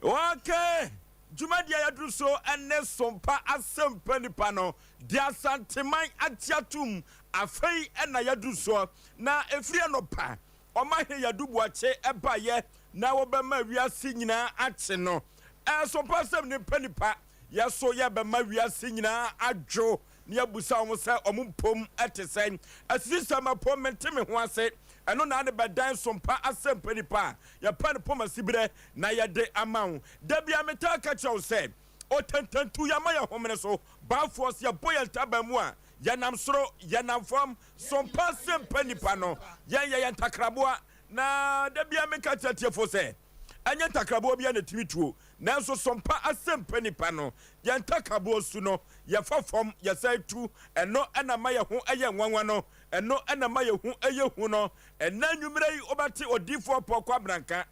Okay, dwumadie a yɛaduru so ne Sompa Asɛmpa Nipa no de Asanteman agye atom. Afei na yɛaduru soɔ, na ɛfiri anɔpa Ɔmahene Yadu Boakye baeɛ na wɔbɛma wiase nyinaa akye no. Sompa Asɛm Nipa Nipa, yɛso yɛbɛma wiase nyinaa adwo na yɛabusa wɔn sɛ wɔn mpom te sɛn. Asisisɛm apom mente me ho ase, ɛno na ne bɛdan Sompa Asɛmpa Nipa a yɛpɛ no poma siberɛ na yɛde ama wo. Da biara metaa ka kyerɛ wo sɛ, Otantantu yɛama yɛn homene so, baafoɔ sɛ yɛbɔ yɛn ntaban mu a, yɛnam soro, yɛnam fam. Sompa Asɛmpa Nipa no, yɛn yɛyɛ ntakraboa. Na da biara meka kyerɛ atiefoɔ sɛ, ɛnyɛ ntakraboa biara na ɛtumi tuo, nanso Sompa Asɛmpa Nipa no, yɛn ntakaboɔ su no, yɛfa fam, yɛsan tu. Ɛno na ɛma yɛn ho yɛ nwanwa no, ɛno na ɛma yɛn ho yɛ hu no. Ɛnnɛ anwummerɛ yi wobɛte Odiyifoɔ Paul Kwabena nka,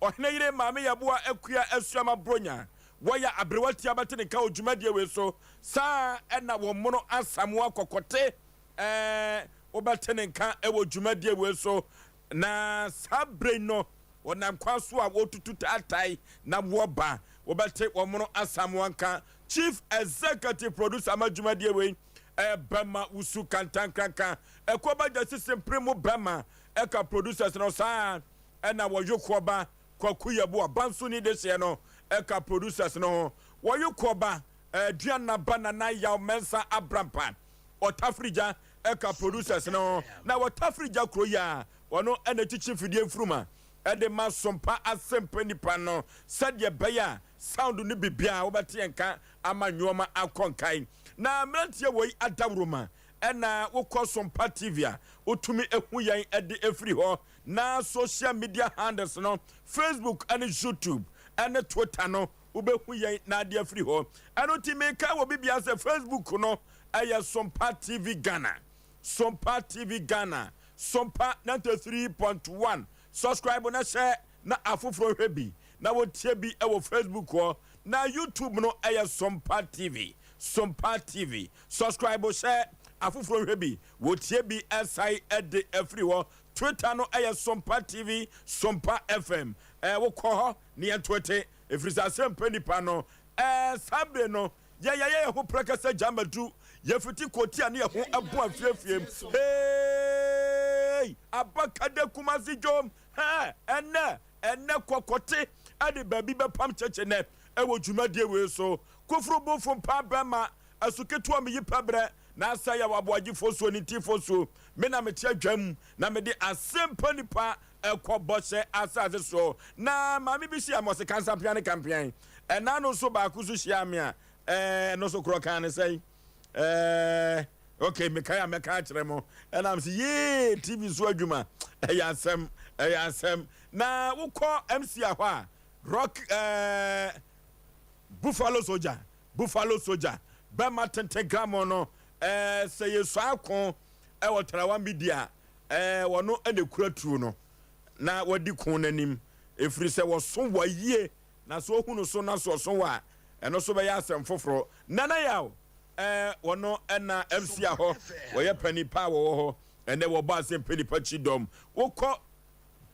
Ɔhene yere Maame Yeboah Akua Asuama Bronya. Wɔyɛ aberewa tia bɛte ne nka wɔ dwumadie wei so. Saa ara na wɔn mono Asamoah Kɔkɔte ɛɛ wobɛte ne nka wɔ dwumadie wei so. Na saa berɛ yi no wɔnam kwan so a wɔtutu taatae na wɔba. Wobɛte wɔn mono Asamoah nka. Chief Executive Producer ma dwumadie wei ɛyɛ Bɛma Wusu Kantankranka. Ɛkɔ ba gya sisi mpere mu bɛma ɛka producers no saa ɛna wɔyo ba Kwaku Yeboah Bansoni dehyeɛ no ɛka producers no ho. Wɔyo ba Aduana ba Nana Yaw Mensah Abrampa Ɔtafirigya ɛka producers no ho. Na Ɔtafirigya kuro yi a ɔno ɛna ɛkyikyi mfidie mfuruma ɛde ma Sompa Asɛmpa Nipa no sɛdeɛ ɛbɛyɛ a sound no biribiara wobɛte yɛn nka ama nnoɔma akɔ nkae. Na mmeranteɛ wei adaworoma ɛna wokɔ Sompa TV a wotumi hu yɛn ɛde ɛfiri hɔ. Na social media handles no Facebook ɛne YouTube ɛne Twitter no wobɛhu yɛn na ade afiri hɔ. Ɛno nti meka wɔ bibia sɛ Facebook no ɛyɛ Sompa TV Ghana, Sompa TV Ghana, Sompa 93.1. Subscribe na hyɛ na afoforɔ nhwɛ bi na wɔntie bi wɔ Facebook hɔ. Na YouTube no ɛyɛ Sompa TV, Sompa TV. Subscribe hyɛ afoforɔ nhwɛ bi, wɔtie bi ɛsan ɛde afiri hɔ. Twitter no ɛyɛ Sompa TV, Sompa FM. Wokɔ hɔ ne yɛn twete, ɛfiri sɛ asɛmpa nipa no ɛɛ saa bere no yɛn yɛyɛ yɛn ho prɛkɛsɛ gyamadu, yɛfiti kɔti a ne yɛn ho ɛbo afiefiem. Hey! Abakada Kumasi dwom, hɛ, ɛnɛ, ɛnɛ kɔkɔte ɛde baabi bɛpam kyekye nɛ ɛwɔ dwumadie wei so. Koforo bofo mpa bɛma, ɛso ketewa meyi pɛbrɛ, na asɛ yɛ waboagye fosuo ne nti fosuo. Me na mete adwam na mede asɛmpa nipa ɛkɔ bɔhyɛ asase so. Na maame bi hyia me, ɔse kansampea ne kampean. Ɛna no nso baako nso hyia me a, ɛɛ, ɛno nso korɔ kaa ne sɛn? Ɛɛ, ok, mekae a mɛka akyerɛ mo. Ɛna mese, yee, TV so adwuma, ɛyɛ asɛm, ɛyɛ asɛm. Na wokɔ MC a hɔ a, rock, ɛɛ, Buffalo Soldier, Buffalo Soldier, bɛma tenten gramɔ no, ɛɛ, sɛ yɛsua ako ɛwɔ Tarawa Media, ɛɛ, wɔno ɛna ekura tuo no, na wɔdi ko n'anim, ɛfiri sɛ wɔso wɔ yie, na sɛ ohunu so na so ɔso wɔ a, ɛno nso bɛyɛ asɛm foforɔ. Nana Yaw, ɛɛ, wɔno ɛna MC a hɔ, wɔyɛ panin pa a wɔwɔ hɔ, ɛnɛ wɔbɔ asɛm nipa kyi dɔm. Wokɔ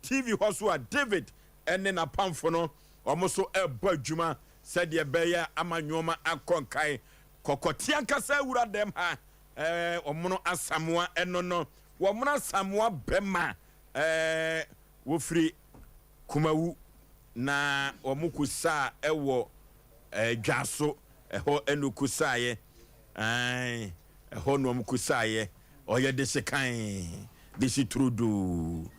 TV hɔ so a, David ɛne n'apamfo no, wɔn nso ɛrebɔ adwuma sɛdeɛ ɛbɛyɛ ama nneɛma akɔ nkae. Kɔkɔte ankasa awura dɛm ha, ɛɛ, wɔn Asamoah ɛno no, wɔn Asamoah bɛma, ɛɛ, wɔfiri Kumawu na wɔn kusaa ɛwɔ ɛɛ Dwaso, ɛhɔ ɛna okusaeɛ, ɛɛ, ɛhɔ na wɔn kusaeɛ. Ɔyɛ dehye kann, dehye turodoo.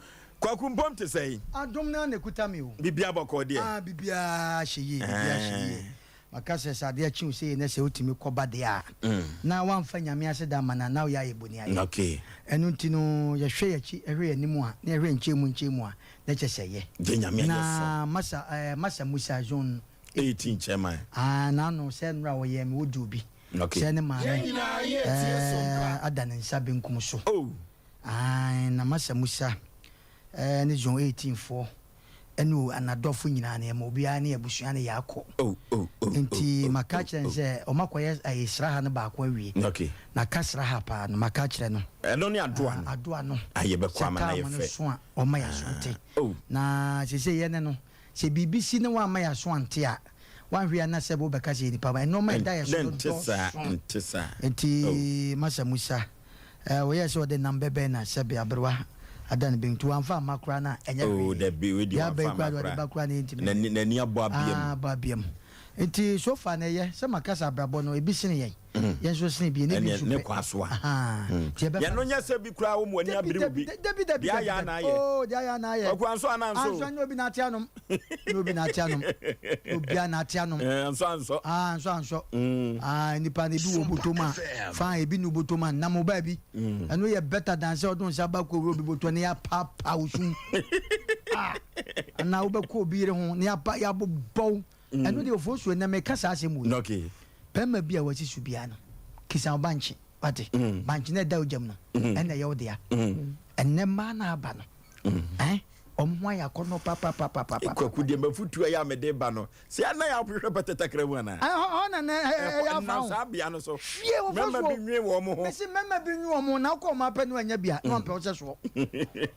Kwaku mpɔm te sɛn? Adom no ara na ɛkuta me o. Biribiara bɔkɔɔ deɛ? Ah, biribiara hyɛ yie, biribiara hyɛ yie. Maka sɛ, sɛ adeɛ kye wo sei na sɛ wotumi kɔ ba deɛ a, na woamfa Nyame aseda amma no a, na woyɛ ayɛ boniayɛ. Ɛno nti no, yɛhwɛ yɛn akyi, hwɛ yɛn anim a, na yɛhwɛ nkyɛn mu nkyɛn mu a, na kyerɛ sɛ ɛyɛ. Gye Nyame ayɛ Na Masa, eh, Masa Musa Zone 18 chairman. Ah, n'ano sɛ nnora wɔyɛɛ me woduu bi. Sɛ ne maame, eh, ada ne nsa benkum so. Oh. Ae, na Masa Musa, eh, ne Zone 18 foɔ ɛne o anadɔfo nyinaa no yɛma obiara ne abusua no yɛakɔ. Oh, oh, oh, Nti oh, oh, maka oh, akyerɛ no oh. sɛ ɔma kɔyɛ ɛyɛ sraha no baako awie. Okay. Na ka sraha paa no maka akyerɛ no. Ɛno ne adoa no. Adoa no. Ah, yɛbɛkɔ Sɛ ama no ayɛ time no fɛ. so a ɔma yɛ aso nte. Oh. Na seesei yɛne no. Sɛ biribi si na woamma yɛn aso ante a, woanhwɛ a na sɛ wobɛka sɛ yɛ nipa ba. Nnoɔma a ɛda yɛn so no dɔɔso. Enti Masa Musa, ɔyɛɛ sɛ ɔde nam bɛbɛn na sɛbe aberewa ada no bem. Nti wamfa amma koraa no a, ɛnyɛ hwee. Deɛ aba yi koraa deɛ ɔde ba koraa no yɛntumi. Abɔ abeam. Nti so far no ɛyɛ sɛ maka sɛ abrabɔ no ebi sene yɛn. Yɛn nso sene bi, ɛne bi nso pɛ. Ahaa. Nti yɛbɛfa no saa. Nyɛ sɛ bi koraa wɔn ani Dabi, abere dabi, obi. dabi, dabi, Deɛ dabi, ayɛ a dabi. na ayɛ. Oo, deɛ ayɛ a na ayɛ. Kwaku ansɔ anaa ansɔ o? Ansɔ, nyɛ obi na ate anom. Nyɛ obi na ate anom. Nyɛ obiara na ate anom. Ɛɛ, ansɔ ansɔ. Ah, ansɔ ansɔ. Ah, nipa no ebi wɔ bɔtɔ mu a, fine, ebi nni bɔtɔ mu a, nam wo baabi. Ɛno yɛ better than sɛ ɔde wo nsa ba kɔ wura obi bɔtɔ na yɛapaapaa wo sum. Ah, anaa wobɛkɔ obi yere ho na yɛapa, yɛabobɔ wo. Ɛno deɛ ofosuo nnɛ meka saa asɛm wei. Okay. Bɛrima bi a wasi so biara no, kisa wo bankye, wate? Bankye no a ɛda wo gyam no, ɛna ɛyɛ wo dea. Ɛnnɛ mmaa no aba no, eh, wɔn ho ayɛ akɔnnɔ papapapapapa. Kwaku deɛ mafutuo a ɛyɛ a mede ba no, sɛ ɛna yɛ ahwehwɛ pɛtɛ takra mu anaa? Ɛhɔ hɔ na na ɛyɛ afa Ɛnam ho. saa bea no so. Hwie wo Mmarima bi fosuo. nwen wɔn ho. Mese mmarima bi nwen wɔn ho, na wokɔ wɔn apɛ no anya bi a, na wɔmpɛ wo sɛ soɔ.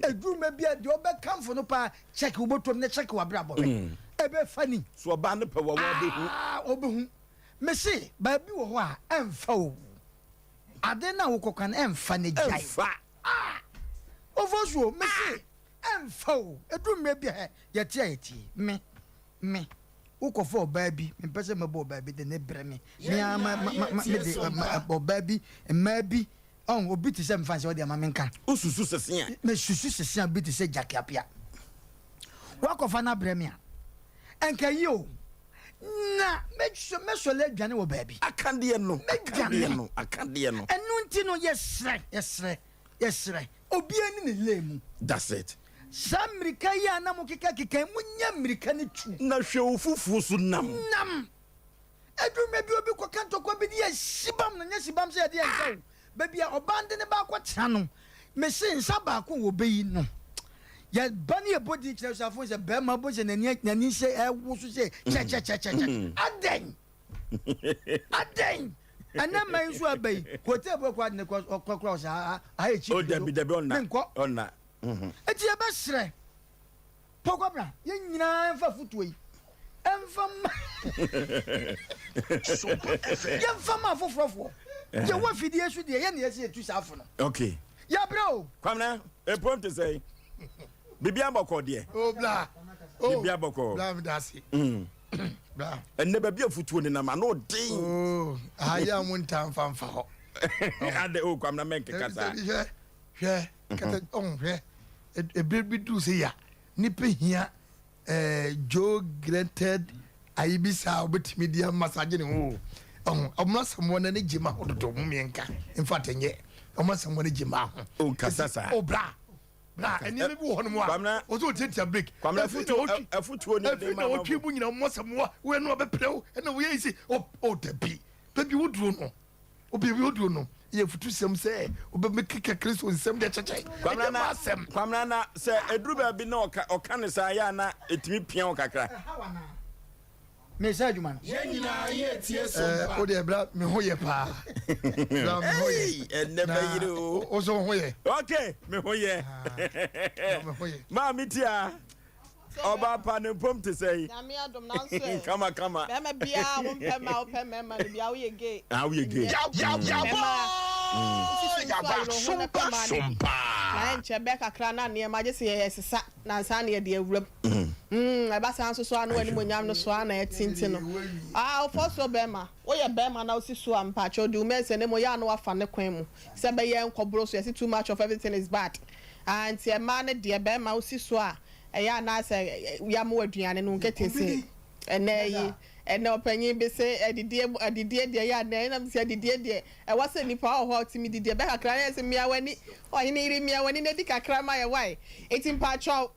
Ɛduru mmerɛ bi a, deɛ wobɛkamfo no paa, Check wo bɔtɔm na check w'abrabɔ hwɛ. Ɛbɛ funny. So ɔbaa no pɛ wo a w'abɛhu. Ah ɔbɛhu. Me se baabi wɔ hɔ a ɛnfa o. Ade no a wokɔ ka no ɛnfa na gyae. Ɛnfa. Ah! Ofosuo me se ɛnfa o. Ɛduru mmerɛ bi a hɛ yɛte a yɛtie. Me, me, wokɔfa ɔbaa bi, mempɛ sɛ mɛbɔ ɔbaa bi de ne brɛ me. Me ara ma, ma, ma, ma, mede ɔbaa bi, mmaa bi Ɔn, obi te sɛ mfa nsɛ ɔde ama me nka. Wosusu sese a. Mesusu sese a obi te sɛ Jackie Appiah. Woakɔfa no abrɛ me a, ɛnka yie o. Na mɛsɔre adwane wɔ baabi. Akadeɛ no, akadeɛ no, akadeɛ no. Ɛno nti no, yɛsrɛ, yɛsrɛ, yɛsrɛ, obiara nni ne lane mu. That's it. Saa mmirika yi a na mokekakeka yi, monyɛ mmirika no tu. Na hwɛ wo fufuo so nam. Nam. Ɛduru mmerɛ bi obi kɔka ntɔkwa bi de yɛ sibam no nyɛ sibam sɛ yɛde yɛ nsa o baabi a ɔbaa no de ne ba akɔtena no mese nsa baako a wɔbɛyi no yɛba ne yɛbɔ din kyerɛ safo sɛ bɛrima bɔ sɛ n'ani n'ani sɛ ɛwo so sɛ kyɛkyɛkyɛkyɛ adɛn adɛn ɛnɛ mma yi nso aba yi hotel bi kɔ ade ne kɔ kɔ sɛ aha yɛ cheap o dabi dabi ɔnna menkɔ ɔnna eti yɛbɛsrɛ Paul Kwabena, yɛn nyinaa mfa afotuo yi mfa mma yɛmfa ma afoforɔfoɔ. Yɛwɔ afidie so deɛ yɛn na yɛsɛ yɛtu saa fo no. Okay. Yɛabrɛ o. Kwabena, epom te sɛ biribi abɔkɔ deɛ. O bla. O biribi abɔkɔ. Bla mi da ase. Bla. Ɛnɛ baabi afutuo nenam ano den. Oo, aha yɛ a mo ntaa nfa nfa hɔ. Adɛ o Kwabena mɛnkeka saa. Hwɛ hwɛ kɛtɛ ɔn hwɛ. Ebere bi duru sɛ ya nipa hia eh, Joe granted ayi bi saa obetumi de massage ne ho o. Ɔho ɔmo asɛm wɔn ani gye ma ho dodo mo mmiɛnka. In fact ɛnyɛ ɔmo asɛm wɔn ani gye ma ho. O kasa saa. O bra bra nneɛma bi wɔ hɔ nom a ɔsɛ otiatia break. Kwamina afutuo afutuo ni ɛde ma ma. Ɛfiri na ɔtwi mu nyina ɔmo asɛm wa wɔn ɛna ɔbɛpere wo ɛna wɔyɛ yi si o o dabi baabi woduro no. Obi bi odu no yɛ futusɛm sɛ wobɛmekeka Kristo nsɛm de akyɛkyɛ. Ɛnyɛ m'asɛm. Kwamina na sɛ ɛduru baabi na ɔka ɔka ne saa yɛ a na ɛtumi pia wo kakra. Mesɛ adwuma no. Yɛn nyinaa yɛ tie so mpa. Wo deɛ bra me ho yɛ paa. Bra me ho yɛ. Ɛnɛ bɛyere o. Wo so wo ho yɛ. Okay, me ho yɛ. Me ho yɛ. Maame tia. Ɔbaa pa ne mpom te sɛn? Nyame adom nanso ɛ. Kama kama. Bɛrima biara wo mpɛ ma wopɛ mmarima no biara woyɛ gay. Ah woyɛ gay. Mmarima wosisi nso a yere wo ho na pɛ mmaa no bi. Na ɛnkyɛ bɛyɛ kakra na nneɛma gye sɛ yɛyɛ sesa na ansa na yɛde awura mu. Mm ɛba saa nso so a na w'animuonyam no so ara na ɛte nti no. Ah wofɔ so bɛrima woyɛ bɛrima na wosi so a mpakyɛw di wo mɛnsa na mmom yɛ a na wafa ne kwan mu sɛ ɛbɛyɛ nkɔboro so yɛse too much of everything is bad. Ah nti mmaa no deɛ bɛrima wosi so a ɛyɛ a na sɛ yɛama wo aduane no nketese ɛnɛ yi ɛnɛ ɔpanyin bi se adidie adidie deɛ yɛ anɛ ɛna sɛ adidie deɛ ɛwɔ sɛ nipa wɔ hɔ a ɔtumi didi ɛbɛ kakra na yɛ sɛ mia w'ani ɔhene yere mia w'ani na di kakra ma yɛ wae eti mpakyɛw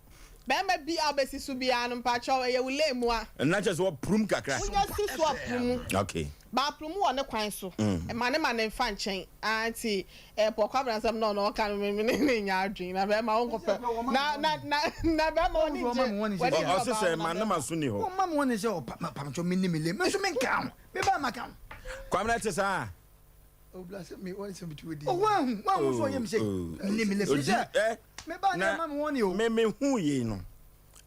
bɛrima bi a ɔbɛsi so biara no mpakyɛw ɛyɛ wo lane mu a. Ɛna kyɛ sɛ ɔprum kakra. Wonya si so a prum. Okay. Ba prum wɔ ne kwan so ma ne ma ne nfa nkyɛn ah nti Eh Paul Kwabena asɛm na ɔno ɔka no me ne ne nyɛ adwene na bɛrima wo nkɔpɛ na na na na bɛrima w'ani gye w'ani gye Ɔse sɛ ma ne ma so ni hɔ. Ɔma me wɔne sɛ ɔpamkyɛ me ni me le me nso me nka ho me ba ma ka ho. Kwabena te saa. Obla sɛ me wɔne sɛ metu odi. Oh wahu wahu so ɔyɛ me sɛ me ni me le fi sɛ me ba ne ma me wɔne o. Me me hu yei no.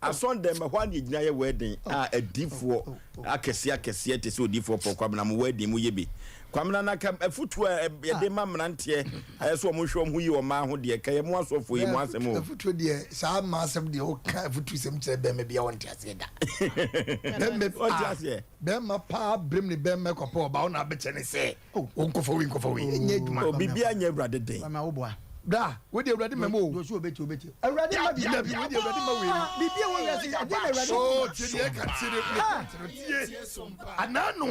Asɔndɛm ɛhɔ a na yɛgyina yɛ wedding a adiifoɔ akɛseɛ akɛseɛ te sɛ odiifoɔ Paul Kwabena mo wedding mo yɛ bi. Kwamena na ka afutuo a yɛde ma mmeranteɛ ayɛ sɛ wɔn nhwɛ wɔn ho yie wɔ mmaa ho deɛ ka yɛ mo asɔfoɔ yi mo asɛm o. Afutuo deɛ saa mmaa asɛm deɛ woka afutuo sɛm kyerɛ bɛrima bi a wɔnte aseɛ da. Bɛrima Ɔnte aseɛ. Bɛrima paa berem ne bɛrima kɔpɛ ɔbaa wo na abɛkyɛ ne sɛ wo nkɔfa wei nkɔfa wei ɛnyɛ adwuma. Oh, biribiara nyɛ Awurade den. Kwamena wo boa. Bra wei deɛ Awurade mma mu o. Deɛ ɔsi obetie obetie. Awurade mma biribi. Dabi wei deɛ Awurade mma wei mu. Biribi a ɛwɔ wiase ɛdeɛ na Awurade. Oh tie deɛ ɛka tie deɛ ɛka tie anaa no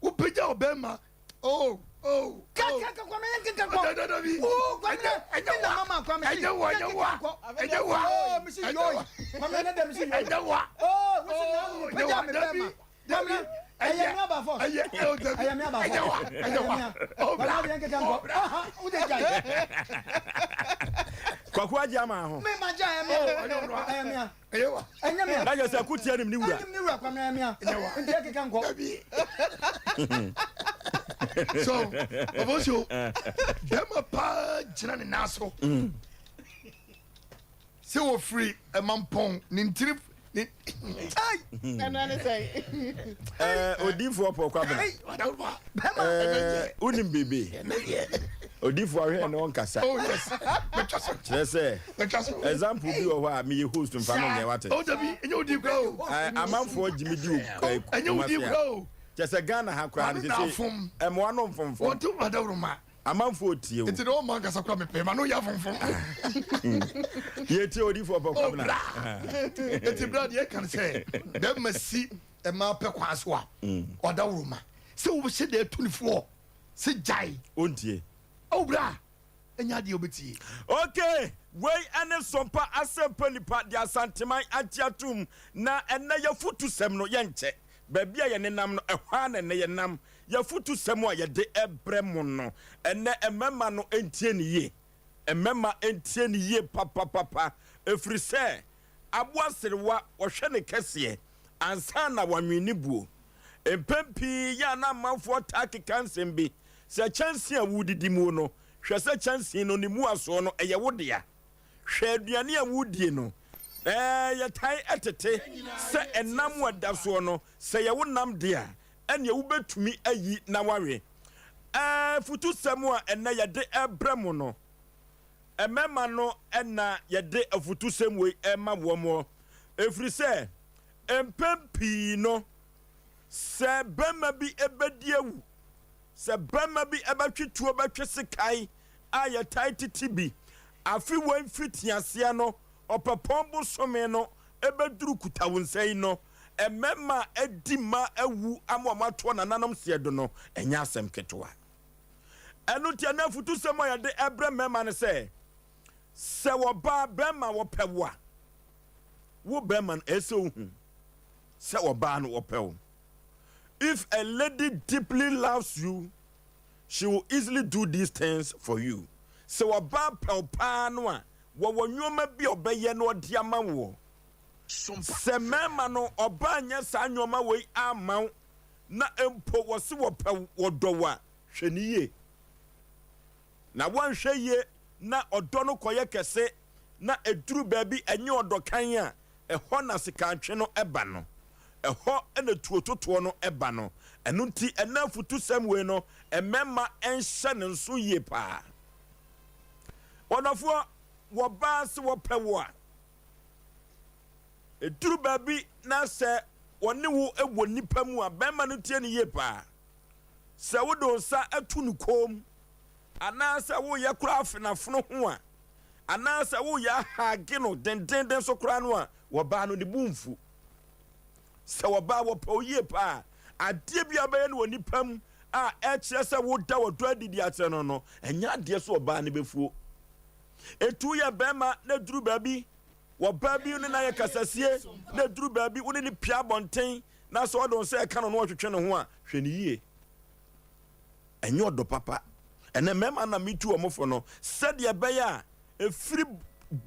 wopagya ɔbɛrima oh oh oh. Kaka Kwame yɛn keka kɔ. Dabi. Oh Kwame ɛnyɛ wa mama Kwame. Ɛnyɛ wa ɛnyɛ wa ɛnyɛ wa. Oh misi yoi Kwame ne dɛ misi yoi. Ɛnyɛ wa. Oh wosi na anu pagya mi bɛrima. Kwame ɛyɛ mi aba fɔs. Ɛyɛ ɛyɛ dabi Ɛyɛ mi aba fɔs. ɛnyɛ wa ɛnyɛ wa. Oh bra. Kwame yɛn keka nkɔ. Aha wo de gya yi. Kwaku agye ama ho. Mi ma gya ɛyɛ mi a. Ɛyɛ mi a. Ɛyɛ wa. Ɛnyɛ mi a. Na kyerɛ sɛ kutia nim ne wura. Ɛnim ne wura Kwame ɛyɛ mi a. Ɛnyɛ wa. Nti yɛ keka nkɔ. Dabi. So ɔbɔnso bɛrima paa gyina ne nan so. Sɛ wɔfiri ɛmampɔn ne ntiri ne. Ɛno ne sɛn? Ɛɛ odiifoɔ Paul Kwabena. Ɛɛ wonim biribi? Odiifoɔ ahwɛ ne ɔnkasa. Oh yes. Mɛtwa so. Kyerɛ sɛ Mɛtwa so. example bi wɔ hɔ a meyɛ host mfa no nyɛ wate. Oh dabi ɛnyɛ odi kura o. Ɛɛ amanfoɔ gye me di o. Ɛnyɛ odi kura o. Kyerɛ sɛ Ghana ha koraa no Wano na sese afom. ɛmoa no mfomfom. Wɔn to adawuruma. Amanfoɔ tie o. Nti de wɔn ma nkasa kura mepɛ ma no yɛ afomfom. Yɛtie odiifoɔ Paul Oh Kwabena. bra. Eti bra deɛ ɛka no sɛ bɛrima si mmaa pɛ kwan so a ɔdawuruma sɛ wɔhyɛ deɛ ɛtu ne foɔ sɛ gyae. Ontie. Oh bra ɛnyɛ adeɛ wobɛtie. Okay, wei ɛne Sompa Asɛmpa Nipa de Asanteman agye atom na ɛnnɛ yɛafutusɛm no yɛnkyɛ. Baabi a yɛnenam no ɛhɔ ara na ɛnnɛ yɛnam. Yɛafutusɛm a yɛde ɛbrɛ mo no ɛnnɛ mmarima no ntie no yie. Mmarima ntie no yie papapapa ɛfiri sɛ aboa serewa wɔhwɛ ne kɛseɛ ansa na wɔanwene ne buo. Mpɛn pii yɛ a na amanfoɔ taa keka nsɛm bi sɛ kyɛnsee a woredidi mu no, hwɛ sɛ kyɛnsee no ne muasoɔ no ɛyɛ wo dea. Hwɛ aduane a woredie no, ɛɛ yɛtae tete sɛ ɛnam a ɛda soɔ no, sɛ ɛyɛ wo nam de a, ɛnneɛ wobɛtumi ayi na woawe. Ɛɛ afutusɛm a ɛnnɛ yɛde rebrɛ mo no, mmarima no na yɛde afutusɛm wei rema wɔn, ɛfiri sɛ mpɛn pii no, sɛ barima bi bɛdi awu, sɛ barima bi bɛtwe tuo bɛtwe sekan a yɛtae tete bi, afe wei mfitiaseɛ no, ɔpɛpɔn bosome no bɛduru kutawonsa yi no, mmarima a adi mma awu ama wɔatoɔ nananom seɛ do no, ɛnyɛ asɛm ketewa. Ɛno nti ɛnnɛ afutusɛm a yɛde rebrɛ mmarima ne sɛ, sɛ wɔbaa barima wɔpɛ wo a, wo barima no ɛsɛ sɛ wohu sɛ ɔbaa no ɔpɛ wo. If a lady deeply loves you, she will easily do these things for you. Sɛ ɔbaa pɛ wo paa no a, wɔwɔ nneɛma bi a ɔbɛyɛ na ɔde ama woɔ. Sɛ mmarima no, ɔbaa nyɛ saa nneɛma wei amma wo na mpo wɔse wɔpɛ wo, wɔdɔ wo a, hwɛ no yie. Na woanhwɛ yie na ɔdɔ no kɔyɛ kɛse na ɛduru baabi ɛnyɛ ɔdɔ kann a, ɛhɔ na sekantwe no ba no. Ɛhɔ na tuototoɔ no ba no. Ɛno nti ɛnnɛ afutusɛm wei no, mmarima nhyɛ no nso yie paa. Ɔdɔfoɔ, wɔbaa se wɔpɛ wo a, ɛduru baabi na sɛ wɔne wo wɔ nnipa mu a, barima no tie no yie paa. Sɛ wode wo nsa to ne kɔn mu, anaasɛ woreyɛ koraa afenafono ho a, anaasɛ woreyɛ ahage no dendeenden so koraa no a, wɔbaa no ne bo mfu. Sɛ wɔbaa wɔpɛ wo yie paa a, adeɛ bi a wobɛyɛ no wɔ nnipa mu a ɛkyerɛ sɛ woda ɔdɔ adi de akyerɛ no no, ɛnyɛ adeɛ sɛ ɔbaa no bɛfuo. Enti woyɛ barima na duru baabi, wɔbaa bi ne no ayɛ kasasie, na duru baabi wo ne no pia abɔnten, na sɛ ɔde wo nsa ɛka no na ɔtwetwe ne ho a, hwɛ no yie. Ɛnyɛ ɔdɔ papa. Ɛnɛ mmarima na metu wɔn fo no, sɛdeɛ ɛbɛyɛ a ɛfiri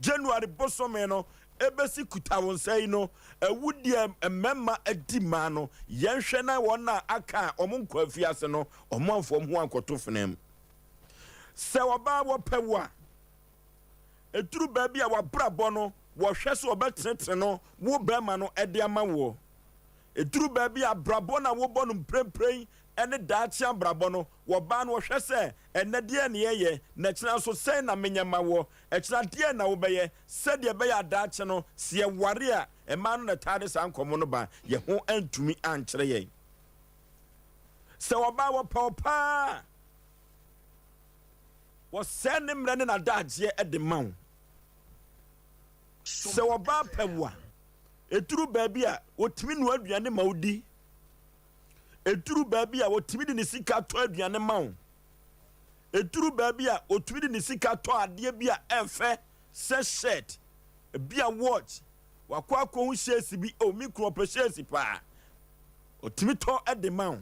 January bosome no ɛbɛsi Kutawonsa yi no, awudie a mmarima adi mmaa no, yɛnhwɛ na wɔn a aka a wɔn nkɔ afiase no, wɔn amfa wɔn ho ankɔto fena mu. Sɛ ɔbaa wɔpɛ wo a, ɛduru baabi a w'abrabɔ no, wɔhwɛ sɛ wɔbɛtenetene no wo barima no de ama woɔ. Ɛduru baabi a abrabɔ no a wobɔ no mprempren ne daakye abrabɔ no, wɔbaa no wɔhwɛ sɛ ɛnnɛ deɛn na yɛyɛ, na ɛkyena nso sɛn na menyɛ ma woɔ, ɛkyena deɛn na wobɛyɛ, sɛdeɛ ɛbɛyɛ a daakye no sɛ yɛware a, mmaa no na ɛtaa de saa nkɔmmɔ no ba, yɛn ho antumi ankyerɛ yɛn. Sɛ ɔbaa wɔpɛ wo paa a, wɔsɛe ne mmerɛ ne n'adagyeɛ de ma wo. Sɛ ɔbaa pɛ wo a, ɛduru baabi a, ɔtumi noa aduane ma wo di. Ɛduru baabi a, ɔtumi de ne sika tɔ aduane ma wo. Ɛduru baabi a, ɔtumi de ne sika tɔ adeɛ bi a ɛfɛ sɛ shirt, ebi a watch, wakɔ akɔhu hyɛɛsi bi, oh me kunu ɔpɛ hyɛɛsi paa. Ɔtumi tɔ de ma wo.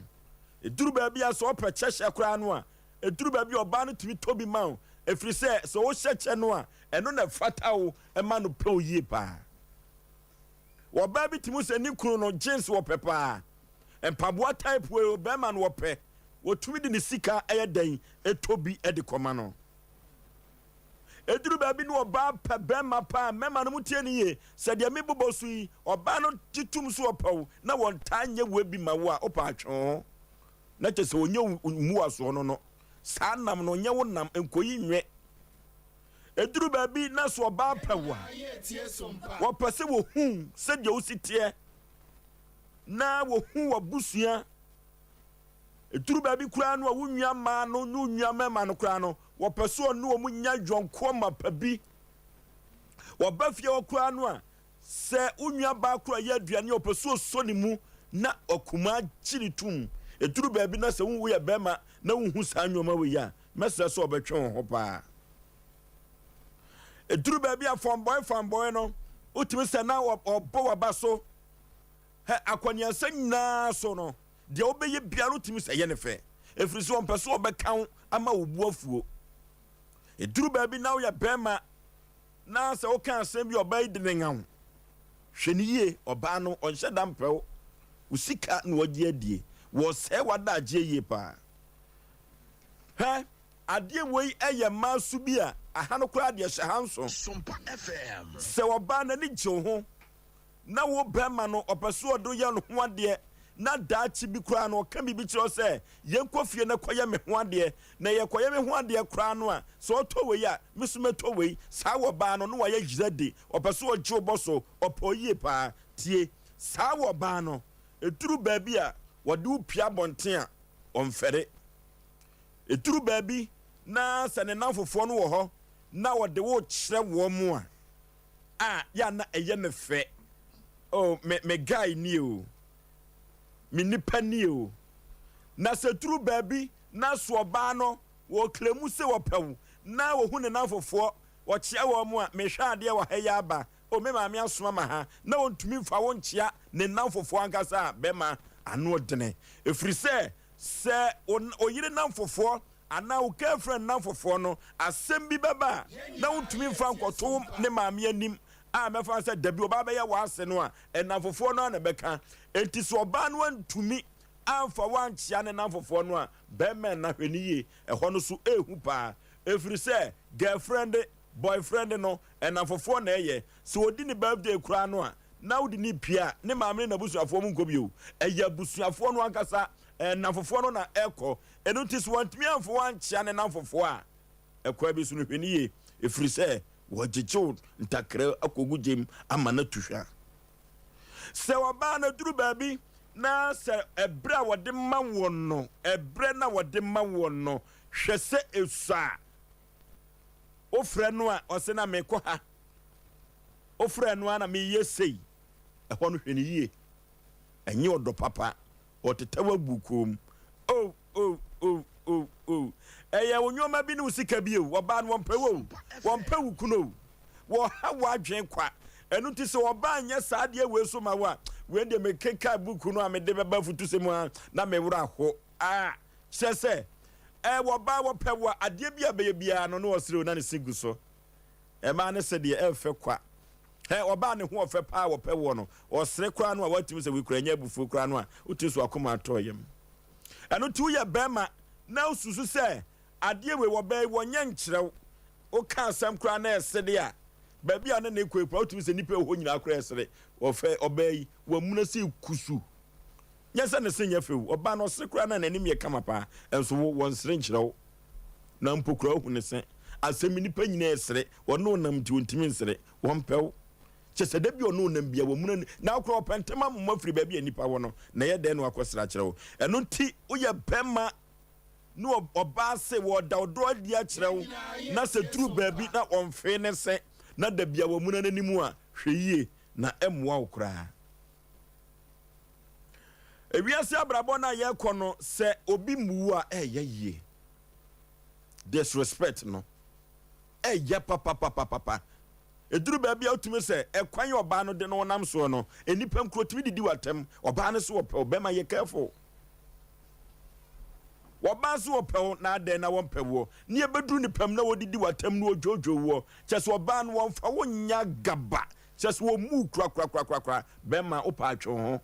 Ɛduru baabi a sɛ ɔpɛ kyɛ hyɛ koraa no a, ɛduru baabi a ɔbaa no tumi tɔ bi ma wo. Ɛfiri sɛ, sɛ wohyɛ kyɛ no a, ɛno na ɛfata wo ma no pɛ wo yie paa. Ɔbaa bi tumi hu sɛ ne kunu no jeans wɔpɛ paa. Mpaboa type wei o, bɛrima no wɔpɛ. Wɔtumi de ne sika yɛ dɛn tɔ bi de kɔma no. Ɛduru baabi no ɔbaa pɛ bɛrima paa, mmarima no motie no yie, sɛ deɛ mebobɔ so yi, ɔbaa no gye tom so ɔpɛ wo na wɔntaa nyɛ wei bi ma wo a, wopɛ atwe wo ho. Na kyerɛ sɛ ɔnyɛ wo mmuasoɔ no no, saa nam no ɔnyɛ wo nam, nkɔyi nwe. Ɛduru baabi na so ɔbaa pɛ wo a, wɔpɛ sɛ wɔhu sɛdeɛ wosi teɛ na wɔhu w'abusua. Ɛduru baabi koraa no a wo nua mmaa no ne wo nua mmarima no koraa no, wɔpɛ sɛ ɔne wɔn nya yɔnkoɔ mapa bi. Wɔba fie hɔ koraa no a, sɛ wo nua baa koraa yɛ aduane a ɔpɛ sɛ ɔsɔ ne mu na akumaa gye ne tom. Ɛduru baabi na sɛ woyɛ bɛrima na wohu saa nneɛma wei a, mɛsrɛ sɛ ɔbɛtwe wo ho paa. Ɛduru baabi a fɔmbɔe fambɔe no, wotumi sɛ na ɔbɔ waba so. Hɛ akɔneasa nyinaa so no, Deɛ wobɛyɛ biara wotumi sɛ ɛyɛ no fɛ, ɛfiri sɛ ɔmpɛ sɛ ɔbɛka wo ama wo bo afuo. Ɛduru baabi na woyɛ bɛrima na sɛ woka asɛm bi ɔbaa yi de ne ŋa wo. Hwɛ no yie, ɔbaa no ɔnhyɛ da mpɛ wo. Wo sika na ɔgye adie. Wɔsɛe w'adagyeɛ yie paa. Hwɛ, adeɛ wei yɛ mmaa su bi a, aha no koraa deɛ hyɛ ha nso. Sɛ ɔbaa n'ani gye wo ho na wo barima no ɔpɛ sɛ ɔde wo yɛ ne ho adeɛ na daakye bi koraa no ɔka biribi kyerɛ wo sɛ yɛnkɔ fie na kɔyɛ me ho adeɛ na yɛkɔyɛ me ho adeɛ koraa no a sɛ ɔtɔ wei a me so mɛtɔ wei saa wɔ baa no na wayɛ yera de ɔpɛ sɛ ɔgye wo bɔ so ɔpɛ wo yie paa tie saa wɔ baa no ɛduru baabi a wɔde wo pia abɔnten a ɔmfɛre ɛduru baabi na sɛ ne namfofoɔ no wɔ hɔ na ɔde wo kyerɛ wɔn mu a a yɛ a na ɛyɛ me fɛ. Oh, me, me guy nie o. Me nipa nie o. Na sɛ duru baabi na so ɔbaa no wɔklemu sɛ wɔpɛ wo na wɔhu ne namfofoɔ wɔkyea wɔn mo a mehwɛ adeɛ wɔ ha yi aba o me maame asoma ma ha na wɔntumi mfa wo nkyea ne namfofoɔ ankasa a bɛma ano dene ɛfiri sɛ sɛ oyere namfofoɔ anaa wo girlfriend nnamfofoɔ no, asɛm bi bɛba a na wontumi mfa nkɔto ne maame anim a mɛfa no sɛ dabi ɔbaa bɛyɛ w'ase no a, nnamfofoɔ no ara na ɛbɛka. Enti sɛ ɔbaa no antumi amfa wo ankyea ne nnamfofoɔ no a, bɛrima nna hwɛ no yie. Ɛhɔ no so ɛhu paa. Ɛfiri sɛ girlfriend, boyfriend no, nnamfofoɔ na ɛyɛ. Sɛ ɔdi ne birthday koraa no a, na wode no repie a, ne maame ne n'abusuafoɔ monkɔ bio. Ɛyɛ abusuafoɔ no ankasa, nnamfofoɔ no na ɛkɔ. Ɛno nti, sɛ wantumi amfa wo ankyea ne nnamfofoɔ a, ɛkwan bi so no, hwɛ no yie, ɛfiri sɛ wɔgyegye wo ntakra akɔgu gyam ama no atu hwa. Sɛ ɔbaa no duru baabi na sɛ ɛberɛ a wɔde ma woɔ no, ɛberɛ no a wɔde ma woɔ no, hwɛ sɛ ɛsua a, wofrɛ no a, ɔse na mekɔ ha, wofrɛ no a na meyɛ sei, ɛhɔ no hwɛ no yie, ɛnyɛ ɔdɔ papa. Ɔtetɛw agu kɔn mu. Oh, oh, oh, oh, oh. Ɛyɛ wo nneɛma bi ne wo sika bi o. Ɔbaa no wɔmpɛ wo o. Wɔmpɛ wo kunu o. Wɔha w'adwene kwa. Ɛno nti sɛ ɔbaa nyɛ saa adeɛ wei so ma wo a, wei deɛ mekenkan buku no a mede bɛba afutusɛm mu a na me werɛ aho. Ah, kyerɛ sɛ, eh, wɔbaa wɔpɛ wo a, adeɛ bi a bɛyɛ biara no na ɔsere o na ne se gu so. Ɛmaa ne se deɛ ɛmfɛ kwa. Hɛ, ɔbaa ne ho ɔfɛ paa a wɔpɛ woɔ no, ɔsere koraa no a woatumi sɛ wei koraa ɛnyɛ abufuo koraa no a, wotumi so akoma atɔ yam. Ɛno nti woyɛ bɛrima na wosusu sɛ adeɛ wei wɔbɛn yi wɔnyɛ nkyerɛ wo, woka asɛm koraa na ɛsede a, Baabi a ne ne kɔ ekura wotumi sɛ nnipa ɛwɔ hɔ nyinaa koraa ɛsere. Ɔfɛ ɔbaa yi, wamuna sɛ kusu. Nyɛ sɛ ne se nyɛ fɛ o, ɔbaa no ɔsere koraa na n'anim yɛ kama paa. Nso wo, wɔnsere nkyerɛ wo. Na mpo koraa wohu ne se. Asɛm nnipa nyinaa ɛsere, ɔne wo nam nti ɔntumi nsere. Wɔmpɛ wo. Kyɛ sɛ da bi ɔne wo nam bia wamuna ne, na wo koraa ɔpɛ ntɛm amoma firi baabi a nnipa wɔ no, na ɛyɛ dɛn na wakɔsere akyerɛ wo? Ɛno nti woyɛ bɛrima ne ɔbaa se wɔda ɔdɔ adi akyerɛ wo na sɛ duru baabi na ɔmfee ne se na da bia wamuna n'anim a, hwɛ yie na ɛmmoa wo koraa. Ewiase abrabɔ no a yɛkɔ no, sɛ obi mmu wo a, ɛyɛ yie. Disrespect no, ɛyɛ papapapapa. Ɛduru baabi a wotumi sɛ ɛkwan a ɔbaa no de no nam soɔ no, nnipa nkuro tumi didi w'atɛm. Ɔbaa no so ɔpɛ wo, bɛrima yɛ careful. Ɔbaa so ɔpɛ wo na adɛn na wɔmpɛ woɔ? Ne ɛbɛduru ne pam na wɔdidi w'atɛm na wɔdwoodwoo woɔ. Kyɛ sɛ ɔbaa no wɔmfa wo nya gaba. Kyɛ sɛ wɔmmu wo korakorakorakora. Bɛrima wopɛ atwe wo ho.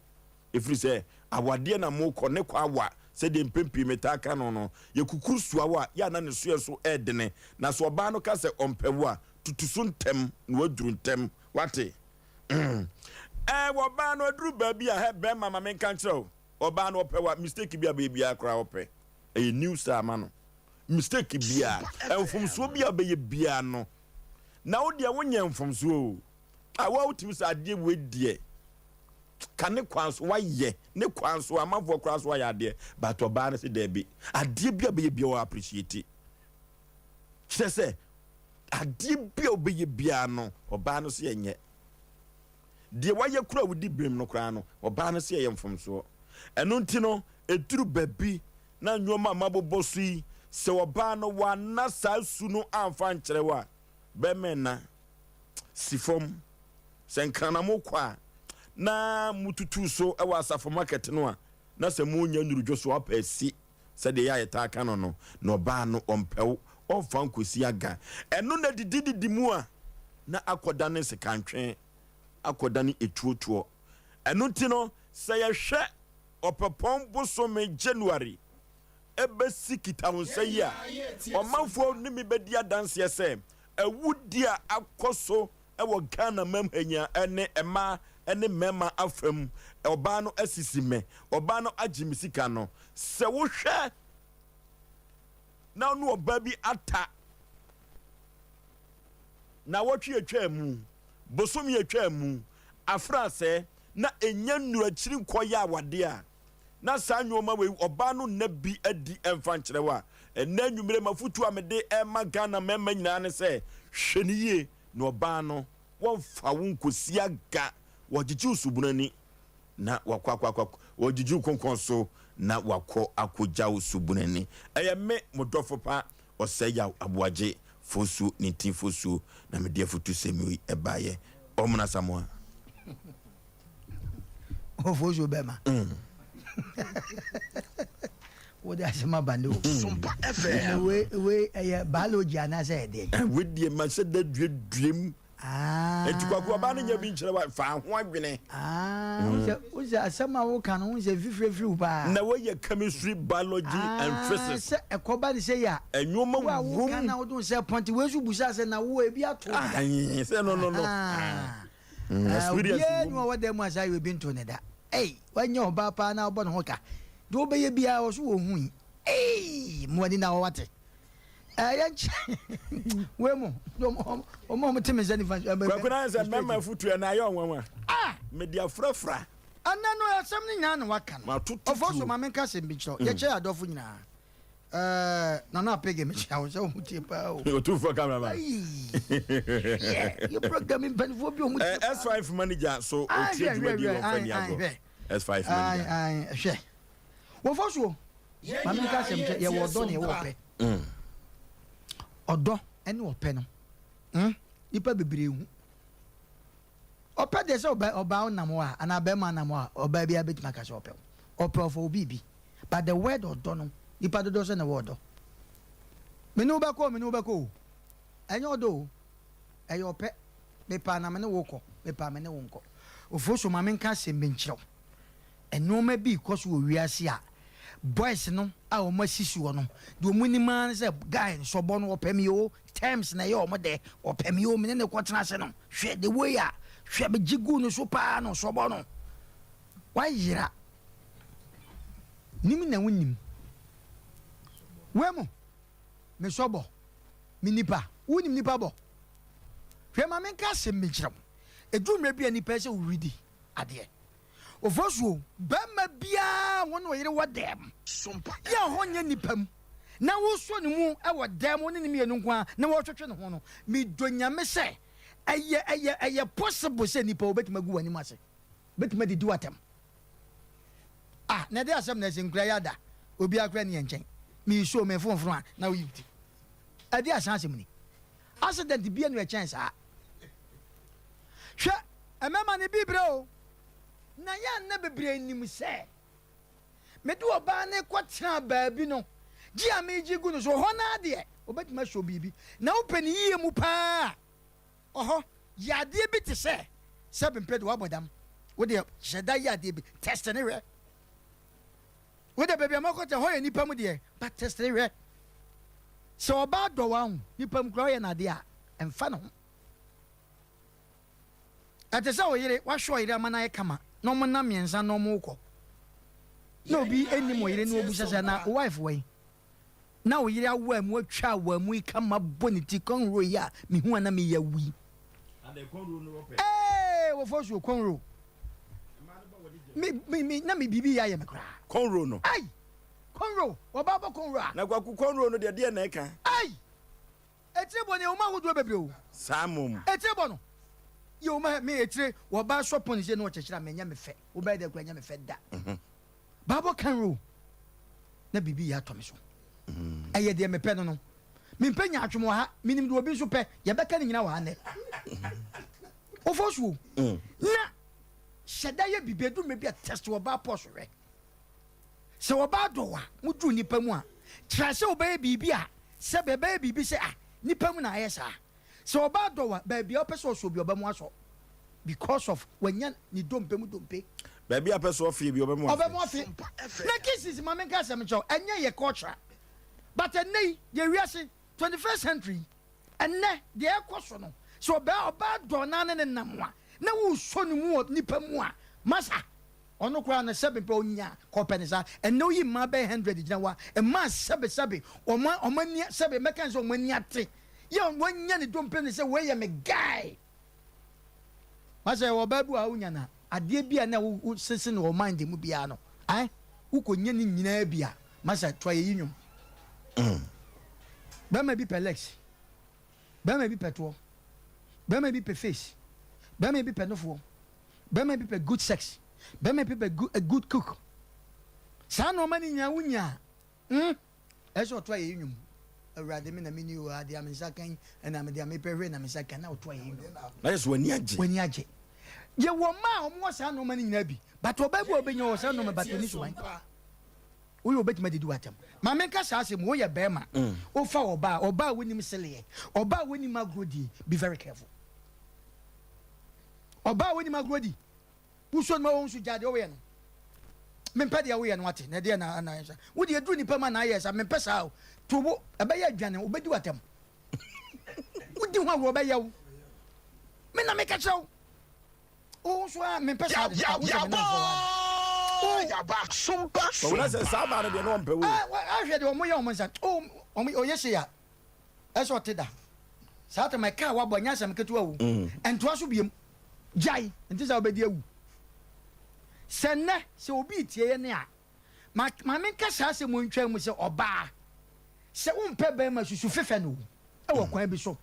Ɛfiri sɛ awadeɛ na mokɔ ne kɔ awa sɛdeɛ mpɛn pii metaa ka no no. Yɛkukuru soa wo a, yɛ a na ne soɛ nso ɛredene. Na sɛ ɔbaa no ka sɛ ɔmpɛ wo a, tutu so ntɛm na waduru ntɛm. Wate? Ɛɛ, ɔbaa no aduru baabi a, hɛ, bɛrima ma menka nkyerɛ wo. Ɔbaa no ɔpɛ wa mistake bi a bɛyɛ biara koraa ɔpɛ. Ɛyɛ new star ma no. Mistake biara, mfomsoɔ bi a bɛyɛ biara no. Na wo deɛ wonyɛ mfomsoɔ o. A wo a wotumi sɛ adeɛ wei deɛ ka ne kwan so wayɛ ne kwan so amanfoɔ koraa so ayɛ adeɛ but ɔbaa no sɛ daabi adeɛ bi a bɛyɛ biara wɔ appreciate. Kyerɛ sɛ adeɛ bi a wobɛyɛ biara no ɔbaa no sɛ ɛnyɛ. Deɛ wayɛ koraa a wodi bem no koraa no, ɔbaa no se ɛyɛ mfomsoɔ. Ɛno nti no, ɛduru baabi na nnoɔma a mabobɔ so yi, sɛ ɔbaa no wanna saa su no amfa ankyerɛ wo a, bɛmɛn na si fam. Sɛ nkran na mokɔ a, na motutu so wɔ asafo market no a, na sɛ monya nnuru dwo so apɛ asi. Sɛdeɛ ɛyɛ a yɛtaa ka no no, na ɔbaa no ɔmpɛ wo, ɔmfa wo nkɔsi aga. Ɛno na didididi mu a na akɔdane sekantwe, akɔdane etuotoɔ. Ɛno nti no, sɛ yɛhwɛ Ɔpɛpɔn bosome, January, ɛbɛsi Kitahonsa yi a, ɔmanfoɔ ne me bɛdi adanseɛ sɛ awudie a akɔ so wɔ Ghana mam ha nyinaa ne mmaa ne mmarima afa mu, ɔbaa no asisi me, ɔbaa no agye me sika no, sɛ wohwɛ na wo ne ɔbaa bi ata nawɔtwe atwaa mu, bosome atwaa mu, afrasɛɛ, na ɛnya nnuru akyiri nkɔyɛ awadeɛ a, na saa nnoɔma wei ɔbaa no nna bi adi mfa nkyerɛ wo a, ɛnnɛ anwummere m'afotuo a mede rema Ghana mmarima nyinaa ne sɛ, hwɛ no yie na ɔbaa no wɔmfa wo nkɔsi aga, wɔgyegye wo subunu ani na wakɔ akɔ akɔ, wɔgyegye wo konkɔn so na wakɔ akɔgya wo subunu ani. Ɛyɛ me, mo dɔfo pa, Ɔsɛeyaw Aboagye Fosuo Nintin Fosuo na mede afutusɛm yi baeɛ. Ɔmena Asamoah. Ofosuo bɛma. Wode asɛm aba ne o. Sompa FM. Wei wei ɛyɛ biology anaasɛ ɛdeɛn? Wei deɛ ma sɛ da duaduam. Ah. Eti kwaku ɔbaa no nya bi nkyerɛ wa fa ho adwene. Ah, wosɛ wosɛ asɛm a woka no wosɛ fifire firi wo paa. Na wɔyɛ chemistry, biology and physics. Sɛ ɛkɔba ne sɛ yɛ a. Nneɛma Wo a woka wom. na wode wo sɛ pɔnte wei nso busa sɛ na wo ebi ato wo da. Ayi sɛ no no no. Experience Obiara ni wom. ɔwɔ dan mu a saa yɛ obi nto ne da. Ei, wanya ɔbaa paa na wobɔ ne ho ka. Deɛ wobɛyɛ biara wɔ so wɔ hu yi. Ei, mo ani na hɔ wate. Ɛyɛ nkyɛ wei mo, wɔn a wɔn te me nsa nifa so. Kwaku na sɛ mmarima afutu ɛna ayɛ ɔnwanwa. Ah! Mede afrafra. Ɛnɛ no asɛm no nyinaa na waka no. Matoto tuo. Ɔfɔ so ma menka asɛm bi nkyerɛ wo. Yɛkyɛ adɔfo nyinaa. Eh, Nana Apege mekyia wo sɛ wo ho tie paa o. Otumfoɔ cameraman. Ayi, yɛ program mpanimfoɔ bi ɔmo tie paa. S5 manager so otie dwumadi wɔ mfa ni agorɔ. S5 manager. Hwɛ, wɔfɔ soɔ maame nka asɛm kyɛ yɛwɔ ɔdɔ na yɛwɔ ɔpɛ. Ɔdɔ ne ɔpɛ no, nipa bebree hu. Ɔpɛ deɛ sɛ ɔbaa ɔbaa nam hɔ a anaa bɛrima nam hɔ a ɔbaa biara bɛtumi aka sɛ ɔpɛ wo. Ɔpɛ ɔfɔ wo biribi. But the word ɔdɔ no nipa dodoɔ sɛ na ɛwɔ ɔdɔ. Me ne wo bɛkɔ o me ne wo bɛkɔ o. Ɛnyɛ ɔdɔ o. Ɛyɛ ɔpɛ. Mepɛ a na me ne wo kɔ, mepɛ a me ne wo nkɔ. Ofosu ma menka asɛm bi nkyerɛ wo. Nnoɔma bi rekɔ so wɔ wiase a. Boys no a wɔn asi soɔ no, deɛ wɔn nim ara ne sɛ guy no sɔbɔ no ɔpɛ me oo, terms na ɛyɛ wɔn dɛ, ɔpɛ me oo, me ne no kɔtena ase no, hwɛ the way a, hwɛ megye guu no so paa no, sɔbɔ no, wayera. Nim na wonim. Wei mo, me sɔbɔ, me nipa, wonim nipa bɔ? Hwɛ ma menka asɛm bi nkyerɛ wo, ɛduru mmerɛ bi a nipa ɛsɛ wo redi adeɛ. Ofosuo, barima biara a wo ne ɔyere wɔ dan mu, yɛ a hɔ nyɛ nnipa mu, na wosɔ ne mu wɔ dan mu, wo ne no mmienu nko ara, na wɔretwetwe ne ho no, medɔ Nyame sɛ, ɛyɛ, ɛyɛ, ɛyɛ possible sɛ nnipa wɔbɛtumi agu w'anim ase, bɛtumi adidi w'atɛm. Ah, na ɛde asɛm na ɛsɛ nkura yi ada, obiara koraa nni yɛn nkyɛn, meresuo, merefonfono a, na woyi wo ti. Ɛde asan asɛm ni. Accident bia nu ɛkyɛn saa. Hwɛ, mmarima no bi brɛ o. Na yɛn a na bebree nim sɛ mede ɔbaa no rekɔtena baabi no, gye a megye gu no so, ɔhɔ no ara deɛ, ɔbɛtumi asɔ biribi. Na wopɛ ne yie mu paa a, ɔhɔ, yɛ adeɛ bi te sɛ, sɛ bempɛ de woabɔ dam. Wo deɛ, hyɛ da yɛ adeɛ bi, test no hwɛ. Wo deɛ, baabi a moakɔtena, hɔ yɛ nnipa mu deɛ, but test no hwɛ. Sɛ ɔbaa dɔ wo ahu, nnipa mu koraa woyɛ no adeɛ a, ɛmfa ne ho. Ɛte sɛ ɔyere, wahwɛ ɔyere ama no ayɛ kama na wɔn nam mmiɛnsa na wɔn rekɔ. Na obi nnim ɔyere na ɔbisa sɛ na wo wife wɔ he? Na ɔyere awa mu atwa awa mu yi kama bɔ ne ti kɔnro yi a mehu a na meyɛ awu yi. Ee, wɔfɔ so kɔnro. Me me me na me biribi yɛ ayɛ me koraa. Kɔnro no. Ai! Kɔnro, ɔbaa bɔ kɔnro a. Na kwaku kɔnro no deɛ deɛ na ɛka. Ai! Etire bɔ no yɛ wɔn ahodoɔ bebree o. Saa mmom. Etire bɔ no yɛ wɔn ahɛ me etire wɔ ba sɔ pɔn se na ɔkyerɛkyerɛ a mɛ nyɛ me fɛ wo bɛyɛ dɛ kura nyɛ me fɛ da. Baabɔ kan o na biribi yɛ atɔ me so. Ɛyɛ deɛ mepɛ no no. Mempɛ nyaatwom wɔ ha menim deɛ obi nso pɛ yɛbɛka ne nyina wɔ ha nnɛ. Wofɔ so o. Na hyɛ da yɛ biribi edu mmerɛ bi a test wɔ ba pɔ so hwɛ. Sɛ ɔbaa dɔ wo a, moduru nnipa mu a, tra sɛ wobɛyɛ biribi a sɛbe ɛbɛyɛ biribi sɛ ah, nnipa mu na ayɛ saa. Sɛ ɔbaa dɔ wo a, baabi a wopɛ sɛ ɔsɔ bi ɔbɛmo asɔ because of wanya ne dompe mu dompe. Baabi a pɛ sɛ ɔfeɛ bi ɔbɛmo afe. Ɔbɛmo afe. Na kisses ma menka asɛm nkyerɛ wo, ɛnyɛ yɛ culture but ɛnnɛ yi deɛ wiase, 21st century yi, ɛnnɛ deɛ ɛrekɔ so no, sɛ ɔbaa ɔbaa dɔ na ne ne nam a, na wosɔ ne mu wɔ nnipa mu a, masa. Ɔno koraa no sɛbe pɛ onya kɔ pɛ ne saa. Ɛnnɛ woyi mmaa bɛyɛ hundred gyina hɔ a, mmaa sɛbe sɛbe wɔn wɔn ani sɛbe mɛka ne sɛ wɔn ani ate yɛ wɔanya ne dompe ne sɛ wei yɛ me guy. Masɛ yɛwɔ ɔbaa bi wɔ ha wonya no a adeɛ bi a na wo sese no wɔ mind mu biara no ae wokɔ nya ne nyinaa bi a masa to ayɛyi nwom. Bɛrima bi pɛ legs, bɛrima bi pɛ toɔ, bɛrima bi pɛ face, bɛrima bi pɛ nofoɔ. Bɛrima bi pɛ good sex, bɛrima bi pɛ good, a good cook. Saa nneɛma no nyinaa wonya a, mm, ɛsɛ ɔto ayɛyi nnwom. Awurade me na me ni o, adeɛ a me nsa kan ɛna me deɛ mepɛ hwɛ na me nsa kan na ɔto ayɛyi nnwom. Na yɛ so w'ani agye. W'ani agye. Yɛwɔ mmaa a wɔwɔ saa nneɛma no nyinaa bi, but ɔbaa bi a ɔbɛnya wɔ saa nneɛma but ɔni suban. Woyɛ obetumi adidi w'atɛm. Ma menka saa asɛm, woyɛ bɛrima, wofa ɔbaa, ɔbaa a wonim seleɛ, ɔbaa a wonim agorɔ die, be very careful. Ɔbaa a wonim agorɔ di. Wosɔ no ma wɔn nso gyaa deɛ woyɛ no. Mempɛ deɛ woyɛ no ate na ɛdeɛ na na ayɛ sa. Wo deɛ duru nipa mu a na ayɛ sa. Mempɛ saa o. To bo ɛbɛyɛ adwane wobɛdi w'atɛm. Wodi ho agorɔ ɔbɛyɛ wo. Me na meka kyerɛ wo. Wo nso a mempɛ saa de. Wo sɛ me namfoɔ wa. Wɔn sɛ saa baa no deɛ na ɔmpɛ wo. Ahwɛ deɛ wɔn yɛ wɔn nsa. Oh, ɔyɛ sei a. Ɛsɛ ɔte da. Saa tam ɛka a wabɔ ɛnyɛ asɛm ketewa o. Ɛntoa so biom. Gyae, nte saa wobɛdi awu. Sɛ nnɛ, sɛ obi retie yɛn a, ma ma menka saa asɛm wɔ ntwa mu sɛ ɔbaa, sɛ wompɛ barima susu fefɛ no o, ɛwɔ kwan bi so.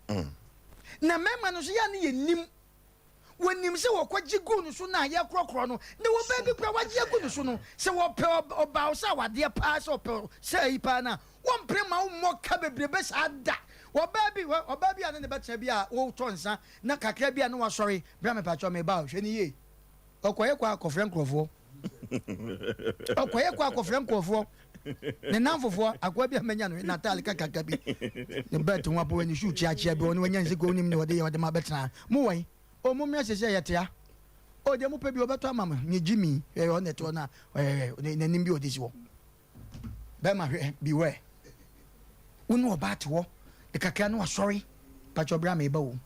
Na mmarima no nso yɛ a ne yɛnnim. Wɔnim sɛ wɔkɔgye guu no so no a yɛkorɔkorɔ no, na wɔ baabi koraa wɔagye agu no so no, sɛ wɔpɛ ɔbaa wo sɛ awadeɛ paa, sɛ ɔpɛ sɛ ayi paa no a, wɔmpere ma wommɔ ka bebrebe saa da. Ɔbaa bi, ɔbaa bi a ne ne bɛtena bi a wotɔ nsa na kakra bi a na wasɔre, bra mepakyɛw meba o, hwɛ no yie. Ɔkɔyɛ kɔ akɔfrɛ nkurɔfoɔ. Ɔkɔyɛ kɔ akɔfrɛ nkurɔfoɔ. Ne nnamfofoɔ, akoa bi a manya no, n'ataade kakraka bi, ne bɛlt ho apɔw, ne shoe kyeakyea bi, ɔno wanya ne sika, onim nea ɔde yɛ, ɔde ma bɛtena. Mo wɔ he? O, mommra seesei, yɛte ha. O, deɛ mopɛ bi, ɔbɛtɔ ama mo. Ne Jimmy, hwɛ, ɔno na ɛte hɔ no a, ɔyɛ, n'anim bi a ɔde si hɔ. Bɛrima hwɛ, beware. Wo ne ɔbaa te hɔ, de kakra na wasɔre, pakyɛ bra meba o,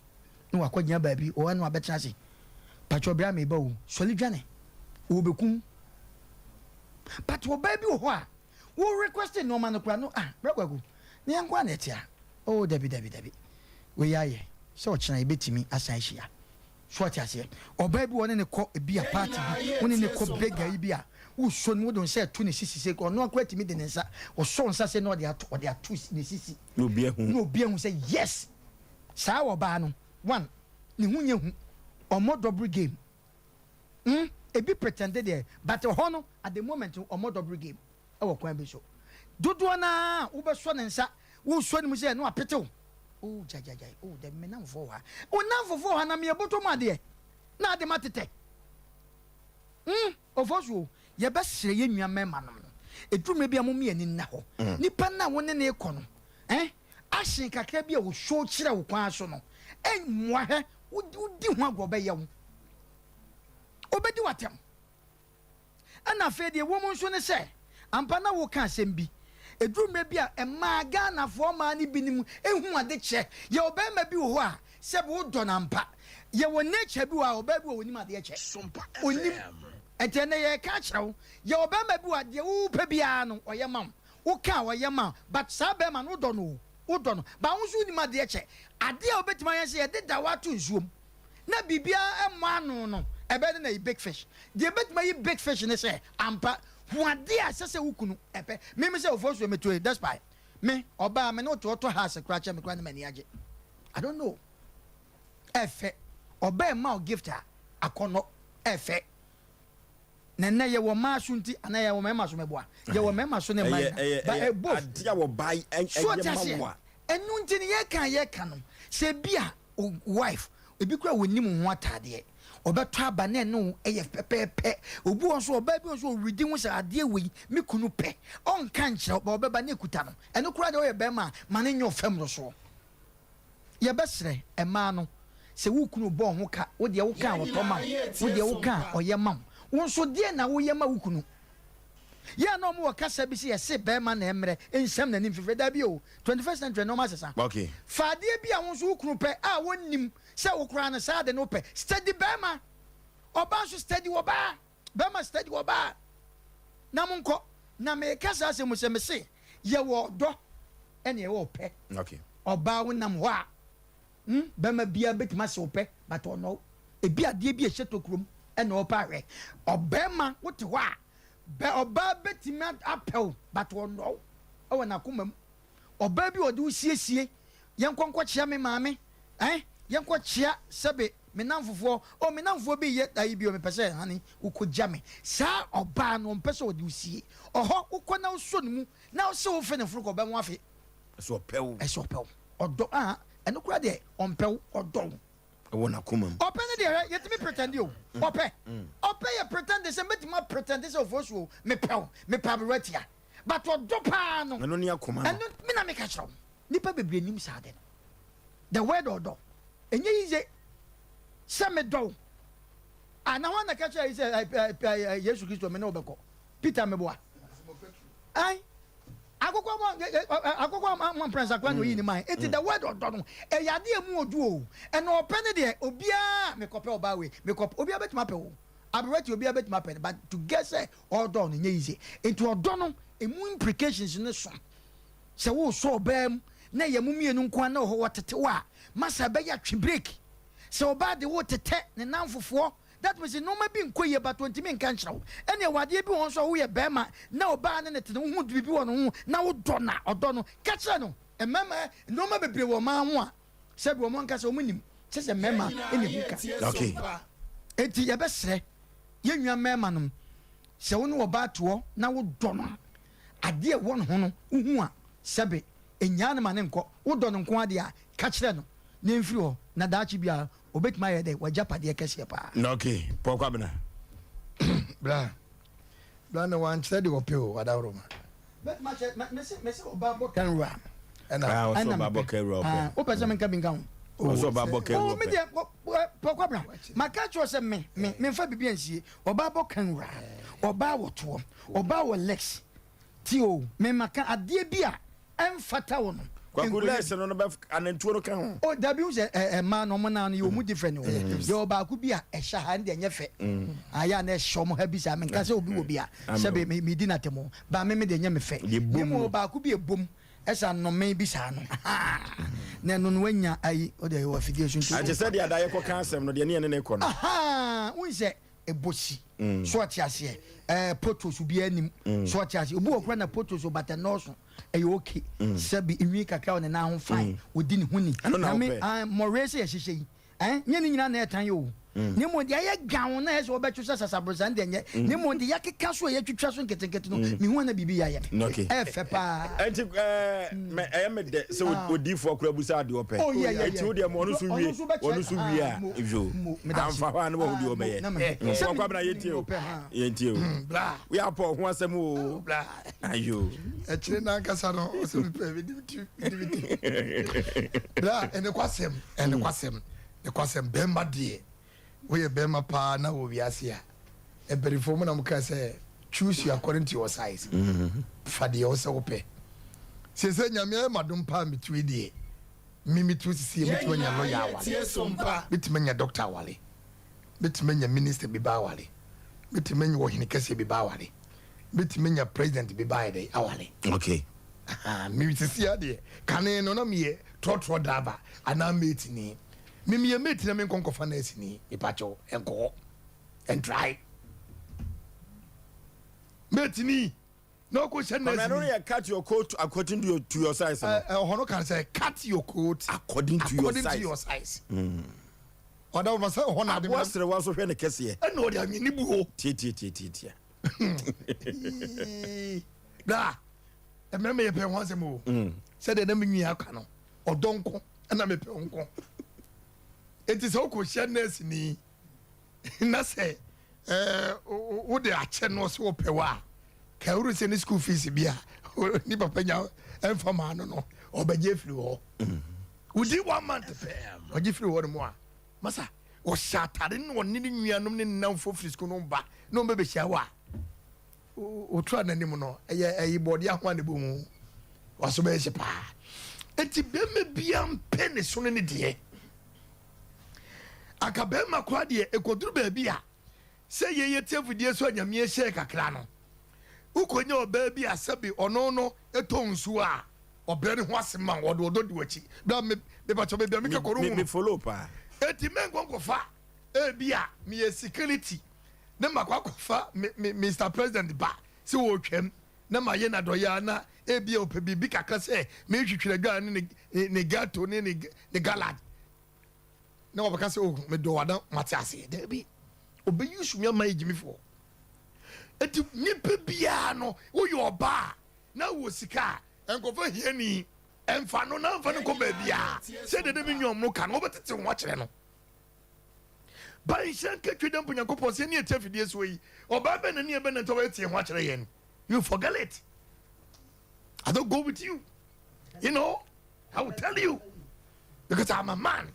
na wakɔgyina baabi, ɔwɔ na wabɛtena ase, pakyɛ bra meba o, sɔre dwane, ɔrebɛku wo. But ɔbaa bi wɔ hɔ a, wo request nneɛma no koraa no, ah, bra Kwaku, na yɛn nko ara na ɛte a, oh dabi dabi dabi, wei ayɛ sɛ ɔkyena yɛbɛtumi asan ahyia. So wate aseɛ? Ɔbaa bi wɔ ne ne kɔ ebi a party bi, wo ne ne kɔ bega yi bi a, wosɔ ne mu, wode wo nsa ɛto ne sisi sei, ɔno akora tumi de ne nsa, ɔsɔ wo nsa sei na ɔde ato, ɔde ato ne sisi. Na obi ahu. Na obi ahu sɛ yes, saa ɔbaa no, one, ne ho nyɛ hu, ɔmmɔ double game. Hmm, ebi pretende deɛ, but ɛhɔ no, at the moment no, ɔmmɔ double game ɛwɔ kwan bi so. Dodoɔ no ara, wobɛsɔ ne nsa, wosɔ ne mu sɛ, na wapete wo. Oh gyagyagyae oh dabi me namfoɔ wɔ ha. Wo namfofoɔ wɔ ha na meyɛ bɔtɔ mu adeɛ na ade ma tetɛ. Hmm Ofosuo, yɛbɛsrɛ yɛn nua mmarima nom no, ɛduru mmerɛ bi a momma yɛn ani nna hɔ. Nipa no a wo ne no rekɔ no eh, action kakra bi a ɔshow kyerɛ wo kwan so no, ɛmmoa hwɛ, wodi ho agorɔ ɔbɛyɛ wo. Ɔbɛdi wo atɛm. Ɛna afei deɛ ɛwɔ mu nso ne sɛ, ampa na woka asɛm bi. Ɛduru mmerɛ bi a, mmaa, Ghanafoɔ mmaa no binom hu ade kyɛ. Yɛwɔ barima bi wɔ hɔ a, sɛbi wodɔ no ampa. Yɛwɔ nature bi wɔ hɔ a, ɔbaa bi wɔ hɔ ɔnim adeɛ kyɛ. Ɔnim. Ɛnti ɛnnɛ yɛreka akyerɛ wo, yɛwɔ barima bi wɔ hɔ a, deɛ wopɛ biara no, ɔyɛ ma wo. Woka a, ɔyɛ ma wo. But saa barima no, wodɔ no o, wodɔ no. But wo nso wonim adeɛ kyɛ. Adeɛ a wobɛtumi ayɛ ne sɛ, yɛde dawa ato nsuom. na biribiara mmɔ ano no, ɛbɛyɛ dɛn ayi big fish? Deɛ ɛbɛtumi ayi big fish ne sɛ, ampa, hu adeɛ a ɛsɛ sɛ wo kunu pɛ. Me, me sɛ Ofosuo, metoe, despite me, ɔbaa, me ne wo te ɔtɔ house koraa kyɛ me koraa na m'ani agye. I don't know. Ɛfɛ. Ɔbaa ɛma wo gift a, akɔnnɔ. Ɛfɛ. Na nnɛ yɛwɔ mmaa so nti, anaa yɛwɔ mmarima so mɛboa? Yɛwɔ mmarima so ne mmaa nyinaa. But ɛyɛ both. Adeɛ a ɔbaa So ɔte ɛyɛ ma aseɛ? wo a. Ɛno nti no yɛka a yɛka no, sɛ ebi a wo wife, ebi koraa ɔnnim wo ho ataadeɛ, ɔbɛtɔ aba na ɛne wo yɛ pɛpɛɛpɛ. Obi wɔ hɔ nso, ɔbaa bi wɔ hɔ nso ɔredi ho sɛ adeɛ wei me kunu pɛ, ɔnka nkyerɛ wo, but ɔbɛba na ɛkuta no. Ɛno koraa deɛ woyɛ barima a, ma no nyɛ wo fam mmorosoɔ. Yɛbɛsrɛ mmaa no, sɛ wo kunu bɔ wo ho ka, wo deɛ woka a ɔtɔ ma wo, wo deɛ woka a ɔyɛ ma wo. Wo nso deɛn na woyɛ ma wo kunu? Yɛ a na wɔn wɔ kasa bi sɛ yɛse bɛrima na ɛmmerɛ nsɛm n'anim fifire. Dabi o, 21st century nneɛma asesa. Fa adeɛ bi a wo nso wo kunu pɛ a wɔnnim sɛ wo koraa no saa ade no wopɛ. Steady bɛrima. Ɔbaa nso steady ɔbaa. Bɛrima steady ɔbaa. Na monkɔ. Na meka saa asɛm mu sɛ mese yɛwɔ ɔdɔ ɛna yɛwɔ ɔpɛ. Ɔbaa wonam hɔ a, hmm, bɛrima biara bɛtumi ase wo pɛ but ɔnnɔ wo. Ebi adeɛ bi a ɛhyɛ tokurom ɛna ɔpɛ ahwɛ. Ɔbɛrima wote hɔ a, bɛ ɔbaa bɛtumi apɛ wo but ɔnnɔ wo ɛwɔ n'akoma mu. Ɔbaa bi a ɔde wo siesie, yɛnkɔ nkɔkyea me maame, eh, yɛnkɔkyea sɛbe me namfofoɔ, oh me namfoɔ bi yɛ ayi bi o mepɛ sɛ honey wokɔgya me. Saa ɔbaa no ɔmpɛ sɛ ɔde wo sie. Ɔhɔ wokɔ na wosɔ ne mu na wose wofe ne foro kɔ ɔbɛmo afe. Ɛsɛ ɔpɛ wo. Ɛsɛ ɔpɛ wo. Ɔdɔ ah ɛno koraa deɛ ɔmpɛ wo, ɔdɔ wo. Ɛwɔ n'akoma mu. Ɔpɛ no deɛ hwɛ yɛtumi pretend o. Ɔpɛ. Ɔpɛ yɛ pretend sɛ mɛtumi a pretend sɛ Ofosu o mepɛ wo, mepɛ aberewa tia. But ɔdɔ paa no. Ɛno ne akoma no. Ɛno me na meka kyerɛ wo. Nnipa bebree nim saa ade no. The word ɔdɔ. Ɛnyɛ yiye sɛ medɔ wo. Ah na hwan na ɛka kyerɛɛ yi sɛ Yesu Kristo me ne wo bɛkɔ? Peter meboa. Ae. Akokɔ ma akokɔ ma mprɛnsa koraa na oyi ne man. Enti the word ɔdɔ no ɛyɛ ade a emu odu o. Ɛna ɔpɛ no deɛ obiara mekɔpɛ ɔbaa wei mekɔpɛ obiara bɛtumi apɛ o. Aberewa ti obiara bɛtumi apɛ no but to get sɛ ɔdɔ no nyɛ easy. Enti ɔdɔ no emu implications no so. Sɛ wosɔ ɔbaa mu na ɛyɛ mo mmienu nko ara na ɔhɔ wɔtete wo a masa ɛbɛyɛ atwe break. Sɛ ɔbaa de wo tetɛ ne namfofoɔ That means nnoɔma bi nkɔ yie but ɔntumi nka nkyerɛ wo. Ɛnneɛ wɔ adeɛ bi wɔ hɔ nso a woyɛ barima na ɔbaa ne ne tena wohu biribi wɔ ne ho na wodɔ no a ɔdɔ no ka kyerɛ no. Mmarima nnoɔma bebree wɔ mmaa ho a sɛbi wɔn ankasa wɔn nim kyɛ sɛ mmarima na ɛhu ka. Okay. Enti yɛbɛsrɛ yɛn nua mmarima nom sɛ wo ne ɔbaa te hɔ na wodɔ no a adeɛ a ɛwɔ ne ho no wohu a sɛbi nnyaa no ma no nkɔ. Wodɔ no nko ara deɛ a ka kyerɛ no na ɛmfiri hɔ na daakye biara Obetumi ayɛ dɛ w'agyapadeɛ kɛseɛ paa. Na ok Paul Kwabena. Bra bra na wankyerɛ deɛ ɔpɛ o adaworoma. Mɛtumi akyerɛ mɛ mese mese ɔbaa bɔ kan wura. Ɛna. Ah ɔsɛ Ɛna ɔbaa bɔ mepɛ. kan wura ɔpɛ. Ah wopɛ sɛ menka bi nka ho. Ɔsɛ ɔbaa bɔ kan Oh wura me ɔpɛ. deɛ Paul Kwabena maka akyerɛ wo sɛ me me memfa biribi ansie ɔbaa bɔ kan wura ɔbaa wɔ toɔ ɔbaa wɔ legs. Ti o, me maka adeɛ bi a ɛnfata wo no. Kwaku lɛs no no bɛ anantuo no ka ho. O dabi n sɛ ɛ ɛmaa no ɔmo nan no yɛ ɔmo different o. Yɛ wɔ baako bi a ɛhyɛ ha ɛno deɛ ɛnyɛ fɛ. Ayɛ a na ɛhyɛ ɔmo ha bi saa menka sɛ obi wɔ bi a sɛbe me me di no atɛm o but me me deɛ ɛnyɛ me fɛ. Na mmom wɔ baako bi a ɛbom ɛsɛ anome bi saa no ahaa na ɛno no wanya ayi o deɛ wɔ afidie so nti. Agye sɛ deɛ ada yɛkɔ ka asɛm no deɛ ne yɛne no kɔ no. Ahaa wohu sɛ ɛbɔ si so ɔte aseɛ ɛɛ potos obiara nim so ɔte aseɛ obi wɔ kora na potos o but ɛnɔɔso ɛyɛ okay sɛbi nwi kakra wɔ ne nan ho fine odi ne ho ni na me mmɔwerɛ sɛ yɛhyehyɛ yi ɛn nyɛ ne nyinaa na ɛtan yɛ o ne mmom deɛ ayɛ gawn na ɛsɛ wɔbɛtwe sɛ sasabrosa no deɛ nyɛ ne mmom deɛ yɛakeka so a yɛatwitwa so nketenkete no mehu ana biribi yɛ ayɛ me ɛfɛ paa. Ɛnti ɛɛ ɛyɛ me dɛ sɛ odiifoɔ kora busa adeɛ ɔpɛ ɛnti wo deɛ ma ɔno so wie ɔno so wie a yo amfa hɔ a ne wahu deɛ ɔbɛyɛ wɔkɔ abena yɛntie o yɛntie o woyɛ apɔ ho asɛm o ayo ɛkyerɛ n'ankasa no ɔsɛ mepɛ mede mede bra ɛne kwasɛm ɛne kwasɛm ne kwasɛm bɛrima deɛ woyɛ bɛrima paa na wɔ wiase a mpanyinfoɔ mu na mo kaa sɛ choose your according to your size fa deɛ ɔsɛ wopɛ sese Nyame ayɛ madom paa metu yi deɛ me metu sisi yɛ metumi anya lawyer awale metumi anya doctor awale metumi anya minister bi ba awale metumi anya ɔhene kɛseɛ bi ba awale metumi anya president bi ba ayɛ dɛ awale. Okay. Me sisi adeɛ kane no na meyɛ trɔtrɔ driver anaa mate ni. Me meyɛ mate na menkɔ nkɔfa nurse ni mepakyɛw ɛnkɔ hɔ ɛntrae mate ni na ɔkɔ hyɛ nurse ni. Yɛ cut your coat according to your, to your size no. Ɛhɔ no kan sɛ cut your coat according to your according size. To your size. Ɔda wɔn sɛ ɔhɔ na ade. Aboa serewa nso hwɛ ne kɛseɛ. Ɛna ɔde anwene bu hɔ. Tietietie. Daa mmarima yɛ pɛ ho asɛm o. Sɛdeɛ na me nua aka no ɔdɔ nko ɛna mepɛ wo nko. Enti sɛ wokɔhyia nurse ni na sɛ ɛɛ wode akyɛ no sɛ wɔpɛ wo a, ka wuru sɛ ne school fees bi a ne papa nya ɛmfa maa no no ɔbɛgye afiri hɔ. Within one month pɛ ɔgye firi hɔ no mu a masa ɔhyɛ atade ne ɔne ne nuanom ne nnamfo firi school no ba na ɔmbɛbɛhyia wo a Wotra n'anim no, ɛyɛ ɛyi bɔɔde ahoa ne bɔ mu. Waso bɛyɛ hye paa. Eti bɛrima bia mpɛ ne so ne ne deɛ. Anka bɛrima koraa deɛ ɛkɔduru baabi a sɛ yɛyɛ te afidie so a nyameɛ hyɛɛ kakra no, wokɔnya ɔbaa bi a sɛbe ɔno no ɛtɔ nsuo a ɔbrɛ ne ho ase ma ɔde ɔdɔ di w'akyi. Bra me mepakyɛ baabi a meka kɔ no hu no. Me follow paa. Eti mɛnkɔ nkɔfa ebi a meyɛ security na makɔ akɔfa me me Mister President ba sɛ ɔretwam na mayɛ no adɔeɛ a na ebia ɔpɛ biribi kakra sɛ meretwitwiri adwa ne ne ne gato ne ne ne galad na wabɛka sɛ oh medɔ wada mate aseɛ. Daabi, ɔbɛyi su me ama yɛ gyimifoɔ. Eti nipa biara no woyɛ ɔbaa na wɔ sika a nkɔfa hiani ɛmfa no na mfa no nkɔ baabiara sɛdeɛ na me nuanom no ka no wobɛtete ho akyerɛ no. Ba nhyira nka twa dɛ mpo Nyankopɔn sɛ yɛne ɛte afidie soɔ yi ɔbaa bɛn na ne yɛbɛnante ɔbɛyɛ teɛ ho akyerɛ yɛn. You forget it. I don't go with you. You know I will tell you because I'm a man.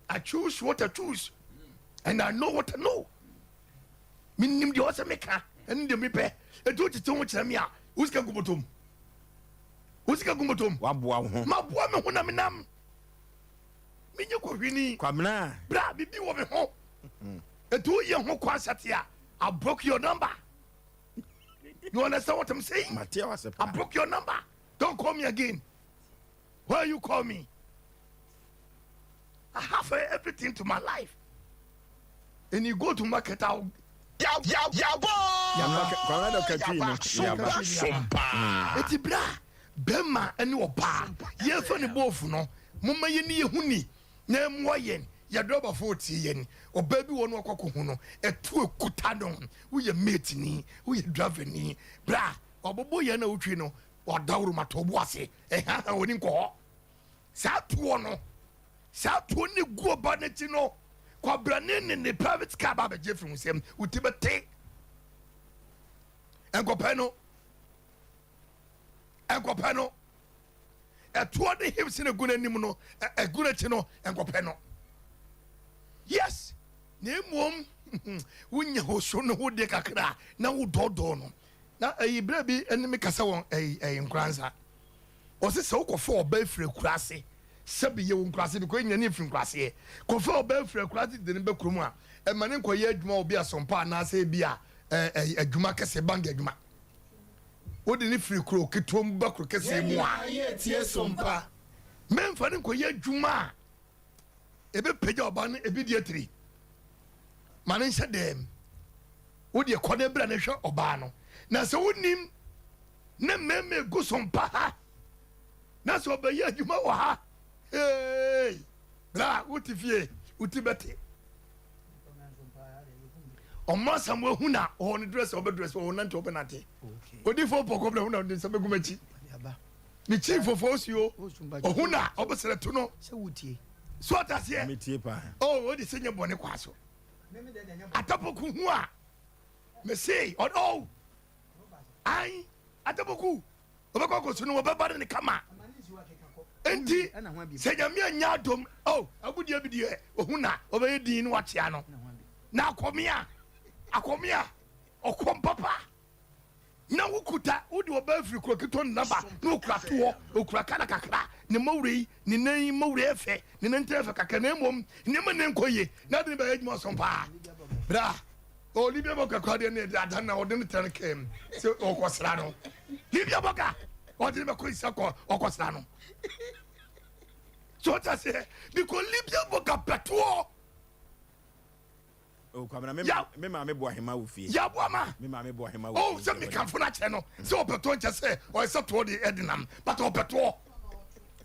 I choose what I choose and I know what I know. Menim deɛ ɔsɛ meka ɛne deɛ mepɛ. Ɛti wotete ho kyerɛ me a wo sika gu bɔtɔm. Wo sika gu bɔtɔm. Waboa wo ho. Maboa me ho na menam. Menyɛ kɔhwini. Kwabena. Bra, biribi wɔ me ho. Eti woyɛ ho kwan sɛte a, I broke your number. You understand what I'm saying? Mate wase pa. I broke your number. Don't call me again. Why you call me? I have everything to my life. And you go to market, I'll Kwabena dɔ katwi no. Yaba sompa. Eti bra, bɛrima ne ɔbaa, yɛmfa ne bɔɔfu no, momma yɛnni yɛn ho ni na ɛmmoa yɛn. Yɛn adrɔbafo retie yɛn. Ɔbaa bi wɔ hɔ na wakɔ akɔhu no, ɛto akuta no. Woyɛ mate ni, woyɛ driver ni. Bra, wabobɔ yɛn na wotwi no, wadaworo ma to bo ase. Ɛhaha w'ani nkɔ hɔ. Saa toɔ no, saa toɔ no gu ɔbaa no akyi no, kwabrane ne ne private car ba abɛgye afiri wo nsam. Wo ti bɛte. Nkɔpɛ no. Nkɔpɛ no. Ɛtoɔ ne hips no gu n'anim no, ɛgu n'akyi no, nkɔpɛ no. Yes, na mmom wonya wo so no ho deɛ kakra na wodɔɔdɔɔ no. Na ɛyi berɛ bi ɛne me kasa wɔ ɛyi ɛyi Nkoranza. Ɔse sɛ wokɔfa ɔbaa firi akuraase, sɛbi yɛwɔ nkuraase because yɛn nyinaa ne yɛfiri nkuraaseɛ, kɔfa ɔbaa firi akuraase de no ba kurom a, ɛma no nkɔyɛ adwuma wɔ bi a Sɔmpa anaasɛ ebi a ɛɛ ɛyi adwuma kɛseɛ, bank adwuma. Wode no firi kuro ketewa mu ba kuro kɛseɛ mu a, mɛmfa no nkɔyɛ adwuma a ɛbɛpagya ɔbaa no ebi deɛ tiri. Ma no nhyɛ dɛm. Wo deɛ kɔ na bra na hwɛ ɔbaa no. Na sɛ wonim ne mmarima egu so mpa ha na sɛ ɔbɛyɛ adwuma wɔ ha, hey, bra wote fie, wo ti bɛte. Ɔmo asam wahu na ɔwɔ ne dress ɔbɛ dress ɔwɔ nante ɔbɛ nante. Odifo pɔkɔ bla hu na ɔde nsa bɛgu m'akyi. Ne chief of osuo ɔhu na ɔbɛsrɛ to no. So ɔte aseɛ? Oh, ɔde sɛ nyɛ bɔne kwa so. Atapoku hu a mese ɔdɔ o. Ae, Atapoku ɔbɛkɔ akɔsu no wɔbɛba ne kama. Enti sɛ Nyame anya adom oh, agudeɛ bi deɛ ɔhu na ɔbɛyɛ din no wakyea no. Na akɔmea, akɔmea, ɔkɔm papa. Na wokuta, wode ɔbaa firi kuro ketewa no naba na ɔkura toɔ, ɔkura kala kakra, ne mmɔwerɛ yi, ne nan yi mmɔwerɛ yɛ fɛ, ne nantin yɛ fɛ kakra, na mmom nneɛma nne nkɔ yie, na ade no bɛyɛ adwuma ɔsɔn paa. Bra, oh, Libya bɔka koraa deɛ ne ɛde ada na ɔde no tena no kaa mu sɛ ɔkɔsra no. Libya bɔka, ɔde no bɛkɔ isa kɔ ɔkɔsra no. So ɔte aseɛ, because Libya bɔka pɛtoɔ. Oh, Kwabena, me Ya- me maame bɔ ahema wɔ fie. Yɛaboa ma. Me maame bɔ ahema wɔ Oh, fie. sɛ mekamfo no akyerɛ no sɛ ɔpɛ toɔ nkyɛ sɛ ɔyɛ sɛ toɔ de ɛde nam but ɔpɛ toɔ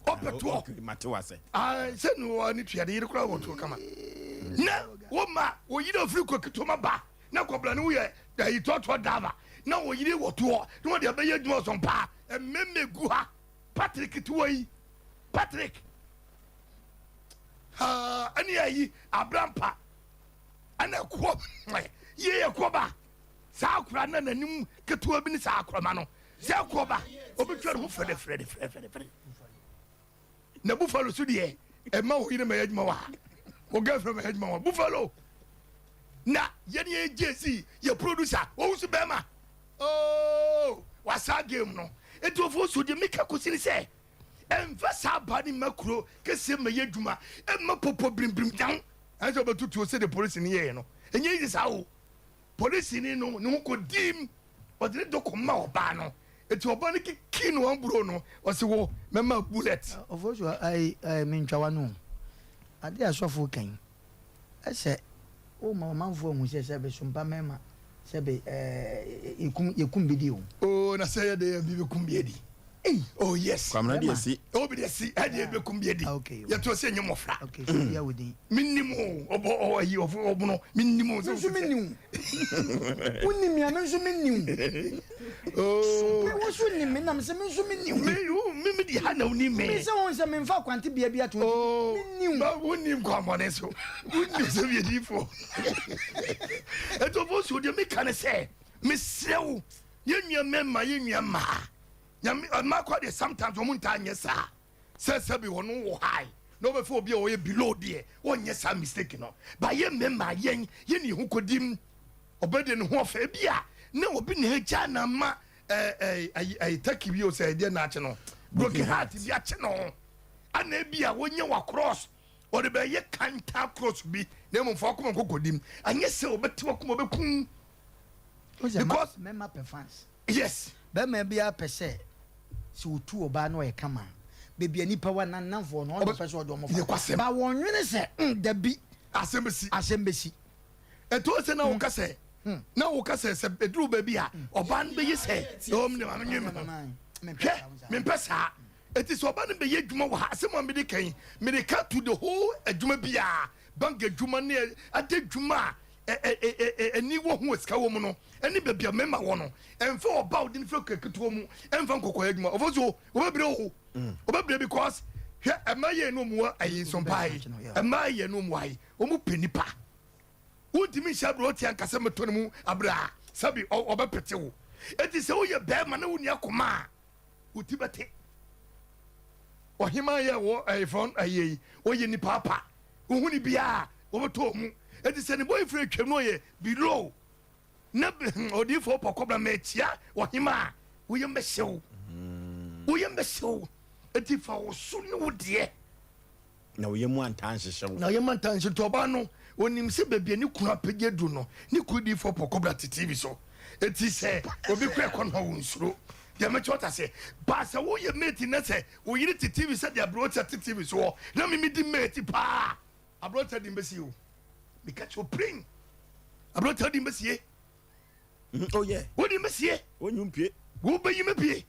ɔpɛ toɔ. Okay, mate wase. Ah, sɛ no wɔ ne tua de yere koraa wɔ toɔ kama na woma wɔyere ofiri kɔ ketoma ba na kɔbra ne woyɛ ayi tɔɔtɔɔ dava na wɔyere wɔ toɔ na wɔde abɛyɛ adwuma ɔsɔn paa mmɛmɛ gu ha Patrick ketewa yi Patrick ha ɛne ayi abrampa ɛna ɛkoɔ yie ɛkoɔ ba saa akora na n'anim ketewa bi ne saa akorɔma no sɛ ɛkoɔ ba obɛtwa ne ho fɛdɛ fɛdɛ fɛdɛ fɛdɛ na buffalo so deɛ ɛma wo yere ma yɛ adwuma wɔ ha wo girlfriend ma yɛ adwuma wɔ buffalo na yɛne yɛ jc yɛ producer wɔn nso bɛrima ooo wasa game no eti ofo so deɛ meka kɔsi ne sɛ ɛmfa saa ba ne mma kuro kɛseɛ ma yɛ adwuma ɛmma popo birimbirim down ɛnsɛ ɔbɛtutuo sɛdeɛ polisi no yɛɛ no ɛnyɛ easy saa o polisi ni no ne ho kɔ dim ɔde ne dɔ kɔma ɔbaa no eti ɔbaa no kiki no amburo no ɔsi wo mɛma bullet. Ɔfo so ayi ayi mentwa w'ano o ade a sɔfo kan ɛsɛ woma ɔmanfoɔ ahu sɛ sɛbe sompa mɛma sɛbe ɛɛ yɛkum yɛkum bi di o. Oo na sɛ yɛde yɛ bi bɛkum bi adi. Ei. Oh yes. Kwamina deɛ si. Oh bi deɛ si ɛdeɛ bɛkum bi adi. Ah, okay. Yɛto sɛ nyɛ mmɔfra. Okay, so bia wo din. Mennim o ɔbɔ ɔ ayi ɔfo ɔbono mennim o. Me nso menni wo. Wonni me a me nso menni wo. Oh. Me wo so nim me nam sɛ me nso menni wo. Me wo me me di ha na woni me. Me sɛ wɔn sɛ memfa kwante bea bi ato Oh. Menni wo. Ba wonni nkwammɔne so. Wonni sɛ bi adifo. Ɛtɔfo so deɛ meka ne sɛ mesrɛ wo yɛn nua mmarima yɛn nua mmaa nyame mmaa kɔ deɛ sometimes wɔn ntaa nyɛ saa sɛ sɛbi wɔn wɔ high na wɔbɛfɛ obi a ɔyɛ below deɛ wɔnyɛ saa mistake no ba yɛ mmarima yɛn yɛn ne ho kɔdim ɔbɛ deɛ ne ho ɔfɛ ebi a na obi na agya na ma ɛɛ ɛɛ ɛyi ɛyi turkey bi o sɛ ɛdeɛ na akye no broken heart bi akye no ana ebi a wɔnyɛ wa cross ɔde bɛyɛ kanta cross bi na emu nfa ɔkoma nkɔ kɔdim anyɛ sɛ ɔbɛte wakoma ɔbɛkum because mɛma pɛ fans. Yes. Bɛrima biara pɛ sɛ sɛ otu ɔbaa na ɔyɛ kama a, baabi a nipa wɔ n'anamfoɔ no, ɔno pɛ sɛ ɔde wɔn fa. Ba wɔnwene sɛ, mm, dabi. Asɛm bɛsi. Asɛm bɛsi. Ɛtɔ sɛ na woka sɛ, na woka sɛ sɛ ɛduru baabi a ɔbaa no bɛyɛ sɛ, ɛwɔ mu ne maame nwe me ho. Hwɛ, mempɛ saa. Ɛti sɛ ɔbaa no bɛyɛ adwuma wɔ ha, asɛm a mede ka yi, mede ka to the whole adwuma biara, bank adwuma ne ade adwuma a ani wɔ ho a sika wɔ mu no ne baabi a mmarima wɔ no, ɛmfa ɔba a ɔde no firi akura ketewa mu ɛmfa nkɔkɔyɛ adwuma. Ɔfo so ɔbɛbrɛ o, ɔbɛbrɛ because hwɛ ɛma yɛ no mu ayi nsɔmpa yi, ɛma yɛ no mu ayi, wɔn pɛ nipa. Wontumi nhyɛ abrɛ ɔte ankasa mɛtɔ ne mu abrɛ a sɛbi ɔbɛpete wo. Eti sɛ woyɛ bɛrima na wonni akoma a, wo ti bɛte. Ɔhemaa yɛ wɔ ɛyɛ ɛyɛ yi, ɔyɛ nipa apa. Wohu ne biara wɔbɛtɔ mu. Eti sɛ ne boyfriend twam no ɔyɛ below. Na odiyifoɔ pɔkɔ bra mekyia ɔhema a wo yam bɛhye wo. Wo yam bɛhye wo. Enti fa wo so ne wo deɛ. Na wo yam antaa nhyehyɛ wo. Na wo yam antaa nhyehyɛ nti ɔbaa no onim sɛ baabi a ne kunu apagya adu no ne kunu diyifoɔ pɔkɔ bra te TV so. Enti sɛ obi kɔ ɛkɔ no a ɔnsuro. Deɛ mekyerɛ wote aseɛ? But sɛ woyɛ mate na sɛ wo yere te TV sɛdeɛ aberanteɛ te TV soɔ na me medi mate paa a, aberanteɛ de me bɛsie o. Meka kyerɛ wo pirin. Aberanteɛ wode me bɛsie. Oh yeah. Wode me bɛsie. Wonyi mpie. Wobɛyi me pie.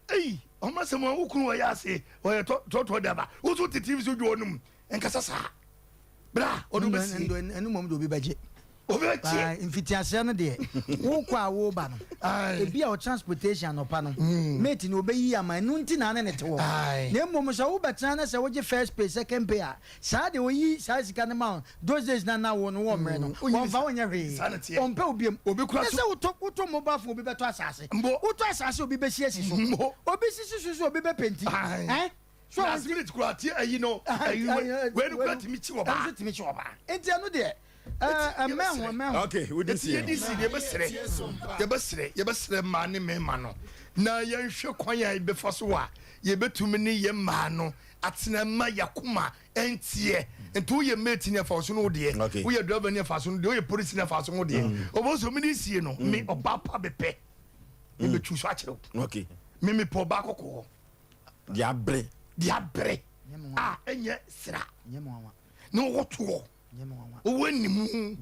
Ei, ɔma sɛ mo a wo kunu ɔyɛ ase, ɔyɛ tɔtɔ daba. Wo so te TV so dwo ɔnum. Nkasa saa. Bra, ɔde wo bɛsie. Ɛno mmom de obi bɛgye. Obi bɛgye. Mfitiaseɛ no deɛ, wokɔ a woba no, ebi a wo transportation anɔpa no, mate no ɔbɛyi ama, ɛno nti na ne ne te hɔ. Na mmom sɛ wobɛtena na sɛ wogye first pay, second pay a, Saa deɛ oyi saa sika no ma wo those days na na wo no wɔ mmerɛ no wɔnfa wo nyɛ hwee ɔmpɛ wo biom ne sɛ wotɔ wotɔ mobile phone obi bɛtɔ asase wotɔ asase obi bɛsi asi so obi sisi so so obi bɛ penti ɛn so last minute kura ti ayi no ayi wei no kura tumi kyi wɔ baa ɛnso tumi kyi wɔ baa nti ɛno deɛ ɛmɛ ho ɛmɛ ho okay wodi si yɛ si yɛbɛsrɛ yɛbɛsrɛ yɛbɛsrɛ mmaa ne mmarima no na yɛnhwɛ kwan a yɛbɛfa so a yɛbɛtumi ne yɛn mmaa no Atena mma yakoma nteɛ. Nti woyɛ mate ni afa so no wo deɛ. Woyɛ driver ni afa so no deɛ. Woyɛ police ni afa so no deɛ. Ɔbɔ so mede sie no me ɔba pa bepɛ. Me bɛ tu so akyerɛ wo. Okay. Me me pɛ ɔba kɔkɔɔ. Deɛ abere. Deɛ abere. A ɛnyɛ sra. Na ɔwɔ toɔ. Ɔwɔ animu.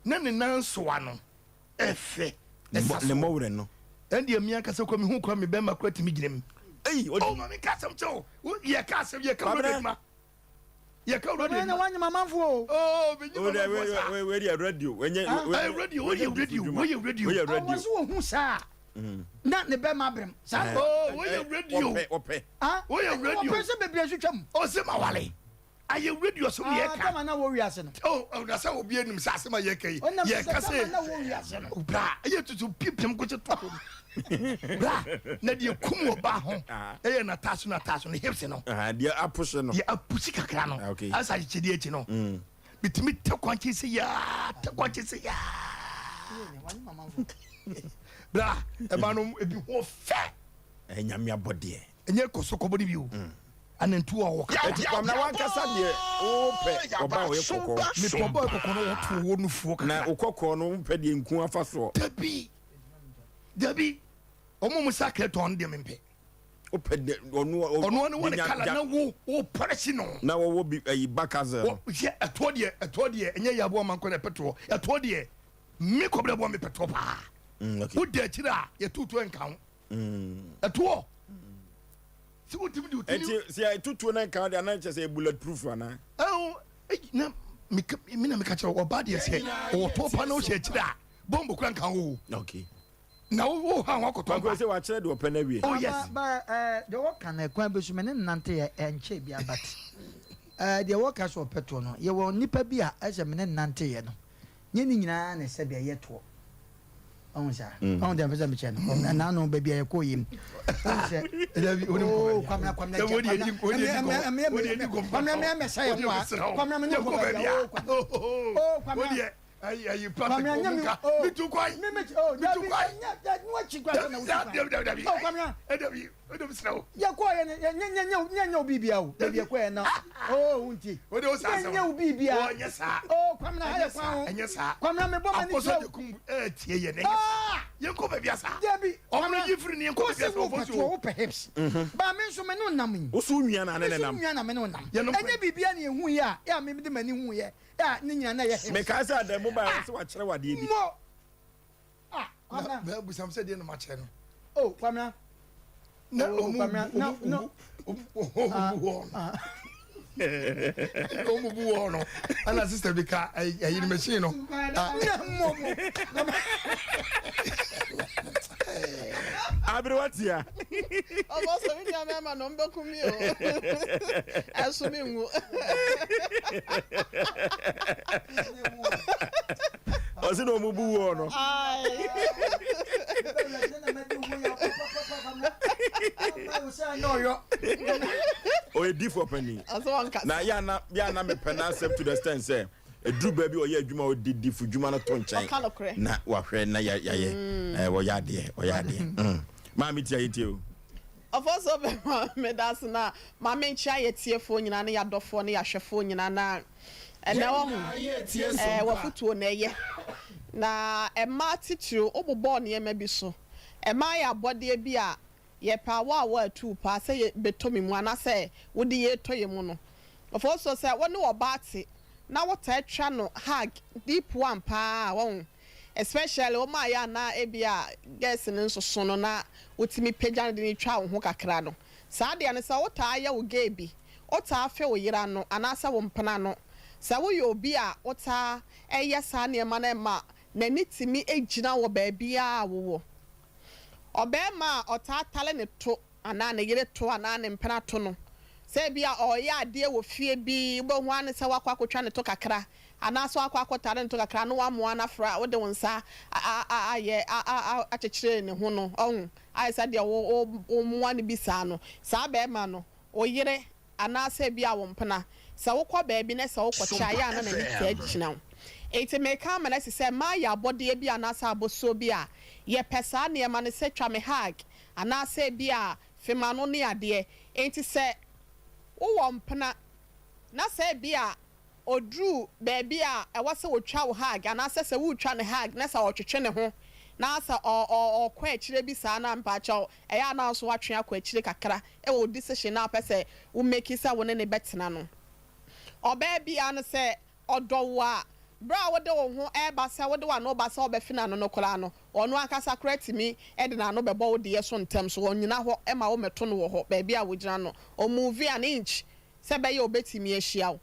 Na ne nan soa no. Ɛfɛ. Ɛsa so. Ne mmɔwerɛ no. Ɛndeɛ me ankasa kura me ho kura me bɛrima kura tumi gyina mu. Eyi odi. Oh maame ka asɛm kyɛ o. Yɛ ka asɛm yɛ ka wura de adwuma. Yɛ ka wura de adwuma. Ɔbɛn na wanyem amanfo o. Oh me nyem amanfo saa. Wei wei deɛ radio. Wei radio wei yɛ radio wei yɛ radio. Wei yɛ radio. Ɔwɔ so wɔ hu saa. Na ne bɛrima abrɛm. Saa. Oh wei yɛ radio. Ɔpɛ ɔpɛ. Wei yɛ radio. Ɔpɛ sɛ bebree so twam. Ɔsɛ ma wale. Ayɛ radio so ne yɛka. Ah, tama na wɔ wiase no. Oh, oh, na sɛ obi anim sɛ asɛm a yɛka yi. Yɛka sɛ. Tama na wɔ wiase no. Bra, ɛyɛ tutu pipiam kɔkyɛ tɔ fam. Bra, na deɛ kum ɔbaa ho ɛyɛ n'ataaso n'ataaso ne hips no. Deɛ apusi no. Deɛ apusi kakra no. Okay. Asa akyekyɛdeɛ akyi no. Bitumi tɛ kwankye sɛ yaa, tɛ kwankye sɛ yaa. Bra, ɛma no ebi ho fɛ. Ɛnyame abɔdeɛ. Ɛnyɛ kɔsɔkɔbɔ no bi o. Anantuo a wɔka. Eti Kwamina wankasa deɛ wopɛ ɔba a ɔyɛ kɔkɔɔ. Mepɛ ɔba a ɔyɛ kɔkɔɔ na ɔto wɔ nufoɔ kakra. Na wo kɔkɔɔ no wopɛ deɛ nku afa soɔ. Dabi dabi wɔn a wɔn sa kɛtɔn no deɛ mempɛ. Wopɛ deɛ ɔno ɔno ne wɔ ne kala na wo wo pɔrɛsi no. Na wɔwɔ bi ɛyi bakazel no. Yɛ ɛtoɔ deɛ ɛtoɔ deɛ ɛnyɛ yɛ aboa manko na ɛpɛ toɔ ɛtoɔ deɛ me kɔbere aboa mepɛ toɔ paa. Wo da akyire a yɛtutuo nka ho. Ɛtoɔ. Sɛ wotumi de otini. Nti sɛ yɛtutuo na nka deɛ anaa kyɛ sɛ bullet proof anaa. Ɛo na meka me na meka kyerɛ ɔba deɛ sɛ ɔwɔ toɔ pa na wohyɛ akyire a bɔmbo kura nka ho. Okay. Na wo ha ho akɔtɔ mpa. Sɛ wakyerɛ deɛ ɔpɛ no awie. Oh yes. Ba ba deɛ wɔka no ɛkwan bi so me ne nante yɛ ɛnkyɛ bia but deɛ wɔka sɛ ɔpɛ toɔ no yɛwɔ nipa bi a ɛsɛ me ne nante yɛ no Nyɛ ne nyinaa na ɛsɛ bea yɛ toɔ. Ɔhu saa? Ɔhu deɛ mpɛ sɛ mekyerɛ no? Ɛna ano baabi a yɛkɔɔ yim. Ɔhu sɛ, oo, Kwamina, Kwamina, gya, Kwamina, ɛmɛ, ɛmɛ, Kwamina, ɛmɛ, ɛmɛ sɛ yɛn wa, Kwamina, me ne nkɔ baabi a, oo, Kwamina, oo, Kwamina, Kwamina, nyɛ mi, oo, mi, mi, oo, dabi, nyɛ, nyɛ, wakyi kura sɛ na wotu kwan, oo, Kwamina. Yɛkɔɔ yɛ no, nyɛ nyɛ nyɛ nyɛ nyɛ obi bia o. Baabi yɛkɔɔ yɛ no, oh nti. Nyɛ nyɛ obi bia. Oh Kwamina ha yɛ kwan ho. Kwamina me bɔ m'ani kyerɛ wo. Ah! Dabi. Kwamina, wo se wo pɛ toɔ, wo pɛ hips. Ba me nso me ne wo nam yi. Wo so nua na ne Me ne so nam. nua na me ne wo nam. Ɛnyɛ biribiara na yɛhu yɛ a, yɛ a me de m'ani hu yɛ a ne nyinaa na ɛyɛ hips. Mekae sɛ Adamu baeɛ ɔse wakyerɛ wo adeɛ bi. Mo! Ah, Kwamina. Na busam sɛ deɛ na makyerɛ no. Oh, Kwamina. Na oh, ɔmu Kwamina. Na, no. ɔmu bu hɔ no. Ɔmu bu hɔ no. Ɛna sister bi ka ɛyi ni machine no. Na mo mo. Aberewa tia. Ɔbɔ sɛ me nua mɛma no mbɛku mi o. Ɛso mi nwu. Ɔsi na ɔmo bu wɔ no. Ɔyɛ difo panin. Na yɛ ana yɛ ana mepɛ n'asɛm to the extent sɛ. Ɛduru baabi a ɔyɛ adwuma a ɔde difo dwuma no to nkyɛn Ɔka nokorɛ. na wahwɛ na yɛayɛ. Ɛɛ, wɔyɛ adeɛ, wɔyɛ adeɛ. Maame tia yɛtie o. Ɔfɔ so bɛma meda ase na ma menkyia yɛ tiefoɔ nyinaa ne yɛadɔfoɔ ne yɛahwɛfoɔ nyinaa na ɛnɛ wɔ ho wɔfotuo na ɛyɛ na ɛma titiriw wobobɔɔ nneɛma bi so. Ɛma yɛ abɔdeɛ bi a yɛpɛ awɔ a wɔatu paa sɛ yɛbɛtɔ me mu anaasɛ wode yɛtɔ yɛ mu no. Ɔfɔ so sɛ wo ne ɔbaa te na wotaa twa no hug deep one paa wɔn, especially wɔn a yɛ ana ebi a girls no nso so no na wotumi pagya no de ne twa wo ho kakra no, saa deɛ no sɛ wotaa yɛ wo gay bi, wotaa fe wo yera no anaasɛ wo mpena no, sɛ woyɛ obi a wotaa ɛyɛ saa nneɛma no ma n'ani tumi gyina wɔ baabiara a wowɔ. Ɔbɛrima a ɔtaa tale ne to anaa ne yere to anaa ne mpena to no, sɛ ebi a ɔyɛ adeɛ wɔ fie bi, wobɛhu ane sɛ wakɔ akɔtwa ne to kakra anaasɛ wakɔ akɔtare ne to kakra na wamoa no afra, wode wo nsa ayɛ akyekyere ne ho no, ɔho ayɛ sɛ deɛ womoa no bi saa no, saa bɛrima no, wo yere anaasɛ bi a wo mpena, sɛ wokɔ baabi na sɛ wokɔkyɛ a, yɛ a na n'ani taa gyina wo. Enti meka ama no asi sɛ mmaa yɛ abɔdeɛ bi anaasɛ abosuo bi a yɛpɛ saa nneɛma no sɛ twa me hug anaasɛ bi a fema no ne adeɛ. Enti sɛ wowɔ mpena na sɛ bi a oduru baabi a ɛwɔ sɛ wotwa wo hug anaasɛ sɛ wotwa ne hug na sɛ ɔtwetwe ne ho na sɛ ɔkɔ akyire bi saa na mpakyɛw, ɛyɛ a na nso watwe akɔ akyire kakra ɛwɔ wo decision na apɛ sɛ wo make sɛ wo ne ne bɛtena no. Ɔbaa biara no, sɛ ɔdɔ wo a, berɛ a wode wo ho ɛreba sɛ wode w'ano ba sɛ ɔbɛfe n'ano no koraa no, ɔno ankasa koraa tumi de n'ano bɛbɔ wo deɛ so ntɛm so. Ɔnyina hɔ ma wo mɛto no wɔ hɔ baabi a wogyina no, ɔmove an inch sɛ bɛyɛ obɛtumi ahyia wo.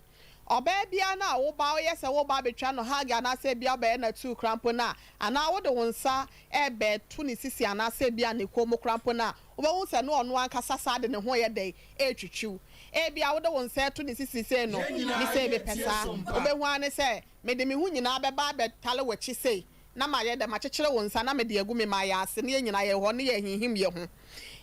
Ɔbaa biara no a woba woyɛ sɛ woba abɛtwa no hug anaasɛ bia wobɛyɛ no atuu koraa mpo no a, anaa wode wo nsa ɛbɛto ne sisi anaasɛ bia ne kɔn mu koraa mpo no a, wobɛhu sɛ ne ɔno ankasa saa de ne ho yɛ dɛn ɛretwitwiw. Ebia wode wo nsa ɛto ne sisi sei no ne sei mepɛ saa, wobɛhu ara ne sɛ mede me ho nyinaa bɛba abɛtale w'akyi sei na mayɛ dɛ makyekyere wo nsa na mede agu me mayɛ ase ne yɛn nyinaa yɛ hɔ ne yɛhinhim yɛ ho.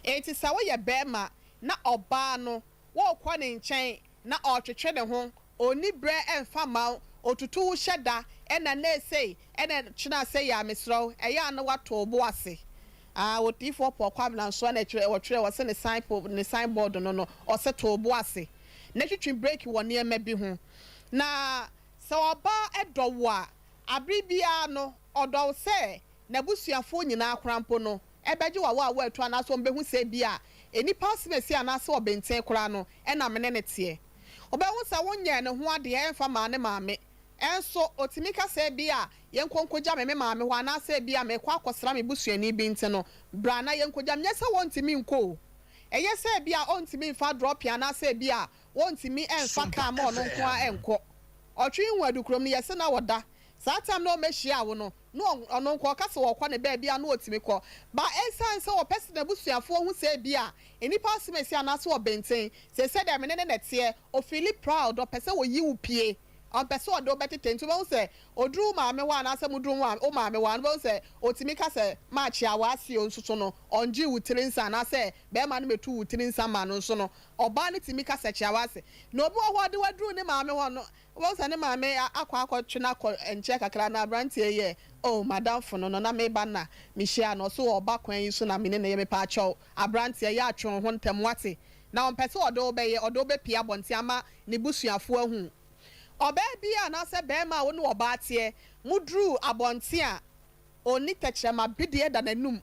Enti sɛ woyɛ bɛrima na ɔbaa no wɔrekɔ ne nkyɛn na ɔretwetwe ne ho, ɔnni berɛ ɛmfa ma wo, ɔtutu wo hyɛ da ɛna na esei ɛna kyena sɛ yɛ a, mesrɛ wo, ɛyɛ a na wato wo bo ase. Ah, odiyifoɔ Paul Kwabena nso ɛna ɛtwerɛ, wɔtwerɛ wɔ sɛ ne sign po ne sign board no, ɔsɛ to wo bo ase na twitwi break wɔ nneɛma bi ho. Na sɛ ɔbaa ɛdɔ wo a, abere biara no ɔdɔ wo sɛ n'abusuafoɔ nyinaa koraa mpo no ɛbɛgye w'awo a woatu anaasɛ ɔmbɛhu sɛ bi a nnipa asɛm anaasɛ ɔbɛnten koraa no ɛna mene ne teɛ. Wobɛhu sɛ wonyɛ ne ho adeɛ ɛmfa maa ne maame, ɛnso otumi ka sɛ bi a yɛnkɔ nkɔgya me me maame hɔ anaasɛ bi a mekɔ akɔsra me busuani bi nti no bra na yɛnkɔgya me. Nyɛ sɛ wɔntumi nkɔ o, ɛyɛ sɛ bi a ɔntumi mfa drop anaasɛ bi a wɔntumi ɛmfa kaa ma ɔno nko a ɛnkɔ. Ɔtwe hu adukurom no yɛsɛ na wɔda saa time na ɔmɛhyia wo no na ɔno nko ɔka sɛ wɔkɔ ne baabi a na ɔtumi kɔ ba, ɛnsan sɛ wɔpɛ sɛ n'abusuafoɔ ho sɛ bi a nnipa asɛm esi anaasɛ ɔbɛnten sɛ deɛ mene ne nɛteɛ. Ɔfeel proud, ɔpɛ sɛ wɔyi wo pie, ɔmpɛ sɛ ɔde wobɛtete. Nti wobɛhu sɛ ɔduru wo maame hɔ anaasɛ muduru wo maame hɔ a, wobɛhu sɛ ɔtumi ka sɛ maakye a waase o, nso so no ɔngye wo tiri nsa anaasɛ bɛrima no mɛtu wo tiri nsa ma no, nso no ɔbaa no tumi ka sɛ kyea waase. Na obi wɔ hɔ ɔde waduru ne maame hɔ no, wobɛhu sɛ ne maame akɔ akɔtwe no akɔ nkyɛn kakra na aberanteɛ yɛ oh, madamfo no na meba na mehyia no, ɔso ɔba kwan yi so na mene ne yɛ. Mepɛ akyɛw, aberanteɛ yɛ atwe wo ho ntɛm wate, na ɔmpɛ sɛ ɔde wo bɛyɛ ɔde wo bɛpie abɔnten ama ne busuafoɔ ahu. Ɔbaa bi anaasɛ bɛrima a wo ne ɔbaa teɛ muduru abɔnten a ɔnni tɛkyerɛma bideɛ da n'anum,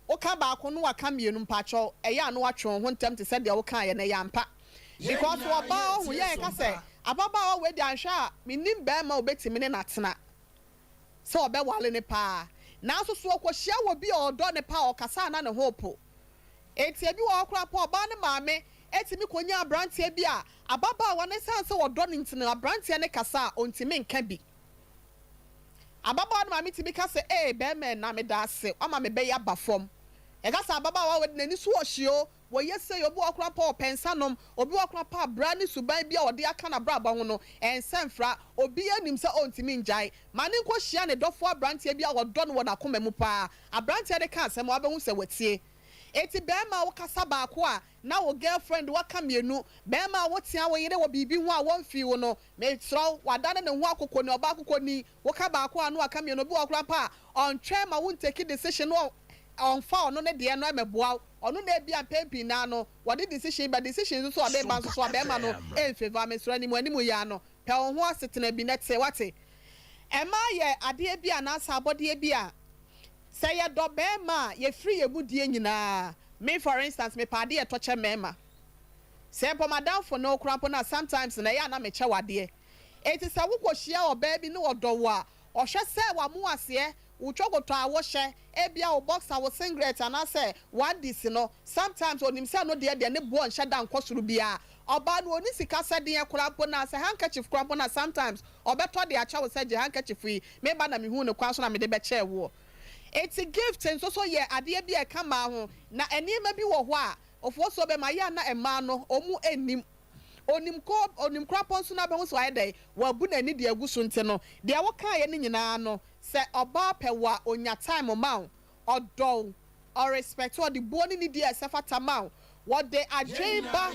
woka baako no waka mmienu, mpakyɛw, ɛyɛ a no watwe wo ho ntɛm te sɛ deɛ wokaeɛ no ɛyɛ ampa, because ɔbaa ɔho yɛ ɛka sɛ ababaawa wei de anhwɛ a menim bɛrima a obɛtumi ne n'atena sɛ ɔbɛwale ne paa, nanso so ɔkɔhyia wɔ bi a ɔdɔ ne paa, ɔkasa na ne ho po. Eti ebi wɔ hɔ koraa pɔ ɔbaa ne maame etimi konya aberanteɛ bi a ababaawa ne san sɛ ɔdɔ ne nti no aberanteɛ ne kasa a ɔntumi nka bi. Ababaawa no maame tumi ka sɛ ee, bɛrima na meda ase ama me bɛyɛ aba fam. Ɛka sɛ ababaawa wɔ n'ani so ɔhye o, wɔyɛ sɛ obi wɔ koraa pɔ ɔpɛ nsa nom, obi wɔ koraa pa abra ne suban bi a ɔde aka n'abrabɔ ho no ɛnsɛ mfra, obi anim sɛ ɔntumi ngyae ma ne nkɔ hyia ne dɔfo aberanteɛ bi a ɔdɔ no wɔ n'akoma mu paa. Aberanteɛ de ka asɛm a, wabɛhu sɛ watie. Enti barima a wokasa baako a na wo girlfriend waka mmienu, barima a wotea wo yere wɔ biribi ho a wɔmfii wo no, mesrɛ wo, wadane ne ho akokɔni, ɔbaa akokɔni, woka baako a na waka mmienu, obi wɔ hɔ koraa mpo a ɔntwɛn ma wo ntake decision na ɔmfa ɔno ne deɛ no mmɛboa wo, ɔno na ebia mpɛn pii no ara no wɔde decision ba, decision nso so a ɔde ba nso so a barima no mfavour, mesrɛ wo, anim anim yi ara no, pɛ wo ho asetena bi na te, woate? Mmaa yɛ adeɛ bi anaasɛ abɔdeɛ bi a sɛ yɛdɔ barima a, yɛfiri yɛn mu die nyinaa. Me for instance, mepɛ adeɛ ɛtɔ kyɛ mmarima. Sɛ mpo m'adamfo ne wo koraa mpo no a, sometimes no ɛyɛ a na mekyɛ wo adeɛ. Enti sɛ wokɔhyia ɔbaa bi na ɔdɔ wo a, ɔhwɛ sɛ wamo aseɛ, wo twɔkotɔ a wohyɛ, ebia wo boxer, wo singlet anaasɛ w'andis no, sometimes ɔnim sɛ ɛno deɛ deɛ ne boɔ nhyɛ da nkɔ soro biara. Ɔbaa no ɔnni sika sɛdeɛ koraa mpo no a, sɛ handkerchief koraa mpo no a, sometimes ɔbɛtɔ de akyɛ wo sɛ gye handkerchief yi, me ba na mehuu no kwan so na mede bɛkyɛɛ woɔ. Enti gift nso so yɛ adeɛ bi a ɛka mmaa ho, na nneɛma bi wɔ hɔ a ofosuo bɛma, ɛyɛ a na mmaa no wɔn nnim. Onim ko, onim koraa mpo nso na wobɛhu sɛ wayɛ dɛn, wabu n'ani de agu so nti no, deɛ wokaeɛ no nyinaa no, sɛ ɔbaa pɛ wo a, ɔnya time ma wo, ɔdɔ wo, ɔrespect wo, ɔde buo ne nidie a ɛsɛ fata ma wo, wɔde adwen ba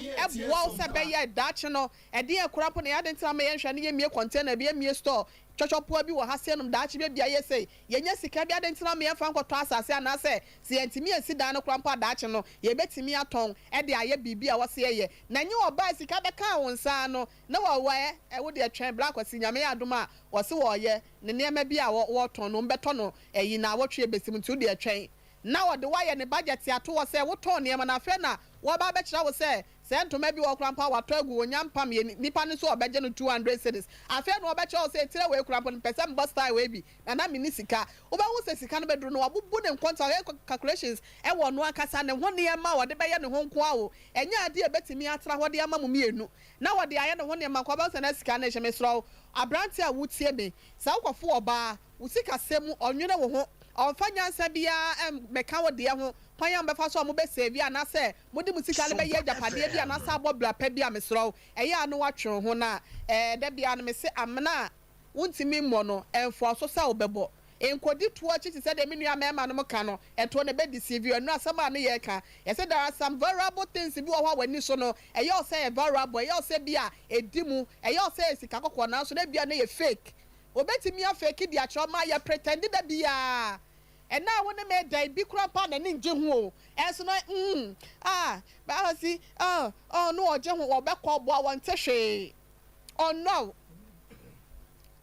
boa wo sɛ ɛbɛyɛ daakye no, ɛdeɛn koraa mpo na ɛyɛ adɛn nti na ama yɛnhwɛ na yɛmmue container bi, yɛmmue store twɔtwɔpoa bi wɔ ha sei nom, daakye bi ebia yɛ sei, yɛnya sika bi adɛn nti na ama yɛmfa nkɔtɔ asase anaasɛ sɛ yɛntumi ansi dan no koraa mpo a daakye no yɛbɛtumi atɔn de ayɛ biribi a ɛwɔ sɛ yɛyɛ, na ɛnyɛ ɔbaa a sika bɛkaa wo nsa ano na wawaɛ, wo deɛ twɛn bra Kwasi, Nyame yɛ adom a wɔse wɔɔyɛ ne nneɛma bi a wɔtɔn no wɔbɛtɔ no ɛyi naawɔtwe ɛbɛsim nti wo deɛ twɛn na wɔde wo ayɛ ne budget ato hɔ sɛ wotɔn nneɛma no afei na wɔba abɛkyerɛ wo sɛ sɛ ntoma bi wɔ hɔ koraa mpo a watɔ agu onya mpam yɛ nipa no nso ɔbɛgye no 200 cedis afei na wɔbɛkyerɛ wo sɛ etire wei koraa mpo no mepɛ sɛ mebɔ style wei bi na na menni sika wobɛhu sɛ sika no bɛduru no wabubu ne nkonta ɔyɛ calculations ɛwɔ ɔno ankasa ne ho nneɛma a ɔde bɛyɛ ne ho nko ara o ɛnyɛ adeɛ a ɛbɛtumi atra hɔ de ama mo mmienu na wɔde ayɛ ne ho nneɛma nko ara wobɛhu sɛ na sika no hyɛ mesrɛ wo aberanteɛ a wotie me sɛ wokɔfo ɔbaa Wo sikasɛm mu, ɔnnwene wo ho. Ɔmfa nyansa biara mmɛka wo deɛ ho, kwan a mobɛfa so a mobɛ save anaasɛ mode mo sika no bɛyɛ agyapadeɛ bi anaasɛ abɔ bra pa bi a, mesrɛ wo, ɛyɛ a na woatwe wo ho na ɛɛ, da biara no mese amena a wontumi mmɔ no, ɛmfoa so sɛ wobɛbɔ. Nkɔdi toɔ akyi te sɛ deɛ me nua mmarima nom ka no, ɛtoɔ no ɛbɛ deceive you, ɛno asɛm a ne yɛreka, yɛse there are some valuable things bi wɔ hɔ a w'ani so no, ɛyɛ wo sɛ ɛyɛ valuable, ɛyɛ wo sɛ bi a ɛdi mu, ɛyɛ wo sɛ ɛyɛ sika kɔkɔɔ nanso na ebia na ɛyɛ fake. Obetumi afeeki de akyerɛ wo ma ayɛ pretɛnde da biara. Ɛnnɛ a wo ne me da yi, bi koraa mpo a n'ani ngye ho o. Ɛnso no mm ah, bɛasi oh oh no ɔgye ho, ɔbɛkɔ ɔboa wɔnte hwee. Ɔnnɔ wo.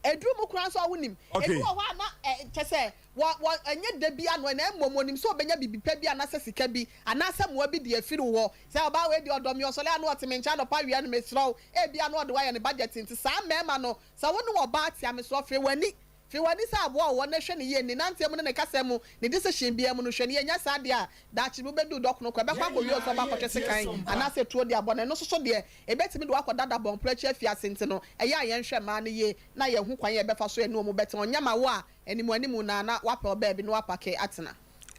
Eduru mu koraa nso a wonim. Okay. Ebi wɔ hɔ a na ɛ kyɛ sɛ wɔ wɔ ɛnyɛ da bi ano na mmom onim sɛ obenya biribi pa bi anaasɛ sika bi anaasɛ mmoa bi de afiri wo hɔ. Sɛ ɔbaa wei deɛ ɔdɔ me, ɔsɔre a na ɔte me nkyɛn anɔpa awia no mesrɛ wo, ebia na ɔde wo ayɛ ne budget nti saa mmarima no Sɛ wo ne ɔbaa te a, mesrɛ fee w'ani. Fee w'ani sɛ aboa a ɔwɔ na hwɛ no yie, ne nanteɛ mu ne ne kasa mu, ne decision biara mu no, hwɛ no yie. Nyɛ saa deɛ a, daakye bi wobɛdu dɔkono kɔ, ɛbɛkɔ akɔwie wo sɛ ɔba akɔtwe sekan anaasɛ tuo de abɔ no. Ɛno nso so deɛ, ɛbɛtumi de wo akɔda dabɔnporɔ akyi afiase. Nti no, ɛyɛ a yɛnhwɛ mmaa no yie na yɛahu kwan a yɛbɛfa so yɛne wɔn bɛtena. Ɔnyɛ ma wo a, animuanimu no ara na woapɛ ɔbaa bi na woapake atena.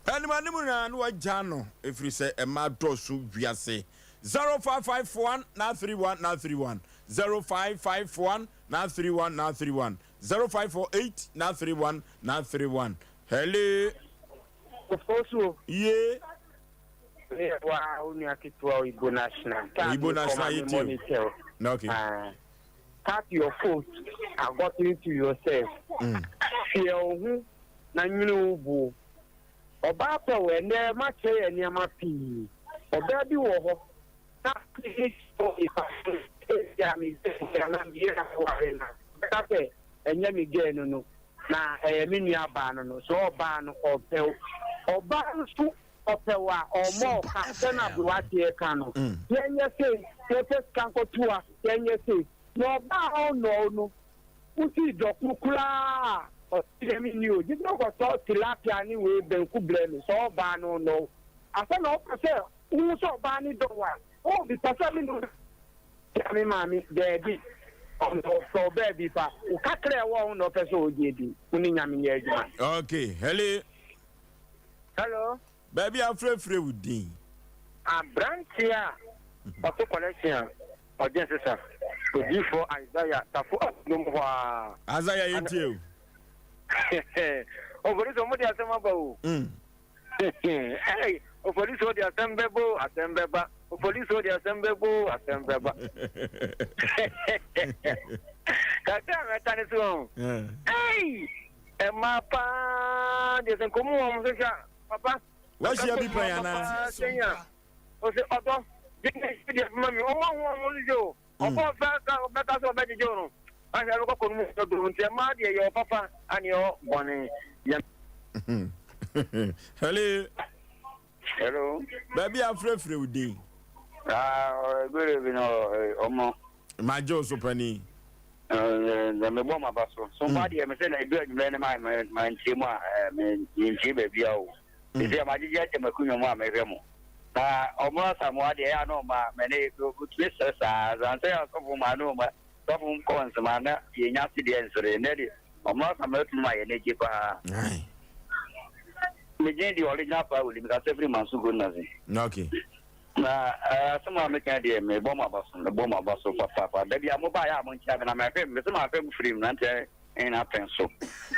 Animuanimu no ara na woagyaa no, ɛfiri sɛ mmaa dɔɔso wiase. 0551 931 931. 0551 931 931 0548 931 931 Hello. Ofosuo. Ye. Meyɛ wa wo nua ketewa Igbo National. Igbo National yi ti o. Na okay. Cut your coat according to yourself. Hwɛ wo ho na nwene wo buo. Ɔbaa pɛ wo ɛnɛ makyerɛ yɛ nneɛma pii. Ɔbaa bi wɔ hɔ na ebia me girl anaa me yere a meware no a, ɔbɛka sɛ ɛnyɛ me girl no no, na ɛyɛ me nua baa no no. So ɔbaa no ɔmpɛ wo? Ɔbaa no so ɔpɛ wo a, ɔmmɔ wo ka sɛ na Aberewateɛ ka no. Yɛnyɛ sei, yɛmfa sika nkɔto ha, yɛnyɛ sei. Na ɔbaa a ɔnnɔ wo no, wosii dɔko koraa a, ɔse deɛ menni o, gye sɛ wokɔtɔ tilapia ne wei banku brɛ me. Sɛ ɔbaa no ɔnnɔ wo. Afei na ɔpɛ sɛ Wohu sɛ ɔbaa no dɔ wo a, oh, mepɛ sɛ me ne wo da. Me maame, daabi, ɔno ɔpɛ ɔbaa bi pa. Wo kakra a ɛwɔ ho na ɔpɛ sɛ ɔgye di. Wo ne Nyame nyɛ adwuma. Okay, hello. Hello. Baabi a frɛfrɛ wo din. Aberanteɛ a ɔto collection a ɔgye nsesa, Odiyifoɔ Isaiah Tafo Adunom hɔ ara. Isaiah yɛntie o. Ɔbɔne sɛ ɔmo de asɛm aba o. Hey, Opolisi o de asɛm bɛba o, asɛm bɛba. Opolisi o de asɛm bɛba o, asɛm bɛba. Kakra a mɛka ne so o. Ei! Ɛmaa paa deɛ sɛ nkɔmu wɔn so hwɛ a, papa. Wahyia bi pɛn anaa? Sɛnya. Ɔsɛ ɔdɔ. Gyene deɛ ma mi. Ɔmo ahu ɔmo so hwɛ o. Ɔbɔ ɔfɛ ka ɔbɛka sɛ ɔbɛgyegye wo no, ahwɛ ɛbɛkɔ kɔ no mu dodo nti ɛmaa deɛ yɛ ɔpapa ane ɔ bɔne yɛ. Hello. Hello. Baabi a afrɛfrɛ wo din. Ah, good evening, ɔmo. Magye wo so panin. Na mebɔ maba so. So mpa deɛ mesɛ na edu anwummerɛ no ma ma ntie mu a mentie baabi a o. Sisi a magyegye akyɛ m'akonnwa mu a mehwɛ mo. Na ɔmo Asamoah deɛ ɛyɛ a na ɔma m'ani otumi sere saa. Ansa yɛ asɔfo mu a na ɔma sɔfo kɔ nsema na yɛnya ase deɛ nsere. Nnɛ deɛ ɔmo Asamoah tumi ma yɛn ani gye paa. Me din de Original Paa Willie, mekasa firi Manso Gonazi. Okay. Na asɛm a meka deɛ mebɔ mo aba so, mebɔ mo aba so papaapa. Da bi a mobaeɛ a monkyea me na mahwɛ, mese mahwɛ mo firi mmeranteɛ hene apɛn so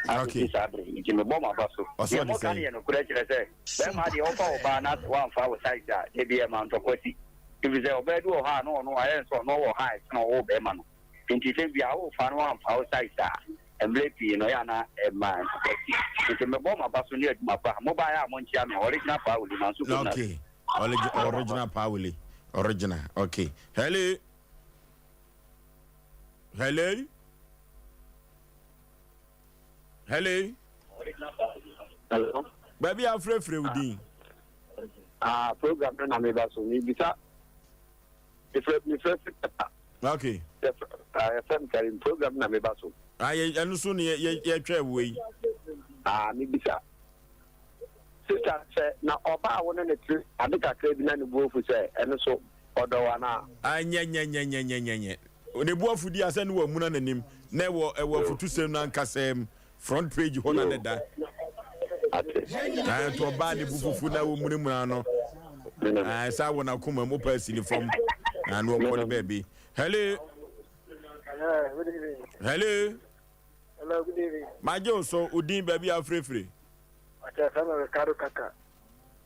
abɛsi saa bere yi, nti mebɔ mo aba so. Deɛ moka no yɛ nokorɛ kyerɛ sɛ bɛrima deɛ wofa wo baa na sɛ woamfa wo size a, da bi ɛma ntɔkwa si. Ɛfiri sɛ ɔbaa bi wɔ hɔ a na ɔno ayɛ sɛ ɔno ɔwɔ high sene ɔwo bɛrima no. Nti sɛ bi a wofa no woamfa wo size a, mmerɛ pii no ɛyɛ a na ɛma ntɔkwa si. Nti mebɔ mo aba so ne adwuma pa. Mobaeɛ a monkyea me, Original Paa Willie, Manso Goodness. Okay. Original Paa Willie. Original. Okay. Hello. Hello. Hello. Hello. Baabi a afrɛfrɛ wo din. Ah, program no na meba so. Mebisa. Mefrɛ mefrɛ fi pɛpa. Okay. Yɛfrɛ me Karim. Program na meba so. Ah, yɛ ɛno so ne yɛ yɛtwɛ wo yi. Ah, mebisa. Sister sɛ na ɔbaa wo ne ne te ade kakra bi na ne bu afu sɛ ɛno so ɔdɔ wo anaa? Ah, nyɛ nyɛ nyɛ nyɛ nyɛ nyɛ nyɛ. Ne bo afu di asɛ ne wamuna n'anim na ɛwɔ ɛwɔ afutusɛm no ankasa mu front page hɔ na ne da. Ah, nti ɔbaa ne bu fufu na wɔmunamuna no. Ah, ɛsɛ awɔ n'akoma mu wopɛ asi ne fam. Ah, na ɔkɔ ne baabi. Hello. Hello. Hello, good evening. Magye wo so, wo din baabi a wofirefire. Ɔkyɛ fɛ me Ricardo Kaka.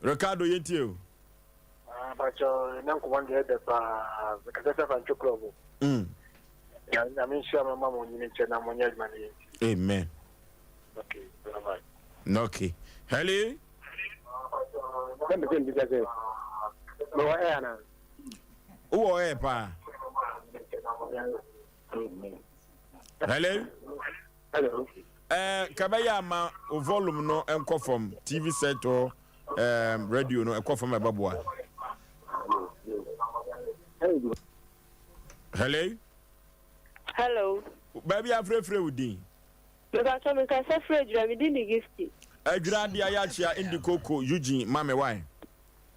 Ricardo yɛntie o. Ah, Pacho, na nkɔmɔ deɛ ɛdɛ paa. Mekasa sɛ Fantwe Club. Nyame nhyira mo ma mo nyini nkyɛ na mo nyɛ adwuma no yɛ nti. Amen. Okay, bye bye. Okay. Hello. Sɛ mpɛ sɛ mbisa sɛ, mewɔ air anaa? Wowɔ air paa. Hello. Hello. Eh, kabɛyɛ ama o volume no nkɔ fam TV set or um, radio no ɛkɔ fam ɛbɛboa. Hello. Hello. Baabi afrɛfrɛ wo din. Mepatɔ mekasa firi Adwira me din de Gifty. Adwira de ayɛ akyea Indi Koko Eugene ma me wae.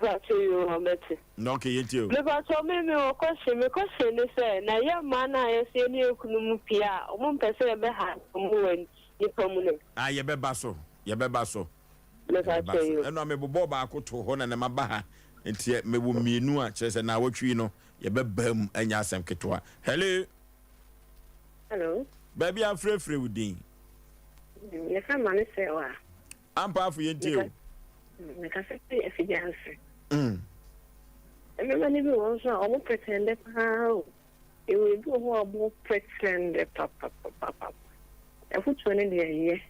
Mpatsɔ yoo ɔbɛte. Na okay yɛntie o. Mepatsɔ me me wɔ question me question ne sɛ na yɛ mmaa no a yɛsɛ yɛne yɛn kunu mu pie a ɔmo mpɛ sɛ yɛbɛ ha ɔmo wɔ nipa mu no. Ah yɛbɛba so yɛbɛba so yɛbɛba Mepatsɔ so yoo. ɛno a mebobɔɔ baako too hɔ na na maba ha nti mewɔ mmienu a kyerɛ sɛ naawɔtwe yi no yɛbɛba mu ɛnyɛ asɛm ketewa. Hello. Hello. Baabi a frɛfrɛ wo din. Yɛfrɛ ma ne sɛ wa. Ampaafo yɛntie o. Mekasa firi Afidiase. Mmarima no bi wɔ hɔ nso a wɔn pretende paa o. Yɛwɔ ebi wɔ hɔ a wɔn pretende papapapapa. Afutuo no deɛ ɛyɛ.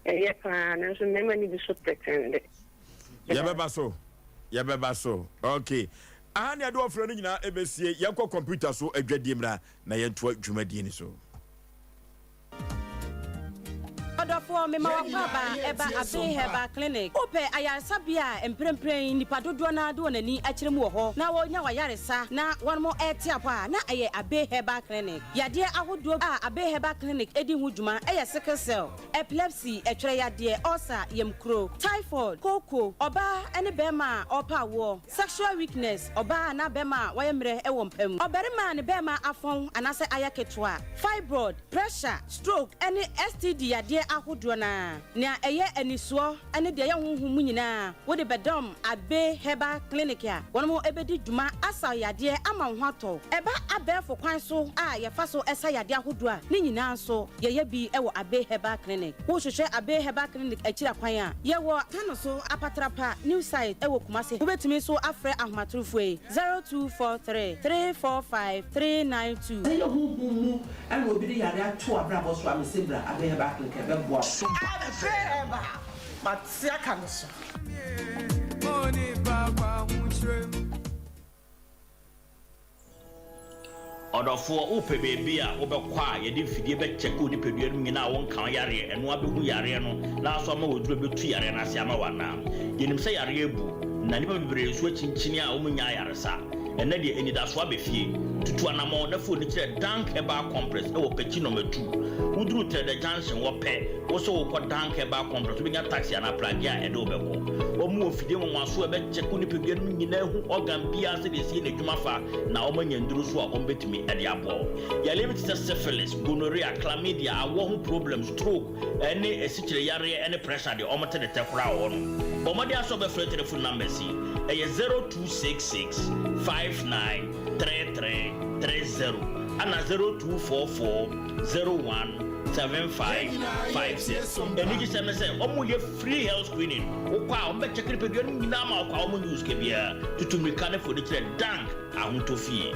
Ɛyɛ paa nanso mmarima no bi so pretende. Yɛbɛba so. Yɛbɛba so. Okay. Aha ne yɛde ɔfrɛ no nyinaa ɛbɛsie. Yɛnkɔ kɔmputa so adwadie mmra na yɛntoa dwumadie no so. Ɔdɔfoɔ, mema w'akwaaba ɛba Abbey Herbal Clinic. Wopɛ ayaresabea a mprempren nnipa dodoɔ no ara de wɔn ani akyerɛ mu wɔ hɔ na wɔnya w'ayaresa na wɔn rete apɔ a, na ɛyɛ Abbey Herbal Clinic. Yadeɛ ahodoɔ a Abbey Herbal Clinic di ho dwuma yɛ sickle cell, epilepsy, ɛtwerɛ yadeɛ, ulcer, yamkuro, typhoid, kooko, ɔbaa ne barima a ɔrepɛ awoɔ, sexual weakness, ɔbaa anaa barima a wayɛ mmerɛ wɔ mpa mu, ɔbarima a ne barima afɔn anaasɛ ayɛ ketewa, fibroid, pressure, stroke, ne STD yadeɛ. ahodoɔ no ara, nea ɛyɛ anisoɔ ne deɛ ɛyɛ honhom mu nyinaa, wode bɛdɔm Abbey Herbal Clinic a wɔn bɛdi dwuma asa wo yadeɛ ama wo ho atɔ wo. Ɛba abɛɛfo kwan so a yɛfa so sa yadeɛ ahodoɔ a, ne nyinaa nso yɛyɛ bi wɔ Abbey Herbal Clinic. Wohwehwɛ Abbey Herbal Clinic akyiri akwan a, yɛwɔ Tano so Apatrapa New Site wɔ Kumasi. Wobɛtumi nso afrɛ ahomatorofoɔ yi, 0243 345 392. Sɛ ɛyɛ honhom mu na obi de yare ato w'abrabɔ so a, mese bra Abbey Herbal Clinic ɛbɛboa wo. Abbey Herbal, mate aka no so. Ɔdɔfoɔ, wopɛ baabi a wobɛkɔ a yɛde mfidie bɛkyɛke wo nipadua no mu nyinaa a wonka wo yareɛ, ɛno ara bɛhu yareɛ no na nso ama wo aduro a ɛbɛtu yareɛ no ase ama wo anaa? Yɛnim sɛ yareɛ abu, na nnipa bebree nso akyinkyini a wɔnnya ayaresa. Ɛnnɛ deɛ, anidasoɔ aba fie. Tutu anammɔn na fa w'ani kyerɛ Dank Herbal Complex wɔ Pekyi Nɔma Tu. Woduru Trɛdɛ Junction hɔ pɛ, wo sɛ worekɔ Dank Herbal Complex, wobɛnya taxi anaa pragea a ɛde wo bɛkɔ. Wɔn wɔ mfidie nwanwasoɔ a ɛbɛkyɛke wo nipadua no mu nyinaa ahu organ biara sɛdeɛ ɛsi yɛ n'adwuma fa na wɔanya nnuro nso a wɔbɛtumi de aboa wo. Yareɛ bi te sɛ syphilis, gonorrhea, chlamydia, awɔ ho problems, stroke, ne asikyire yareɛ ne pressure deɛ wɔte ne tɛ koraa wɔ hɔ nom. Bɔ mmɔden ara sɛ wobɛfrɛ telephone numbers yi, ɛyɛ 0266 59 33 30 ɛna 0244 01 75 56. Anigyesɛm ne sɛ wɔyɛ free health screening, wokɔ a wɔbɛkyɛke nipadua no nyinaa ma wo kwa, wɔnnye wo sika biara. Tutu mmirika ne fa w'ani kyerɛ Dank Ahotɔ Fie.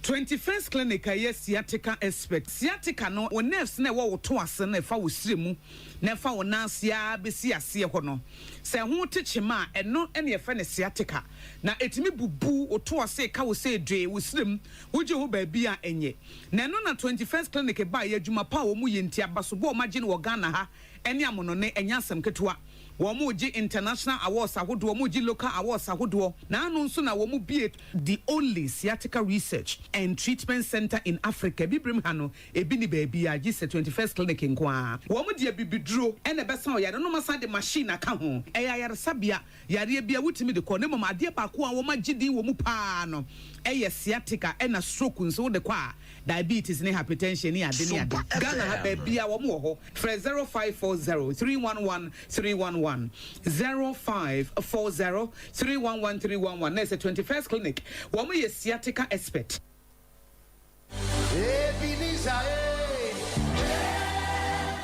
21st Clinic a ɛyɛ sciatica expert. Sciatica no, wo nerves no a ɛwɔ wo to ase no a ɛfa wo srɛ mu na ɛfa wo nan ase ara bɛsi aseɛ hɔ no, sɛ ɛho te kyema a, ɛno na yɛfrɛ no sciatica. Na ɛtumi bubu wo to ase, ɛka wo sɛ dwee, wo srɛ mu, wogye ho baabi a ɛnyɛ. Na ɛno na 21st Clinic baeɛ, adwuma pa a wɔyɛ nti, abasobɔ a wɔagye no wɔ Ghana ha ne amonɔne, ɛnyɛ asɛm ketewa. Wɔregye international awards ahodoɔ, wɔregye local awards ahodoɔ, na ano nso na wɔbue the only sciatica research and treatment centre in Africa, Abibirem ha no, ebi nni baabiara gye sɛ 21st Clinic nko ara. Wɔde abibiduro na ɛbɛsa ɔyare no na wɔasan de machine aka ho. Ɛyɛ ayaresabea, yareɛ biara wotumi de kɔ, na mmom adeɛ baako a wɔagye din wɔ mu pa ara no yɛ sciatica ɛna stroke nso wode kɔ a, diabetes ne hypertension ne ade ne ade. Ghana ha baabiara wɔn wɔ hɔ. Frɛ 0540 311 311, 0540 311 311 na ɛsɛ 21st Clinic. Wɔn yɛ sciatica expert.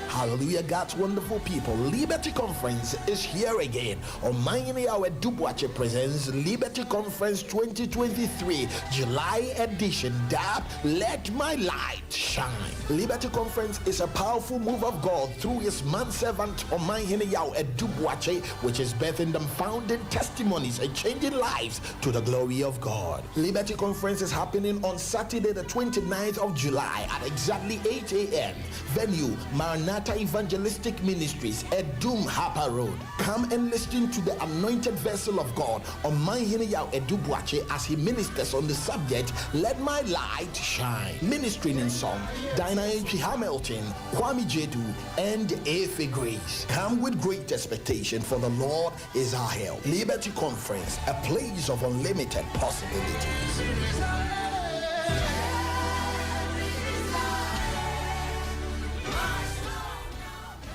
Hallelujah, God's wonderful people. Liberty Conference is here again. Omayini Awe Dubuache presents Liberty Conference 2023, July edition. Dab, Let My Light Shine. Liberty Conference is a powerful move of God through his manservant Omayini Yao Edubuache, which is birthing them founding testimonies and changing lives to the glory of God. Liberty Conference is happening on Saturday, the 29th of July at exactly 8 a.m. Venue, Maranatha Evangelistic Ministries at Doom Harper Road. Come and listen to the anointed vessel of God, Omanhene Yao Edubuache, as he ministers on the subject, Let My Light Shine. Ministering in song, Dinah H. Hamilton, Kwame Jedu, and Efe Grace. Come with great expectation, for the Lord is our help. Liberty Conference, a place of unlimited possibilities.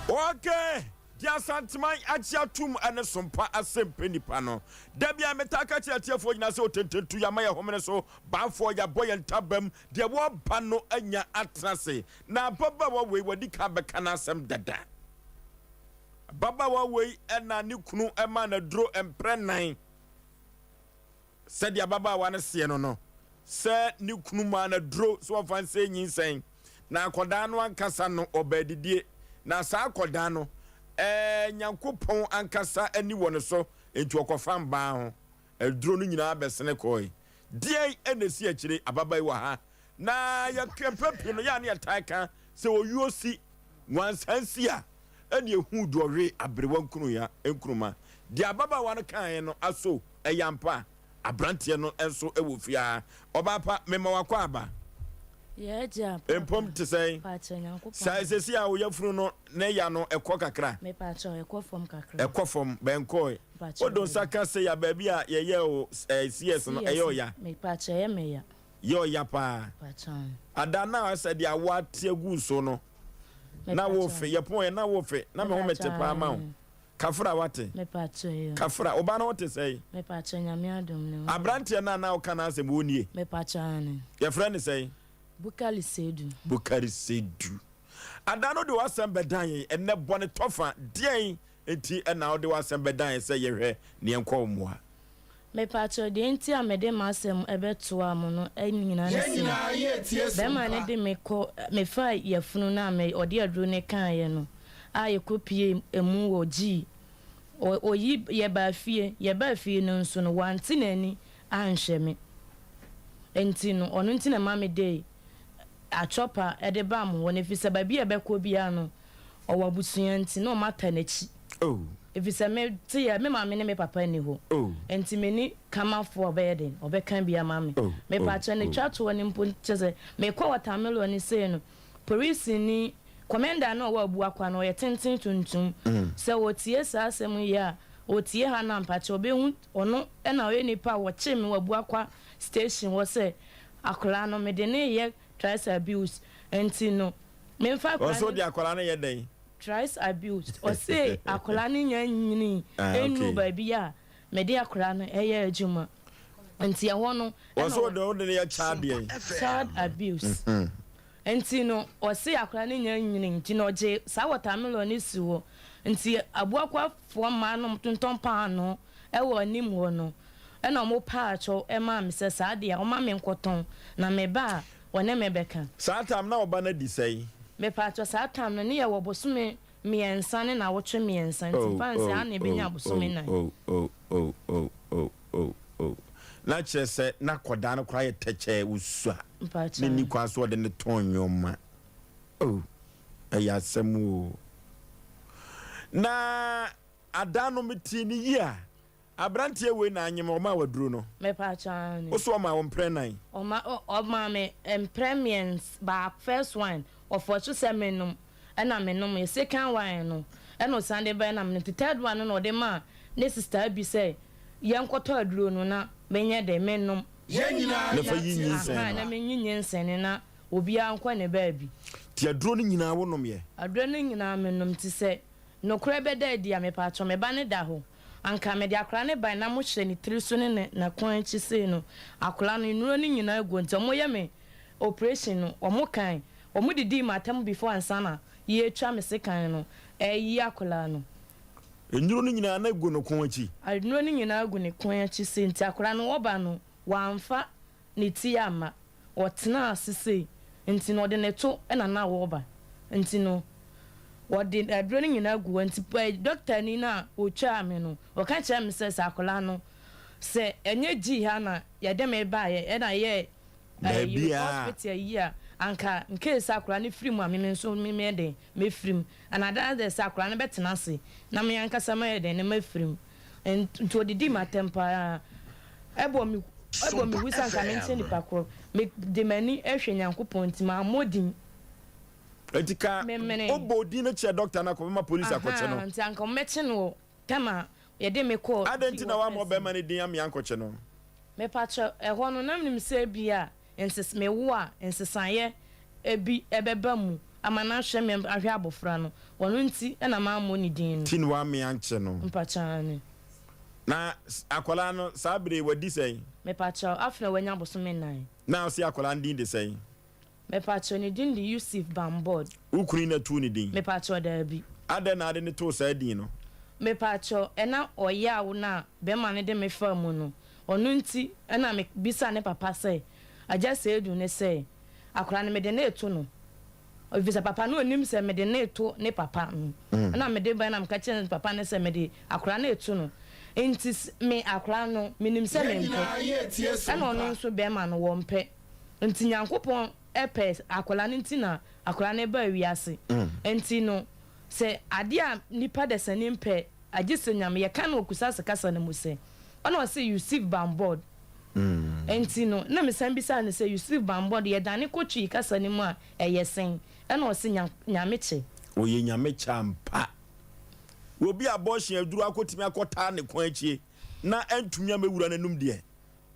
Okay, deɛ Asanteman agye atom ne sompa asɛmpɛ nipa no. Da biara metaa ka kyerɛ atiefoɔ nyinaa sɛ otententu yɛama yɛn homene so, banfoɔ yɛabɔ yɛn ntabam, deɛ wɔreba no anya atena ase. Na ababaawa wei wadi kan bɛka n'asɛm dada. Ababaawa wei na ne kunu maa no aduro mprɛ nan. Sɛdeɛ ababaawa no seɛ no no, sɛ ne kunu maa no aduro sɛ ɔmfa nsɛe nyinsɛn, na akɔdaa no ankasa no ɔba adidie, na saa akɔdaa no, ɛɛ, Nyankopɔn ankasa ani wɔ ne so, enti ɔkɔfa mbaa ho. Aduro no nyinaa bɛsene kɔɔe. Deɛn na ɛsi akyire? Ababaa yi wɔ ha, na yɛka mpɛn pii no, yɛ a na yɛtaa ka sɛ owuo si, wansan si a, ɛna ehuu deɛ ɔwe aberewa nkunuya nkuruma. Deɛ ababaawa no kaeɛ no aso ɛyɛ ampa? Abranteɛ no nso wɔ fie aa. Ɔbaa pa, mema wakɔ aba. Yɛ agya papa. Mpom te sɛn? Pakyɛ Nyankopɔn Saa adom. sɛsi a wo yafunu no ne ya no ɛkɔ kakra? Me pakyɛ ɛkɔ fam kakra. Ɛkɔ fam, bɛnkɔe. Mpakyɛ Wo do nsa dabi. ka sei a baabi a yɛyɛɛ wo eh, CS no ɛyɛ CS ɔya? me pakyɛ ɛyɛ me ya. Yɛ ɔya paa. Pakyɛ. Ada no a sɛ deɛ awoɔ ate agu wo so no. Na wo fe, yɛpɔn yɛ na wo fe, na me ho mete paa ma wo. Kafra wate? Mepakyɛ yoo. Kafra, wo ba no ho te sɛn? Mepakyɛ Nyame adom ne ho yɛ. Abranteɛ no a na woka n'asɛm wo nie? Mepakyɛ aane. Yɛfrɛ no sɛn? Bukari Seidu. Bukari Seidu. Ada no de w'asɛm bɛdan yɛn ɛnnɛ bɔ ne tɔfa, deɛn nti na wode w'asɛm bɛdan yɛn sɛ yɛhwɛ na yɛnkɔ wo mmoa? Mepakyɛw, deɛ nti a mede m'asɛm bɛtoaa mo no nyinaa ne sɛ, bɛrima no de me kɔ, mefaa yafunu no a me ɔde aduro no kaeɛ no a yɛkɔpuee mu wɔ Gyii. Ɔ, ɔyi, yɛbaa fie, yɛbaa fie no nso no, wante n'ani anhwɛ me. Nti no, ɔno nti na ɛma mede atwɔpa de baa mo hɔ no, ɛfiri sɛ baabi a ɛbɛkɔ biara no, Ɔwɔ abusua nti na ɔmata n'akyi. Efisɛ me te yɛ me maame ne me papa nni hɔ. Nti me ni kamafoɔ a ɔbɛyɛ den ɔbɛka bi ama me. Mepakyɛ ne twa toɔ no mpo kyɛ sɛ mekɔ watermelon no sei no polisini kɔmɛnda no a ɔwɔ Abuakwa no ɔyɛ tenten tuntum sɛ ɔtie saa asɛm yi a ɔtie ha no a mpakyɛ ɔbɛhu ɔno na ɔyɛ nipa a wɔkyee me wɔ Abuakwa station hɔ sɛ akwadaa no mede no reyɛ thrice abuse nti no Memfa akwadaa Ɔsɛ no. ɔde akwadaa no yɛ dɛn? Thrice abused. Ɔse akwadaa no nya nyinii Ah, nnuu okay. baabi a mede akwadaa no yɛ adwuma. Nti ɛhɔ no ɛna Ɔsɛ ɔde ɔde no yɛ child deɛn? Child abuse. Nti no ɔse akwadaa no nya nyinii nti no ɔgye saa watermelon no si hɔ. Nti abuakwafoɔ mmaa no a wɔtontɔn paanoo wɔ anim hɔ no ɛna wɔpaa kyɛw maa me sɛ saa deɛ wɔma me nkɔtɔn na meba a wɔne me bɛka. Saa tam na ɔba no adi sɛn? Mepaatwɔ saa tam no ne yɛ wɔ bosome miɛnsa ne nawɔtwe miɛnsa nti mfa nsɛ ana ɛbɛnya bosome nan. Oh oh oh oh oh oh oh na kyerɛ sɛ na akɔdaa no koraa yɛ tɛkyɛɛ osua na nni kwan so ɔde no tɔn nnoɔma oh ɛyɛ asɛm oo na adaa no metee ne yie a Abranteɛ wei na anyem ɔmaa wo aduro no? Mepaakyɛw aane. Wo so ɔmaa wo mprɛ nan? Ɔma ɔmaa me mprɛ mmiɛns baako first one ɔfɔɔkye sɛ me nom ɛna me nom yɛ second one no ɛna ɔsan de baɛ na me nom nti third one no na ɔde maa ne sister bi sɛ yɛn kɔtɔ aduro no na me nyɛ dɛn me nom. Na fa yi nyinsɛn no. Ahaa na me nyi nyinsɛn no na obiara nkɔ ne baabi. Nti aduro no nyinaa wo nom yɛ? Aduro no nyinaa me nom nti sɛ nokorɛ bɛda adi a mepaakyɛw me ba no da hɔ. Anka mede akwadaa no bae na mohyɛ ne tiri so ne ne nakɔn akyi sei no, akwadaa no nnuro no nyinaa agu nti wɔyɛ me operation no wɔn kan wɔn didii m'atam before ansa na yɛretwa me sekan no ɛreyi akwadaa no. Nnuro no nyinaa na egu ne kɔn akyi? Nnuro no nyinaa gu ne kɔn akyi sei nti akwadaa no wɔba no wɔamfa ne ti amma. Ɔtenaa ase sei nti no ɔde ne to na na ɔreba nti no wɔde aduro no nyinaa gu hɔ nti dɔktani no a ɔtwaa me no ɔka kyerɛɛ me sɛ sɛ akwadaa no sɛ ɛnyɛ gyii ha na yɛde me baeɛ ɛna yɛɛ Baabi a. hospital yi a anka nkee sɛ akwadaa no firi mu a me nso me mɛyɛ dɛn mɛfiri mu anaa dɛ sɛ akwadaa no bɛtena ase na me ankasa mɛyɛ dɛn na mafiri mu. Nti odidii m'atɛm paa, ɛbɔ me ɛbɔ me hu sɛ anka menkyerɛ nipa korɔ. Me de m'ani hwɛ Nyankopɔn nti mammɔ din. Nti ka Memene. wobɔ din no kyerɛ dɔkta no a kɔbɛma polisi akɔkye no. Ahaa, nti anka wɔbɛkye no wɔ tam a yɛde me kɔɔ Adɛn fie nti na hɔ woammɔ first bɛrima no. no din ammea ankɔkye no? Mepakyɛ, ɛhɔ no na menim sɛ ebia nses mewo a nsesaeɛ bi bɛba mu ama no ahwɛ me ahwɛ abɔfra no, ɔno nti na mammɔ ne din no. Ti na woammea ankye no. Mpakyɛ aane. Na akwadaa no saa bere yi wadi sɛn? Mepakyɛ, afei na wanya bosome nan. Na ɔse akwadaa no din de sɛn? Mepakyɛw, ne din de Yusuf Bambod. Wo kunu na too ne din? Mepakyɛw, daabi. Adɛn na ade no too saa din no? Mepakyɛw, ɛna ɔyaw no a bɛrima no de me faa mu no, ɔno nti na me bisaa ne papa sɛ, Agya Seidu ne sɛ, akwadaa no mede no reto no, efisɛ papa no nnim sɛ mede no reto ne papa no. Ɛna mede bae na meka kyerɛɛ ne papa no sɛ mede akwadaa no reto no. Enti me akwadaa no, menim sɛ mempɛ, ɛna ɔno nso bɛrima no, wɔmpɛ. Nti Nyankopɔn pɛ akwadaa no nti na akwadaa no baa wiase. Nti no, sɛ adeɛ a nipa dasani mpɛ, agye sɛ Nyame, yɛka no wɔ Kusase kasa no mu sɛ, ɔna ɔse Yusuf Bambɔd. Nti no, na mesan bisaa no sɛ, Yusuf Bambɔd, yɛdane kɔ Twi kasa no mu a, ɛyɛ sɛn? Ɛna ɔse Nyame kyɛ. Ɔyɛ Nyame kyɛ ampa. Obi a abortion aduru akɔtumi akɔtaa ne kɔn akyie na antumi ammɛwura n'anum deɛ,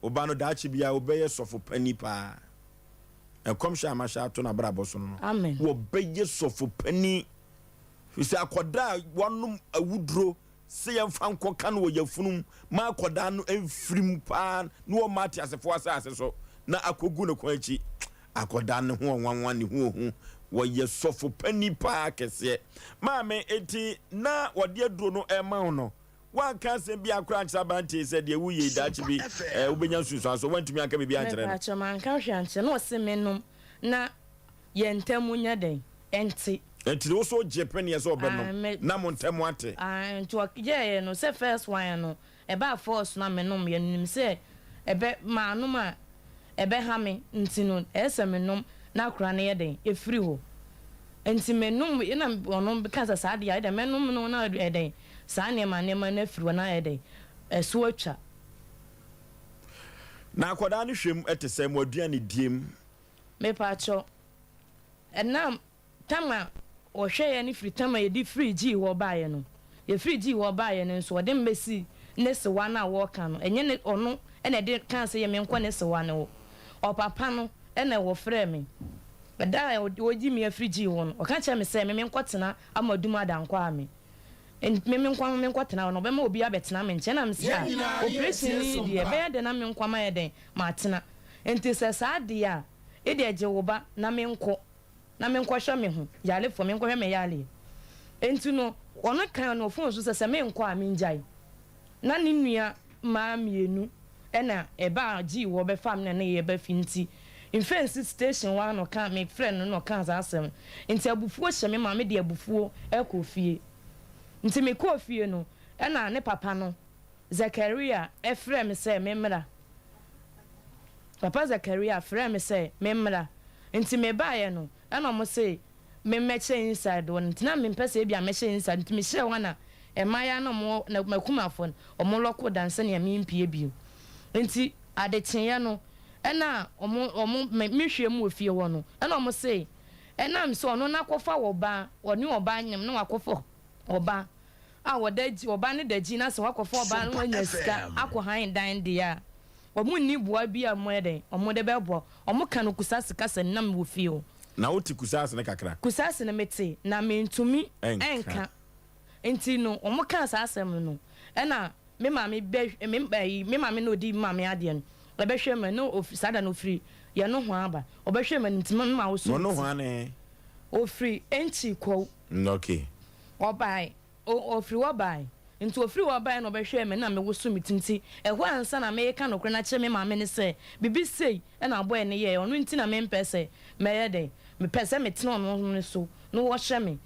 Wo ba no daakye biara obɛyɛ sɔfo panin paa. Nkɔmhyɛ a mahyɛ ato n'abrabɔ so no, Amen. wɔbɛyɛ sɔfo panin. Firi sɛ akɔdaa a wanom awuduro sɛ yɛmfa nkɔka no wɔ yafunum ma akɔdaa no mfiri mu paa na wɔmma ateasefoɔ asase so na akɔgu ne kɔn akyi. Akɔdaa no ho ɔnwanwa ne ho ohu. Wɔyɛ sɔfo panin paa kɛseɛ. Maame, enti na wɔde aduro no rema wo no, Woanka asɛm biara koraa ankyerɛ aberanteɛ yi sɛ deɛ woreyɛ yi daakye bi wobɛnya nsunsuansoɔ? Woantumi anka biribiara ankyerɛ no? Mepakyɛw, manka hwee ankyerɛ no. Na ɔse mennom na yɛn ntam nyɛ dɛn? Ɛnte. Nti wo nso wogyee peneɛ sɛ ɔbɛnom na mo ntam ate? Aane, nti ɔyɛeɛ no sɛ first one no, Ɛbaa force no a menom yɛ no nim sɛ ɛbɛ manom a ɛbɛha me nti no ɛyɛ sɛ menom na akora no yɛ dɛn ɛfiri hɔ nti menom na ɔno ka sɛ saa deɛ a ɛdɛ mɛnom no na ɛyɛ dɛn saa nneɛma nneɛma no afiri hɔ na ayɛ dɛn ɛso atwa. Na akwadaa no hwɛ mu te sɛ mo aduane die mu. Mepakyɛw, ɛnam Tam a wɔhwɛeɛ no firi tam a yɛde firii gyii hɔ baeɛ no. Yɛfiri gyii hɔ baeɛ no nso, wɔde me bɛsii ne sewa no a wɔreka no. Ɛnyɛ ne, ɔno na ɛde kaa sɛ yɛ menkɔ ne sewa no hɔ. Ɔpapa no na wɔfrɛɛ me. Ɛda a wɔreyi me afiri gyii hɔ no, ɔka kyerɛɛ me sɛ me menkɔtena Amadum Adankwa me. Me me nko ara menkɔtena hɔ na ɔbɛma obi abɛtena me nkyɛn. Ɛna mese, ah, operation yi deɛ, ɛbɛyɛ dɛn na me nko ara mayɛ dɛn matena? Nti sɛ saa deɛ a, edeɛ gye wo ba na menkɔ. na menkɔhwɛ me ho yarefoɔ, menkɔhwɛ me yareɛ. Enti no, ɔno kaa no wɔ phone so sɛ, sɛ menkɔ a mengyae. Na ne nua mmaa mmienu na ɛbaa gyee wɔ bɛfaa me na ne yɛba fie nti, Mfɛnsi station hɔ ara na ɔkaa, mefrɛɛ no na ɔkaa saa asɛm no. Nti abufuo hyɛ me ma mede abufuo kɔɔ fie. Nti mekɔɔ fie no, ɛna ne papa no, Zakaria frɛɛ me sɛ memmra. Papa Zakaria frɛɛ me sɛ memmra. Nti mebaeɛ no, ɛna ɔmo se memmɛkyɛ inside hɔ no. Nti na mempɛ sɛ ebia mɛhyɛ inside. Nti mehyɛɛ hɔ na mmaayewa no a ɔmo wɔ, m'akumafoɔ no, ɔmo lɔkoo dan sɛnea mempue bio. Nti adekyeeɛ no, ɛna ɔmo, ɔmo, me, mehwɛɛ mu wɔ fie hɔ no, ɛna ɔmo se ɛnam sɛ ɔno n'akɔfa ɔbaa, ɔne ɔbaa nyem na wakɔfa ɔbaa. a wɔda gyi ɔba no da gyi na sɛ wakɔfa ɔbaa no wanya sika akɔ han dan deɛ a, wɔn nni boa bi a wɔyɛ dɛn wɔn de bɛboa wɔn ka no kusase kasa ni na mewɔ fie o. Na wote kusase no kakra? Kusase no mete na mentumi nka nti no wɔn kaa saa asɛm no ɛna me maame bɛ me ɛyi me maame na odi me maame adeɛ no ɛbɛhwɛ me na ofi saa da no ofiri yɛ nohoa aba ɔbɛhwɛ me nti me ma woso Mo nohoa ne? Ofiri Enkyi Kwawu. Okay. Ɔbae, o, ɔfiri hɔ bae. Nti ɔfiri hɔ bae na ɔbɛhwɛɛ me na mewoso me ti nti, ɛhɔ ansa na mereka nokorɛ no akyerɛ me maame ne sɛ, biribi sei na abɔɛ no yɛeɛ, ɔno nti na mempɛ sɛ mɛyɛ dɛn, mepɛ sɛ metena ɔno no so na ɔhwɛ me.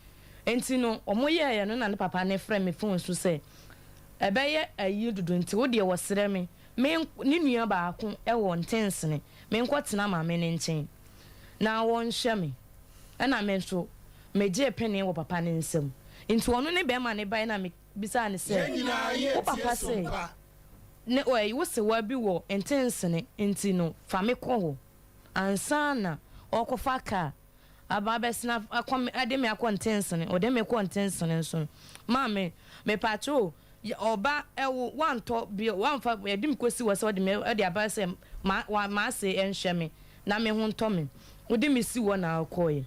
Nti no wɔyɛeɛ no na ne papa no frɛ me phone so sɛ, ɛbɛyɛ ayi dodo nti wo deɛ wɔsrɛ me, me ne nua baako wɔ Ntensene, menkɔtena maame no nkyɛn na wɔnhwɛ me. Ɛna me nso megyee penee wɔ papa no nsam. Nti ɔno ne bɛɛma no bae na me bisaa no sɛ, wo papa se ne ɔɛ wo sewa bi wɔ Ntensene nti no fa me kɔ hɔ ansa na ɔɔkɔfa car aba abɛsena akɔ me de me akɔ Ntensene. Ɔde me kɔɔ Ntensene nso no maame mepaakyɛw o ɔba ɛwo wantɔ bi wamfa ɛde me kɔsi hɔ sɛ ɔde me ɔde aba sɛ ma wa m'ase ɛnhwɛ me na me ho ntɔ me wode me si hɔ na ɔkɔeɛ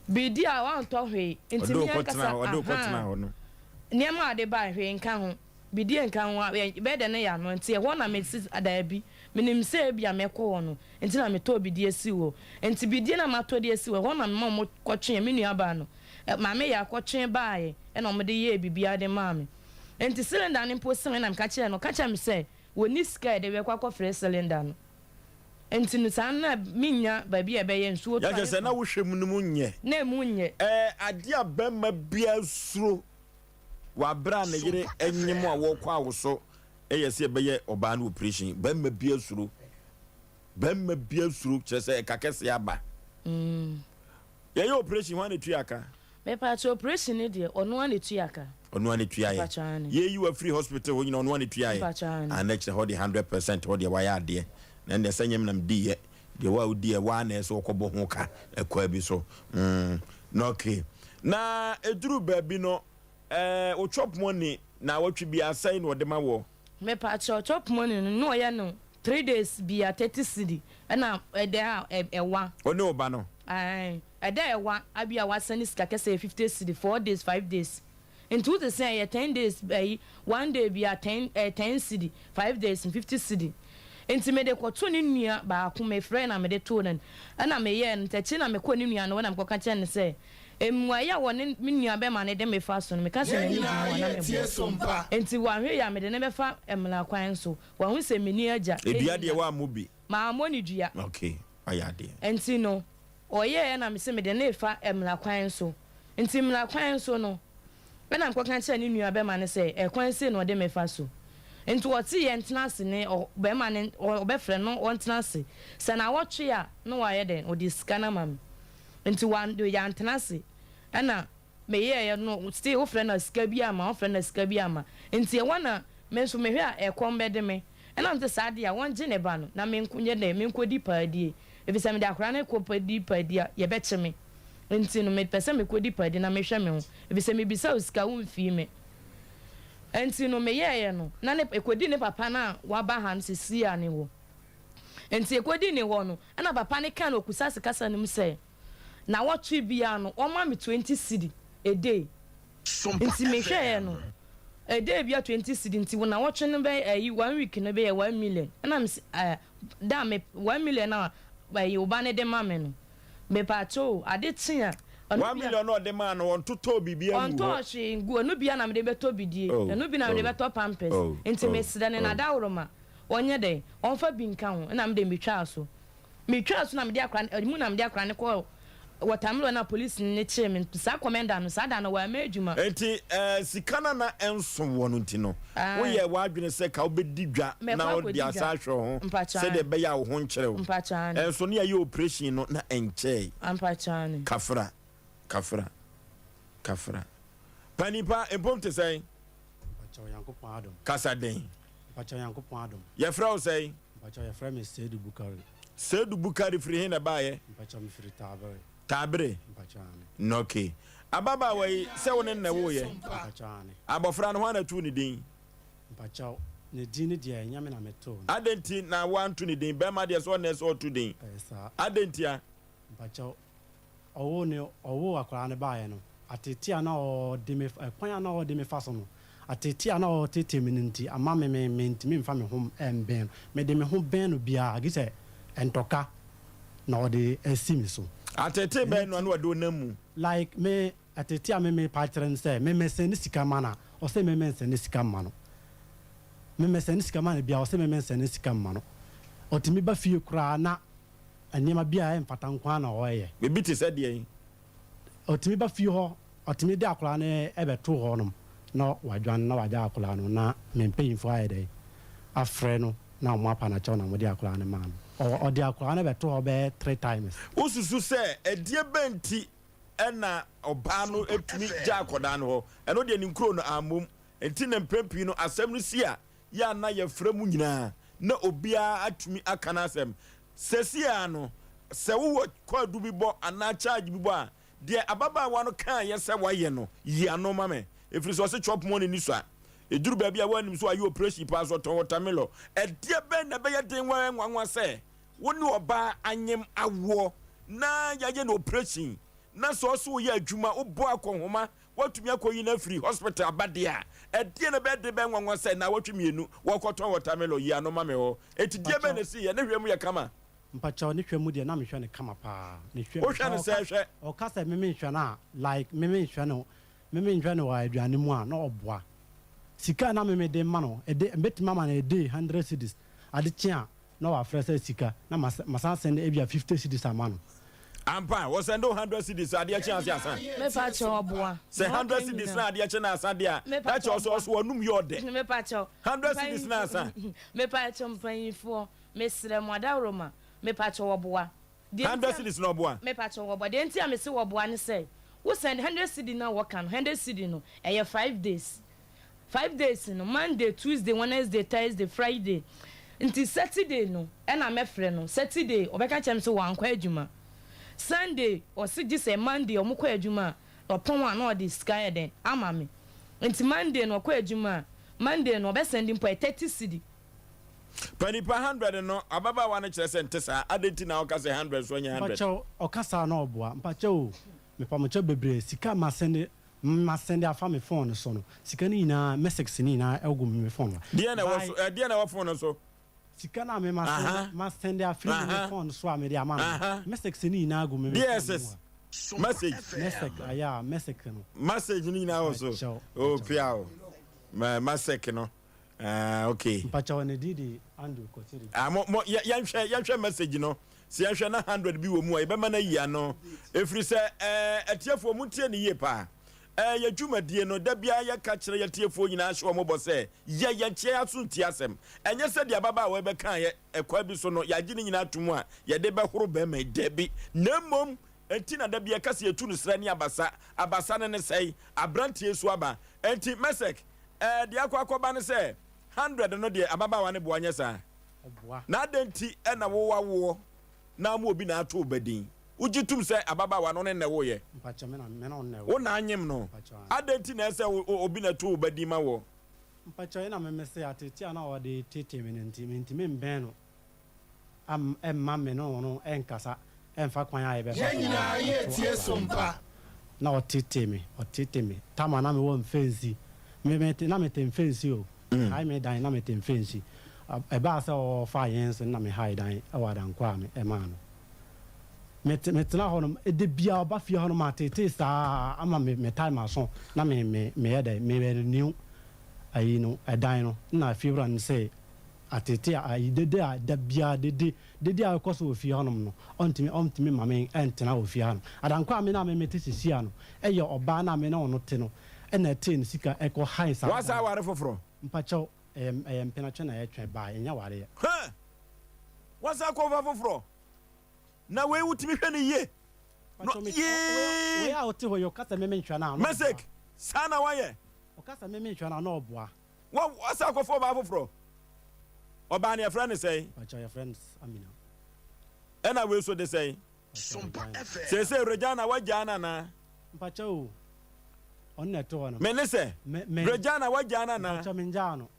biribi a wantɔ hwee nti Ɔde me wo kɔtena ankasa hɔ, ɔde wo kɔtena ahaa hɔ no. nneɛma a ɔde bae hwee nka ho biribi nka ho a ɛbɛyɛ dɛ na yɛ ano nti ɛhɔ na mesi daabi menim sɛ ebia mɛkɔ hɔ no nti na metɔɔ bidie sii hɔ nti bidie na matɔ de asi hɔ ɛhɔ na mema wɔn kɔtwee me nuabaa no Maame Yaa kɔtwee baeɛ ɛna wɔde yɛɛ biribiara de maa me nti cylinder no mpo sɛn na meka kyerɛɛ no ɔka kyerɛɛ me sɛ wɔnni sika a yɛde bɛkɔ akɔfrɛ cylinder no nti no saa no na mennya baabi a ɛbɛyɛ nsuo tɔ Yɛ kyerɛ sɛ na wohwɛ mu no mu nyɛ. Na emu nyɛ. Ɛyɛ adeɛ a barima biara suro wɔ aberɛ a ne yere nyem a wɔrekɔ awoso yɛ sɛ yɛbɛyɛ ɔbaa no operation. Barima biara suro. Barima biara suro kyerɛ sɛ ɛka kɛseɛ aba. Yɛyɛ operation hwan na etua ka? Mepakyɛ operation no deɛ ɔno ara na etua ka. Ɔno ara na etua yɛ. Mepakyɛ aane. Yɛyi wo afiri hospital hɔ nyina ɔno ara na etua yɛ. Mepakyɛ aane. Ah na kyerɛ hɔ deɛ 100% hɔ deɛ wayɛ adeɛ. Na ɛndeɛ sɛ nyɛ me na medi yɛ deɛ wo a wodi yɛ woa na ɛsɛ wokɔ bɔ ho ka ɛkwaa bi so. Mm na okay. Na eduru baabi no eh wo chop money naawɔtwe biara sɛn na ɔde ma woɔ? Mepakyɛ chop money no na ɔyɛ no. 3 days bia 30 cedi ɛna ɛdɛ a ɛwa. Wo ne wo ba no? Ae ɛdɛ a ɛwa a bia wasɛne sika kɛsɛ yɛ 50 cedi 4 days 5 days nti wo sese a ɛyɛ 10 days ɛyi one day bia 10 ɛɛ 10 cedi 5 days 50 cedi nti mede kɔto ne nua baako me frɛ na mede too no ɛna meyɛɛ no nti akyire na mekɔɔ ne nua no hɔ na mekɔka kyerɛ no sɛ Mmuae a wɔne me nuabarima no de me fa so no, meka sɛ Yɛn m'ani gye nyinaa ho a, na yɛretie meboa. sompa. Enti wanhwɛ yie a, mede no bɛfa mmara kwan so. Wahu sɛ menni agya, Dua nni deɛ na. woammɔ bi. Mammɔ no dua. Ok, wayɛ adeɛ. Enti no, ɔyɛeɛ na mese mede no refa mmara kwan so. Enti mmara kwan so no, ɛna mekɔka kyerɛɛ ne nuabarima no sɛ, ɛkwan sei na ɔde me fa so. Enti ɔte yɛn ntena ase ne ɔbarima no, ɔbɛfrɛ no ɔntena ase. Sɛ nawɔtwe a, na wayɛ dɛn? Ɔde sika no ama me. Nti wan yɛantena ase ɛna meyɛɛyɛ no still wofrɛ no a sika bi amma wofrɛ no a sika bi amma nti ɛhɔ na me nso mehwɛ a ɛkɔm bɛde me ɛna mese saa deɛ a wɔngye ne ba no na menko nyɛ dɛn menkɔdi paadie efisɛ mede akwadaa no kɔ di paadie a yɛbɛkye me nti no mepɛ sɛ mekɔdi paadie na mehwɛ me ho efisɛ mebisa wo sika womfii me nti no meyɛɛyɛ no na ne ɛkɔdi ne papa no a waba ha no sesie a ne hɔ. Enti ekodii ne hɔ no, ɛna papa no kaa no wɔ Kusasi kasa no mu sɛ, Nawɔtwe biara no, wɔma me 20 cedi a day. Nti mehwɛeɛ no, a day biara 20 cedi, nti nawɔtwe no bɛyɛ ɛyi, one week no bɛyɛ one million. Ɛna mese, ɛɛ, da a me, one million a ɛyi, wo ba no de ma me no, mepaakyɛw o, ade kye a, ɛno One bi a. million no a ɔde maa no, ɔntotɔɔ biribiara nguu hɔ. Ɔntɔɔ hwee nguu hɔ, ɛno bi a na mede bɛtɔ bidie, Oh, ɛno bi na mede oh, bɛtɔ pampers. oh, Nti oh, mesrɛ no, oh. n'adaworoma. Ɔnyɛ dɛn? Ɔmfa bi nka ho. Ɛna me deɛ metwaa so. Metwaa so na mede akora no, emu na mede akora no kɔɔ Watermelon na polisini no kyee me. Saa kɔmɛnda no, saa da no wamma adwuma. Enti sika no a na ɛnso woɔ no nti no, Ae. woyɛɛ w'adwene sɛ ka wobɛdi dwa Mɛkɔ na wode akɔdi dwa. asan ahwɛ wo ho Mpakyɛ sɛdeɛ aane. ɛbɛyɛ a wo ho nkyere wo. Mpakyɛ aane. Ɛnso ne yɛayɛ operation no na ɛnkyɛe. Mpakyɛ aane. Kafra, kafra, kafra. Panin pa, mpom te sɛn? Mpakyɛ Onyankopɔn adom. Kasa den. Mpakyɛw Nyankopɔn adom. Yɛfrɛ wo sɛn? Mpakyɛw yɛfrɛ me Seidu Bukari. Seidu Bukari firi he na ɛbaeɛ? Mpakyɛw me firi Taabere. Taabere? Mpakyɛw aane. Nɔke. Ababaawa yi, sɛ wo ne no na ɛwoeɛ? Mpakyɛw aane. Abɔfra no, hwan na too ne din? Mpakyɛw, ne din no deɛ ɛnyɛ me na me too no. Adɛn nti na woanto ne din? Bɛrima deɛ sɛ ɔno na ɛsɛ ɔto din. Ɛyɛ saa. Adɛn ntia? Mpakyɛw, Ɔwoo no, ɔwoo akwadaa no baeɛ no, ateetee a na ɔde me, ɛkwan a na ɔde me fa so no, ateetee a na ɔreteetee me no nti, ama me, me, mentumi mfa me ho mbɛn no. Mede me ho bɛn no biara, gye sɛ ntɔka na ɔde asi me so. Ateetee Ɛno bɛn na nti, na ɔde wo nam mu? like me, ateetee a me mepa kyerɛ no sɛ, me mesɛne sika ma no a, ɔse me mensɛne sika mma no. Me mesɛne sika ma no biara, ɔse me mensɛne sika mma no. Ɔtumi ba fie koraa na Nneɛma bi a ɛmfata nko ara na ɔyɛ. Biribi te sɛ deɛn? Ɔtumi ba fie hɔ, ɔtumi de akwadaa no bɛto hɔnom na wadwane na wagya akwadaa no na me mpanyinfoɔ ayɛ dɛn afrɛ no na wɔn apa no akyɛw na wɔde akwadaa no maa no. Ɔde akwadaa no bɛto hɔ bɛyɛ 3 times. Wosusu sɛ ɛdeɛ bɛn nti na ɔbaa no tumi gyaa akwadaa no hɔ? Ɛno deɛ ne nkuro no ammom nti na mpɛn pii no asɛm no si a, yɛ a na yɛfrɛ mu nyinaa na obiara atumi aka n'asɛm. Seesei ara no, sɛ wowɔ kwaadu bi bɔ anaa charge bi bɔ a, deɛ ababaawa no kaeɛ sɛ wayɛ no, yi ano ma me. Ɛfiri sɛ ɔse chop money ni sua. Ɛduru baabi a woannim sɛ wayɛ operation paa so ɔtɔn watermelon. Ɛdeɛ bɛn na ɛbɛyɛ den wɔ nwanwa sɛ wo ne ɔbaa anyem awoɔ na yɛayɛ no operation na sɛ ɔse woyɛ adwuma wobɔ akɔnhoma Woatumi akɔyi no afiri hospital aba deɛ a, ɛdeɛn na ɛbɛyɛ den bɛyɛ nwanwa sɛ nnawɔtwe mmienu wɔrekɔtɔn watermelon yi ano ma me hɔ? Enti deɛ bɛn na Mpakyɛw. ɛsiiɛ? Ne hwɛ mu yɛ kama? Mpakyɛw ne hwɛ mu deɛ na mehwɛ no kama paa. Ne hwɛ mu Wohwɛ sɛ no ɔka sɛ hwɛ. ɔka sɛ me menhwɛ no a like me menhwɛ no me menhwɛ no wɔ aduane mu a na ɔboa. Sika a na me mede ma no ɛde mɛtumi ama no a day hundred cedis ade kye a na wafrɛ sɛ sika na masan sɛnde ebia 50 cedis ama no. Ampa, wɔsɛnde wo 100 cedis a adeɛ kye ase asa. Mepa kyɛw ɔboa. Sɛ Nea 100 ɔka cedis nyinaa. na adeɛ kye na asa deɛ a, na Mepa kyerɛ kyɛw sɛ ɔboa. ɔso ɔnum yɛ ɔdɛ. Mepa kyɛw. 100 cedis na asa. Mepa kyɛw mpanyinfoɔ, mesrɛ mo adaworoma, mepa kyɛw ɔboa. Deɛ nti 100 a cedis na ɔboa. Mepa kyɛw ɔboa. Deɛ nti a mese wɔboa ne sɛ, wo sɛnde 100 cedi no a wɔka no, 100 cedi no, ɛyɛ 5 days. 5 days no, Monday, Tuesday, Wednesday, Thursday, Friday, nti Saturday no ɛna mɛfrɛ no, Saturday ɔbɛka kyerɛ me sɛ wankɔ adwuma, Sunday ɔse gye sɛ Monday ɔmo kɔ adwuma a ɔpɔn a na ɔde sika ayɛ dɛn ama me, nti Monday no ɔkɔ adwuma a, Monday no ɔbɛsɛnde mpo ɛyɛ 30 cedi. Pa nipa 100 no, ababaawa no kyerɛ sɛ nte saa. Adɛn nti na woka sɛ 100 so ɔnyɛ 100? Mpakyɛw, ɔka saa na ɔboa. Mpakyɛw o, mepamokyɛw bebree, sika a masɛnde masɛnde afa me phone so no, sika no nyinaa, messages no nyinaa ɛgu me phone no. Deɛn na ɛwɔ so, ɛdeɛn na ɛwɔ phone no so? Sika no a me masɛnde masɛnde afiri me phone so a mede ama no, messages no nyinaa gu me me phone mu ha. Message. Message, ayaa, message no. Message no nyinaa wɔ so. Oh, piaw. Message no. Ah, okay. Mpakyɛw ne din de Andrew Kotiri. Ah, mo mo yɛnhwɛ yɛnhwɛ message no. Sɛ yɛnhwɛ na 100 bi wɔ mu a yɛbɛma no ayi ano. Ɛfiri sɛ ɛɛ atiefoɔ mo ntie ne yie paa. Ɛɛ yɛ dwumadie no da biara yɛka kyerɛ yɛtiefoɔ nyinaa hyɛ wɔn bɔ sɛ yɛ yɛnkyea yɛ aso ntie asɛm. Ɛnyɛ sɛ deɛ ababaawa yi bɛka yɛ ɛkwan bi so no yɛagye ne nyinaa ato mu a yɛde bɛhoro bɛrima yi dabi. Na mmom enti na da bi yɛka sɛ yɛtu no serɛ ne abasa. Abasa no ne sɛe aberanteɛ yi so aba. Enti Mesek Ɛɛ, deɛ akɔ akɔba ne sɛ, hundred no deɛ ababaawa no boa, nyɛ saa? Na adɛn nti na wo awoɔ na ama obi na ato wo ba din? Wogye tom sɛ ababaawa no wo ne no na ɛwoeɛ? Wo na anyem no? Adɛn nti na ɛsɛ sɛ obi na ɛto wo ba din ma woɔ? Mpakyɛw, ɛna me mese ateetee a na ɔde reteetee me no nti, mentumi mbɛn no. am mma me ne ɔno nkasa mfa kwan a yɛbɛfa Yɛn so nyinaa de yɛ ato tie akwadaa so no. mpa. Na ɔtetee me, ɔtetee me. Tam a na mewɔ mfɛnsi, me me te na mete mfɛnsi o, mehae me dan na mete mfɛnsi. Ɛbaa sɛ ɔfaa yɛn nso na mehae dan wɔ Adankwa a me ɛmaa no. Mete metena hɔ nom, da biara ɔba fie hɔ nom a tetee saa ama me metae m'aso na me me meyɛ dɛn, me renew ayi no ɛdan no na fiewura no se Atete a ayi dede a da biara dede dede a ɛkɔ so wɔ fie hɔnom no, ɔntumi ɔntumi mma me ntena wɔ fie hanom. Adankwa a me na me mete seesei ano yɛ ɔbaa no a me ne ɔno te no na ɛtee ne sika kɔ hae saa Woasan dan no. aware foforɔ? Mpakyɛw, ɛyɛ ɛyɛ mpenatwe na yɛtwe bae, ɛnyɛ awareɛ. Huh! Woasan akɔfa foforɔ? Na wei wotumi hwɛ no yie? No, Mpakyɛw me, wei wei yee! a ɔte hɔ yi, ɔka sɛ me menhwɛ no a, na ɔboa. Mɛsek, saa na woayɛ? Ɔka sɛ me menhwɛ no a, na ɔboa. Wa wasan akɔfa ɔbaa foforɔ. Ɔbaa no yɛfrɛ no sɛn? Mpakyɛw yɛfrɛ no Amina. Ɛna wei nso de sɛn? Mpakyɛw Regina. Seesei Regina wagyaa no anaa? Mpakyɛw o, ɔno na ɛte hɔ no. Me ne sɛ, Me me. Regina wagyaa no anaa? Mpakyɛw mengyaa no.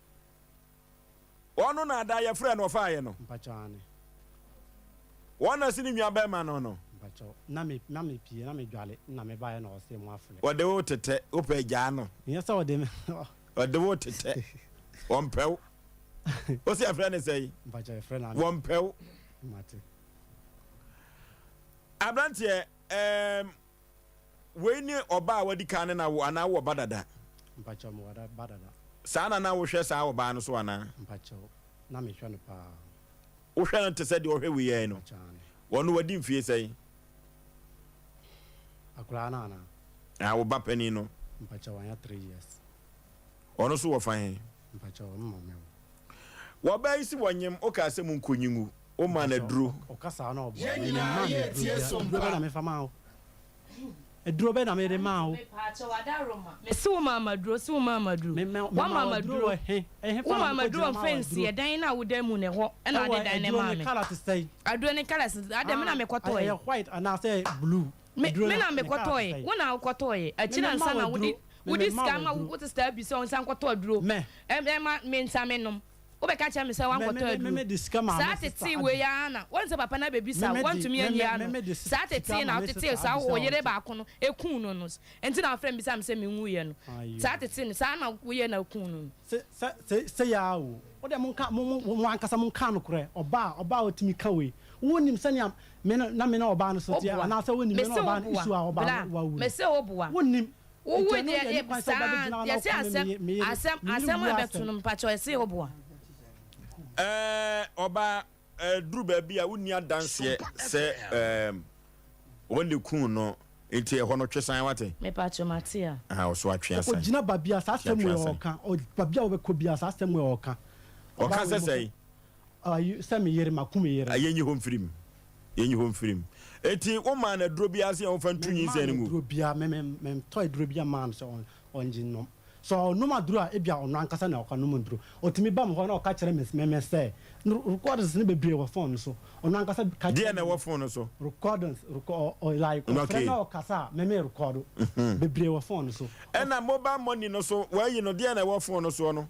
Ɔno na ada yɛfrɛɛ no ɔfaeɛ no. Mpakyɛw aane. Wɔn na se ne nua bɛɛma no no. Mpakyɛw na me na me pie na me dwale na me baeɛ na ɔse mo afrɛ. Ɔde wo tetɛ wo pɛ gyaa no. Nyɛ sɛ ɔde me. Ɔde wo tetɛ ɔmpɛ wo. Wo se yɛfrɛ no sɛn? Mpakyɛw yɛfrɛ no Amina. Wɔmpɛ wo. Mate. Abranteɛ ɛɛm Wei ne ɔbaa a wadi kan ne no awo anaa wowɔ ba dada? Mpakyɛw mewɔ da ba dada. Saa na na wohwɛ saa ɔbaa no so anaa? Mpakyɛw, na mehwɛ no paa. Wohwɛ no te sɛ deɛ ɔhwɛ wei ara no? Mpakyɛw aane. Ɔno wadi mfie sɛn? Akwadaa no anaa? Ah, wo ba panin no. Mpakyɛw wanya three years. Ɔno nso wɔ fa he? Mpakyɛw ɔno maame wɔ. Wɔbaa yi se wɔnyem, wokaa sɛ monkɔnyi ngu. Wo maa no aduro. Ɔka saa na ɔboa. Yɛn Me nyinaa maa no yɛ aduro tie bia. so Aduro bɛ mpa. na mefa maa wo. Aduro bɛ na mede maa wo. Mepaakyɛw adaworoma. Mese wo maa me aduro, se wo maa me aduro. Me ma Wa me maa maa wo me aduro aduro. wɔ he? Ɛhe Wo fa na maa me mekɔ aduro gyina maa wo wɔ fɛnsi aduro? ɛdan no a woda mu no ɛhɔ ɛna Ɛwɔ wode dan no aduro maa ne me. colour te sɛn? Aduro ne colour se adɛn me na Ah, mekɔtɔɔɛ. ɛyɛ white anaasɛ blue? Me Aduro me no na ne colour te mekɔtɔɔɛ. sɛn? Wo na wokɔtɔɔɛ. Me Akyiri me ansa maa wo na wode aduro. Me wode me maa sika wo ma aduro. wo sister abi sɛ ɔnsan nkɔtɔ aduro Mɛ. ɛma me nsa menom. Wobɛka kyerɛ me sɛ woankɔtɔ aduro. Saa tetee wei ara na woahu sɛ papa no abɛbisa wo, woantumi anyi ano. Saa tetee na wotetee saa wo yere baako no kuu no no nti na wofrɛ me bisa me sɛ menwuiɛ no. Saa tetee no, saa na woyɛ na wokuu no no. Se sɛ se sei ara o. Wo deɛ monka mo mo mo ankasa monka nokorɛ. Ɔbaa ɔbaa a ɔtumi ka wei. Wonnim sɛnea me ne na me ne ɔbaa no so teɛ Woboa. anaasɛ wonnim me ne Mese ɔbaa no woboa. issue a ɔbaa Bra. no wawu no. Mese woboa. Wonnim. Wo Nti wu ɛno deɛ deɛ yɛ ɛnni kwan sɛ saa ɔba bɛgyina hɔ na yɛse woka me asɛm me me yere asɛm me yere asɛm wuo a ɛbɛto asɛm. no mpakyɛw yɛse woboa. Ɛɛ ɔbaa ɛduru baabi a wonni adanseɛ sɛ ɛɛm wɔn de kun no nti ɛhɔ no twe san wate. Mepakyɛw mate a. Aha ɔso atwe asan. Ɔgyina baabi a saa Nti asɛm atwe wei asan. ɔka ɔ baabi a wobɛkɔ biara saa asɛm wei ɔka. Ɔka Ɔbaa sɛ wei mo sɛn? Ayi sɛ me yere mako me yere. Yɛnyi hɔ mfiri mu. Yɛnyi hɔ mfiri mu. Enti womaa no aduro biara sɛ ɔmfa ntu Memmaa nyinsɛn no no ngu? aduro biara. Me me mentɔ aduro biara mmaa no sɛ ɔngye nnom. Sɛ ɔnom aduro a, ebia ɔno ankasa na ɔkɔnom aduro. Ɔtumi ba me hɔ na ɔka kyerɛ me me me sɛ, recordings no bebree wɔ phone no so. Ɔno ankasa ka kyerɛ Deɛn na me. ɛwɔ phone no so? Recordings, reco ɔ ɔ like ɔfrɛ Okay. na ɔkasa a, me me record. Bebree wɔ phone no so. Ɛna mobile money no so, wɔayi no, deɛn na ɛwɔ phone no soɔ no?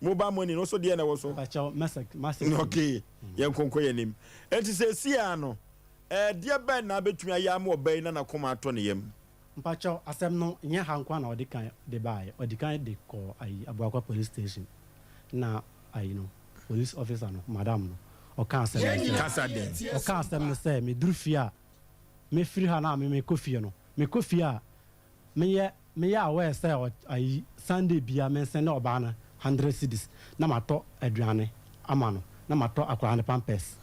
Mobile money no so deɛ na ɛwɔ so? Mpakyɛw mɛsɛ masɛ. Okay, yɛn nkonko yɛn nim. Enti sɛsi ara no, ɛdeɛ bɛn na abɛtumi ayɛ ama ɔbaa yi na n'akoma atɔ ne yam? Mpakyɛw asɛm no nyɛ ha nkoa na ɔde kan de baeɛ, ɔdi kan de kɔɔ ayi Abuakwa police station na ayi no police officer no madam no ɔka asɛm no sɛ Kasa dɛn? ɔka asɛm no sɛ meduru fie a mefiri ha na me mekɔ fie no mekɔ fie a Meyɛ meyɛ aware sɛ ɔ ayi Sunday bia me nsɛnde ɔbaa no hundred cedis na matɔ aduane ama no na matɔ akwadaa no pampers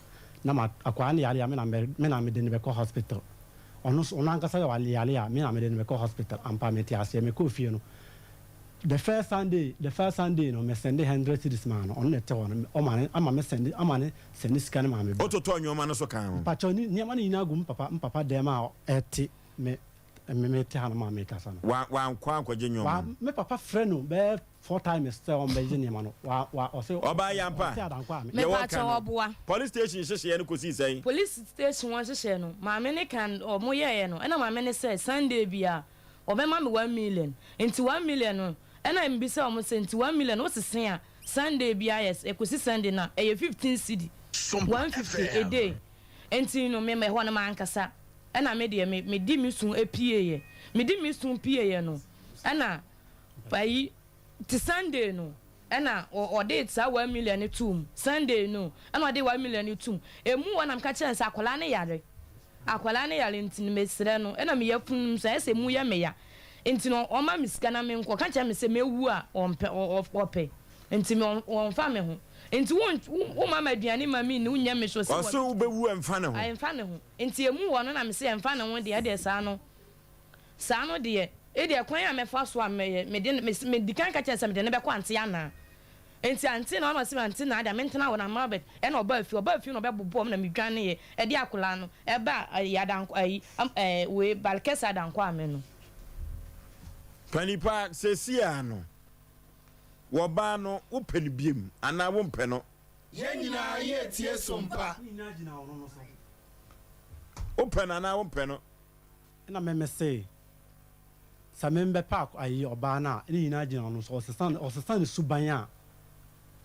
na ma akwadaa no yare a me na mɛ me na mede no bɛkɔ hospital ɔno nso ɔno ankasa yɛ yare a me na mede no bɛkɔ hospital ampa mete aseɛ mekɔɔ fie no the first Sunday the first Sunday no me sɛnde hundred cedis maa no ɔno na ɛte hɔ no ɔma ne ama me sɛnde ama ne sɛnde sika no maa me ba. Wototɔɔ nneɛma no nso kaa ho? Mpakyɛw ne nneɛma no nyinaa gu me papa me papa dɛm a ɛte me Me me te ha no maa me kasa no. Wa wankɔ ankɔgye nneɛma Wa no. me papa frɛ no bɛyɛ four times sɛ ɔmbɛgye nneɛma no wa wa ɔse Ɔbaa yi ampa? ɔse adankɔ a me. Deɛ wɔka Mepakyɛw no, ɔboa. police station nhyehyɛeɛ no kɔsii sɛn? Police station hɔ nhyehyɛɛ no, maame no kan ɔmo yɛeɛ no, ɛna maame no sɛ Sunday biara ɔbɛma me 1 million, nti 1 million no ɛna mebisa ɔmo sɛ nti 1 million no wosese a Sunday biara yɛ ɛkɔsi Sunday no a ɛyɛ 15 cedi, 150 a day, nti no me ɛhɔ no mankasa. Ɛna me deɛ me me di me su pieeɛ me di me su pieeɛ no ɛna ayi te Sunday no ɛna ɔde saa 1 million no too mu Sunday no ɛna ɔde 1 million no too mu emu hɔ na meka kyerɛ no sɛ akwadaa no yare akwadaa no yare nti no mesrɛ no ɛna me yafunu no nso ayɛ sɛ emu yɛ me ya nti no ɔma me sika na menkɔ ɔka kyerɛ me sɛ mewu a ɔmpɛ ɔpɛ nti me ɔmfa me ho nti wo wo ma me aduane ma me nni wonyɛ me so sɛ Ɔse wobɛwu ɛmfa ne ho. Ɛmfa ne ho. Nti emu wɔ no na mese ɛmfa ne ho deɛ ɛdeɛ saa no saa no deɛ edeɛ kwan a mɛfa so a mɛyɛ mede no mese medi kan ka kyerɛ no sɛ mede no bɛkɔ ante anaa nti ante na ɔna ɔse ante naa deɛ mentena hɔ na Mabet ɛna ɔbaa fie ɔbaa fie na ɔbɛbobɔɔ me na medwaneeɛ ɛde akwadaa no ɛbaa ayi adankɔ ayi ɛɛ wei Balkɛse adankɔ ame no. Panipa seesei ara no wɔbaa no wopɛ no biom anaa wompɛ no. Yɛn nyinaa yɛretie sompa. Wopɛ no anaa wompɛ no? Ɛna me mese, sɛ me mbɛpɛ ayi ɔbaa no a, ne nyinaa gyina ɔno so. Ɔsesa ɔsesa ne suban a,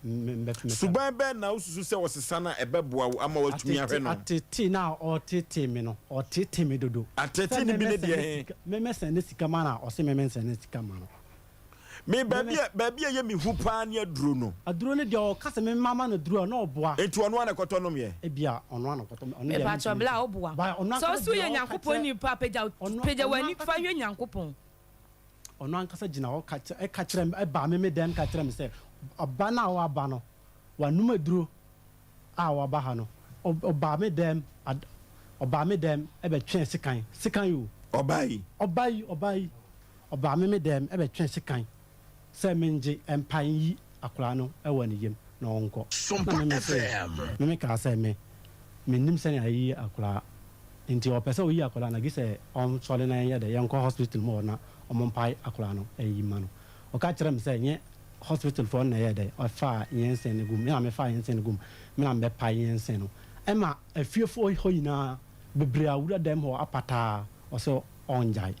me mbɛ mepɛ no. Suban bɛn na wosusu sɛ ɔsesa no a ɛbɛboa wo ama woatumi ahwɛ no? Ateetee no a ɔreteetee me no, ɔreteetee me dodo. Ateetee no bi ne deɛ he? Me mɛsɛnde sika ma no a, ɔse me mensɛnde sika mma no. Me baabi a baabi a ɛyɛ me hu paa ne aduro no. Aduro no deɛ ɔka sɛ me mma ma no aduro a na ɔboa. Enti ɔno ara na ɛkɔtɔ nom yɛ? Ebia ɔno ara na ɔkɔtɔ ɔno deɛ Mepakyɛw mentumi bla nkyerɛ. woboa. But ɔno Sɛ ankasa wose woyɛ gyina hɔ ka Nyankopɔn kyerɛ nipa a pagya ɔno pagya ɔno w'ani fa ankasa hwɛ Nyankopɔn. Ɔno ankasa gyina hɔ ka kyerɛ ɛka kyerɛ me ɛbaa me me dɛm ka kyerɛ me sɛ ɔba no a waba no wanom aduro a waba ha no ɔbaa me dɛm ad ɔbaa me dɛm ɛbɛtwɛn sekan sekan o. Ɔbaa yi. Ɔbaa yi ɔbaa yi. Ɔbaa me me dɛm bɛtwee sekan sɛ mengye mpae nyi akwadaa no wɔ ne yam na ɔnkɔ. Na me mese, me mekaa sɛ me, mennim sɛnea yɛyi akwadaa, nti ɔpɛ sɛ ɔyi akwadaa no a, gye sɛ ɔnsɔre na yɛnyɛ dɛ, yɛnkɔ hospital mu hɔ na wɔmpae akwadaa no nyi mma no. Ɔka kyerɛɛ me sɛ nyɛ hospital foɔ no na ɛyɛɛ dɛ, ɛfaa nyɛnsɛn no guu mu, me na mefaa nyɛnsɛn no guu mu, me na mebɛpae nyɛnsɛn no. Ɛma afiefoɔ hɔ nyinaa, bebree awura dɛm hɔ apataa, ɔsɛ ɔngyae.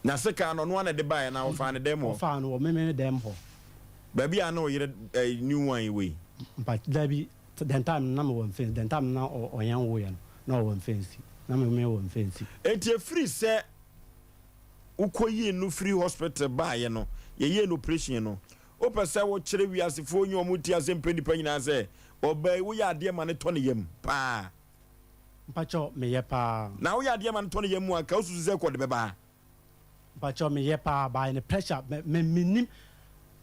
Na sekan no, ɔno ara na ɛde baeɛ anaa ɔfaa no dɛm hɔ? Ɔfaa no wɔ me me dɛm hɔ. Baabi a na wo yere eh, new one yi wɔ yi? Mpa, dabi, then time no na mewɔ mfɛnsi, then time no na ɔyɛn woeɛ no, na ɔwɔ mfɛnsi, na me me wɔ mfɛnsi. Enti ɛfiri sɛ wokɔyii no firi hospital baeɛ no, yɛyɛɛ no operation no, wopɛ sɛ wokyerɛ wiasefoɔ nyi wɔn ti ase mpɛ nnipa nyinaa sɛ ɔbaa yi woyɛ adeɛ ma no tɔ ne yam paa? Mpakyɛw meyɛ paa. Na woyɛ adeɛ ma no tɔ ne yam mu a nka wosusu sɛ kɔ de bɛba ha? Mpakyɛw meyɛ paa by ne pressure me me menim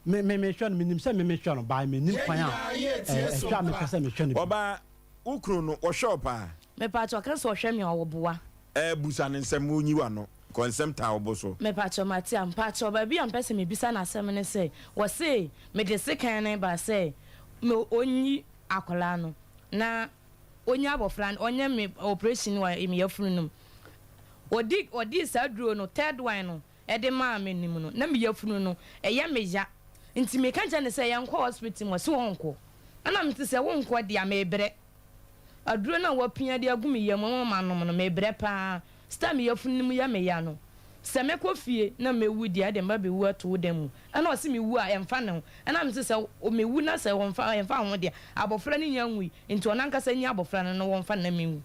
me me mehwɛ no menim sɛ me mehwɛ no by menim kwan a ɛhwɛ a mepɛ sɛ mehwɛ no bi. Ɔbaa, wo kunu no ɔhwɛ wo paa? Mepakyɛw ɔka sɛ ɔhwɛ me a ɔboa. Ɛɛ busa no nsɛm wonyi w'ano kɔ nsɛm taa wo bo so. Mepakyɛw mate a mpakyɛw baabi a mpɛ sɛ mebisa no asɛm ne sɛ wɔse mede sekan no ba sɛ me ɔnyi akwadaa no na ɔnya abɔfra no ɔnyɛ me operation wɔ me yafunu no mu. Ɔdi ɔdii saa duro no third one no ɛde maa me no mu no na me yafunu no ɛyɛ me ya nti meka kyerɛ no sɛ yɛnkɔ hospital mu ɔse ɔnkɔ ɛna mete sɛ wonkɔ deɛ mebrɛ aduro no a wapia de agu me yam ama manom no mebrɛ paa star me yafunu no mu yɛ me ya no. Sɛ mɛkɔ fie na mɛwu deɛ a, ɛdeɛ mɛba abɛwu ato wo dan mu. Ɛna ɔse mewu a, ɛmfa ne ho. Ɛna mese sɛ mewu na sɛ ɔmfa ɛmfa ho deɛ a, abɔfra no nnya nwui, nti ɔno ankasa nyi abɔfra no na wɔmfa no na menwu.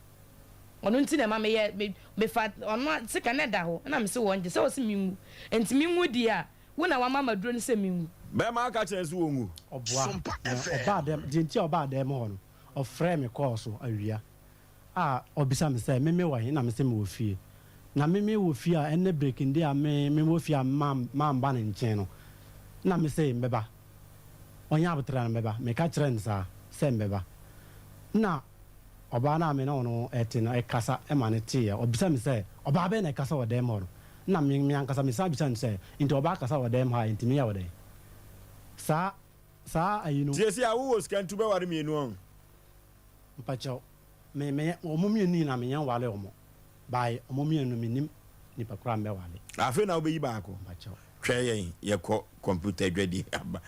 Ɔno nti na ɛma meyɛ, me, mefa ɔno a, sika no ɛda hɔ, ɛna mese wɔngye, sɛ ɔse menwu, nti menwu deɛ a, wo na wama maduro no sɛ menwu. Bɛɛma aka kyerɛ no sɛ wɔnwu. Ɔboa. Na ɔbaa dɛm, deɛ nti a ɔbaa dɛm hɔ no, ɔfrɛɛ me kɔɔ so awia. a ɔbisa me sɛ me me wɔ he na mese mewɔ fie. Na me me wɔ fie a ɛnnɛ breaking day a me me wɔ fie a mamba ne nkyen no na me se mbɛba. Ɔnyɛ aboterɛ na mbɛba. Meka kyerɛɛ no saa sɛ mbɛba. Na ɔbaa no a me ne ɔno te no kasa ma no teeɛ. Ɔbisa me sɛ ɔbaa bɛn na ɛkasa wɔ dɛm hɔ no. Na me me ankasa mesan bisa no sɛ nti ɔbaa kasa wɔ dɛm ha a nti meyɛ wo dɛn? Saa saa ayi no. Nti seesei a wowɔ sika nti wobɛware mmienu ɔn? Mpakyɛw, me me wɔn mmienu nyinaa me nyɛ nware wɔn, by wɔn mmienu no me nim nipa koro a me bɛ ware. Afei na wobɛyi baako. Mpakyɛw. Twɛn yɛn yɛkɔ computer adwadie aba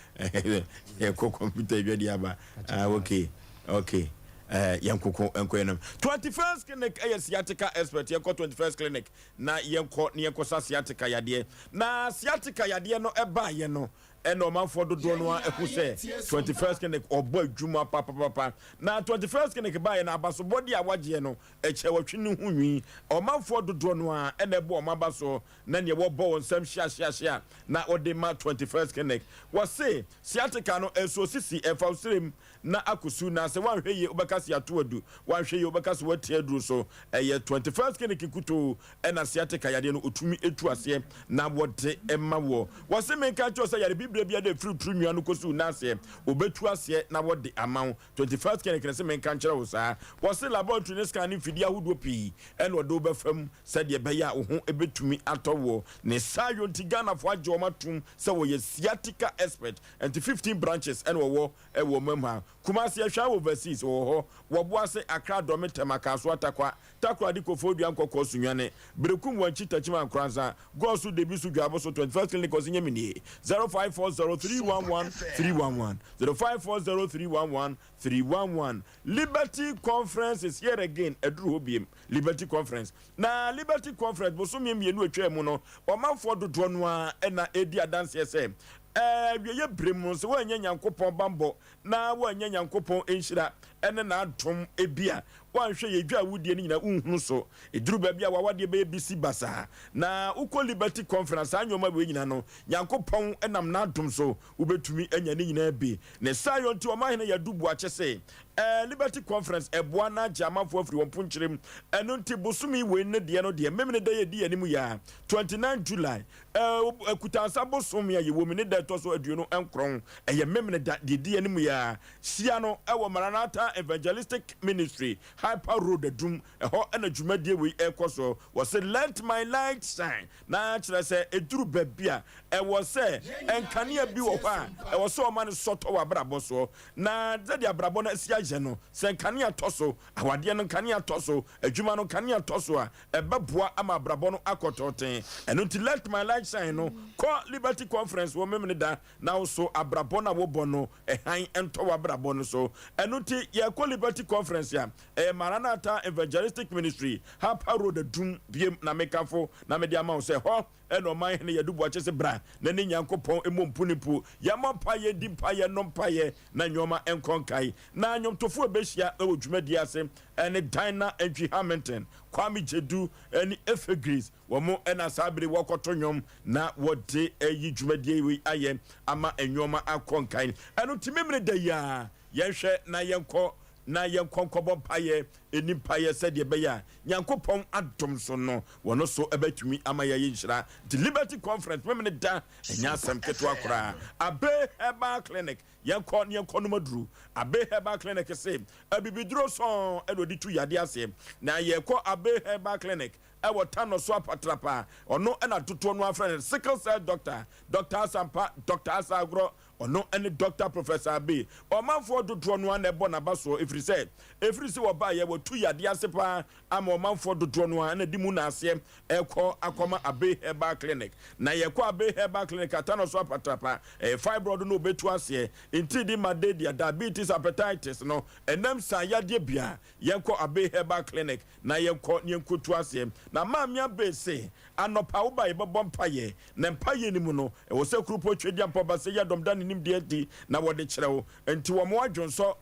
yɛkɔ computer adwadie aba ah okay okay eh, yɛn koko nkɔ yɛn nam 21st clinic ɛyɛ sciatica expert yɛnkɔ 21st clinic na yɛnkɔ na yɛnkɔ sa sciatica yadeɛ na sciatica yadeɛ no ɛbaayɛ no Ɛna ɔmanfoɔ dodoɔ no ara ahu sɛ 21st Clinic ɔbɔ adwuma papapapa. Na 21st Clinic baeɛ no abasobɔdeɛ a wagyeɛ no ɛkyɛ wɔtwe ne ho nwi. Ɔmanfoɔ dodoɔ no ara na ɛbɔ wɔn aba soɔ na neɛ wɔbɔ wɔn nsam hyeahyeahyea na wɔde ma 21st Clinic. Wɔse sciatica no ɛnso sisi ɛmfa wo serem na akɔ su na sɛ woanhwɛ yie wobɛka se ato adu, woanhwɛ yie wobɛka se woate aduro so. Ɛyɛ 21st Clinic nkutoo na sciatica yadeɛ no ɔtumi tu aseɛ na wɔde ma woɔ. Wɔse menka nkyerɛ wo sɛ yare bibire biara a ɛfiri tiri nwia no kɔsi wo nan aseɛ wɔbɛtu aseɛ na wɔde ama wo. 21st Clinic no se menka nkyerɛ wo saa. Wɔse laboratory ne scan ne mfidie ahodoɔ pii na wɔde wo bɛfa mu sɛdeɛ ɛbɛyɛ a wo ho bɛtumi atɔ woɔ. Ne saa yɔ nti Ghanafoɔ agye wɔn atom sɛ wɔyɛ sciatica expert. Nti 15 branches na wɔwɔ wɔ ɔman mu ha. Kumasi, Ɛhwɛ Overseas wɔwɔ hɔ, Wɔboase, Accra, Dɔme, Tema, Kasoa, Tarkwa, Takoradi, Koforidua, Nkɔkɔɔ, Sunyani, Berekum, Wankyi, Techiman, Nkoranza, Goaso, Debiso, Dwaboso, 21st Clinic, Ɔse Nyame nie, 0540 311 311, 0540 311 311. Liberty Conference is here again, aduru hɔ biem, Liberty Conference. Na Liberty Conference bosome mmienu a atwaa mu no, ɔmanfoɔ dodoɔ no ara na ɛredi adanseɛ sɛ, awieeɛ berɛ mu no, sɛ woannya Nyankopɔn bammɔ na woannya Nyankopɔn nhyira ne n'adom bi a, woanhwɛ yɛ dwa a wodie no nyinaa wonhunu so. Ɛduru baabi a w'awadeɛ bɛyɛ bisi basaa. Na wokɔ Liberty Conference a, saa nnoɔma wei nyinaa no, Nyankopɔn nam n'adom so wobɛtumi anya ne nyinaa bi. Ne saayɔ nti Ɔmanhene Yadu Boakye se, Ɛɛ, Liberty Conference ɛboa na agye amanfoɔ afiri wɔn mponkyerɛ mu. Ɛno nti bosome wei ne deɛ no deɛ, Memeneda yi a ɛdi yɛn anim yi ara, 29 July, ɛɛ, Akutansa bosome a yɛwɔ mu ne da ɛtɔ so 29, ɛyɛ Memeneda deɛ ɛdi yɛn anim yi ara, hyia no wɔ Maranatha Evangelistic Ministry, Hyper Road, Adum, ɛhɔ na dwumadie wei ɛrekɔ so. Wɔse, Let my light shine. Na kyerɛ sɛ, ɛduru baabi a, ɛwɔ sɛ nkanea bi wɔ hɔ a ɛwɔ sɛ wɔma no sɔ tɔ w'abrabɔ soɔ. Na sɛdeɛ abrabɔ no asi ayɛ no, sɛ nkanea tɔ so, awadeɛ no nkanea tɔ so, adwuma no nkanea tɔ so a, ɛbɛboa ama abrabɔ no akɔ tɔɔten. Ɛno nti Let My Light Shine no, kɔ Liberty Conference wɔ Memeneda na wo so abrabɔ no a wobɔ no, hann ntɔ w'abrabɔ no so. Ɛno nti yɛrekɔ Liberty Conference a, ɛyɛ Maranatha Evangelistic Ministry, Harper Road Adum, biem na mekamfo na mede ama wo sɛ hɔ na ɔman hene Yadu Boakye se bra na ne Nyankopɔn mmɔ mpu ne mpu. Yɛmmɔ mpaeɛ, ndi mpaeɛ, nnɔ mpaeɛ na nnoɔma nkɔ nkae. Na nnwomtofoɔ a ɛbɛhyia wɔ dwumadie ase ne Dinah Antwi Hamilton, Kwame Gyedu ne Efe Grace. Wɔn na saa bere wɔkɔto nnwom na wɔde ayi dwumadie wei ayɛ ama nnoɔma akɔ nkae. Ɛno nti Memene da yi ara yɛnhwɛ na yɛnkɔ na yɛnkɔ nkɔbɔ mpaeɛ, ɛni mpaeɛ sɛdeɛ ɛbɛyɛ a Nyankopɔn adom so no wɔno so bɛtumi ama yɛayɛ nhyira. Nti Liberty Conference Memene da ɛnyɛ asɛm ketewa koraa. Abe Herbal Clinic, yɛnkɔ na yɛnkɔ nom aduru. Abe Herbal Clinic se abibiduro sɔn na ɔde tu yadeɛ aseɛ. Na yɛkɔ Abe Herbal Clinic ɛwɔ Tanɔ so apatrapa, ɔno na dodoɔ no ara frɛ no Sickle Cell Doctor, Doctor Asampa, Doctor Asa Agorɔ. Ɔno ne Dɔkta Professor Abbey. Ɔmanfoɔ dodoɔ no ara na ɛbɔ n'abasoɔ ɛfiri sɛ, ɛfiri sɛ wɔbaeɛ wɔatu yadeɛ ase pa ara ama ɔmanfoɔ dodoɔ no ara na ɛde mu naaseɛ rekɔ akɔma Abbey Herbal Clinic. Na yɛkɔ Abbey Herbal Clinic a, Tano so apatrapa, ɛyɛ fibroid no wɔbɛtu aseɛ, ntiridi malaria, diabetes, hepatitis no, ɛnam saa yadeɛ biara, yɛnkɔ Abbey Herbal Clinic na yɛnkɔ na yɛnkɔtu aseɛ. Na Maame Abbey se, anɔpa woba a yɛbɛbɔ mpaeɛ, na mpaeɛ no mu no, ɛwɔ sɛ Kuropɔn Tweaduampɔn Basɛyi Adɔm da ne nimdeɛ adi na wɔde kyerɛ wo. Enti wɔn adwonsɔ,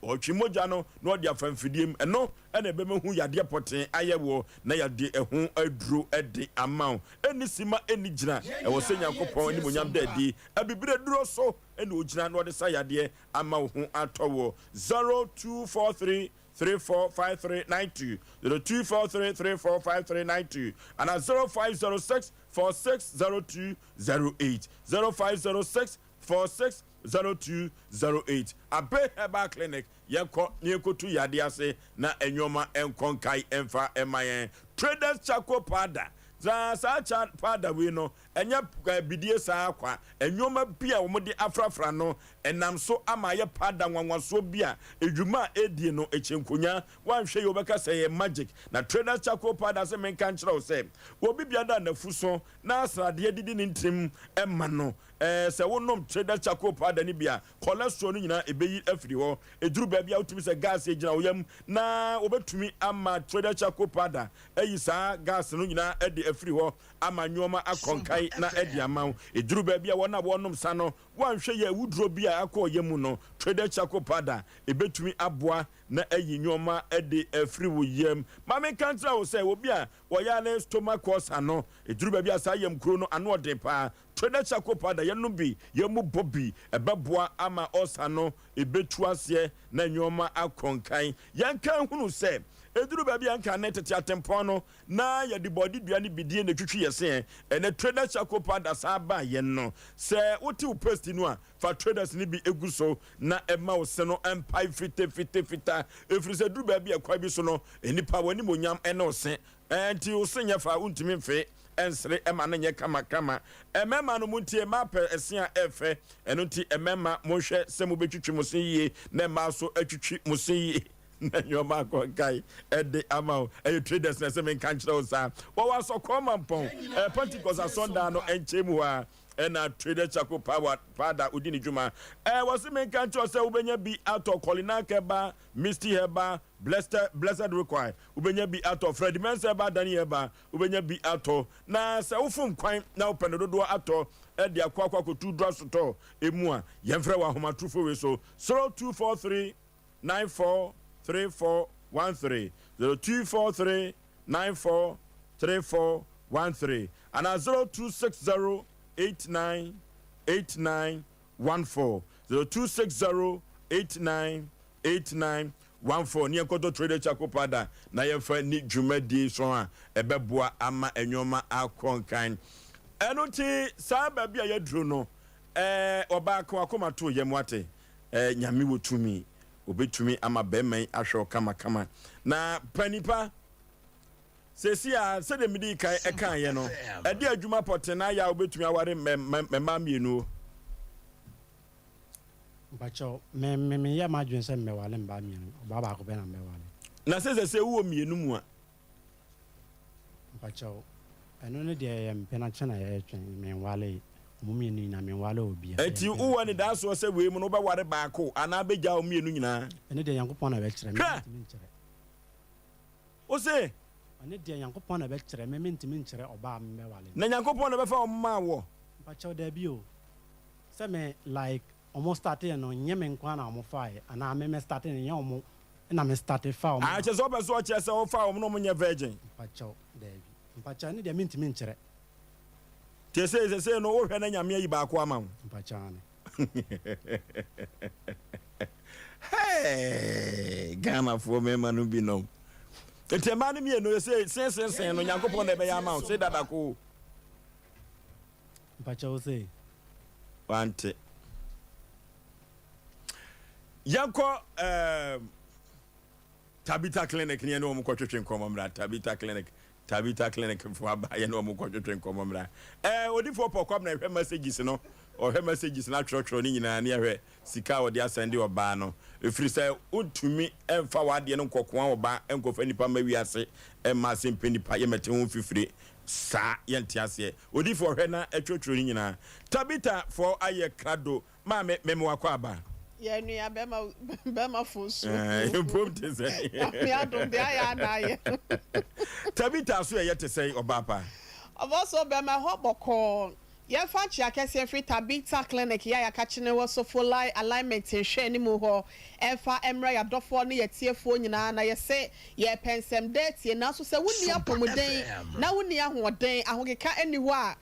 wɔtwe mogya no na wɔde afa mfidie mu, ɛno na ɛbɛma hu yadeɛ pɔtee ayɛ woɔ na yɛde ɛho aduro de ama wo. Ɛnni sima, ɛnni gyina, ɛwɔ sɛ Nyankopɔn animuonyam da adi. Abibire duro so na ɔgyina na ɔde sa yadeɛ ama wo ho atɔ woɔ. 0243 345392, 0243 345392 anaa 0506 460208, 0506 460208. Abe Herbal Clinic, yɛnkɔ na yɛnkɔtu yadeɛ ase na nnoɔma nkɔ nkae mfa mma yɛn. Traders Charcoal Powder, saa saa char powder wei no, ɛnyɛ bidie saa kwa. Nnoɔma bi a wɔde afrafra no, ɛnam so ama ayɛ powder nwanwasoɔ bi a edwuma a ɛredie no, ɛkyɛ nkonyaa. Woanhwɛ yie wobɛka sɛ ɛyɛ magic. Na Traders Charcoal Powder se menka nkyerɛ wo sɛ, obi biara a n'afu so na sradeɛ didi ne ntirim ma no, Ɛɛ, sɛ wonom Traders Charcoal Powder no bi a, cholesterol no nyinaa ebeyi afiri hɔ. Eduru baabi a wotumi sɛ gas gyina wo yam na wɔbɛtumi ama Traders Charcoal Powder ayi saa gas no nyinaa de afiri hɔ ama nneɛma akɔ nkan na adi ama wo. Eduru baabi a wɔn a wɔnom sa no, woanhwɛ yie a awuduro bi a akɔ yam mu no, Traders Charcoal Powder ebetumi aboa na ayi nneɛma de afiri wo yam. Ma menka nkyerɛ wo sɛ obi a ɔyare stomach ulcer no, eduru baabi a saa yam kuro no ano ɔden paa. Traders charcoal powder yɛnom bi, yɛn bɔ bi, ɛbɛboa ama ulcer no ɛbɛtu aseɛ na nnoɔma akɔ nkan. Yɛnka nhunu sɛ ɛduru baabi a nka ne tete atempɔn no na yɛde bɔɔde dua ne bidie na ɛtwitwi yɛ seɛ. Ɛnɛ traders charcoal powder san ba yɛn no, sɛ wote wo paste no a, fa traders no bi gu so na ɛma wo se no mpae fitafitafita. Ɛfiri sɛ ɛduru baabi a ɛkwan bi so no, nnipa wɔn animuonyam ne wo se. Ɛnti wo se nyɛ fa a wontumi mfe. Ɛnsere ɛma no nyɛ kama kama. Ɛmɛma no montie mmaa pɛ ɛse a ɛfɛ ɛno nti ɛmɛma monhwɛ sɛ mobɛtwitwi mo se yie na mmaa nso atwitwi mo se yie na nnoɔma akɔ nkae ɛde ama wo ɛyɛ traders na ɛsɛ menka nkyerɛ wo saa wɔwɔ asɔkɔɔ mampɔn ɛɛ Pentecost asɔndan no nkyɛn mu hɔ a ɛna traders charcoal power powder odi ne dwuma ɛɛ wɔse menka nkyerɛ wo sɛ wobɛnya bi atɔ Kɔlinak herbal Misty herbal Blessed blessed require wobɛnya bi atɔ Fred Mensah herbal Danny herbal Wobɛnya bi atɔ. Na sɛ wofom kwan na wopɛ no dodoɔ atɔ de akɔ akɔ akɔtu dura sotɔɔ mu a, yɛmfrɛ wɔ ahomatorofo wei so, 0243 94 34 13, 0243 94 34 13, anaa 0260 89 89 14, 0260 89 8914 ne yɛnkɔtɔ Trader Charcoal Powder na yɛmfa nni dwumadie so a ɛbɛboa ama nnoɔma akɔ nkan. Ɛno nti saa baabi a yɛaduru no, eh, ɔbaa ka w'akoma to yam wate, eh, Nyame wɔ tumi, ɔbɛtumi ama bɛrima yi ahwɛ wo kamakama. Na panipa, seesei a sɛdeɛ medii kan ɛkaeɛ no, ɛde adwuma pɔtee na ayɛ a wobɛtumi aware mmaa mmienu o. Mpakyɛw, me me menyɛɛ m'adwene sɛ mebɛwale mbaa mienu, ɔbaa baako pɛ na mebɛwale. Na sɛ sɛsɛɛ wowɔ mienu mu a? Mpakyɛw, ɛno ne deɛ ɛyɛ mpena kyɛ na yɛretwe, menwalee, ɔmo mienu nyinaa menwalee obiara, ɛyɛ Enti mpena wowɔ kyɛ. anidasoɔ sɛ wei mu no wobɛware baako anaa bɛgyaa wɔn mienu nyinaa? Ɛno deɛ Nyankopɔn na ɛbɛkyerɛ, me Hwɛ! mentumi nkyerɛ. Wo se? Ɔno deɛ Nyankopɔn na ɛbɛkyerɛ, me mentumi nkyerɛ ɔbaa a mebɛwale no. Na Nyankopɔn na ɛbɛfa wɔn maa woɔ? Mpakyɛw, daabi o. Sɛ me like ɔmo startee no nyɛ me nkoaa na ɔmo faeɛ anaa me me startee no nyɛ ɔmo na me starte faa ɔmo Ah na. kyerɛ sɛ wopɛ sɛ ɔkyerɛ sɛ wofaa wɔn na wɔn nyɛ virgin. Mpakyɛw daabi mpakyɛw ɛno deɛ mentumi nkyerɛ. Nti sesei sesei no wohwɛ na Nyame ayi baako ama wo. Mpakyɛw aane. Hey Ghanafoɔ mmarima no bi nom. Nti mmaa no mienu sesei sensensen no Nyankopɔn na ɛbɛyɛ ama wo se dada koo. Mpakyɛ wo sei. Wante. Yɛnkɔ um, Tabitha Clinic ne yɛne wɔn kɔtwetwe nkɔmmɔ mmra. Tabitha Clinic, Tabitha Clinic fo aba yɛne wɔn kɔtwetwe nkɔmmɔ mmra. Eh, odifoɔ pɔ kwam na ɛhwɛ messages no. Ɔhwɛ messages no atwerɛtwerɛ ne nyinaa ne ahwɛ sika a ɔde asɛnde ɔbaa no. Ɛfiri sɛ wontumi mfa w'adeɛ no nkɔkoa ɔbaa nkɔfa nipa mma wiase mma ase mpɛ nipa yɛmmɛte ho mfifire saa yɛnte aseɛ. Odiyifoɔ hwɛ na twerɛtwerɛ ne nyinaa. Tabitha foɔ ayɛ krado Maame meme wakɔ aba. Yɛ nua bɛma bɛma fo so. Ɛɛ mpom te sɛ. Nyame adom deɛ ayɛ a na ayɛ. Tabitha so ɛyɛ te sɛn ɔbaa pa. Ɔbɔ so bɛma ɛhɔ bɔkɔɔ. Yɛmfa nkyea kɛseɛ mfiri Tabitha Clinic yɛ a yɛakakyene wɔ Sofolai Alignment nhwɛanimu hɔ mfa mmrɛ yɛadɔfoɔ ne yɛatiefoɔ nyinaa na yɛse yɛrepɛ nsɛm dɛ atie nanso sɛ wonni apɔmuden na wonni ahoɔden ahokeka nni hɔ a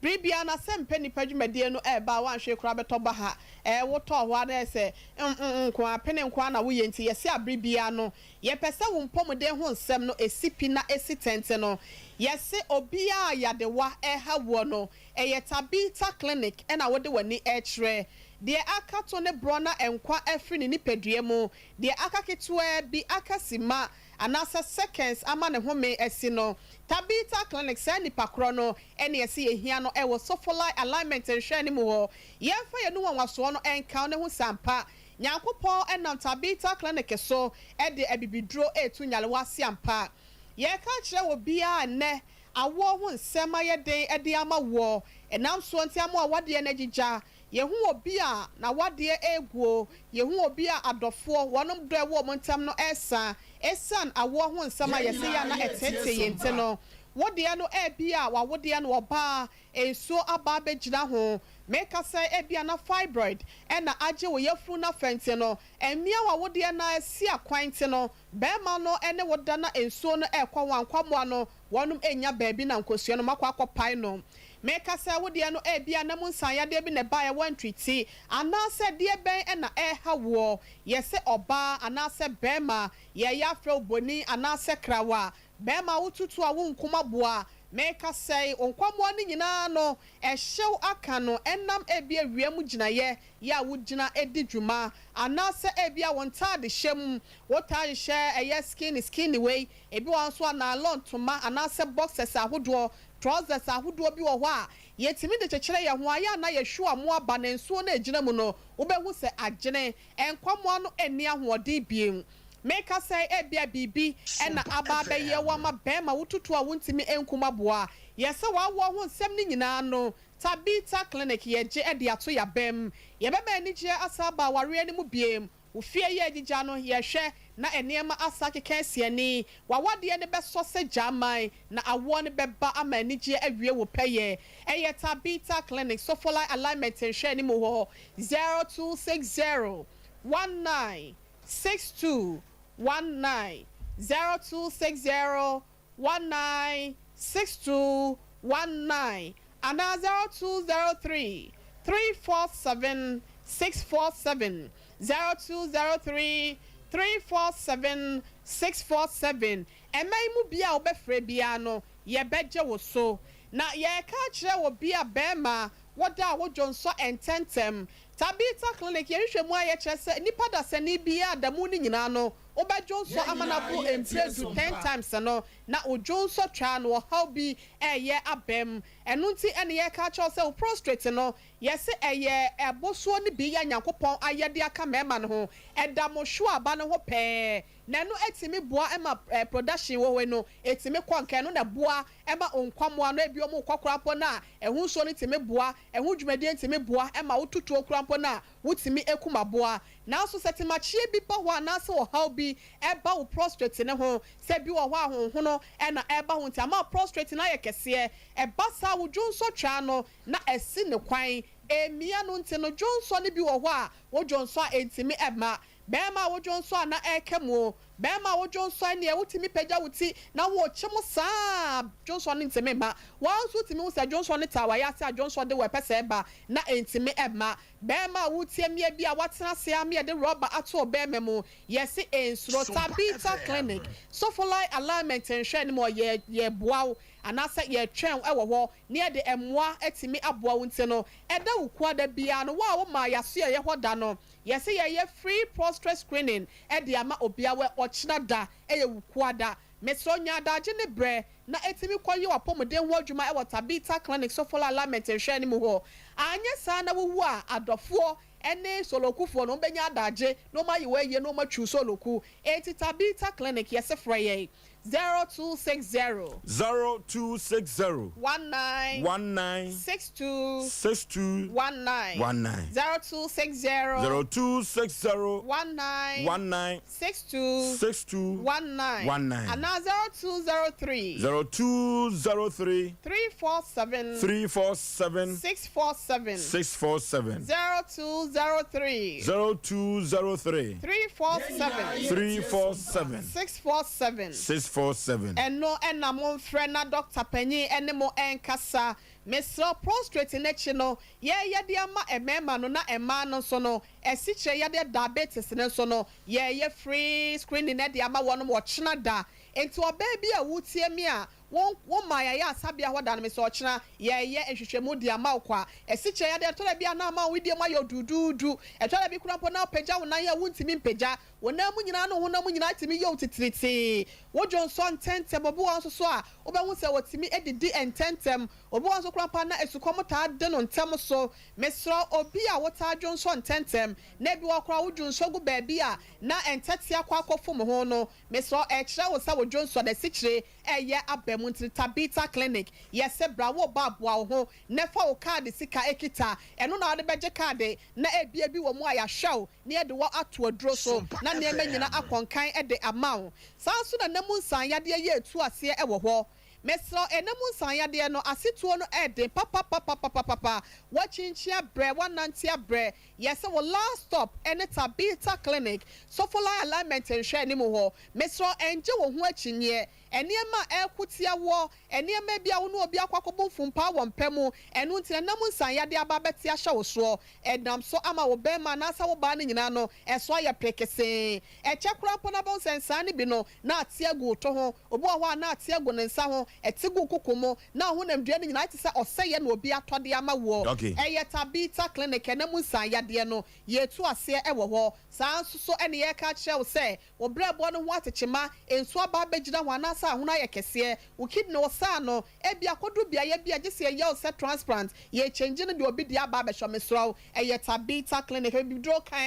Bere biara na sɛ mpɛ nnipa dwumadie no ɛɛba a woanhwee koraa bɛtɔ ba ha ɛɛ wotɔɔ hɔ ara na ɛyɛ sɛ mm mm nko ara pene nko ara na woyɛ nti yɛse a bere biara no yɛpɛ sɛ wo mpɔmuden ho nsɛm no ɛsi pi na ɛsi tɛnte no yɛse obiara a yadewa ɛreha woɔ no ɛyɛ Tabitha Clinic na wode w'ani ɛrekyerɛ deɛ aka to ne borɔ na nkwa afiri ne nipadua mu deɛ aka ketewaa bi aka sima anaasɛ seconds ama ne home asi no. Tabitha Clinic, saa nipa korɔ no ne ɛse yɛhia no wɔ Sofolai Alignment nhwɛane mu hɔ. Yɛmfa yɛn nwanwasoɔ no nka wo ne ho sɛ ampa Nyankopɔn nam Tabitha Clinic so de abibiduro retu nyarewa ase ampa. Yɛreka akyerɛ obiara nnɛ, awoɔ ho nsɛm ayɛ den de ama woɔ, ɛnam soɔ nti ama w'awadeɛ no agyigya, Yɛhu obi a n'awadeɛ reguo, yɛhu obi a adɔfoɔ, wɔnom dɔ ɛwɔ wɔn ntam no resa, ɛsiane awoɔ ho nsɛm a yɛse yɛ a na ɛteetee yɛn nti no. Wo deɛ no ebia w'awodeɛ no ɔbaa, nsuo aba abɛgyina ho. Meka sɛ ebia na fibroid na agye wo yafunu no afa nti no, mmea w'awodeɛ no ara si akwan nti no, barima no ne wo da na nsuo no rekɔ ho a, nkwammoa no wɔnom nnya baabi na nkosua no makɔ akɔpae no. Meka sɛ wo deɛ no ebia na mu nsanyadeɛ bi na ɛbaeɛ woantriti anaasɛ deɛ bɛn na ɛreha woɔ. Yɛse ɔbaa anaasɛ barima, yɛreyɛ afrɛ wo bonin anaasɛ krawa, barima wotutu a wonkum aboa. Meka sɛ wo nkwammoa no nyinaa no ɛhyew aka no ɛnam ebia wia mu gyinaeɛ yɛ a wogyina di dwuma anaasɛ ebia wo ntaadehyɛ mu wotaa hyehyɛ ɛyɛ skinny skinny wei Ebi wɔ hɔ nso a nylon ntoma anaasɛ boxers ahodoɔ, trousers ahodoɔ bi wɔ hɔ a yɛtumi de kyekyere yɛn ho. Ayɛ a na yɛhwiw amoa ba na nsuo no a ɛgyina mu no, wobɛhu sɛ agyene. Nkwammoa no nni ahoɔden bio. Meka sɛ ebia biribi na aba abɛyɛ wo ama bɛrima wotutu a wontumi nkum aboa. Yɛ sɛ w'awoɔ ho nsɛm no nyinaa no, Tabitha Clinic yɛgye de ato yɛabam. Yɛbɛma anigyeɛ asan aba awareɛ no mu bio. Wo fie yɛ agyigya no, yɛhwɛ na nneɛma asa akeka asi ani. W'awadeɛ no bɛsɔ sɛ gyaman, na awoɔ no bɛba ama anigyeɛ awie wo pɛyɛ. Ɛyɛ Tabitha Clinic, Sofolai Alignment nhwɛanimu hɔ, 0260 19 62 19, 0260 19 62 19 anaa 0203 347 647, 0203 347 647. Ɛmma yi mu biara a wobɛfrɛ biara no, yɛbɛgye wo so. Na yɛreka akyerɛ wo bia barima, woda a wodwo nsɔ ntɛntɛm. Tabitha Clinic, yɛn nhwehwɛmu a yɛkyerɛ sɛ nnipa dasani biara da mu no nyinaa no, wobɛdwonsɔ ama no aboro mprɛ du, ten times no, na wo dwonsɔ twa no ɔhaw bi reyɛ aba mu. Ɛno nti na yɛreka akyerɛ wo sɛ wo prostrate no, yɛse ɛyɛ ɛbosoɔ no bi a Nyankopɔn ayɛ de aka mmarima no ho. Ɛda mo hweaba no ho pɛɛ, na ɛno tumi boa ma production wɔ hɔ no tumi kɔ nka, ɛno na ɛboa ma nkwammoa no, ebi wɔn rekɔ koraa mpo no a, ɛho nsuo no tumi boa, ɛho dwumadie no tumi boa ma wo tutuo koraa mpo no a, wotumi kum aboa. Nanso sɛ temakyeɛ bi ba hɔ anaasɛ ɔhaw bi ba wo prostrate no ho, sɛ bi wɔ hɔ a honhono na ɛreba ho nti ama wo prostrate no ayɛ kɛseɛ, ɛba saa a wo dwonsɔ twaa no na asi no kwan, ɛremia no nti no dwonsɔ no bi wɔ hɔ a wo dwonsɔ a ɛntumi mma. Bɛɛma a wo dwonsɔ a na ɛreka mu o, bɛɛma a wo dwonsɔ ɛneɛ wotumi pagya wo ti na worekye mo saa a dwonsɔ no ntumi mma. Woa nso wotumi hu sɛ dwonsɔ no taa w'ayase a dwonsɔ de wo ɛpɛ sɛ ɛba na ɛntumi mma. Bɛɛma a woretie mmea bi a watena ase ara ma yɛde rɔba ato ɔbɛɛma mu, yɛse nsuro. Tabitha Clinic, Sofolai Alignment nhwɛ anim ɔ yɛ yɛboa wo anaasɛ yɛtwɛn wo wɔ hɔ na yɛde mmoa atumi aboa wo nti no ɛda wo kuada biara no wo a womaa yɛasoɛeɛ hɔ da no yɛse yɛyɛ free prostrate screening de ama obia wɔ ɔkyena da ɛyɛ wo kuada mesrɛ wo nya adagye ne brɛ. na ɛtumi kɔ yɛ w'apɔmuden ho adwuma wɔ Tabitha Clinic Sofola Alignment nhwɛɛ no mu hɔ. Anyɛ saa na wowu a, adɔfoɔ ne solokufoɔ no wɔbɛnya adagye na wɔayɛ wo ayie na wɔatwiw soloku. Enti Tabitha Clinic yɛse frɛ yɛn 0260. 0260. 19. 19. 62. 62. 19. 19. 0260. 0260. 19. 19. 62. 62. 19. 19. Anaa 0203. 0203. 347. 347. 647. 647. 0203. 0203. 347. 347. 647. 647. Ɛno na momfrɛ na dɔkta panyin ne mo nkasa. Mesrɛ wo, prostrate no akyi no, yɛreyɛ de ama mmarima no na mmaa no nso no, asikyire yadeɛ diabetes no nso no, yɛreyɛ free screening de ama wɔnom ɔkyena da. Enti ɔbaa bi a woretie me a, wo wo maa yɛayɛ asabea hɔ da no, mesrɛ ɔkyena yɛreyɛ nhwehwɛmu de ama wo kwa. Asikyire yadeɛ, ɛtɔ da bi a na ama wo wedeɛ mu ayɛ oduuduudu, ɛtɔ da bi koraa mpo na wopagya wo nan a wontumi mpagya, Wo nan mu nyinaa ne wo honam nyinaa tumi yɛ wo titiritii. Wodwo nsɔ ntɛmntɛm. Obi wɔ hɔ nso so a, wobɛhu sɛ ɔtumi didi ntɛmntɛm. Obi wɔ hɔ nso koraa mpo a, na asukɔm taa de no ntɛm so. Mesrɛ wo, obi a wotaa dwo nsɔ ntɛmntɛm, na ebi wɔ hɔ koraa a wodwo nsɔ gu baabi a na ntɛtea kɔ akɔfom ho no, mesrɛ wo, ɛkyerɛ wo sɛ wo dwonsɔ no asikyire reyɛ aba mu. Nti Tabitha Clinic, yɛse bra, woreba aboa wo ho na fa wo kaade sika kita. Ɛno na wode bɛgye kaade, na ebia bi wɔ mu a yɛahwɛ wo na yɛde wo ato aduro so na nneɛma nyina akɔ nkan de ama wo. Saa nso na nna mu nsan yadeɛ yɛ ɛtu aseɛ wɔ hɔ. Mesrɛ wo, nna mu nsan yadeɛ no asetuo no ɛden papapapapapapa. Woakyinkyin abrɛ, woanante abrɛ, yɛ sɛ wo last stop ne Tabitha Clinic, Sofolai Alignment nhwɛ anim hɔ. Mesrɛ wo, ɛngye wo ho akyinnyeɛ. Nneɛma a ɛreko tia woɔ, nneɛma bi a wo ne obi akɔ akɔbɔ mfumpaa wɔ mpa mu, ɛno nti na ɛnam nsanyadeɛ aba abɛte ahyɛ wo soɔ. Ɛnam so ama wo barima anaasɛ wo baa no nyinaa no, ɛso ayɛ perekesee. Ɛkyɛ koraa mpo na wobɛhu sɛ nsaa no bi no, na ate agu wo to ho. Obi wɔ hɔ a, na ate agu ne nsa ho, ɛte gu wo koko mu, na wo honamdua no nyinaa ayɛ te sɛ ɔsɛeɛ na obi atɔ de ama woɔ. Ɛyɛ Tabitha Clinic, ɛnam nsanyadeɛ no, yɛretu aseɛ wɔ hɔ. Saa ara nso so na yɛreka akyerɛ wo sɛ, Wo berɛboɔ no ho atekyema, nsuo aba abɛgyina ho anaasɛ ahono ayɛ kɛseɛ, wo kidney wo saa no, ebia akɔduru beaeɛ bi a gye sɛ yɛyɛ wo sɛ transplant, yɛrekyɛngye no de obi deɛ aba abɛhyɛ wo, mesrɛ wo, ɛyɛ Tabitha Clinic, abibiduro kann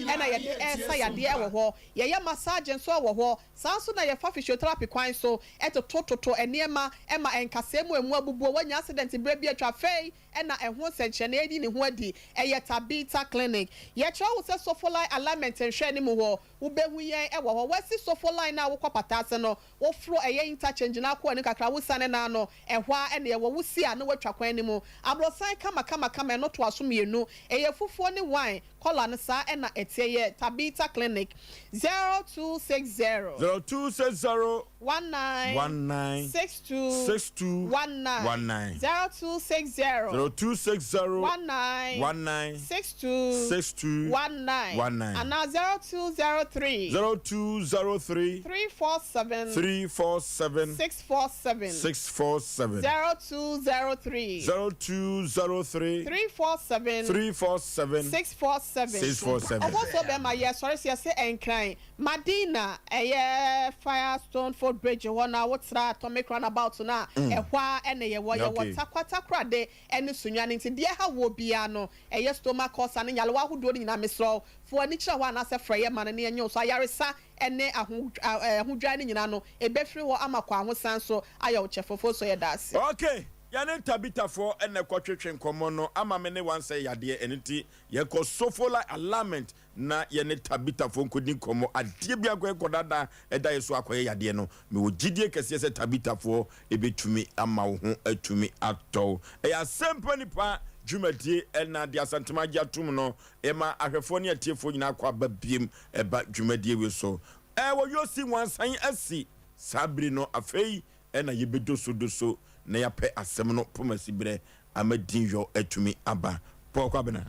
na yɛde resa yadeɛ wɔ hɔ, yɛyɛ massage nso wɔ hɔ, saa nso na yɛfa physiotherapy kwan so totototo nneɛma ma nkasɛɛ mu a ɛmu abubuo, woanya accident berɛ bi atwa afei na ɛho nsɛnkyerɛnne ayi ne ho adi. Ɛyɛ Tabitha Clinic. Yɛkyerɛ wo sɛ Sofolai Alignment nhwɛ anim hɔ. Wobɛhu yɛn wɔ hɔ. Woasi Sofolai no a wokɔ Pata ase no, woforo ɛyɛ interchange no akɔ anim kakra, wosiane no ara no, ɛhɔ ara na ɛwɔ. Wosi a na woatwa kwan no mu. Aborosan kamakamakama, ɛno toa so mmienu. Ɛyɛ fufuo ne wine. Kɔla no saa na ɛteɛ. Yɛ Tabitha Clinic. 0260. 0260. 19. 19. 62. 62. 19. 19. 0260. 0260. 19. 19. 62. 62. 19. 19. Anaa 0203. 0203. 347. 347. 647. 647. 0203. 0203. 347. 347. 647. 647. Ɔbɔfoɔ bɛma yɛ sɔre sɛ yɛse Nkran, Madina, ɛyɛ Firestone foot bridge hɔ na wotra Atomic roundabout no a, ɛhɔ ara ɛna yɛwɔ. Yɛwɔ Tarkwa Takorade ɛne Sunyani nti deɛ ɛha woɔ biara no ɛyɛ stomach ulcer ne nyarewa ahodoɔ no nyinaa mesrɛ wo fa w'ani kyerɛ hɔ anaasɛ frɛ yɛ ma no na yɛnyɛ wo so ayaresa ɛne aho ahodwan no nyinaa no ɛbɛfiri hɔ ama kɔ ahosan so ayɛ wo kyɛfo so yɛda ase. Ok yɛne Tabithafoɔ na ɛkɔtwetwe nkɔmmɔ no ama me ne wansɛe yadeɛ ɛno nti yɛkɔ Sofola Alignment na yɛne Tabithafoɔ nkɔdi nkɔmmɔ adeɛ biako ɛkɔdada ɛda yɛ so akɔyɛ yadeɛ no mewɔ gyidie kɛseɛ sɛ Tabithafoɔ ɛbɛtumi ama wo ho atumi atɔ wo ɛyɛ asɛmpa nipa dwumadie ɛna de Asantema agye atom no ɛma ahwɛfoɔ ne atiefoɔ nyinaa kɔ aba biem ɛba dwumadie wei so ɛwɔ Yosi nwansan asi saa bere no afei ɛna yɛbɛdosodoso na yɛapɛ asɛm no pomasi berɛ ama din yɔ atumi aba. Paul Kwabena.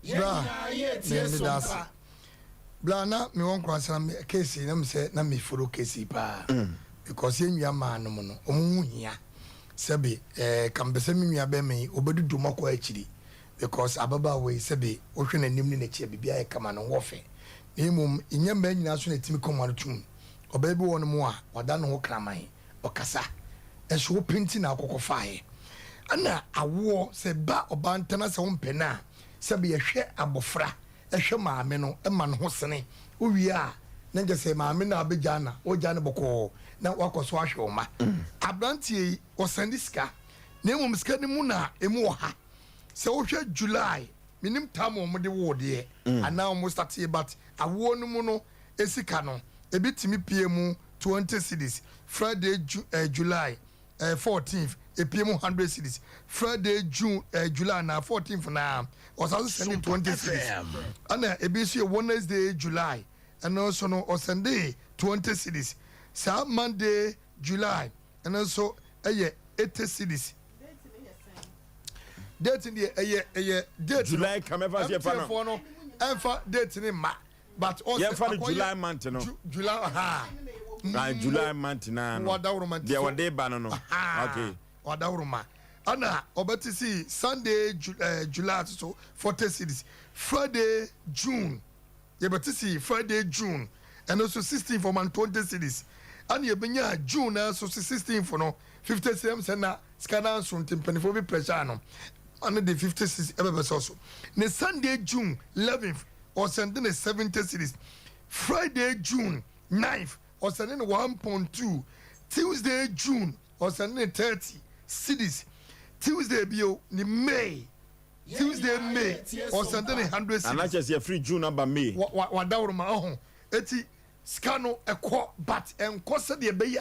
Bra, me meda ase. Bra na me wɔ nkoransa na me case yi na me sɛ na me follow case yi paa. Because yɛn nua maa nom no ɔmo ho hia. Sɛbe eh ka mpɛ sɛ me nua bɛma yi ɔbɛdudu mo akɔ akyiri. Because ababaawa yi sɛbe wohwɛ n'anim ne n'akyi a biribiara yɛ kama ne ho ɔfɛ. Na mmom nyɛ mmaa nyinaa nso na ɛtumi kɔm ano tum. Ɔbaa bi wɔ hɔnom a wada ne ho kraman, ɔkasa. Ɛso wopɛ nti na wokɔkɔ faeɛ. Ɛna awoɔ sɛ ɛba ɔbaa ntam na sɛ wompɛ no a, sɛbe yɛhwɛ abɔfra, hwɛ maame no ma ne ho sene. Wowie a na nkyɛ sɛ maame no a wobɛgyaa no a, wogyaa no bɔkɔɔ na woakɔ so ahwɛ wo mma. Aberanteɛ yi, ɔsɛnde sika, na mmom sika no mu na ɛmu wɔ ha. Sɛ wohwɛ July, mennim tam a wɔde woo deɛ anaa wɔn starteɛ but awoɔ no mu no sika no, ebi tumi pue mu 20 cedis, Friday Ju eh, July eh, 14th epie mu 100 cedis, Friday June eh, July na 14th na ɔsan so sɛnde 20 cedis, ɛna ebi nso yɛ Wednesday July ɛno nso no ɔsɛnde 20 cedis, saa Monday July ɛno nso ɛyɛ 80 cedis. Date no deɛ ɛyɛ ɛyɛ date no July ka mɛfa so yɛfa no. MTN foɔ no ɛnfa date no mma. But ɔsɛ Yɛmfa no akɔyɛ July month no. Ju July ahaa. Ah, July month naa no. Wadaworoma nti Deɛ so. wɔde ba no no. Ahaa. Okay. Wadaworoma. Ɛna ɔbɛte si Sunday Ju eh, July nso so 40 cedis. Friday June yɛbɛte si Friday June ɛno nso 16 for man 20 cedis. Ɛna yɛbɛnya June naa nso so 16 for no 50 cedis. Ɛm sɛ na sika no anso nti mpanimfoɔ bi pressure no ma no de 50 cedis ɛbɛbɛsɔ so. Ne Sunday June 11th ɔsɛnde no 70 cedis, Friday June 9th ɔsɛnde no 1.2, Tuesday June ɔsɛnde no 30 cedis, Tuesday bio ne May, Tuesday May ɔsɛnde no 100 Ana cedis. kyerɛ sɛ yɛfiri June aba May. Wa wa wadaworoma ɔho eti Sika no ɛkɔ but ɛnkɔ sɛdeɛ ɛbɛyɛ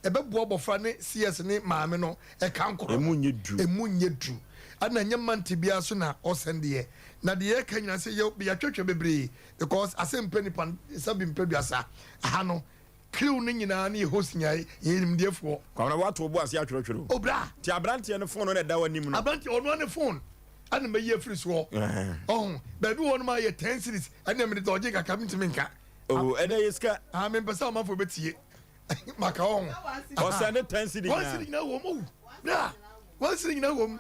a ɛbɛboa abɔfra ne CS ne maame no ɛka nkorɔ no. Ɛmu nyɛ duru. Ɛmu nyɛ duru. Ɛna ɛnyɛ month biara so na ɔsɛn deɛ. Na deɛ yɛka nyinaa sɛ yɛ yɛatwatwa bebree because asɛm mpɛ nipa nsa bi mpɛ duasa. Aha no crew no nyinaa ne yɛ host nyinaa yɛyɛ nimdeɛfoɔ. Kwabena woato wo bo ase atwerɛtwerɛ o. Oh bra. Nti abranteɛ no phone no na ɛda w'anim no. Abranteɛ ɔno ara ne phone ɛna mayi afiri soɔ. Ɔho baabi wɔ hɔ nom a yɛ ten cedis ɛnna mede dɔgye kakra mentumi nka. Oh, ɛnɛ yɛ sika. Ah, mempɛ sɛ ɔmanfoɔ bɛtie. Maka ɔho. Ɔsɛ ne ten cedi nyinaa. One cedi nyinaa wɔ mu. Bra, one cedi nyinaa wɔ mu.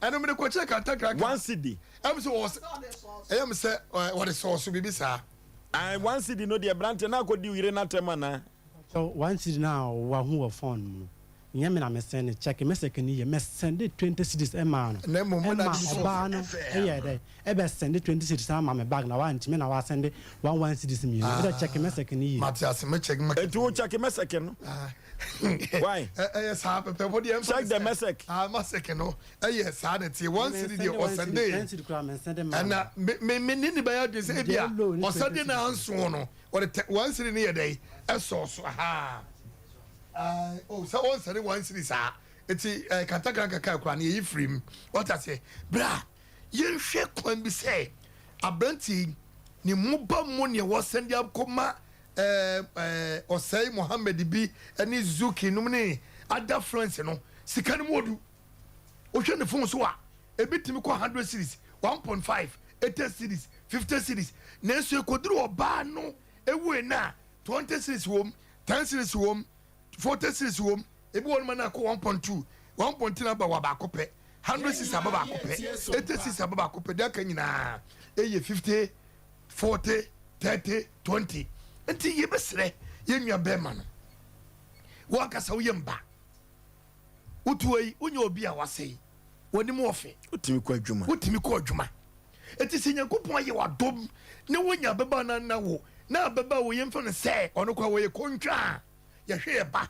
Ɛno mede kɔkyerɛ kantakraka. One cedi. Ɛm sɛ wɔ ɛyɛ m sɛ wɔde sɔɔso biribi saa. Ah, one cedi no deɛ branteɛ na akɔdi wo yere n'atɛm anaa? So one cedi no a wahu wɔ phone mu no, Nyɛ me na me sɛnde check me sɛkɛ no yie me sɛnde 20 cedis maa no Na mmom mo na ɛma de sɔɔ ɔbaa no yɛɛ dɛ ɛbɛ sɛnde 20 cedis ama me bag na wa nti me na wa sɛnde one one cedis mmienu ɛdɛ check me sɛkɛ no yie. Mate ase me check me Enti wo check mɛsɛkɛ no why? Ɛyɛ saa pɛpɛ mo deɛ ɛmfa Check ne the sɛ mɛsɛk. ah masɛkɛ no ɛyɛ saa na ɛteɛ one Me cedi sɛnde deɛ one cedi ɔsɛnde ten cedi koraa me nsɛnde maa no. ɛna me me me ne ne bɛyɛ adwene sɛ Me ebi a deɛ low ne 20 ɔsɛnde na cedis. anso no ɔde tɛ one cedi no yɛ dɛ ɛsɔɔ so ahaa. Ae oh sɛ ɔnsɛne one cedi saa nti eh, kantakra nkaka kura no yɛyi firi mu wate aseɛ bra yɛnhwɛ kwan bi sɛ aberanteɛ yi ne moba mu neɛ wɔsɛn de akɔma eh, eh, ɔsɛe Mohammed bi ne Zuki nom ne ada friends no sika no mu odu wohwɛ ne phone so a ebi tumi kɔ 100 cedis 1.5 80 cedis 50 cedis nanso ɛkɔduru ɔbaa no ɛwue no a 20 cedis wom 10 cedis wom 40 cedis wom ebi wɔ nom na akɔ 1.2 1.3 aba wɔ baako pɛ 100 cedis aba baako pɛ 80 cedis aba baako pɛ deɛ aka nyinaa ɛyɛ 50 40 30 20 nti yɛbɛsrɛ yɛn nua bɛrima no wankasa woyɛ mba wotuo yi wonyɛ obi a wasɛe w'anim ɔfe wotumi kɔ adwuma wotumi kɔ adwuma eti sɛ nyankopɔn ayɛ w'adom na wonya ababaa na na wo na ababaa wɔ yɛmfa no sɛ ɔno kora wɔyɛ kontwa a yɛhwɛ yɛ ba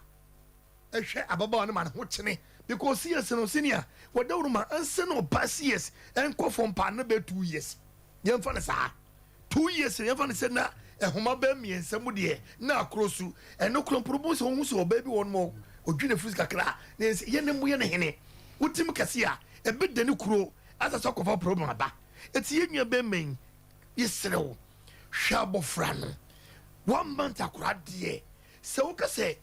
ɛhwɛ ababaawa no ma ne ho kyene because CS no senior wɔdawuro ma ansa na ɔba CS ɛnkɔ fam paa no bɛyɛ 2 years yɛmfa no saa 2 years no yɛmfa no sɛ na ɛhoma bɛyɛ mmiɛnsa mu deɛ na akoro su ɛno koro mpo no sɛ wohu sɛ ɔbaa bi wɔ no ma ɔdwi ne firi kakra a na yɛn sɛ yɛn ne mu yɛ ne hene wotim kɛse a ɛbɛda ne kuro asa sɛ ɔkɔfa problem aba eti yɛn nua bɛrima yi yɛsrɛ wo hwɛ abɔfra no one month akora deɛ sɛ woka sɛ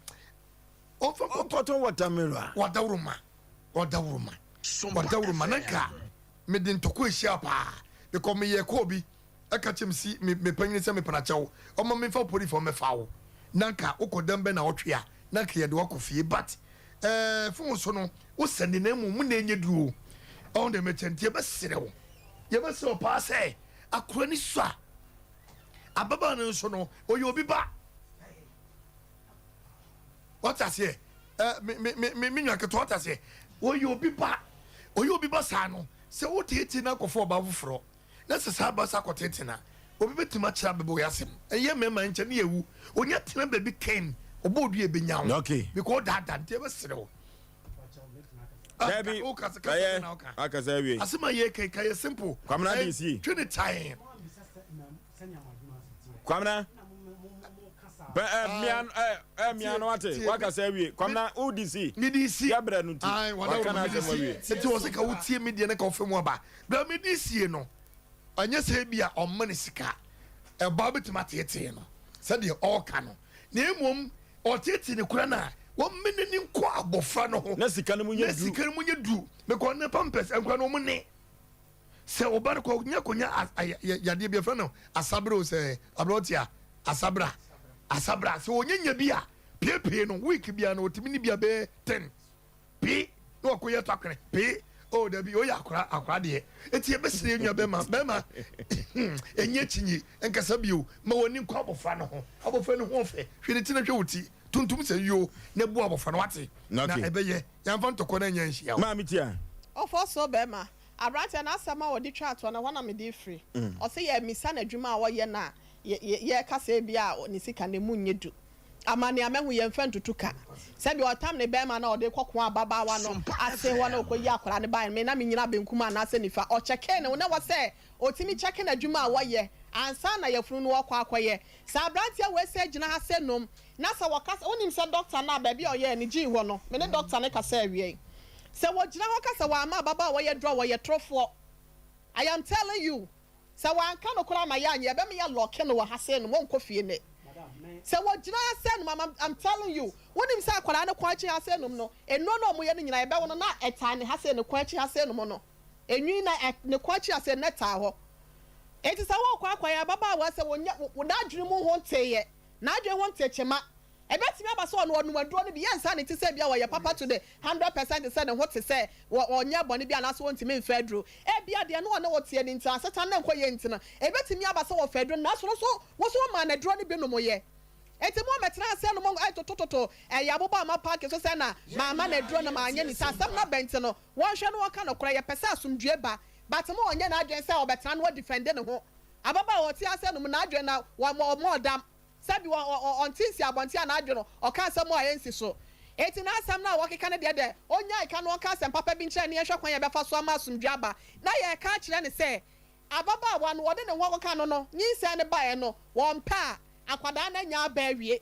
ɔmfa nkɔtɔn watermelon a wadawuruma wadawuruma wadawuruma na nka mede ntɔkwa ahyia paa because meyɛ kɔɔ bi ɛka kyɛm si me me panyin sɛ mepena kyɛw ɔma memfa polifo mɛfa wo na nka wokɔ dɛm bɛ na ɔtwe a na nka yɛde wakɔ fie but ɛɛ fon so no wosɛnde na emu mu na enye duro ɔn de mekyɛ nti yɛbɛsrɛ wo yɛbɛsrɛ wo paa sɛ akora ni so a ababaa no nso no ɔyɛ obi ba wate aseɛ. Eh, me me me me nua ketewa ɔte aseɛ. Ɔyɛ obi ba. Ɔyɛ obi ba saa no, sɛ woteetee no akɔfa ɔbaa foforɔ, na sɛ saa ba saa kɔteetee no a, obi bɛtumi akyerɛ abɛbɔ wei asɛm. Ɛyɛ mmarima nkyɛ ne yɛwu. Onya tena baabi kɛn, ɔbɔ odua ɛbɛnya wo. Okay. Because ɔdaadaa nti ɛbɛsere wo. Dabi, ɛyɛ akasa awie. Asɛm a yɛka ka yɛ simple. Kwamina de si. Twe ne tan. Kwamina. Bɛ ɛ mia ɛ ɛ mia no ate wakasa awie. Kwamina wo di si. Mi di si. Yɛbrɛ no ti. Waka na asɛm awie. Nti wɔ sɛ ka wo tie mi deɛ ne ka ɔfɛ mu aba. Bɛ mi di sie no. Ɛnyɛ sɛ ebi a ɔmma ne sika. Ɛbaa bɛtumi ateetee no sɛdeɛ ɔɔka no. Na mmom Ɔteetee no koraa na wɔmma n'ani nkɔ abɔfra no ho. Na sika no mu nyɛ duru. Na sika no mu nyɛ duru. Mekɔ ne pampers nkora no wɔn ne. Sɛ ɔba no kɔ nya kɔnya yadeɛ bi yɛfrɛ no asabere o sɛ aberɛ ɔte a asabra asabra sɛ ɔnya nya bi a piepie no week bia no ɔtumi ne bi a bɛyɛ ten. Pee na wakɔ yi ato akwene pee oh dabi oyɛ akora akora deɛ eti ebesiri enua bɛma bɛma enye kyinyi nkasa bio ma w'ani nkɔ abɔfra no ho abɔfra no ho ɔfɛ hwɛ ne ti na hwɛ wo ti tuntum sɛ yio na bu abɔfra no wate na ɛbɛyɛ yɛnfa ntɔkɔ na ɛnyɛ nhyia o. Maame tia. Ɔfɔ so bɛma abranteɛ no asɛm a ɔde twa toɔ no ɛhɔ na mede firi ɔse yɛmisa no adwuma a ɔyɛ no a Yɛreka sɛ ebia ne sika no, emu nyɛ du. Ama nea mahu, yɛmfa ntutu ka. Sɛdeɛ ɔtam ne barima no a ɔde rekɔko ababaawa no ase hɔ na ɔkɔyi akwadaa no baeɛ no, me na menyina benkum anaasɛ nifa. Ɔkyɛkee ne ho. Na ɛwɔ sɛ ɔtumi kyɛke n'adwuma a ɔyɛ ansa na yafunu no ɔkɔ akɔyɛ. Sɛ aberanteɛ wei sɛ gyina ha sɛ nom, na sɛ wɔka sɛ, wonim sɛ dɔkta no a baabi a ɔyɛɛ no gyee hɔ no, me ne dɔkta no kasa awiei. Sɛ wɔgyina hɔ ka sɛ wɔamma ababaawa yi aduro a, wɔyɛ torofoɔ. I am telling you. Sɛ wanka nokorɛ ama yɛ anyɛ yɛbɛma yɛ lɔke no wɔ ha sei nom ɔnkɔ fie nɛ sɛ wɔgyina ha sei nom I'm, I'm telling you wonim sɛ akwadaa no kɔn akyi ha sei nom no nnuro no ɔmo yɛ no nyinaa yɛbɛwo no na ɛtaa ne ha sei ne kɔn akyi ha sei nom no enwi na ɛ ne kɔn akyi ha sei no na ɛtaa hɔ enti sɛ wɔkɔ akɔyɛ ababaawa sɛ wɔnyɛ n'adwene mu ho nteeɛ n'adwene ho nte kyema Ɛbɛtumi aba sɛ ɔno ɔnom aduro no bi, yɛnsa ne ti sɛ ebia ɔyɛ papa to the 100% sɛ ne ho te sɛ ɔnyɛɛ bɔne bi anaasɛ ɔntumi mfa aduro. Ebia deɛ na ɔne wo teɛ no nti, asetena no nkɔ yie nti no, ɛbɛtumi aba sɛ ɔfa aduro no nanso wo nso wo nso womaa no aduro no bi nomoeɛ. Enti mo mmɛtena ase nom totototo ɛyɛ abobɔ ama paake so sɛ na mamma no aduro no manyɛ ne saa. Asɛm no aba nti no, wɔnhwɛ na wɔnka nokorɛ. Yɛpɛ sɛ asomdwoeɛ ba but mo ɔnyɛ n'adwene sɛ ɔbɛtena na wadifɛnde ne ho. Ababaawa ɔte ase nom n'adwene na wɔmmɔɔ dam. Sɛbi wɔ ɔ ɔ ɔnte nsi abɔnten anaa adwo no, ɔka asɛm a ɛnsi so. Enti n'asɛm no a wɔkeka no deɛ dɛ, ɔnnyae ka na ɔnka asɛm papa bi nkyerɛ ne yɛnhwɛ kwan a yɛbɛfa so ama asomdwoeɛ aba. Na yɛreka akyerɛ no sɛ, ababaawa no, wɔde ne ho akɔka no no, nyinsɛn no baeɛ no, wɔmpɛ a, akwadaa no anya aba awie.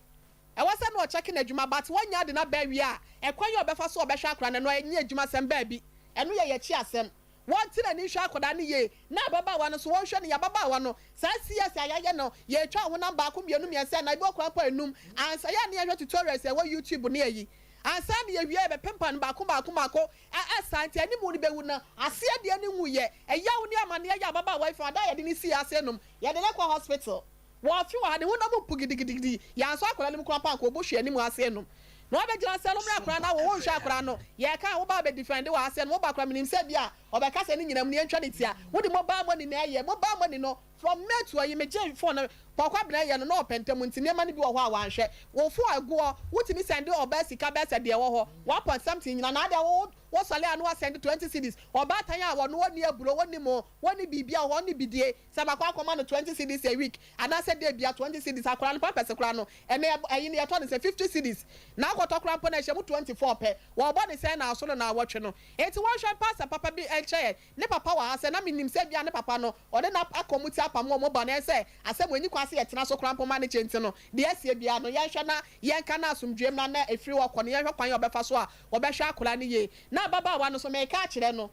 Ɛwɔ sɛ na ɔkyɛke n'adwuma, but wanya de no aba awie a, ɛkwan a ɔbɛfa so a ɔbɛhwɛ akwadaa no, ɛno ɛnyɛ adwumasɛm baabi. Ɛno yɛ yɛn akyi asɛm. Wɔnte n'ani nhwɛ akwadaa no yie, na ababaawa no nso, wɔnhwɛ no yie. Ababaawa no, saa CS a yɛayɛ no, yɛretwa honam baako, mmienu, mmiɛnsa, nnan, ebi wɔ koraa mpo a enum, ansa. Yɛ a na yɛhwɛ tutorials a ɛwɔ YouTube ne ayi. Ansa na yɛwie a, yɛbɛpempa no baako baako baako, ɛ, ɛ, saa nti anim no bɛwu na aseɛ deɛ no nwuiɛ. Ɛyaw ne amaneɛ yɛ ababaawa yi fam. Ada a yɛde no sii ase nom, yɛde no kɔ hospital. Wɔfe wɔ ha, ne honam mpo gidigidigidi. Yɛansɔ akwadaa no mu koraa mpo anka ɔbɔ hwee anim ase nom. Na wabɛgyina sɛ no mmerɛ akwadaa no awo, wonhwɛ akwadaa no. Yɛreka a, woba abɛdefɛnde wɔ ase nom, woba koraa menim sɛ ebia ɔbɛka sɛ ne nyinaa mu no yɛntwa ne ti a, wode mobile money na ɛyɛ. Mobile money no, from May to ayi, megyee phone no, Paul Kwabena yɛ no na ɔpɛ ntɛm nti nneɛma no bi wɔ hɔ a wanhwɛ. Wo phone a ɛgu hɔ, wotumi sɛnde ɔbaa sika bɛyɛ sɛ deɛ ɛwɔ hɔ, one point something nyinaa, na adeɛ wo wosɔre a na wasɛnde 20 cedis. Ɔbaatan a ɔno ɔnni aburo, ɔnni mo, ɔnni biribiara wɔ hɔ, ɔnni bidie. Sɛ makɔ akɔma no 20 cedis a week anaasɛ day bia 20 cedis akwadaa no pampers koraa no ɛnɛ ɛyi no yɛtɔ no sɛ 50 cedis na akɔtɔ koraa mpo no ɛhyɛ mu 24 pɛ wɔbɔ ne sɛn na aso no naawɔtwe no enti wɔnhwɛ mpa asɛm papa bi nkyerɛ yɛn ne papa wɔ ha sɛ na menim sɛ bia ne papa no ɔde no akɔ mu ti apam wɔn ba no ɛsɛ asɛm wɔ enyi kwan sɛ yɛtena so koraa mpo ma ne kyɛ nti no deɛ asie bia no yɛnhwɛ na yɛnka no asomdwoeɛ mu na na ɛfiri hɔ kɔ no yɛnhwɛ kwan a ɔbɛfa so a wɔbɛhwɛ akwadaa no yie na ababaawa no nso meka akyerɛ no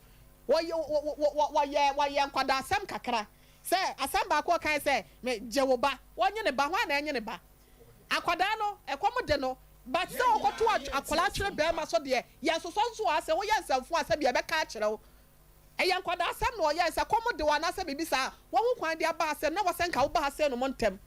Wɔyɛ wɔ wɔyɛ wɔyɛ nkwadaasɛm kakra. Sɛ asɛm baako a ɔkae sɛ, Me gye wo ba. Wɔnye ne ba, hwan na ɛnye ne ba? Akwadaa no, ɛkɔm de no. But sɛ wɔkɔto akwadaa twere barima so deɛ, yɛnsosɔ nso a, sɛ woyɛ nsɛmfo a, sɛbi yɛbɛka akyerɛ wo. Ɛyɛ nkwadaasɛm na ɔyɛe, sɛ kɔm de wo anaasɛ biribi saa a, wahu kwan de aba ha sɛ na wɔsɛ nka woba ha sɛ nom ntɛm.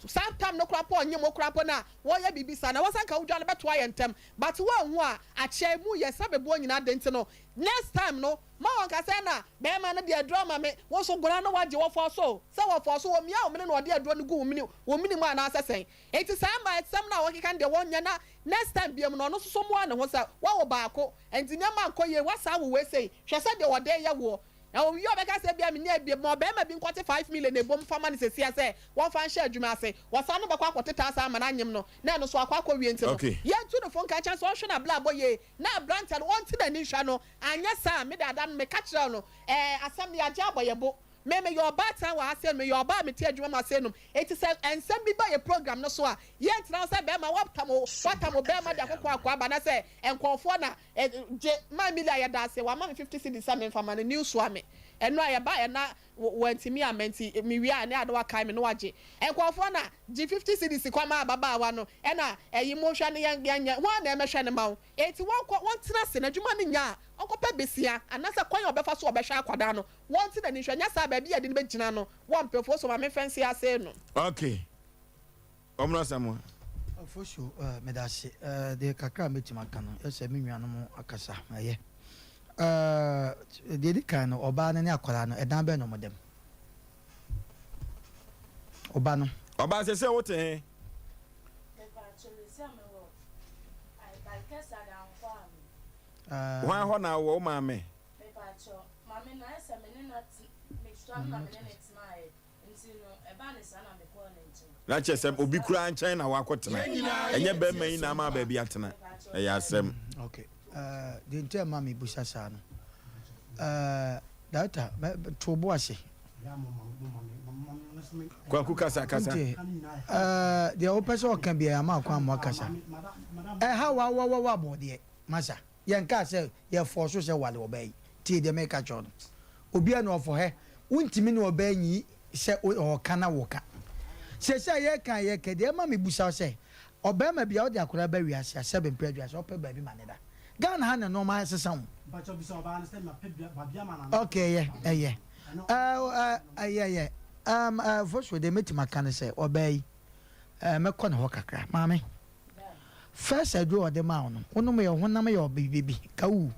Saa tam no koraa mpo a ɔnyem wo koraa mpo no a wɔyɛ biribi saa na wɔsan ka wo dwa no bɛtoa yɛ ntɛm but woanhu a akyɛ emu yɛ sɛ beboɔ nyinaa de nti no next time no ma wɔnka sɛ ɛna bɛɛma no de aduro ama me wo nso gona no wagye wɔfɔɔ so sɛ wɔfɔɔ so wɔmia wo mene na ɔde aduro no gu wo mene wo mene mu anaasɛ sɛn nti saa mmaa sɛm no a wɔkeka no deɛ wɔnyɛ na next time biom no ɔno nso so mmoa ne ho sɛ wawo baako nti nneɛma nkɔ yie wasan wo wei sei hwɛ sɛ deɛ ɔde yɛ woɔ Na owie a ɔbɛka sɛ ebia menni abie ma ɔbarima bi nkɔte 5 million ebom mfa ma no sesia sɛ wɔmfa nhyɛ adwuma ase. Wɔsan no bɛkɔ akɔtete asa ama no anyem no na ɛno nso akɔ akɔwie nti no yɛntu no fo nka nkyɛn sɛ ɔnhwɛ n'abrabɔ yie na aberanteɛ no ɔnte n'ani nhwɛ no anyɛ saa a me dada no meka kyerɛɛ no ɛɛ asɛm no yɛagye abɔ yɛn bo. Me meyɛ ɔbaatan wɔ ha sei no meyɛ ɔbaa a mete adwuma mu ha sei nom enti sɛ nsɛm bi ba yɛ program no so a yɛntena hɔ sɛ bɛrima woatam wo woatam wo bɛrima de akɔkɔ akɔ aba na sɛ nkurɔfoɔ na Gye ma Emilia yɛda ase wama me 50 cedis sɛ menfa ma no new soa me ɛno a yɛbaeɛ na wantumi amma nti mewie a ne ade wakae me na wagye nkurɔfoɔ na gye 50 cedis kɔ ma ababaawa no ɛna ɛyi monhwɛ no yɛn yɛnyɛ hwan na ɛmɛhwɛ no ma wo enti wɔnkɔ wɔntena ase n'adwuma no nya a ɔnkɔpɛ besia anaasɛ kwan a ɔbɛfa so ɔbɛhwɛ akwadaa no wɔnte n'ani nhwɛ nyɛ saa baabi a yɛde no bɛgyina no wɔmpɛ foɔ so ma memfa nsi ase no. Okay. Ɔmmra Samoa. Ofosu, eh, meda ase. Eh, deɛ kakra a mɛtumi aka no, yɛ sɛ me nuanom akasa, ɛyɛ. Eh, deɛ ɛdi kan no, ɔbaa no ne akwadaa no, ɛdan bɛn na wɔda mu? Ɔba no. Ɔbaa sɛ sɛ wote he? Eh, Hwan hɔ na wowɔ, wo maame? Na kyerɛ sɛ obi koraa nkyɛn na wakɔtena. Ɛnyɛ bɛrima yi na ama baabi atena. Ɛyɛ asɛm. Okay. Uh, deɛ nti a ma mebusa saa no uh, director to bo ase. Kwaku kasa kasa. Nti uh, deɛ wopɛ sɛ ɔka biara ama akwan ma wakasa. Ɛha wa wa wa wa bɔdeɛ masa. Yɛnkaa sɛ yɛfɔɔso sɛ ware ɔbaa yi. Tie deɛ mereka kyerɛ wo no. Obiara ni ɔfɔ hɛ. Wontumi ne ɔbaa nyi sɛ ɔɔka na woka. Seesei a yɛreka a yɛreka yi, deɛ ɛma mebusa wo sɛ, ɔbarima biara wode akwadaa ba wiase a, sɛbe mprɛ aduasa, wopɛ baabi ma no da. Ghana ha na nnoɔma asesa o. Ok, ɛyɛ, ɛyɛ. Ɛɛ, ɛyɛ, ɛyɛ. Ɛɛm, ɛɛ, Fosuo, deɛ mɛtumi aka ne sɛ, ɔbaa yi, ɛɛ, mɛkɔ ne hɔ kakra. Maame. First aduro a ɔde maa wo no, wonom yɛ wo honam yɛ ɔbɛ bi ka wu.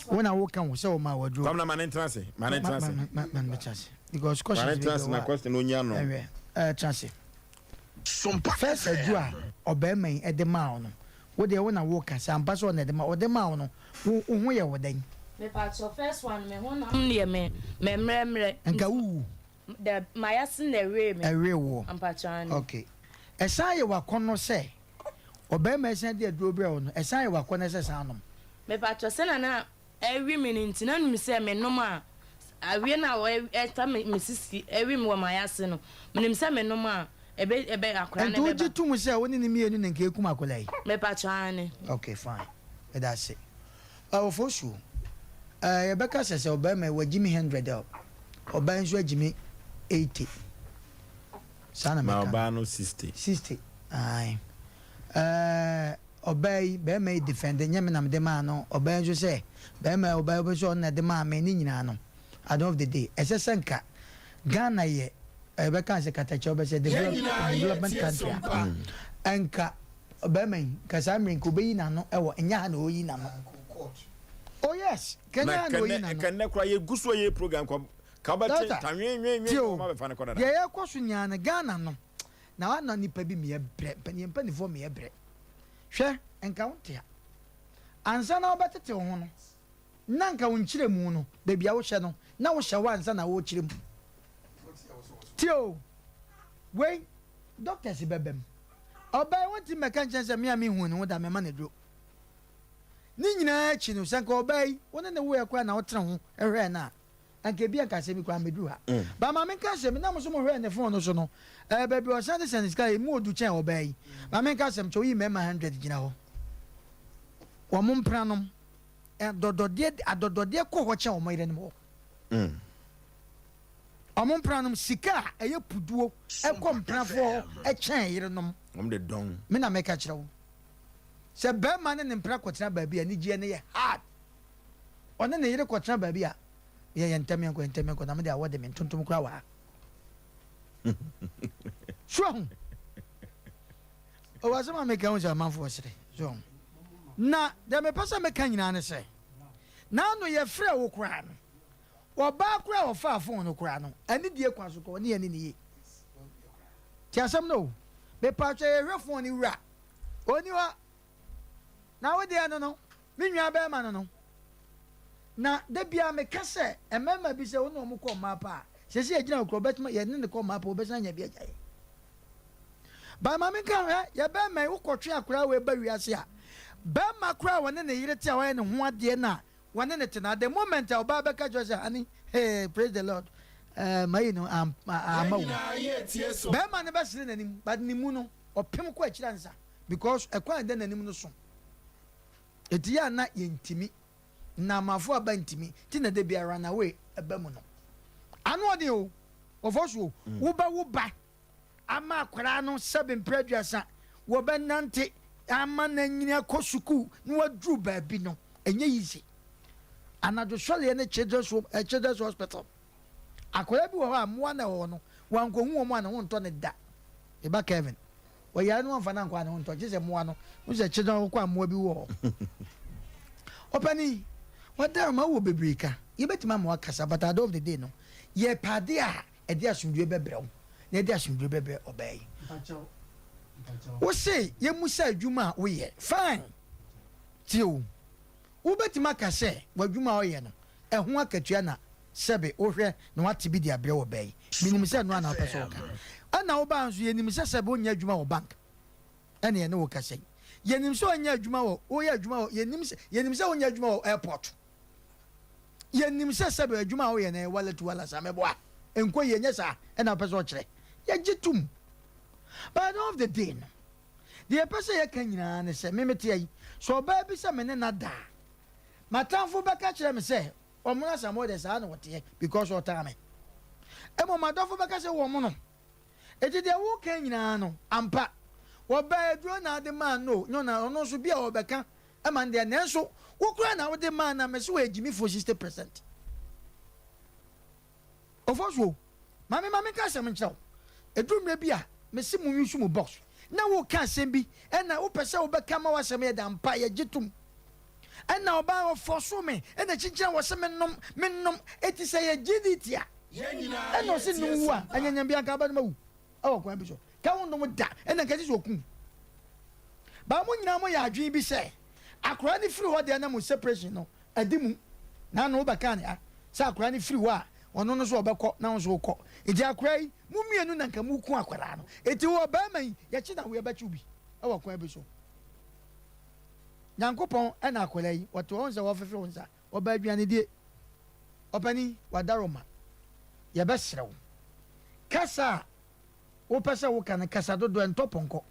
Wo na woka wo sɛ ɔmaa wo aduro. Kwamina ma ne ntena ase, ma ne ntena ase. Ma ma ma ma tena ase because questions Ma ne ntena ase na question no nya no. Ɛhwɛ ɛɛ tena ase. First aduro a ɔbɛrima yi ɛde maa wo no, wo deɛ wo na woka sɛ ampa sɛ ɔna ɛde ma ɔde maa wo no, wo wo ho yɛ wo dɛn? Mepakyɛw first one me honam yɛ me mɛmrɛmrɛ. Nka wo wu. Dabi, mayase na ɛwee me. Ɛwee woɔ? Mpakyɛw, aane. Ok. Ɛsan yɛ w'akɔnnɔ sɛ ɔbarima ɛsan de aduro brɛ wo no, ɛsan yɛ w'akɔnnɔ sɛ san nom? Mepakyɛw, sɛnea na ɛwe me no nti, na menim sɛ menom a, awie no a ɛta me me sisi, ɛwe me wɔ mayase no, menim sɛ menom a, ɛbɛ, ɛbɛ, akwadaa Nti no wogye bɛba. tom sɛ wo ne no mmienu na nka ɛkum akwadaa yi? Mepakyɛw, aane. Ok, fine. Meda ase. Ɔfosuo, eh, yɛbɛka sɛ sɛ ɔbarima yi wagye me hundred a, ɔbaa yi nso agye me 80. Saa na Ma mɛka no. ɔbaa no 60. 60, ae. Eh, ɔbaa yi, barima yi defend, nyɛ me na mede maa no, ɔbaa yi nso sɛ, barima yi, ɔbaa yi nso ɔno na ɛde maa me, ne nyinaa no, at the end of the day, ɛsɛ sɛ nka Ghana yɛ, yɛbɛka sɛ katakyɛ, wobɛsɛ develop, development country a, nka Ɔbarima yi, nka saa mmerɛ yi nka ɔbɛyi n'ano wɔ, ɛnyɛ ha na ɔreyi n'ano. Oh yes, nka ɛnyɛ ha na ɔreyi n'ano. Na kɛnɛ koraa yɛgu so yɛ program kɔ, ka wobɛte Doctor, ta nwenwenwen tie o, wɔn abɛfa no kɔ dada. Deɛ yɛrekɔ so nyinaa no, Ghana no, na wana nipa bi meyɛ brɛ, yɛn mpanimfoɔ meyɛ brɛ. Hwɛ, nka wonte ha. Ansa na wobɛtete wo ho no, na nka wo nkyerɛmu no, baabi a wohyɛ no, na wohyɛ hɔ ansa na worekyerɛ mu. Tie o, wei, doctors bɛba mu. Ɔbaa yi wontumi mmɛka nkyerɛ no sɛ me a menhuu ne ho da mema no aduro. Ne nyinaa akyi no, sɛ anka ɔbaa yi, wo ne no woeɛ koraa na wotene ho hwɛɛ no a, anka ebia anka asɛm yi koraa ammɛduru ha. But ma menka asɛm bi, na mo nso mohwɛɛ ne phone no so no, ɛɛ baabi a ɔsan de sɛne sika, emu odu kyɛn ɔbaa yi. Ma menka asɛm kyɛ, woyi mmarima hundred gyina hɔ, wɔn mpenanom, adɔdɔdeɛ, adɔdɔdeɛ kɔ hɔ kyɛn wɔn yerenom hɔ. Wɔn mpenanom sika a ɛyɛ puduo kɔ mpenafoɔ hɔ kyɛn yerenom. Wɔn de dɔn. Me na meka kyerɛ wo. Sɛ barima ne ne mpena kɔtena baabi a, anigyeɛ no yɛ hard. Ɔne ne yere kɔtena baabi a, yɛ yɛ ntɛm yɛnkɔ, yɛ ntɛm yɛnkɔ, na me de awɔ de me ntontom koraa wɔ ha. So ahu? Ɔwɔ asɛm a meka ho sɛ amanfoɔ sere. So ahu? Na deɛ mepɛ sɛ meka nyinaa ne sɛ, naano yɛfrɛɛ wo koraa no, ɔbaa koraa a ɔfaa phone no koraa no, anidie kwan so koraa ɔne yɛn anni no yie. Te asɛm no o. Mepaakyɛw yɛhwɛ phone no wura. Ɔnni hɔ. Na wo deɛ no no, me nua bɛrima no no. Na da biara meka sɛ mmarima bi sɛ wo ne wɔn kɔ mmaa pa a, sɛsɛ yɛgyina hɔ koraa wɔbɛtumi yɛne no kɔ mmaa pa wɔbɛsan anya bi agya yɛn. But ma menka hwɛ, yɛ bɛrima yi wokɔtwe akwadaa wei ba wiase a, bɛrima koraa a wɔne ne yere te a wɔayɛ ne ho adeɛ no a wɔne ne te no, at the moment a ɔbaa bɛka kyerɛ sɛ honey, hey, praise the Lord, eh, mayi no amma wo. Bɛrima no bɛsere n'anim but ne mu no ɔpem kɔ akyiri ansa. Because ɛkwan a ɛda n'anim no so. Eti yɛ a na yɛntumi. Nnaamafo aba ntumi. Nti na da biara runaway ɛba mu no. Ano ɔden o. Ɔfɔ so o. Wobɛwo ba ama akwadaa no sɛbe mprɛ aduasa. Wɔbɛnante ama no anyini akɔ sukuu na waduru baabi no. Ɛnyɛ easy. Anadwo sɔreɛ ne children's home, eh, children's hospital. Akwadaa bi wɔ hɔ a mmoa na ɛwɔ hɔ no, wankɔhu wɔn a ne ho ntɔ no da. Me ba Kevin. Ɔyare no wɔmfa no ankɔ a ne ho ntɔ gye sɛ mmoa no. Wohu sɛ kyedɔn wokɔ a mmoa bi wɔ hɔ. Ɔpanin, wada ma wowɔ bebree ka. Yɛbɛtumi ama wakasa but at the end of the day no, yɛpɛ adeɛ a ɛde asomdwoeɛ bɛbrɛ wo na ɛde asomdwoeɛ bɛbrɛ ɔbaa yi. Wo se yɛmmusa adwuma a woyɛ. Fine. Tie o. Wobɛtumi aka sɛ w'adwuma a woyɛ no, ɛho akatua na sɛbe wohwɛ na woate bi de abrɛ wɔ bɛ yi. Menim sɛ ɛno ara na wopɛ sɛ woka. Ɛna wobaa nso, yɛnim sɛ sɛbe wonyɛ adwuma wɔ bank ɛna yɛne wo kasa yi. Yɛnim sɛ wonyɛ adwuma wɔ, woyɛ adwuma wɔ, yɛnim sɛ, yɛnim sɛ wonyɛ adwuma wɔ airport. Yɛnim sɛ sɛbe adwuma a woyɛ no ɛyɛ wala tu wala saa, meboa. Ɛnkɔ yie, ɛnyɛ saa ɛna wopɛ sɛ ɔkyerɛ. Yɛgye tom. But at the end of the day no, deɛ yɛpɛ sɛ yɛka nyinaa ne sɛ, me mete ha yi, sɛ ɔbaa bi sɛ me ne no ada a, m'atamfo bɛka kyerɛ me sɛ, Ɔmono Asamoah deɛ saa na ɔteɛ because ɔtaa me. Mmom m'adɔfo bɛka sɛ wɔmono. Enti deɛ woka nyinaa no, ampa. Wɔbaa aduro na ade maa no o, nyɛ ɔno ɔno nso bi a ɔbɛka ma no deɛ nanso wo koraa na wode maa no a mese wɔyɛ gyimifoɔ 60%. Ofosuo, Maame ma menka asɛm nkyerɛ wo. Ɛduru mmerɛ bi a, mese mo use mo box. Na woreka asɛm bi, ɛna wopɛ sɛ wobɛka ma w'asɛm yɛ dɛ ampa, yɛgye tom. Ɛna ɔbaa ɔfɔsoo me, ɛna kyinkyina wɔ se mennom, mennom. Enti sɛ yɛ GDT a, ɛna ɔse nom wu a, anyanyam bi anka wobɛnom awu ɛwɔ kwan bi so. Ka wonnom da, ɛna nka ɛsɛ sɛ ɔku wo. But mo nyinaa moyɛ adwene bi sɛ, akwadaa no firi hɔ deɛ na mo separation no adi mu. Naano wobɛkaa ne ha sɛ akwadaa no firi hɔ a, ɔno no nso ɔbɛkɔ na wo nso wokɔ. Nti akwadaa yi, mo mmienu na nka moku akwadaa no. Nti wo ɔbarima yi, yɛkye na wo yɛbɛkye wo bi wɔ kwan bi so. Nyankopɔn na akwadaa yi, ɔte hɔ sɛ ɔrefefe wo nsa, ɔba aduanedie. Ɔpanin, wadaroma, yɛbɛsrɛ wo, kasa a wopɛ sɛ woka no, kasa dodoɔ, ɛntɔ pɔnkɔ.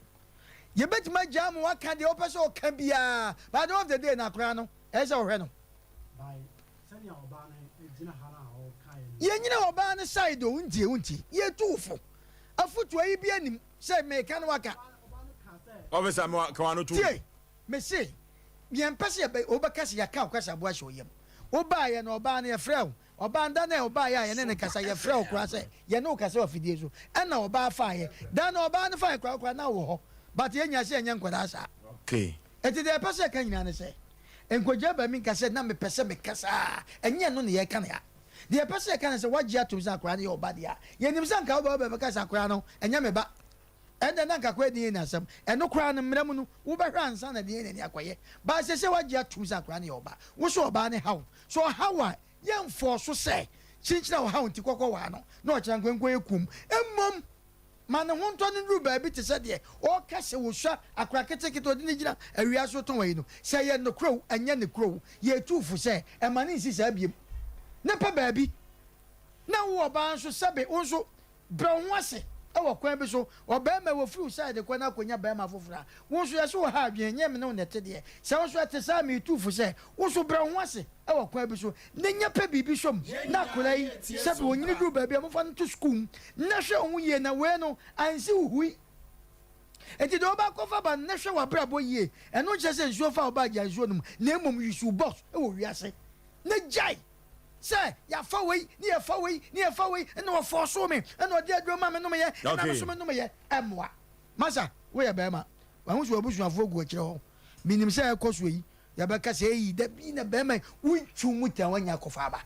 Yɛbɛtumi agyaa ma woaka deɛ wopɛ sɛ ɔka biara, but at the end of the day no, akwadaa no, ɛyɛ sɛ wohwɛ no. Yɛnyina ɔbaa no side o, wontie, wontie. Yɛtu wo fo. Afotuo yi bi anim sɛ meka no waka. Officer, me wa, ka w'ano tom. Tie, mese, yɛmpɛ sɛ yɛbɛ, wobɛka sɛ yɛaka wo kasaboa ahyɛ wo yam. Wobaeɛ no, ɔbaa no, yɛfrɛɛ wo. Ɔbaa no, da no a ɔbaeɛ a yɛne no kasa, yɛfrɛɛ wo koraa sɛ yɛne wo kasa wɔ afidie so. Ɛna ɔbaa faeɛ. Da no ɔbaa no faeɛ koraa, wo koraa na wowɔ hɔ. But yɛn nyinaa sɛ yɛnyɛ nkwadaa saa. Okay. Enti deɛ yɛpɛ sɛ yɛka nyinaa ne sɛ, nkɔgyaa baabi nka sɛ na mepɛ sɛ meka saa. Ɛnyɛ ɛno na yɛreka no ha. Deɛ yɛpɛ sɛ yɛka ne sɛ, woagye atom sɛ akwadaa no yɛ wo ba deɛ a, yɛnim sɛ anka wo ba bɛka sɛ akwadaa no, ɛnyɛ me ba. Ɛnde na anka akwadaa DNA asɛm. Ɛno koraa no, mmara mu no, wobɛhwɛ ansa na DNA no akɔyɛ. But seesei woagye atom sɛ akwadaa no yɛ wo ba. Wo so ɔbaa no haw wo. Sɛ ɔhaw wo a, yɛmfɔɔ so sɛ kyinkyin a ɔhaw nti kɔkɔ waa no na ɔkyena nkonkɔn akum. Mmom, ma ne ho ntɔ no nnuru baabi te sɛ deɛ ɔreka sɛ ɔsua akwadaa ketekete a ɔde no gyina awia so retɔn ayi no. Sɛ ɛyɛ nokorɛ o, ɛnyɛ nokorɛ o, yɛtu wo fo sɛ mma no nsi saa bio. Na pɛ baabi na wo ɔbaa nso sɛbe wo nso Brɛ wo ho ase wɔ kwan bi so. Ɔbarima, wɔfiri wo side kɔ na akɔnya barima foforɔ a, wo nso yɛse wo ha adwene, ɛnyɛ me ne wo na ɛte deɛ. Sɛ wo nso ɛte saa a, meretu wo fo sɛ, wo nso brɛ wo ho ase wɔ kwan bi so na nya pɛ biribi sɔ mu na akwadaa yi, sɛbe ɔnyini duru baabi a, momfa no nto sukuu mu na hwɛ wo ho yie na wei no ansi wo hui. Enti deɛ wobɛakɔfa ba no na hwɛ w'abrabɔ yie. Ɛno nkyerɛ sɛ nsuo fa wo ba a gyae nsuo nom na mmom use wo box wɔ wiase na gyae. Sɛ yɛafa wei ne yɛfa wei ne yɛfa wei ɛna ɔfɔɔsoo me ɛna ɔde aduro ma me nomeyɛ ɛna me nso me nomeyɛ ɛmmoa. Masa woyɛ bɛrima wahu sɛ w'abusuafoɔ gu akyire hɔ menim sɛ ɛkɔ soɔ yi yɛbɛka sɛ eii dabi na bɛrima yi wontwiw mu tɛn wanya akɔfa aba.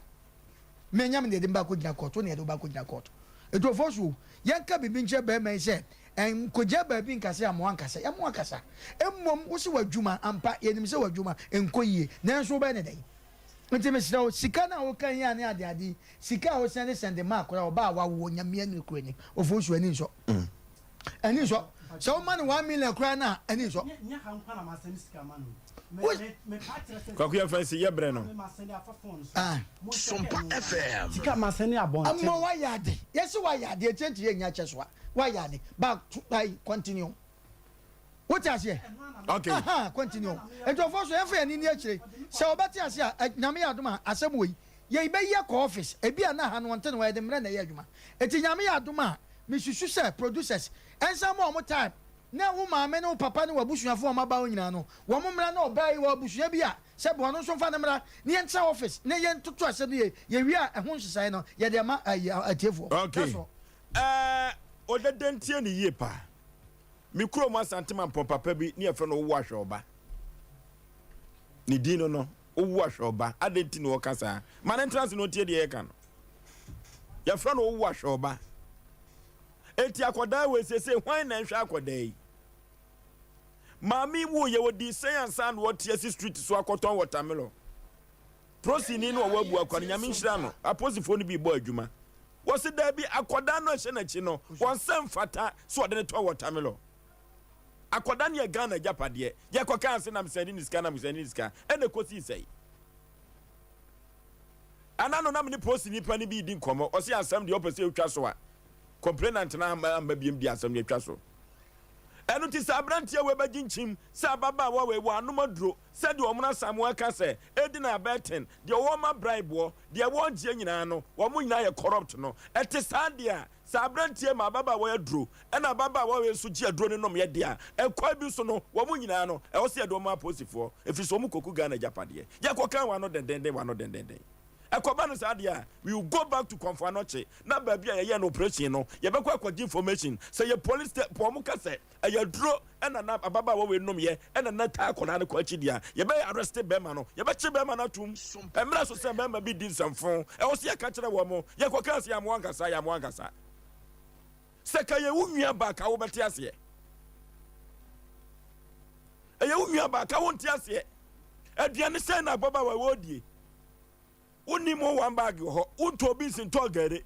Me ɛnyɛ me na yɛde me ba akɔgyina kɔɔto wo na yɛde wo ba akɔgyina kɔɔto. Nti ɔfɔɔso yɛnka biribi nkyerɛ bɛrima yi sɛ nkɔgyina baabi nka sɛ amoa nkasa yɛmoa kasa mmom wo se w'adwuma ampa yɛnim sɛ w'adwuma nkɔ yie nanso wobɛyɛ ne dɛn? Nti mesrɛ wo, sika no a woka yi a ne ade ade yi, sika a wosɛnde sɛnde ma akwadaa, ɔbaa a wawoɔ, Nyame ani kura ni, Ofosu ani nsɔ. Ani nsɔ. Sɛ woma no 1 million koraa no a, ani nsɔ. Wo. Kwaku yɛ fɛn si yɛ brɛ no. Ah. Sompa FM. Sika ma sɛnde abɔnten. Ama wayɛ ade. Yɛse wayɛ ade, ɛkyɛ nti yɛnnya kyɛ so a, wayɛ ade. Back to, ayi, continue. Wote aseɛ? Okay. Aha, continue. Nkurɔfoɔ so yɛmfa yɛn ani nni akyire. Sɛ wɔbɛte ase a, ɛ, Nyame yɛ adom a, asɛm wei, yɛbɛyi akɔ office. Ebi a na ha no wɔnte no, wɔyɛ de mmerɛ na ɛyɛ adwuma. Enti Nyame yɛ adom a, mesusu sɛ producers nsan ma wɔn time na wo maame ne wo papa ne w'abusuafoɔ a wɔaba hɔ nyinaa no, wɔn mmra na ɔbaa yi wɔ abusua bi a, sɛ boa no nso mfa no mmra na yɛntena office na yɛntoto asɛm no yie. Yɛwie a, ɛho nhyehyɛeɛ no, yɛde ama ayi, atiefoɔ. Okay. That's all. Ɛɛ, ɔdɛdɛ ntie no yie paa. Me kurom Asante Mampɔn papa bi ne yɛfrɛ no Wowo Ahwɛ Ɔba. Ne din no no, Wowo Ahwɛ Ɔba. Adɛn nti na wɔka saa? Ma no ntena ase na ɔntie deɛ yɛka no. Yɛfrɛ no Wowo Ahwɛ Ɔba. Enti akɔdaa wei seesei hwan na ɛnhwɛ akɔdaa yi? Maame yi wuiɛ wɔdii sɛn ansa na wɔte asi street so akɔtɔn watermelon? Prosini no ɔwɔ Abuakwa no, Nyame nhyira no, aposifoɔ no bi bɔ adwuma. Wɔse daabi, akɔdaa no a ɛhyɛ n'akyi no, wɔn nsa mfata sɛ ɔde no tɔ watermelon. Akɔdaa no yɛ Ghana agyapadeɛ. Yɛkɔkaa ase na mesɛnde ne sika na mesɛnde ne sika, ɛna ɛkɔsii sɛe. Ana no na mene posini panin bi redi nkɔmmɔ, ɔse asɛm deɛ ɔpɛ sɛ ɛtwa so a, complainant no amma amma biam di asɛm no atwa so. Ɛno nti sɛ aberanteɛ wei bɛgye nkyim sɛ ababaawa wei wɔanom aduro, Sɛdeɛ wɔn Asamoah ka sɛ, Edi na abɛɛten, deɛ wɔma bribe-boɔ, deɛ wɔgyeɛ nyinaa no, wɔn nyinaa yɛ corrupt no. Ɛte saa deɛ a, sɛ aberanteɛ ma ababaawa yi aduro, ɛna ababaawa wei nso gye aduro no nomyɛ deɛ a, ɛkwan bi so no, wɔn nyinaa no, ɛwɔ sɛ yɛde wɔn ma apolisifoɔ, ɛfiri sɛ wɔn kɔku Ghana agyapadeɛ. Yɛkɔka wɔn ano dendenden, wɔn ano dendenden. Ɛkɔba no saa deɛ a, we will go back to Komfo Anokye, na baabi a yɛyɛɛ no operation no, yɛbɛkɔ akɔgye information. Sɛ yɛ police, wɔn ka sɛ ɛyɛ aduro ɛna na ababaawa wei nom yɛ ɛna na taa akwadaa no kɔ akyi deɛ a, yɛbɛ arrest bɛrima no, yɛbɛkye bɛrima no atum. Ɛmmra so sɛ bɛrima bi di nsɛmfo, ɛwɔ sɛ yɛka kyerɛ wɔn, yɛkɔka sɛ yɛamoa ankasa, yɛamoa ankasa. Sɛ ka yɛ wo nua baa ka wobɛte aseɛ. Ɛyɛ wo nua baa ka wonte aseɛ. Aduane sɛn na ababaawa wɔ die? Wonni mo one bag wɔ hɔ, wontɔɔ beans ntɔɔ gari,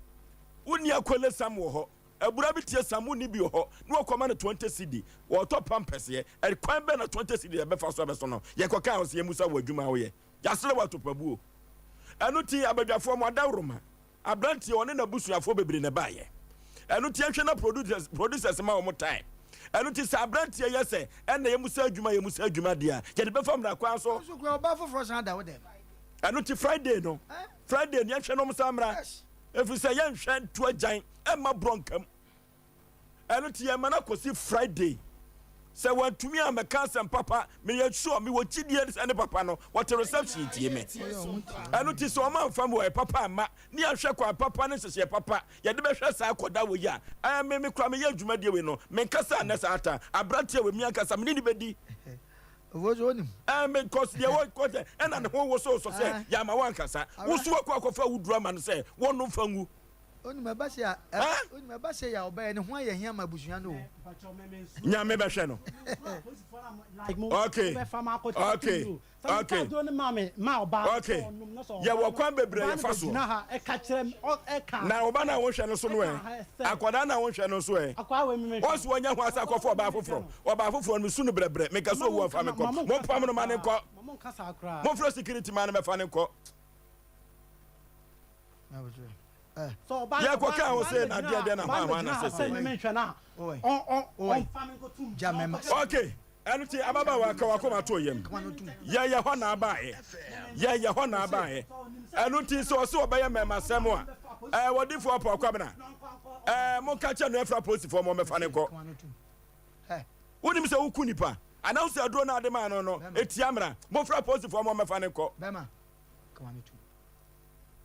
wonni akwele sam wɔ hɔ, abura bi tie sam wonni bi wɔ hɔ, na wɔkɔma no 20 cedi, wɔtɔ pampers yɛ, ɛkwan bɛn na 20 cedi yɛbɛfa so abɛso no, yɛkɔkaa hɔ sɛ yɛmmusa wo adwuma a woyɛ, yɛasrɛ wo atopabuo. Ɛno nti abadwafoɔ mo adaworoma. Abranteɛ ɔne n'abusuafoɔ bebree na ɛbaeɛ. Ɛno nti yɛnhwɛ na producers producers ma wɔn time. Ɛno nti sɛ abranteɛ yɛ sɛ ɛna yɛmu sɛ adwuma yɛmu sɛ adwuma deɛ a yɛde bɛfa mmara kwan so. Nso kura ɔbaa foforɔ san da wo dɛm. Ɛno nti Friday no Friday no yɛnhwɛ na wɔn san mmra. Ɛfiri sɛ yɛnhwɛ nto agyan ɛmma borɔ nkam. Ɛno nti yɛma no akɔsi Friday. Sɛ wantumi ammɛka asɛm papa, meyɛ sure, mewɔ gyidie sɛ ne papa no, wɔte reception tie me. Ɛno nti sɛ ɔma amfa mmuaeɛ papa amma, ne yɛanhwɛ kwan papa ne nhyehyɛeɛ papa yɛde bɛhwɛ saa akɔda wei a, ɛɛ me, me koraa meyɛ dwumadie wei no, menkasa nnɛ saa ta, aberanteɛ wei, me ankasa me ne no bɛdi. Ɛɛ me, cause deɛ wɔ, kɔ sɛ, ɛna ne ho wosowoso sɛ yɛama wankasa. Wo nso wakɔ akɔfa wo duro ama no sɛ wɔnnom fa ngu. Onim ɛba sei a onim ɛba sei a ɔbɛyɛ ne ho ayɛ hia ma abusua no o. Nyame bɛhwɛ no. Okay okay okay okay yɛwɔ kwan bebree a yɛfa soɔ. Na ɔba no a wonhwɛ no so no ɛ? Akwadaa no a wonhwɛ no nso ɛ? Ɔse wanya ho asa akɔfa ɔbaa foforɔ. Ɔbaa foforɔ no mesu no brɛbrɛ. Meka sɛ owu ɔmfa me nkɔ. Mompam no ma no nkɔ. Momfrɛ security ma no mɛfa no nkɔ. Yɛkɔ kaa ho sɛ na deɛ deɛ na hwan hwan na sese. Okay, ɛno ti ababaawa ka wakoma to yam. Yɛyɛ hɔ na abaayɛ. Yɛyɛ hɔ na abaayɛ. Ɛno ti sɛ ɔsɛ ɔbɛyɛ mɛma sɛm a ɛɛ wɔdifoɔ apɔ akwabena. Ɛɛ mo nka kyɛ no ɛfra polisifoɔ mo mɛfa ne nkɔ. Wonim sɛ woku nipa anaa sɛ aduro no ade maa no no etia mmara. Mofra polisifoɔ mo mɛfa ne nkɔ.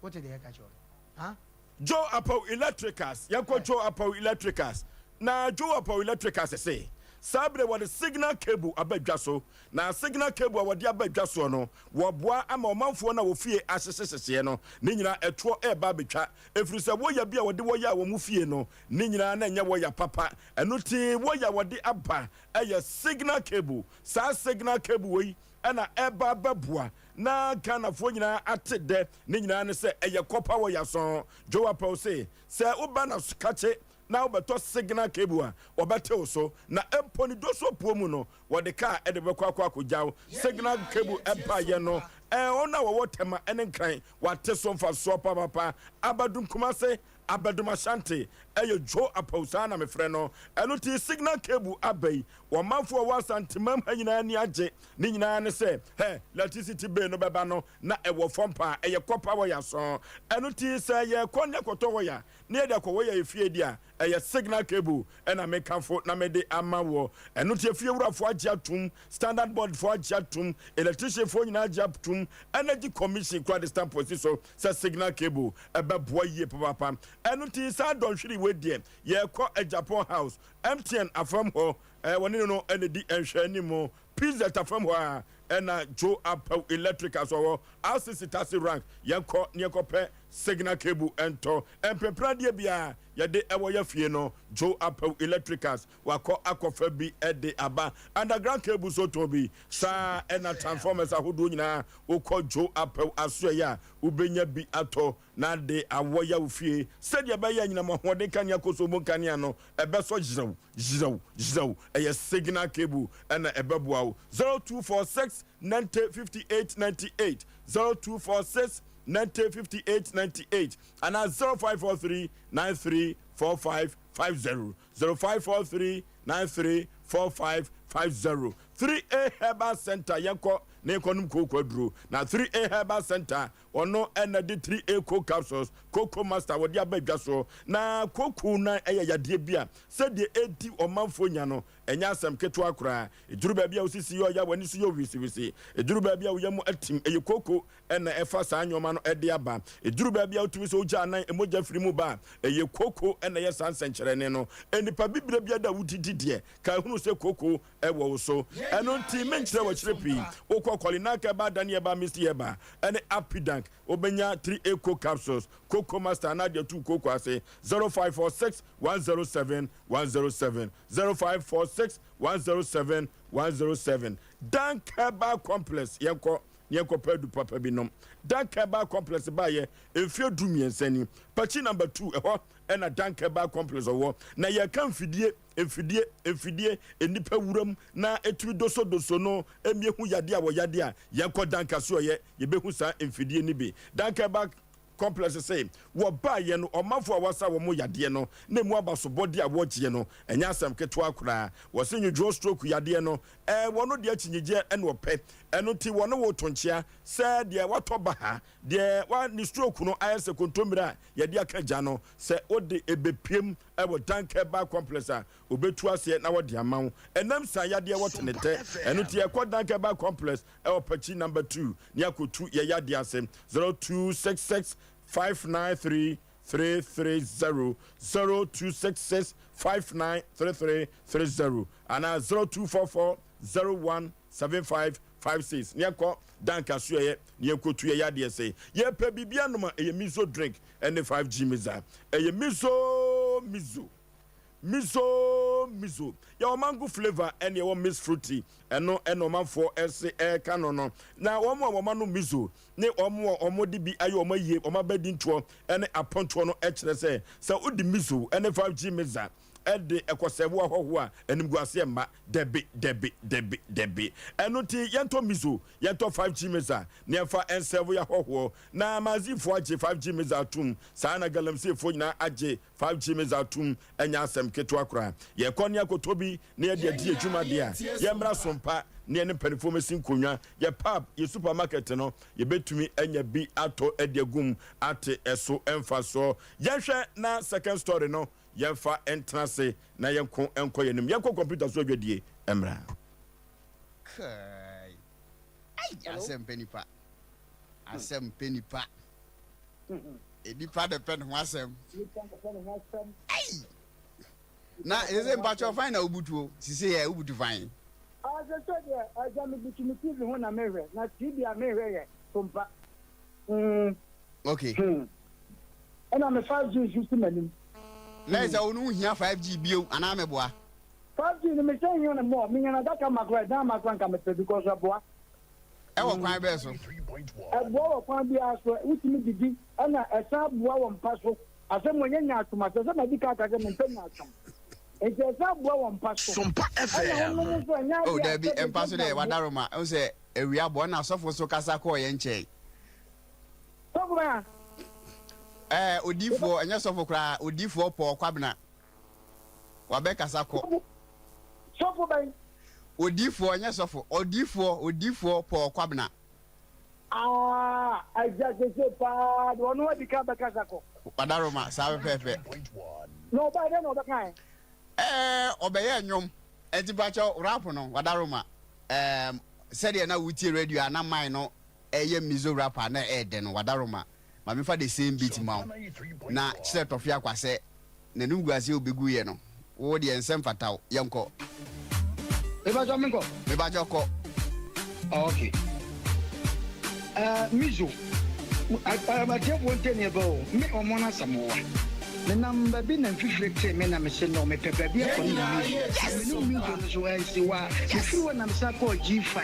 Wote deɛ yɛka kyerɛ wo no? Ha? Joe Apawu Electricals, Yɛnkɔ Joe Apawu Electricals. Na Joe Apawu Electricals se, saa bere wɔde signal cable aba dwa so. Na signal cable a wɔde aba dwa soɔ no, wɔboa ama ɔmanfoɔ no a wɔfie ahyehyehyehyeɛ no, ne nyinaa ɛtoɔ reba abɛtwa. Ɛfiri sɛ wɔya bi a wɔde wɔya wɔn fie no, ne nyinaa na ɛnyɛ wɔya papa. Ɛno nti wɔya a wɔde aba yɛ signal cable. Saa signal cable wei na ɛreba abɛboa na Ghanafoɔ nyinaa ate dɛ. Ne nyinaa ne sɛ ɛyɛ kɔpa wɔ Yason. Joe Apaw se sɛ woba na kakye na wobɛtɔ signal cable a, wɔbɛte wo so. Na mpo ne dosoɔ puo mu no, wɔde kaa de bɛkɔ akɔ akɔgya wo. Signal cable baeɛ no, wɔn a wɔwɔ Tema ne Nkran, wɔate so mfasoɔ papaapa. Abadum Kumase, Abadum Ashanti, ɛyɛ Joe Apaw, saa na mefrɛ no. Ɛno nti signal cable aba yi, Ɔmanfo a wɔwɔ Asantemam ha nyinaa ani agye. Ne nyinaa ne sɛ, hɛ, lɛtrisiti bill no bɛba no, na ɛwɔ fam paa. Ɛyɛ kɔpa wɔ yɛn aso. Ɛno nti, sɛ yɛrekɔ ne yɛkɔtɔ wɔya na yɛde akɔwɔ yɛn efie de a, ɛyɛ signal cable na mekamfo na mede ama woɔ. Ɛno nti, efiewurafoɔ agye atom, Standard Boardfoɔ agye atom, electricianfoɔ nyinaa agye atom, Energy Commission koraa de stamp asi so sɛ signal cable bɛboa yie papaapa. Ɛno nti, saa dɔnhwere wei deɛ, yɛrekɔ Agyapong House MTN afam hɔ, wɔne no no na ɛdi nhwɛanim. PZ afam hɔ ara na Joe Apaw Electricals wɔ hɔ. RCC Taxi Rank, yɛnkɔ na yɛnkɔpɛ signal cable ntɔ. Mprempren adeɛ biara yɛde wɔ yɛn fie no, Joe Apaw Electricals wakɔ akɔfa bi de aba. Underground cable nso tɔn bi. Saa ara na transformers ahodoɔ nyinaa, wokɔ Joe Apaw asoɛeɛ a, wobɛnya bi atɔ. Na de awɔ ya wo fie sɛdeɛ ɛbɛyɛ anyinam ahoɔden kanea kɔsɔ mu nkanea no ɛbɛsɔ yerɛw yerɛw yerɛw. Ɛyɛ signal cable ɛna ɛbɛboa wo. 0246 90 58 98 0246 90 58 98 anaa 0543 93 45 50 0543 93 45 50 3A Herbal Center yɛnkɔ na yɛnkɔnom kooko aduro na 3A Herbal Center Ɔno na de 3A Coke Capsules, Cocoa Master, wɔde aba dwa soɔ. Na kooko no yɛ yadeɛ bi a sɛdeɛ ɛdi ɔmanfoɔ nya no, ɛnyɛ asɛm ketewa koraa. Ɛduru baabi a wo sisi yɛ ɔya, w'ani so yɛ wisiwisi. Ɛduru baabi a wo yam atim, ɛyɛ kooko na ɛfa saa nneɛma no de aba. Ɛduru baabi a wotumi sɛ wogya anan, mogya firi mu ba a, ɛyɛ kooko na ɛyɛ saa nsɛnkyerɛnne no. Nnipa bibire biara da a wodidi deɛ, ka hunu sɛ kooko wɔ wo so. Ɛno nti menkyerɛ wo akyire pii. Wokɔ Kɔlinak Herbal, Dani Herbal, Misty Herbal, ne Apidank, wobɛnya 3A Coke Capsules, Cocoa Master anaa deɛ ɛtu kooko ase, 0546 107 107, 0546 107 107. Dank Herbal Complex, yɛnkɔ na yɛnkɔpɛ adu papa bi nom. Dank Herbal Complex baeɛ mfeɛ du-mmiɛnsa ni. Pakyi number 2, ɛhɔ na Dank Herbal Complex wɔ. Na yɛreka mfidie. Mfidie, mfidie, nnipa wuram na ɛtumi dosodoso no mmie hu yadeɛ a wɔyade a, yɛnkɔ Danka Asoɛeɛ, yɛbɛhu saa mfidie no bi. Danka Herbal Complex se, wɔbaeɛ no, ɔmanfoɔ a wɔasa wɔn yadeɛ no na ɛmu abasobɔdeɛ a wɔgyeɛ no, ɛnyɛ asɛm ketewa koraa. Wɔse nwodwoɔ stroke yadeɛ no, ɛɛ, wɔn deɛ akyinnyegyeɛ na wɔpɛ. Ɛno nti wɔne wo to nkyea sɛ deɛ watɔ baha, deɛ wa, ne stroke no ayɛ sɛ kontommire a yɛde aka gya no, sɛ wode ɛbɛpiem wɔ Dank Herbal Complex a, obetu aseɛ na wɔde ama wo. Ɛnam saa yadeɛ wɔ tenetɛ. Ɛno nti yɛkɔ Dank Herbal Complex wɔ Pakyi Number 2 na yɛakɔtu yɛ yadeɛ ase. 0266 593 330, 0266 593330 anaa 0244 01 7556 na yɛnkɔ Dank Asoɛeɛ na yɛnkɔtu yɛ yadeɛ se yɛpɛ biribi anom a ɛyɛ miso drink ɛne 5G miza ɛyɛ miso miso miso miso yɛwɔ mango flavour ɛne ɛwɔ miss fruity ɛno ɛna ɔmanfoɔ ɛse ɛka no no na wɔn a wɔn ano miso ne wɔn a wɔn de bi ayɛ wɔn ayie wɔn abɛdi ntoɔ ɛne apɔntoɔ no ɛkyerɛ sɛ sɛ wode miso ɛne 5G miza de ɛkɔsɛɛvo ahɔhoɔ a, animguaseɛ mma. Dabi, dabi, dabi, dabi. Ɛno nti, yɛntɔ miso, yɛntɔ 5G misa, na yɛmfa nsɛɛvo yɛn ahɔhoɔ. Na Mazifoɔ agye 5G misa atom, saa ara na Galamseyfoɔ nyinaa agye 5G misa atom. Ɛnyɛ asɛm ketewa koraa. Yɛkɔ ne yɛkɔtɔ bi na yɛde adi yɛn dwuma deɛ a, yɛmmra so mpa na yɛne mpanimfoɔ mmɛsi nkonnwa. Yɛn pub, yɛn supermarket no, yɛbɛtumi anya bi atɔ de agu mu ate ɛso mfasoɔ. Yɛnhwɛ na second story no Yɛmfa ntena ase na yɛnko nkɔ yɛn anim. Yɛnkɔ kɔmputa so adwadie mmra. Kai! Ai, asɛm pɛ nipa. Asɛm pɛ nipa. Nipa de pɛ ne ho asɛm. Nipa de pɛ ne ho asɛm. Ai! Na sese mpakyɛw fan na wobutuo? Sese yɛ wobutu fan? Ah sese deɛ agya mebutu me TV ho na mehwɛ na TV a mehwɛ yɛ Sompa. Mm. Okay. Hmm. Ɛna me 5G nso si m'anim. Na ɛsɛ wo no wohia 5G bio anaa meboa? 5G no mehyɛ hia no more menya no adaka ma koraa ɛdan ma koraa nka mepɛ because ɛboa. Ɛwɔ kwan bɛɛ so? Ɛboa wɔ kwan biara so wotumi didi ɛna ɛsan boa wɔ mpa so asɛm wɔ nyɛ nyaatwom asɛ sɛ madi ka aka sɛ mempɛ nyaatwom nti ɛsan boa wɔ mpa so ɛna wonom nso ɛnyɛ Oh adeɛ a dabi sɛbe mpa so deɛ sɛbe wadaroma ɛhu sɛ awia bɔ ɛna asɔfo nso kasa kɔɔ yɛn nkyɛn. Sɔfo bɛn a? Ɛɛ odiifoɔ ɛnyɛ sɔfo koraa odiifoɔ Paul Kwabena wabɛkasa kɔ. Sɔfo bɛn? Odiifoɔ ɛnyɛ sɔfo odiifoɔ odiifoɔ Paul Kwabena. Ah agya sese paa de ɔno adi kan bɛkasa kɔ. Wadaroma saa pɛpɛɛpɛ. Na ɔbaa dɛn na ɔbɛkae? Ɛɛ ɔbɛyɛɛ nnwom ɛnti mpakyɛw rap no wadaroma ɛɛm sɛdeɛ na wotie radio a na mine no ɛyɛ mizo rap a na ɛɛdɛ no wadaroma ma memfa the same beat ma wo na kyerɛ Tɔfe Akwa sɛ N'anum gu ase obegu yɛ no. Wo deɛ nsɛ mfata wo. Yɛnkɔ. Mepakyɛw menkɔ? Mepakyɛw kɔ. Oh, okay. Uh, Mizo, atiefoɔ ntie neɛ bɛ o, me ɔmo no asɛm wa. Menam baabi na mfifire tee me na mese no mepɛ baabi akɔ no Mizo. Na menom Mizo no so ansi hɔ a, mefiri hɔ na mesan kɔɔ G5.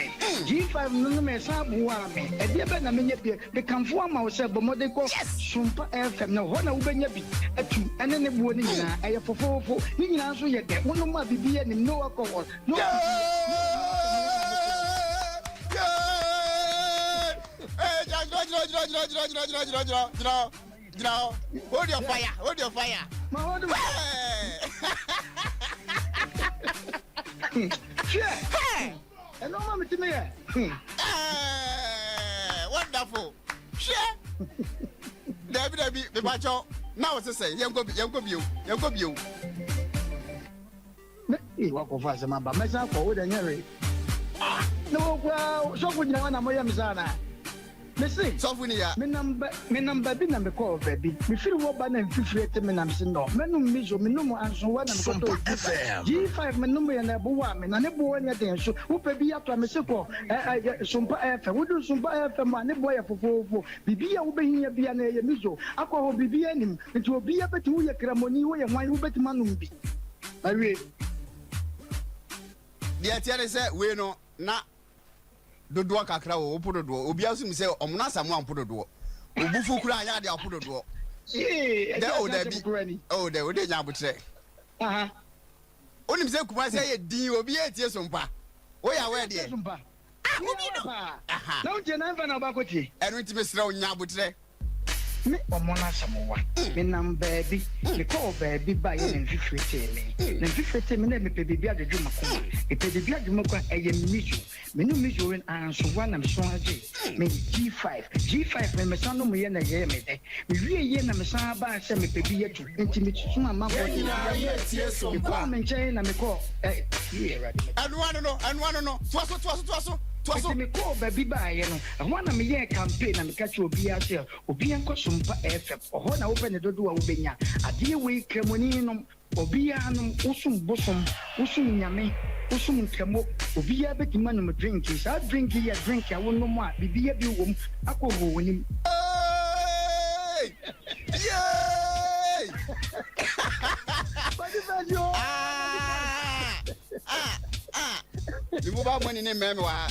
G5 no nom ɛsan boaa me. Ɛdeɛ bɛn na menyɛ bio? Mekamfo ama wo sɛ bɔ mmɔden kɔ Sompa FM na hɔ na wobɛnya bi atu ɛne ne boɔ no nyinaa. Ɛyɛ fofoofo. Ne nyinaa nso yɛ dɛ. Wonom a biribiara nnim. No alcohol, no Hold your fire, hold your fire. Ma hold my. Hwɛ! Ɛno ama me tumi yɛ. Eeii wonderful hwɛ dabi dabi mepakyɛw na wo sesɛ yɛnkɔ yɛnkɔ bio yɛnkɔ bio. Me ee wakɔfa asɛm aba mɛsan akɔ wo deɛ nyɛ hwee ah na wo koraa sɔfo gyina hɔ na moyɛ me saa anaa. Mese, Sɔfo ni ya. Menam ba, menam baabi na mekɔɔ baabi. Mefiri hɔ ba na mfifire te me na mese nɔ, mɛnom miso, menom ansowa na mekɔtɔɔ G5. G5 menomeɛ na ɛbowaa me, na ne boɔ nyɛ den nso. Wopɛ bi atɔ a, mese kɔ ɛ, ɛ, Sompa FM. Woduru Sompa FM a, ne boɔ yɛ fofoofo. Biribi a wobɛhia biara no, ɛyɛ miso. Akɔ hɔ, biribiara nnim. Nti obiara bɛtumi, woyɛ Kramoni, woyɛ hwan, wobɛtumi anom bi. Mawie. Deɛ ɛteɛ ne sɛ, wei no, na dodoɔ kakra o, wopo dodoɔ. Obiara nso nim sɛ Ɔmono Asamoah mpo dodoɔ. Obufu koraa anyɛ adeɛ a ɔpo dodoɔ. Dɛ o dabi, o dɛ, wode nya abotrɛ. Wonim sɛ Kumasi ayɛ din, obiara etie Sompa. Woyɛ aware deɛ? Ah, obi no. Aha. Ɛno nti mesrɛ wo nya abotrɛ. Me ɔmo no asɛm wa. Menam baabi, mekɔɔ baabi baeɛ na mfifire tee me. Na mfifire tee me na mepɛ biribi adwodwo m'akoma. Mepɛ biribi adwo m'akoma, ɛyɛ miso. Menom miso no anso wa na mesan gyee me G5. G5 no mesan nomeeɛ na ɛyɛɛ me dɛ. Mewieeɛ na mesan baa sɛ mepɛ bi atu, nti mesomaa amanfoɔ sɛ obiara mmra. Mekɔɔ me nkyɛn na mekɔɔ ɛ, yie Awurade meda. Ɛno ano no, ɛno ano no, toa so, toa so, toa so, toa so. Nti mekɔɔ baabi baeɛ no, Ɛhɔ ara na meyɛɛ campaign na meka kyerɛɛ obiara sɛ obiara nkɔ Sompa FM, ɔhɔ na wopɛ ne dodoɔ a wobɛnya. Adeɛ wei Kramoni nom, obiara nom, wosom bosom, wosom Nyame, wosom Nkramo, obiara bɛtumi anom drink yi. Saa drink yi yɛ drink a wonom a biribiara bi wɔ mu, alcohol wɔ nim. Eeii! Yeeii! Kwasi Fɛsi oo! Ah! Ah! Ah! Me mobile money ne mmɛn me wɔ ha.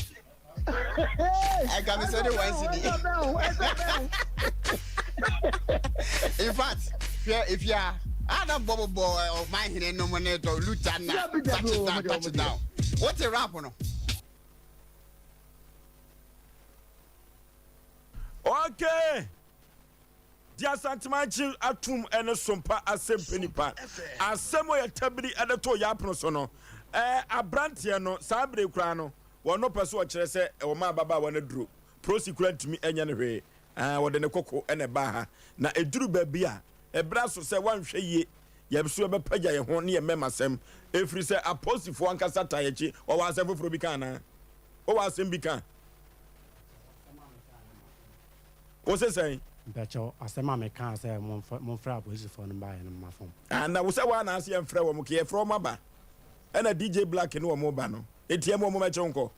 Ɛka me sɛ de one cedi. In fact, hwɛ efia a na bɔbɔbɔ ɔman hene nom ne tɔ luta na touch it down touch it down. Wote rap no? Okay. Di Asanteman akyi atom ne Sompa asɛmpɛ nipa. Asɛm a yɛtabiri de too yɛn apono so no, ɛɛ abranteɛ no, saa bere yi koraa no, wɔno pɛ so ɔkyerɛ sɛ wɔma ababaawa no aduro. Prosi koraa ntumi nyɛ no hwee. Ɛɛ wɔde ne koko na ɛbaa ha. Na ɛduru baabi a, ɛberɛ aso sɛ woanhwɛ yie, yɛn nso yɛbɛpagya yɛn ho ne yɛn mmɛmasɛm. Ɛfiri sɛ aposifoɔ ankasa taa yɛn akyi. Wɔwɔ asɛm foforɔ bi ka anaa? Wowɔ asɛm bi ka? Wose sɛn? Mpakyɛw, asɛm a mekaa sɛ momfrɛ apolisifoɔ no mbaeɛ no mafom. Ah na wo sɛ woa na ase yɛmfrɛ wɔn ke yɛfrɛ wɔn aba ɛna DJ Black ne wɔn ba no enti ɛma wɔn mɛkye wo nkɔ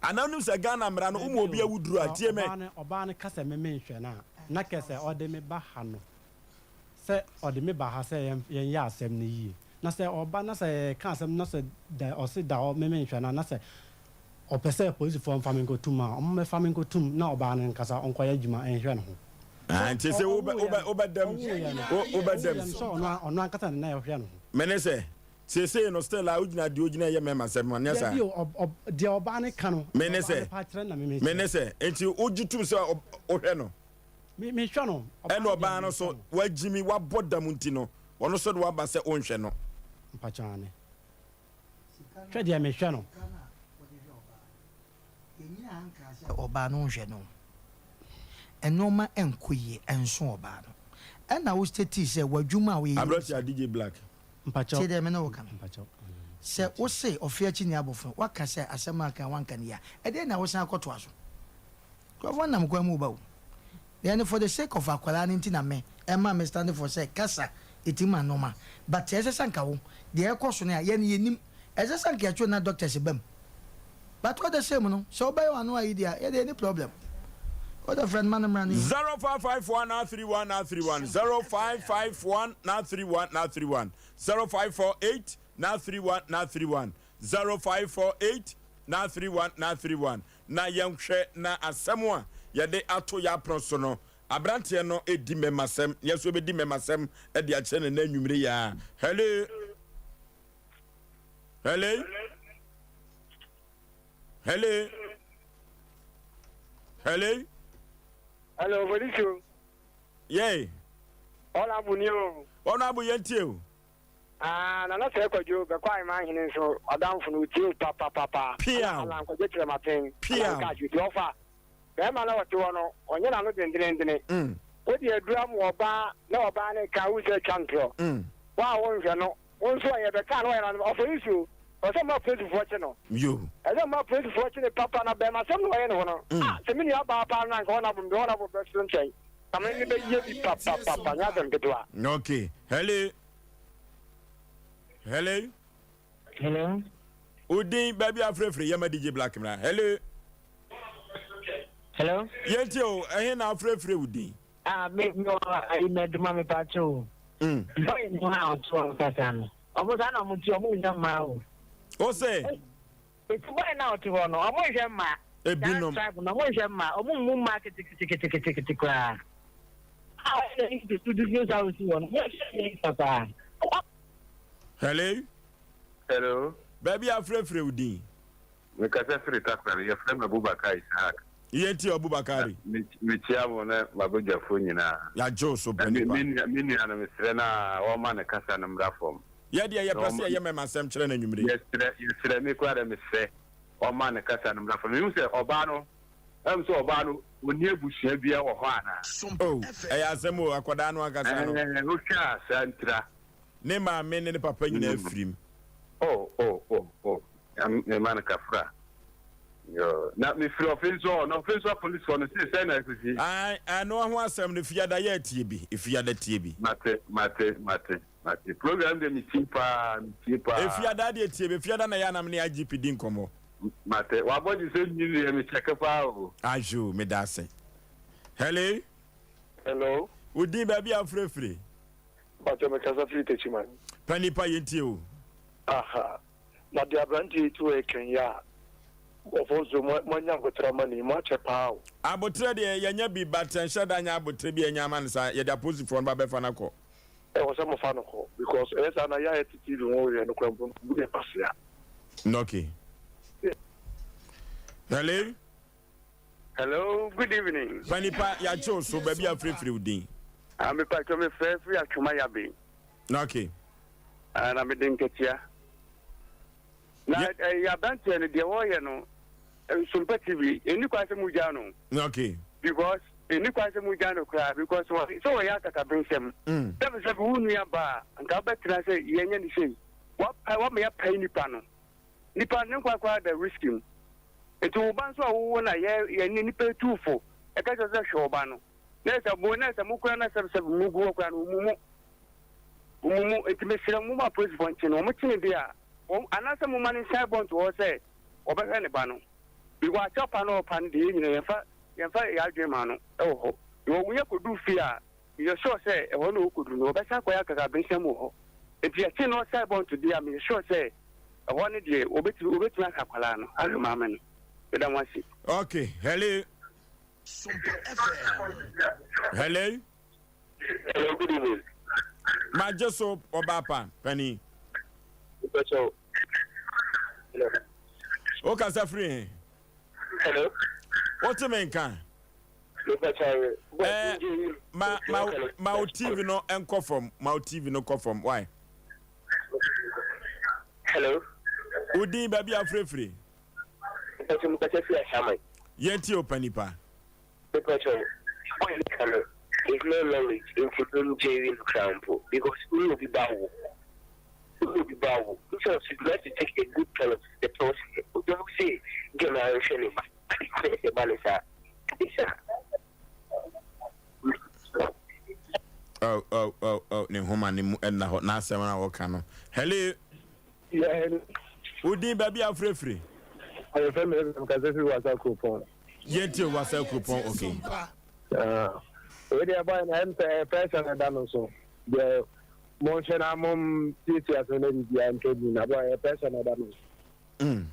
anaa wonim sɛ Ghana mmara no woma Dabi obi o, awuduru a sɛ tie me. ɔbaa no ɔbaa no ka sɛ me menhwɛ no a na kɛsɛ ɔde me ba ha no sɛ ɔde me ba ha sɛ yɛn yɛnyɛ asɛm no yie na sɛ ɔba na sɛ yɛka asɛm no na sɛ da ɔse da hɔ me menhwɛ no a na sɛ Ɔpɛ sɛ polisifoɔ mfa me nkɔtum a, wɔmmɛfa me nkɔtum na ɔbaa no ankasa ɔnkɔyɛ adwuma nhwɛ ne ho. Ah, nti sɛ Ɔwuiɛ no, wobɛdam, ɔwuiɛ no, wobɛdam. ɔwuiɛ no sɛ ɔno ɔno ankasa na na ɔhwɛ ne ho. Mene sɛ, seesei no still a wogyina deɛ ogyina yɛ mmarima sɛm anyɛ saa? Dabi o, ɔ, ɔ, deɛ ɔbaa no ka no, deɛ Mene ɔbaa sɛ, no pa kyerɛ no na me mekyerɛ. mene sɛ, nti wogye tom sɛ ɔ, wohwɛ no? Me, mehwɛ no. Ɔbaa Ɛna no deɛ ɔbaa no mehwɛ so no. wagyimi, wabɔ dam nti no, ɔno so de waba sɛ wonhwɛ no. Mpakyɛ aane. Hwɛ deɛ mehwɛ no. Sɛ ɔbaa no nhwɛ no nnoɔma nkɔ yie ɛnso ɔbaa no ɛna wo statii sɛ w'adwuma a woyɛ yi Abrɔkyɛ a DJ Black. Tie deɛ me ne wo ka no sɛ wo se ɔfe akyi ni abɔfra waka sɛ asɛm a aka wanka no yie a ɛdeɛn na wosan akɔtoa so nkurɔfoɔ nam kwan mu reba o. Then for the sake of akwadaa no nti na me ɛma me stand for sɛ kasa ɛtumi ma nnoɔma but ɛsɛ sɛ anka wo deɛ ɛkɔ so no a yɛn yɛnim ɛsɛ sɛ anka yɛtwe na doctors ba mu but all the same no sɛ wobɛyɛ w'ano ayi deɛ a yɛdeɛ yɛni problem wode frɛ no ma no mmra ne 0551 931 931 0551 931 931 0548 931 931 0548 931 931 Na yɛnhwɛ na asɛm a yɛde ato yɛn apono so no, aberanteɛ no redi mmɛmasɛm, yɛn nso yɛbɛdi mmɛmasɛm de akyerɛ no nnɛ anwummere yi ara. Hello? Hello? Hello? Hello? Hello, Felicio. Yay. Ɔna ni o. Ɔna abu yɛn tie o. Ah, Nana Sɛɛ Kwadwo, Bɛkɔ Aheman Hene nso, w'adamfo no, otie wo papapapa. Piaw! Alan Kwadwo Kyerɛmaten, Piaw! Alan Cash, otie Ɔfa, bɛɛma no a ɔte hɔ no, ɔnyɛ n'ano dendenendene. Wode aduru ama ɔbaa na ɔbaa no reka a, wohu sɛ atwa ntorɔ. Wo a wonhwɛ no, wo nso ɔyɛ bɛka a na wayɛ n'ano. Ɔfa nsuo, ɛwɔ sɛ mma apolisifoɔ kye no. Yo. Ɛsɛ sɛ mma apolisifoɔ kye no papa na bɛɛmasɛm na ɔyɛ ne ho no. Ah, sɛ me nua baa paa no na anka ɔnabo, mede ɔnabo bɛto nkyɛn. Na me ne bɛyɛ bi papapapa, nyɛ asɛm ketewa. Okay. Hello. Hello. Hello. Odin baabi afrɛfrɛ yɛma DJ Black mmra. Hello. Hello. Yɛntie o, ɛhe na afrɛfrɛ wo din? Ah, me me wɔ ayi mɛduma me pa kyɛ o. Boy no a ɔto ɔkasa no. Ɔmo saa na ɔmo ti ɔmo nyɛ mmaa o. O sɛ. Eti boy no a ɔte hɔ no, ɔmo nhwɛ mmaa. Ebinom. Saa tribe no, ɔmo nhwɛ mmaa. Ɔmo mmu mmaa keteketeketekete koraa. A ɔyɛ n'ani tutututu saa osi hɔ no, ɔmo nhwɛ n'ani sa saa. Hello. Hello. Baabi a afrɛfrɛ wo din. Mekasa firi Takoradi, yɛfrɛ me Abubakar Ishaq. Yɛn tie Abubakari. Mekyia mo ne m'abadwafoɔ nyinaa. Yɛagye wo so bra nipa. Me nua no mesrɛ no a ɔmma ne kasa no mmra fam. Yɛ deɛ yɛpɛ sɛ yɛyɛ mɛma asɛm kyerɛ no anwummere yi. Yɛsrɛ, yɛsrɛ, me koraa deɛ mesrɛ, ɔmma ne kasa no mmra fam. Mehu sɛ ɔbaa no, ɛm sɛ ɔbaa no, ɔnni abusua biara wɔ hɔ anaa? Oh, ɛyɛ asɛm o, akwadaa no ankasa no. Ɛɛ, wohwɛ a saa ntira. Ne maame ne ne papa nyinaa firim. Oh, oh, oh, oh, mema no kafra. Yoo, na mefiri ɔfe nso ɔ, na ɔfe nso apolisifoɔ no, see sɛn na ɛkɔsi? Ae, ɛno ho asɛm no, Fiada yɛ tie bi, Fiada tie bi. Mate, mate, mate. Mate. Program deɛ me tie paa, me tie paa. Efiada deɛ tie me, Efiada na ɛyɛ a na me ne IGP di nkɔmmɔ. Mate. Wabɔ gye sɛ nyi deɛ me check paa o. Ajo, meda ase. Hello. Hello. Wo din baabi a wofrɛ firi? Mpakyɛ me kasa firi Techiman. Pɛ nipa yɛn tie o. Aha. Na deɛ abranteɛ yi te hɔ ɛkɛn yi a ɔfɔ nso mo anya aboterɛ ama no yi mo akyɛ paa o. Aboterɛ deɛ yɛnya bi but ɛnhyɛ da nyɛ aboterɛ bi a yɛnya ama no saa yɛde apolisifoɔ no ba bɛfa no akɔ. Ɛwɔ sɛ mofa no kɔ because ɛyɛ saa na yɛ a yɛte TV ho hwɛ no koraa mpo no obu yɛ kwasea. Okay. Hello. Hello, good evening. Panipa yɛakye wo so baabi a frɛfrɛ wo din. Ah, mepatwɔ mefrɛ firi Atwoma Yabe. Okay. Ah, na mede nkatia. Na ɛyɛ aberanteɛ no deɛ wɔreyɛ no Sompa TV ɛnni kwan sɛ mogyaa no. Okay. Because ɛnni kwan sɛ mogyaa no koraa because sɛ wɔyɛ akakabensɛm. Mm. Sɛbi sɛbi wo nua ba a nka wobɛtena sɛ yɛnyɛ ne sei. Wapae wama yɛapae nipa no. Nipa ne nkwa koraa da risk mu. Nti wo ba nso a wowo na yɛ yɛne nipa etu fo ɛka kyerɛ sɛ hwɛ wo ba no. Na ɛsɛ mo na ɛsɛ mo kura na sɛb sɛb mo gu hɔ kura no wɔn mu wɔn mu nti mesrɛ mo ma apolisifoɔ nkye no wɔn kye no deɛ a wɔn anaasɛ mo ma no nsan bɔ nto hɔ sɛ wɔbɛhwɛ ne ba no because akyɛ pa na ɔpa no deɛ yɛn nyina yɛnfa yɛnfa yɛn adwene ma no ɛwɔ hɔ na wɔn yɛ kɔdu fie a meyɛ sure sɛ ɛhɔ na ɔkɔduru no wɔbɛsan akɔyɛ akakabensɛm wɔ hɔ nti yɛkye no ɔsan bɔ nto deɛ a meyɛ sure sɛ ɛhɔ no deɛ wɔbɛtumi wɔbɛtumi ahwɛ akwadaa no ahwɛ maame no meda mo ase. Okay, hello. Hello. Hello, good evening. Magye so ɔbaa pa panin. Hello. O kasa firi he? Hello. Wote me nka? Eh, ma ma ma wo TV no nkɔ fam, ma wo TV no kɔ fam. Why? Hello. Wo din baabi afirefire. Mpakyɛw mekasa firi Ashaiman. Yɛntie o panipa. Mepakyɛw boy no ka no is no knowledge nti me ngyeri no koraa mpo because wo ne obi ba wo wo ne obi ba wo nti ɔse you have to take a good care of the person obi a wose girl no anhwɛ ne ba ade nti na ɛsɛ ɛba no saa ade saa. Oh oh oh oh ne nhoma no mu ɛnna hɔ n'asɛm no a wɔka no. Hello. Yeah. Wo din baabi a wofirefiri? Yɛfrɛ me Abraham kasa firi Wasa Kuropɔn. Yɛntie Wasa Kuropɔn okay. Ah, wei deɛ ɛbɔyɛ na ɛm sɛ ɛyɛ pressure na ɛda no so. Deɛ monhwɛ na mom tietia so na biribiara ntwa din na bɔ ɛyɛ pressure na ɛda no so. Mm.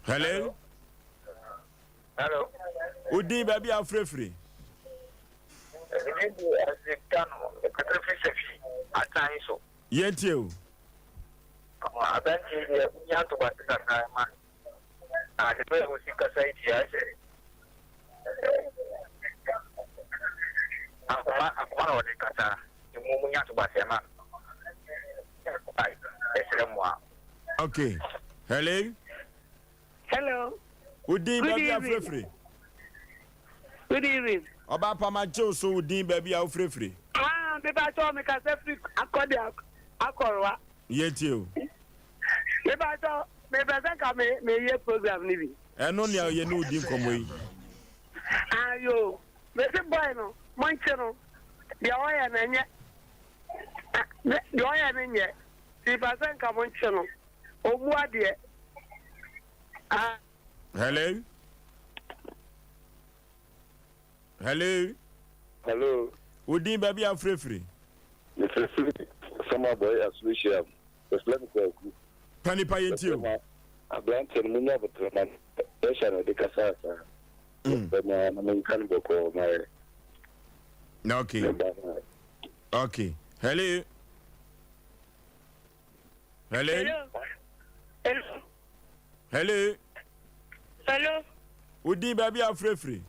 Hello. Hello. Wo din baabi a wofirefiri? Ɛdin de Isaac Tano, mekasa firi Safi, Atan so. Yɛntie o. Aberanteɛ yi deɛ wonya ntoboase kakra ma no. Na the way a wosi kasa yi deɛ ayɛ sɛ akoma akoma na ɔde kasa. Nti mo munya ntoboase ma no. Ɛsrɛ mo a. Okay. Hello. Hello. Wo din Good baabi a evening. frɛfiri. Good evening. Ɔbaa pa ma gye wo so wo din baabi a wofirefiri. Ah, me pa kyɛw me kasa firi akɔde akɔrwa. Yɛtie o. Me pa kyɛw me pɛ sɛ nka me me yɛ program ni bi. Ɛno nea yɛ ne wo di nkɔmmɔ yi. Ah yo, me se boy no, mo nkye no. Deɛ ɔyɛ no ɛnyɛ. Deɛ ɔyɛ no nyɛ. Ti pa sɛ nka mo nkye no. Ɔmmu adeɛ. Ah. Hello. Hello. Hello. Wo din baabi a wofirefiri? Mefirefiri Sama Boy Association. Mefrɛ me Kwaku. Pa nipa yɛ ntie o. Aberanteɛ no munya aboterɛ ma no. Pressure na ɔde kasaa saa. Yɛfrɛ no ara na menka no bɔkɔɔ ma yɛ. Okay. Okay. Hello. Hello. Hello. Hello. Hello. Wo din baabi a wofirefiri?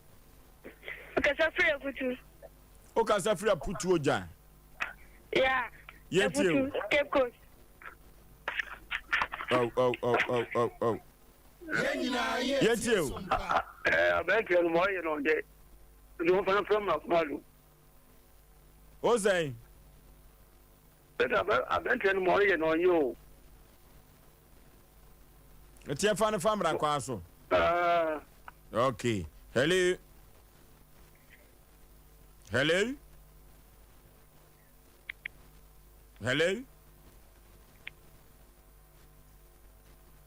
Wokasa firi Aputu. Wokasa firi Aputu ogya? Yeah. Yɛntie o. Aputu, Cape Coast. Oh, oh, oh, oh, oh, oh. Yɛntie o. Eh, aberanteɛ no ma ɔyɛ no ɔnyɛ. Nti wɔmfa no mfra mu akoma do. O sɛn? Sɛ aberanteɛ no ma ɔyɛ no ɔnyɛ o. Nti ɛfa no fa mmara kwan so. Ah. Okay. Hello. Hello. Hello.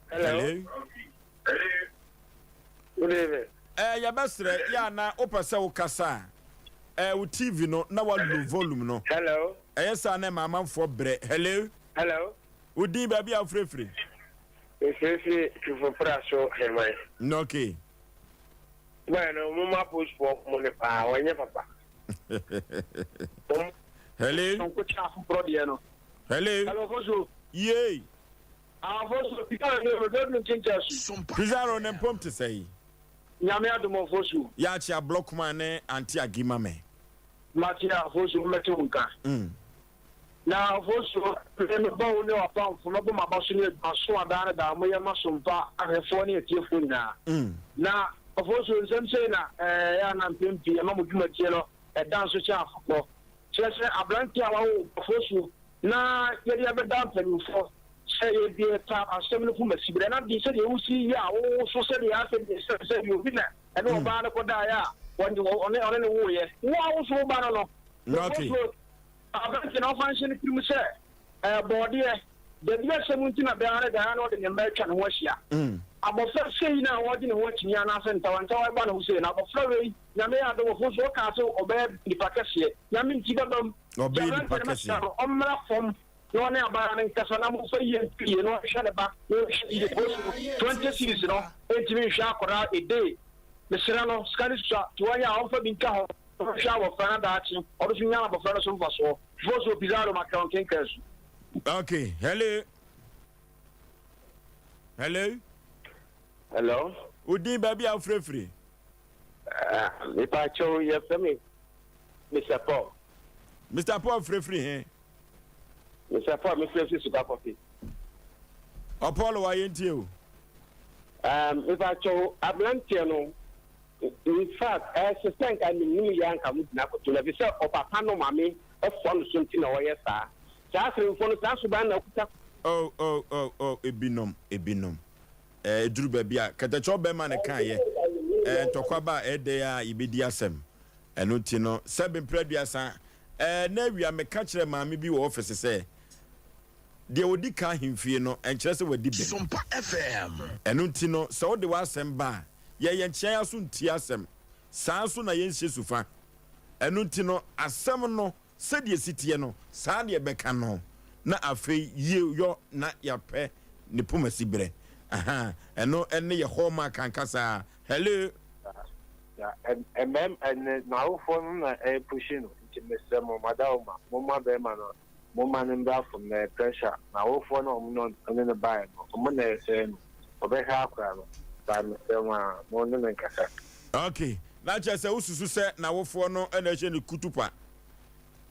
Hello. Good evening. Eh, yɛbɛsrɛ yɛ ana wopɛ sɛ wokasa a eh, wo TV no na wa low volume no. Hello. Ɛyɛ saa na ɛma amanfoɔ brɛ. Hello. Hello. Wo din baabi a wofirefiri? Mefirefiri Twifo Praso Heman. No okay. Boy no mo ma post fo mo ne paa wɔnyɛ papa. Hello. Nko kyɛ afoforɔ deɛ no. Hello. Hello Foso. Yay. Ah Foso Pizarro ne Rodolfo nkyɛnkyɛn so. Pizarro ne mpom te sɛ yi. Nyame adom Foso. Yɛakye ablɔkuma ne ante agima me. Mate a Foso mɛte wo nka. Mm. Na Ofosuo, me mebɔ wo ne w'apamfo, mɛbɔ mo abaso ne adwumaso a daa ne daa moyɛ ma sompa ahwɛfoɔ ne atiefoɔ nyinaa. Na Ofosuo, nsɛm sei na ɛyɛ a na mpɛn pii ɛma mo dwumadie no ɛda nso kyɛn afoforɔ. Kyerɛ sɛ, aberanteɛ a wawo Ofosuo na yɛde abɛda mpanimfoɔ sɛ yɛdeɛ ta asɛm no poma siberɛ na deɛ sɛdeɛ wosi yɛ a wowoso sɛdeɛ asɛ deɛ sɛ sɛ deɛ obi na ɛne ɔbaa no kɔdaeɛ a. wɔne ɔne ɔne no woeɛ. Wo a wo nso wo ba no no. Okay. Aberante no ɔmfa nhyɛ ne tirim sɛ ɛyɛ bɔɔdeɛ. Dabi asɛm nti na daa ne daa na ɔde ne mma atwa ne ho ahyia. Abɔfra sei no a ɔregye ne ho akyinnye anaasɛ ntawantawa reba ne ho sei no, abɔfra wei, Nyame yɛ adom ɔfo nso ɔkaa sɛ ɔbɛyɛ nipa kɛseɛ. Nyame nti bɛba mu. Nti Ɔbɛyɛ nipa aberanteɛ no mɛsrɛ kɛseɛ. no ɔmmra fam na ɔne abaayewa no nkasa na momfa yie nto yie na ɔnhwɛ ne ba na ɔnhwɛ ne yie because no 20 cedis no ntumi nhwɛ akwadaa a day. Mesrɛ no, sika no sua nti ɔnyɛ a ɔmfa bi nka ho na ɔnhwɛ abɔfra no daakye ɔno nso nya abɔfra no so mfasoɔ. Foso Pizarro Macron Kenkan su. Okay, hello. Hello. Hello. Odin baabi a wofirefiri. Uh, mepa kyɛw yɛfrɛ me Mr. Paul. Mr. Paul firefiri he? Mr. Paul mefirefiri Suka Kɔfe. Ɔpaul wa yɛntie o. Um, mepa kyɛw aberanteɛ no in fact ɛsɛ sɛ nka menim yɛ anka mo gyina koto no ɛfiri sɛ ɔpapa no maame ɛfoa no so nti na ɔyɛ saa saa asremfoɔ no saa suban na akuta. Oh oh oh oh ebinom ebinom eh, eduru baabi a kɛtɛkyɛw bɛrima na ɛkaeɛ eh, ntɔkwa ba a ɛdɛ a yɛbɛdi asɛm ɛno nti no sɛbe mprɛ aduasa eh, na awia meka kyerɛ maame bi wɔ ɔfese sɛ deɛ ɔdi ka ahemfie no ɛnkyerɛ sɛ wadi bem Sompa FM. ɛno nti no sɛ wode w'asɛm ba a yɛyɛ nkyea yɛn aso ntie asɛm saa nso na yɛnhyɛ sufa ɛno nti no asɛm no Sɛdeɛ ɛsi teɛ no, saa na yɛbɛka no, na afei yie yɔ na yɛapɛ ne pomasi berɛ. Ahaa, ɛno ne yɛ hallmark ankasa. Hello. Na mmɛm ɛne n'awofoɔ no na ɛrepushi no nti mesrɛ mo madaoma momma bɛɛma no momma no mbra fam na ɛyɛ pressure n'awofoɔ no a ɔmo ne no baeɛ no ɔmo na ɛresɛe no ɔbɛhwɛ akora no but mesrɛ mo aa mo ne no nkasa. Ok, na kyerɛ sɛ wosusu sɛ n'awofoɔ no na ɛhyɛ no kutupa.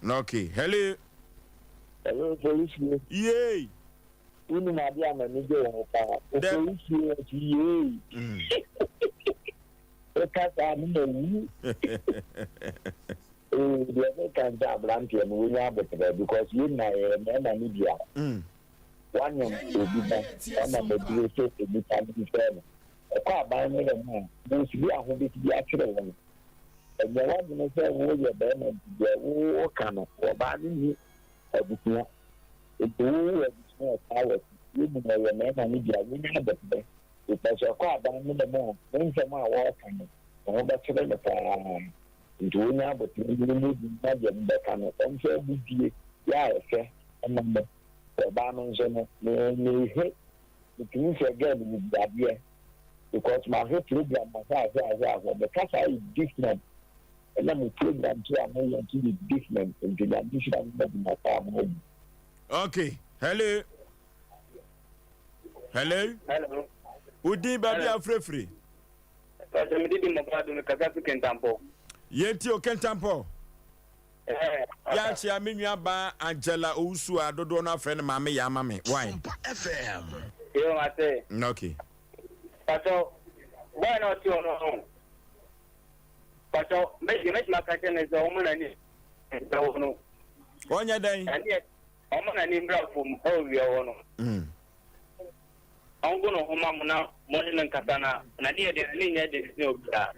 Na ok, hello. Hello, polisi. Yay. Wonim ade a m'ani gye wo ho paa. Opolisie akyi yay. Woka saa ne ma wu. Ee, deɛ meka n sɛ aberanteɛ no wonya aboterɛ because yɛn nyinaa yɛyɛ mmarima no bi a woanyem obi ba wama maduro sɛ nnipa no mfrɛ no ɛkɔ aban no yɛ mu a nso bi a ho bɛsi bi akyerɛ wo no Ɛnyɛ w'adwene sɛ woyɛ barima nti deɛ woka no ɔbaa no nni abusua nti wowɔ abusua a ɛtaa w'akyi. Yɛn nyinaa yɛyɛ mmarima no bi a yɛnya abotire because ɛkɔ aban no mu a ne nsɛm a wɔreka no ne ho bɛkyere no paa nti wonya abotire no mu bi na deɛ mobɛka no ɔmfa anidie yɛ a ɛsɛ ma mo. Ɔbaa no nso no mehwɛ metumi sɛ girl no mebu adeɛ because mahwɛ program mahwɛ ahwɛ ahwɛ ahwɛ me kasa yɛ different ɛna mo program nso a moyɛ nso yɛ different nti nyame nhyira mo ma adwuma pa a moyɛ. Okay, hello. Hello. Hello. Udin baabi a frɛfiri. Pàṣẹ mi didi mọ̀ bá dùn mi kasa fi Kentampɔ. Yɛn ti o Kentampɔ. Yɛakyea me nua baa Angela Owusu a dodoɔ no afrɛ no Maame Yaa ma me. Why? FM. Yo, mate. Okay. Pacho, boy na ɔte hɔ no ho. Pacho, mɛsi mɛsi maka kyerɛ no sɛ ɔmo n'ani mbra hɔ no. Ɔnyɛ dɛn? Ɛne ɔmo n'ani mbra fam ɛwɔ wia hɔ no. Ɔngo ne ho ma mo na mo ne no nkasa na n'ani yɛ den n'ani nyɛ den sɛ obiara.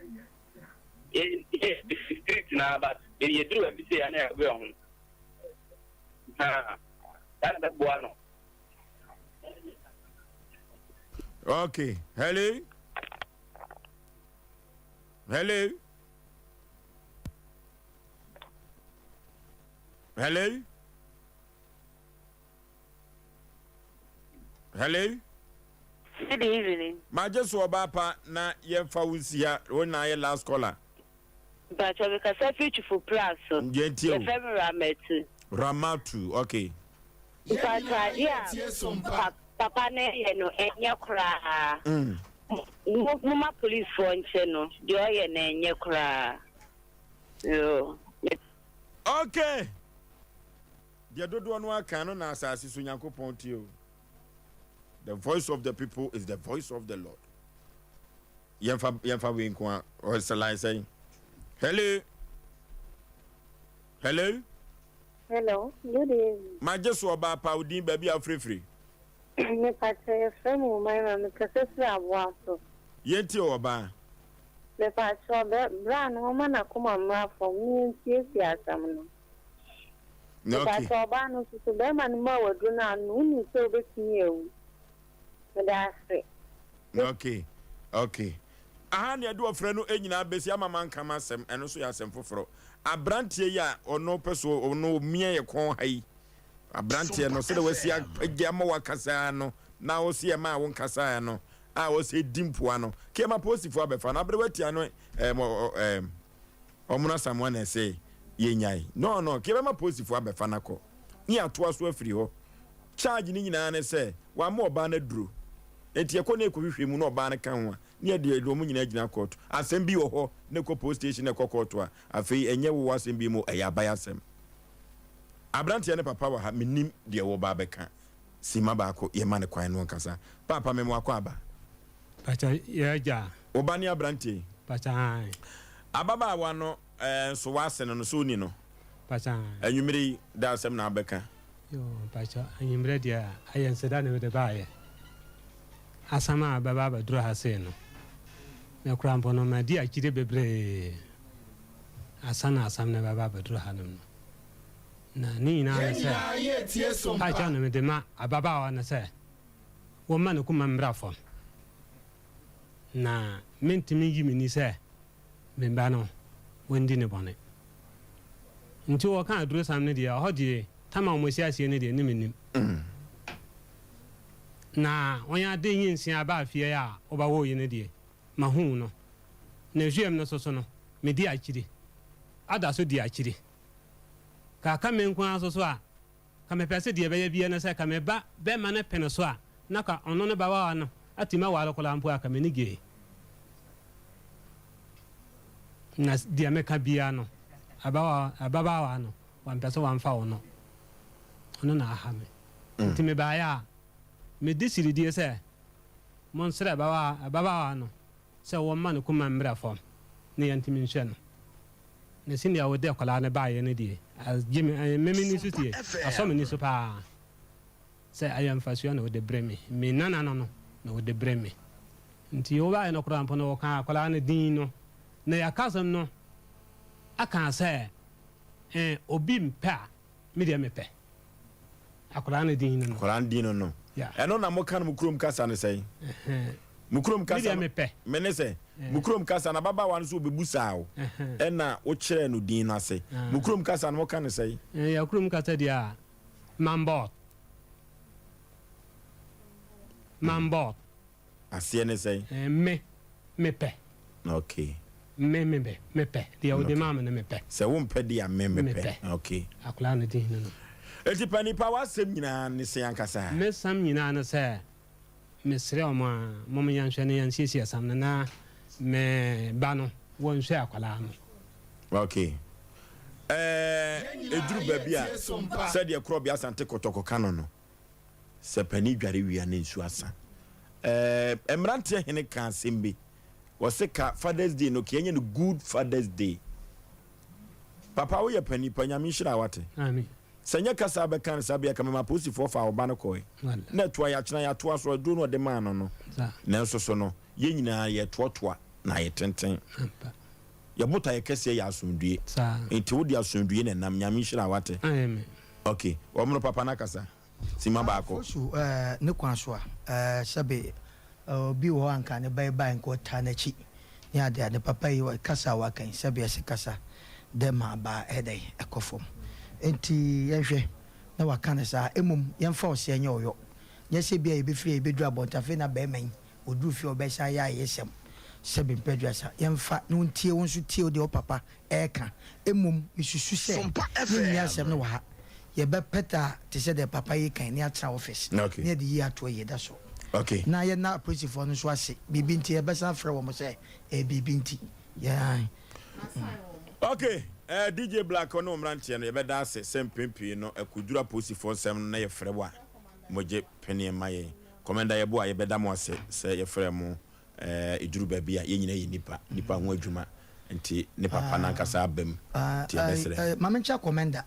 Yɛ yɛ street na but yɛ duru baabi sɛ yɛn na yɛabrɛ ho. Ha, saa na bɛboa no. Okay, hello. Hello. Hello. Hello. Good evening. Magye so ɔbaa pa na yɛmfa wo nsi ha wo na ayɛ last caller. Mpakyɛ mekasa firi Twifo Pra so. Yɛntie o. Yɛfrɛ me Ramatu. Ramatu, okay. Mpakyɛ adeɛ a papa no yɛ no ɛnyɛ koraa. Mm. Moma policefoɔ nkyɛ no deɛ ɔyɛ no ɛnyɛ koraa. Yoo. Okay. Deɛ dodoɔ no ara kan no na asase so Nyankopɔn tie o. The voice of the people is the voice of the Lord. Yɛmfa yɛmfa wei nko a ɔsɛ line sɛn. Hello. Hello. Hello, good evening. Magye so ɔbaa pa wo din baabi a wofirifiri. Mepakyɛ yɛfrɛ me Umaima mekasa firi Aboaso. Yɛntie o ɔbaa. Mepakyɛw, bɛ, bra no momma n'akoma mmra fam na yɛnsiesie asɛm no. Mepakyɛw, ɔbaa no nso so, bɛrima no maa wo aduro no ano no, wonim sɛ wobɛtumi awu. Meda ase. Okay, okay. Aha na yɛde ɔfrɛ no nyinaa bɛsi ama manka m'asɛm, ɛno nso yɛ asɛm foforɔ. Aberanteɛ yi a ɔno pɛ so ɔno ɔmia yɛ kɔn ha yi, aberanteɛ no sɛdeɛ wasi apagya ama wakasa no na ɔsi ɛma a wonkasa no a ɔsɛ di mpoa no, kɛma polisifoɔ abɛfa no abere watia no ɛɛm ɛɛm ɔmono asamoa na ɛsɛ yɛnyae no no kɛbɛma polisifoɔ abɛfa no akɔ ne atoa so afiri hɔ. Charge no nyinaa ne sɛ wama ɔbaa no aduro nti ɛkɔ na ɛkɔhwehwɛ mu na ɔbaa no ka ho a ne yɛde yɛde wɔn nyinaa gyina court. Asɛm bi wɔ hɔ na ɛkɔ police station na ɛkɔ court a afei ɛnyɛ wo asɛm bi mu ɛyɛ aban asɛm. Abranteɛ no papa wɔ ha mennim deɛ wɔba abɛka simma baako yɛma no kwan no ɔnkasa. Paapa me mo akɔ aba. Pacha yɛ agya. Wo ba ne abranteɛ yi. Pacha ae. Ababaawa no nso w'ase no no so wonni no? Pacha ae. Anwummere yi da asɛm na abɛka. Yoo mpakyɛw anwummerɛ deɛ ayɛ nseda na mede baayɛ. Asɛm a bɛba abɛduru ha sei no, me koraa mpo no madi akyire bebree ansa na asɛm no bɛba abɛduru hanom no. Na ne nyinaa ne sɛ, mpakyɛw na mede ma ababaawa no sɛ wɔmma ne koma mmra fam. Na mentumi nyi m'ani sɛ me ba no wandi ne bɔne. Nti wɔka adurosam no deɛ, ɔhɔ deɛ tam a wɔasi aseɛ no deɛ ne mennim. Na wɔn ade nyinsia baa fie a wɔbɛwoo yi no deɛ, mahuu no. Na hwiam no soso no, medi akyiri. Ada so di akyiri. Ka aka me nko ara soso a, Ka mepɛ se deɛ ɛbɛyɛ biara ne sɛ ka me ba bɛma no pene so a na ka ɔno ne babaawa no atumi aware koraa mpo a ka m'ani gyee. Na deɛ meka biara no abawa ababaawa no wampɛ sɛ wamfa ɔno. Ɔno na aha me. Nti mebaeɛ a medi siridie sɛ monsrɛ ababaawa ababaawa no sɛ wɔmma ne koma mmra fam na yɛntumi nhwɛ no. Na sɛnea wode akwadaa no baeɛ no deɛ, agye me, ɛyɛ me m'ani so tie, asɔ m'ani so paa sɛ ɛyɛ mfasoɔ na wode brɛ me, me nana no no na wode brɛ me. Nti wobaeɛ no koraa mpo no, wɔkaa akwadaa no din no, na yɛaka asɛm no aka sɛ, eh, obi mpɛ a, Me deɛ mepɛ. Akwadaa no din no no. Akwadaa no din no no. Yeah. Ɛno na moka no mo kurom kasa no sɛn? Mo kurom kasa Me deɛ mepɛ. Me ne sɛ, mo kurom kasa no ababaawa no so obebu saa o. Ɛna wokyerɛɛ no din no ase. Mo kurom kasa no moka no sɛn? Yɛ kurom kasa deɛ a, mambɔt. Mambɔt. Aseɛ ne sɛn? Me, mepɛ. Okay. Me, mepɛ, mepɛ. Deɛ wode maa me no mepɛ. Sɛ wompɛ deɛ a, me mepɛ. Okay. Akwadaa no din no no. Enti panin pa w'asɛm nyinaa ne sɛn ankasa? Me sɛm nyinaa ne sɛ, mesrɛ wɔn a, mom yɛnhwɛ na yɛnsiesie asɛm no na me ba no wɔnhwɛ akwadaa no. Okay. Ɛɛ, ɛduru baabi a, sɛdeɛ Korɔbea Asante Kɔtɔkɔ ka no no, Sɛ panin dware wie a na nsuo asa. Ɛɛ mmeranteɛ hene ka asɛm bi. Wɔse ka Father's Day no ka yɛnyɛ no Good Father's Day. Papa woyɛ panin pa Nyame nhyira wate. Amen. Sɛ nyɛ kasa bɛka no saa bia ka mema apolisifoɔ faa wo ba no kɔe. Na ɛtoa yɛakyena yɛatoa so aduro no ɔde maa no no. Nanso so no yɛn nyinaa yɛtoatoa na ayɛ tenten. Yɛ botaeɛ kɛseɛ yɛ asomdue. Nti wode asomdue na ɛnam Nyame nhyira wate. Amen. Ok, wɔmono papa no akasa. Simma baako. Fosu eh, ne kwan so a eh, sɛbe eh, obi wɔ hɔ a nka ne ba yi bae nka ɔtaa n'akyi ne ade ade. Papa yi kasa a waka yi, sɛbe ɛse kasa dɛ ma aba ɛyɛ dɛn ɛkɔ fam. Enti yɛnhwɛ na waka no saa. Mmom yɛmfa ɔseɛ nyɛ ɔyɔ. Nyɛ sɛ ebia yɛbɛfiri ha yɛbɛduru abɔnten afei na barima yi ɔduru fie a ɔbɛsan ayɛ ayeyɛsɛm. Sɛbe mpɛ aduasa. Yɛmfa na ɔntie wo nso tie wo deɛ wo papa reka. Mmom, misusu sɛ yenni asɛm no wɔ ha. Yɛbɛpɛ taa te sɛ deɛ papa yi reka yi na yɛatena office na yɛde yie ato ayi da so. Na yɛnna apolisifoɔ no nso ase. Biribi nti yɛbɛsan afrɛ wɔn sɛ ɛyɛ biribi nti. Yɛn. Ok, eh, DJ Black ɔne wo mmeranteɛ no yɛbɛda ase sɛ mpɛn pii no ɛkɔduru apolisifoɔ nsɛm no na yɛfrɛ wo a mogye peneɛ ma yɛn. Commander Yeboah yɛbɛda mo ase sɛ yɛfrɛɛ mo Ɛduru baabi a, yɛn nyinaa yɛ nnipa, nnipa ho adwuma nti ne papa no ankasa aba mu nti yɛbɛsrɛ. Ma menkyɛ Commander.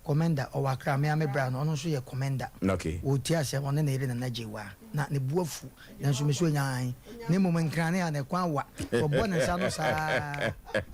Commender, ɔwɔ Accra, me ara me bra no, ɔno nso yɛ Commender. Okay. Ɔretie asɛm, ɔne ne yere Nana Gyewaa. Na ne bo afu, nanso me so ɔnya ae. Na mmom Nkrane a, ne kwan wa. Ɔbɔ ne nsa ano saa.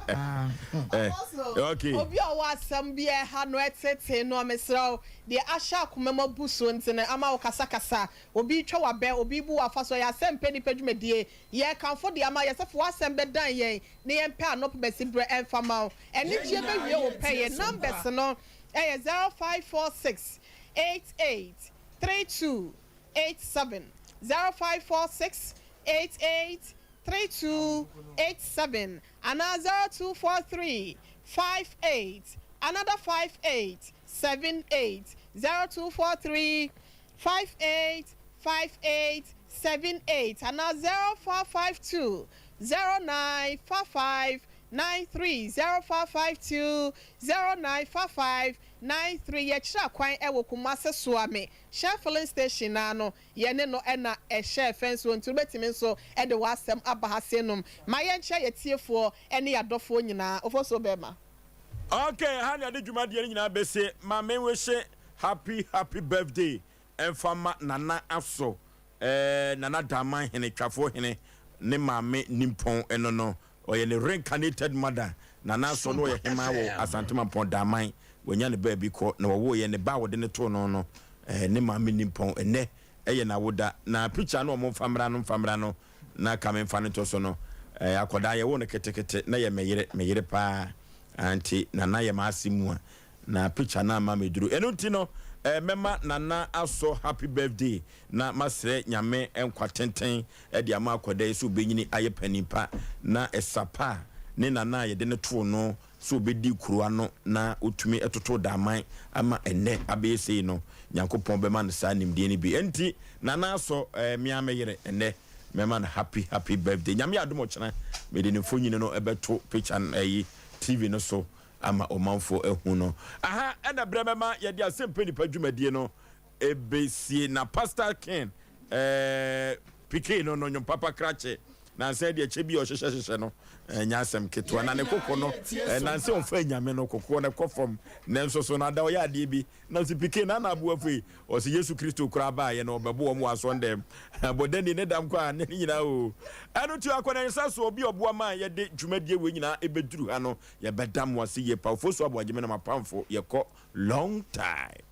Ah, hmm. Eh, okay. Obi a ɔwɔ asɛm bi a ɛha no, ɛtetee no a, mesrɛ wo, deɛ ahyɛ akoma mu abu so nti no, ama wokasakasa. Obi retwa w'abɛ, obi rebu w'afa so, ɛyɛ asɛmpɛ nnipa dwumadie. Yɛrekamfo de ama yɛn sɛ fa w'asɛm bɛdan yɛn na yɛmpɛ anɔp bɛsi berɛ ɛmfa ma wo. Anigyeɛ bɛwie wo pɛ. Yɛn numbers no yɛ 0546 88 32 87, 0546 88 32 87 anaa 0243 58 another 58 78, 0243 58 58 78 anaa 0452 09 55 93 0452 09 55 93 Yɛkyerɛ akwan wɔ Kumase Soame Shell Filling Station no ano. Yɛne no na ɛhyɛɛ fɛnsoɔ nti wobɛtumi nso de w'asɛm aba ha sei nom. Ma yɛnkyerɛ yɛtiefoɔ ne yɛadɔfoɔ nyinaa. Ofosuo Bɛɛma. Ok ha na yɛde dwumadie no nyinaa bɛsie ma me wihye happy happy birthday ɛmfa ma Nana Aso eh, Nana Daman hene Twafoɔ hene ne maame Nimpɔn ɛno no ɔyɛ ne reincarnated mother Nana Aso no ɔyɛ hemaa wɔ Asante Mampɔn Daman wanya ne baabi kɔ na wɔwoeɛ ne ba a wɔde no too no no eh, ne maame Nimpɔn ɛnɛ ɛyɛ n'awoda na picture no ɔmo mfa mmra no mfa mmra no na ka memfa no nto so no eh, akwadaa yɛwoo no ketekete na yɛ me yere me yere paa ah, nti Nana yɛ m'ase mua na picture no amma meduru ɛno nti no eh, mɛma Nana asɔ happy birthday na masrɛ Nyame nkwa tenten de ama akwadaa yi sɛ ɔbɛnyini ayɛ panin pa na ɛsa pa a ne Nana a yɛde no too no sɛ ɔbɛdi kuro ano na ɔtumi totoo Daman ama ɛnnɛ abɛyɛ sei no, Nyankopɔn bɛma no saa nimdeɛ no bi. Ɛnti Nana Asɔ eh, me ara me yere ɛnnɛ mɛma no happy happy birthday. Nyame yɛ adom ɔkyena mede ne mfonyini no bɛto picture no ɛyi TV no so ama ɔmanfoɔ ahu no. Aha ɛna berɛ bɛma yɛde Asɛmpa Nipa dwumadie no ɛbɛsie na Pastor Ken eh, Pikee no no nwom papa krakye nansa deɛ kyɛ bi a ɔhyehyɛ hyehyɛ no ɛnyɛ asɛm ketewa na ne koko no nansa ɔmfa nyame no kokoɔ no kɔ fam nanso so no ada ɔyɛ adeɛ bi na ɔsi Pikee na na aboa fei ɔsi Yesu Kristo koraa baayɛ no ɔbɛbo wɔn wɔ asɔn dɛm bɔdani ne dam kɔ a ne nyinaa o ɛno ti akɔ na nsa so obi ɔboa ma yɛde dwumadie wei nyinaa ɛbɛduru ha no yɛbɛda mo ase yie pa ofosu aboagye me na mapamfo yɛkɔ long time.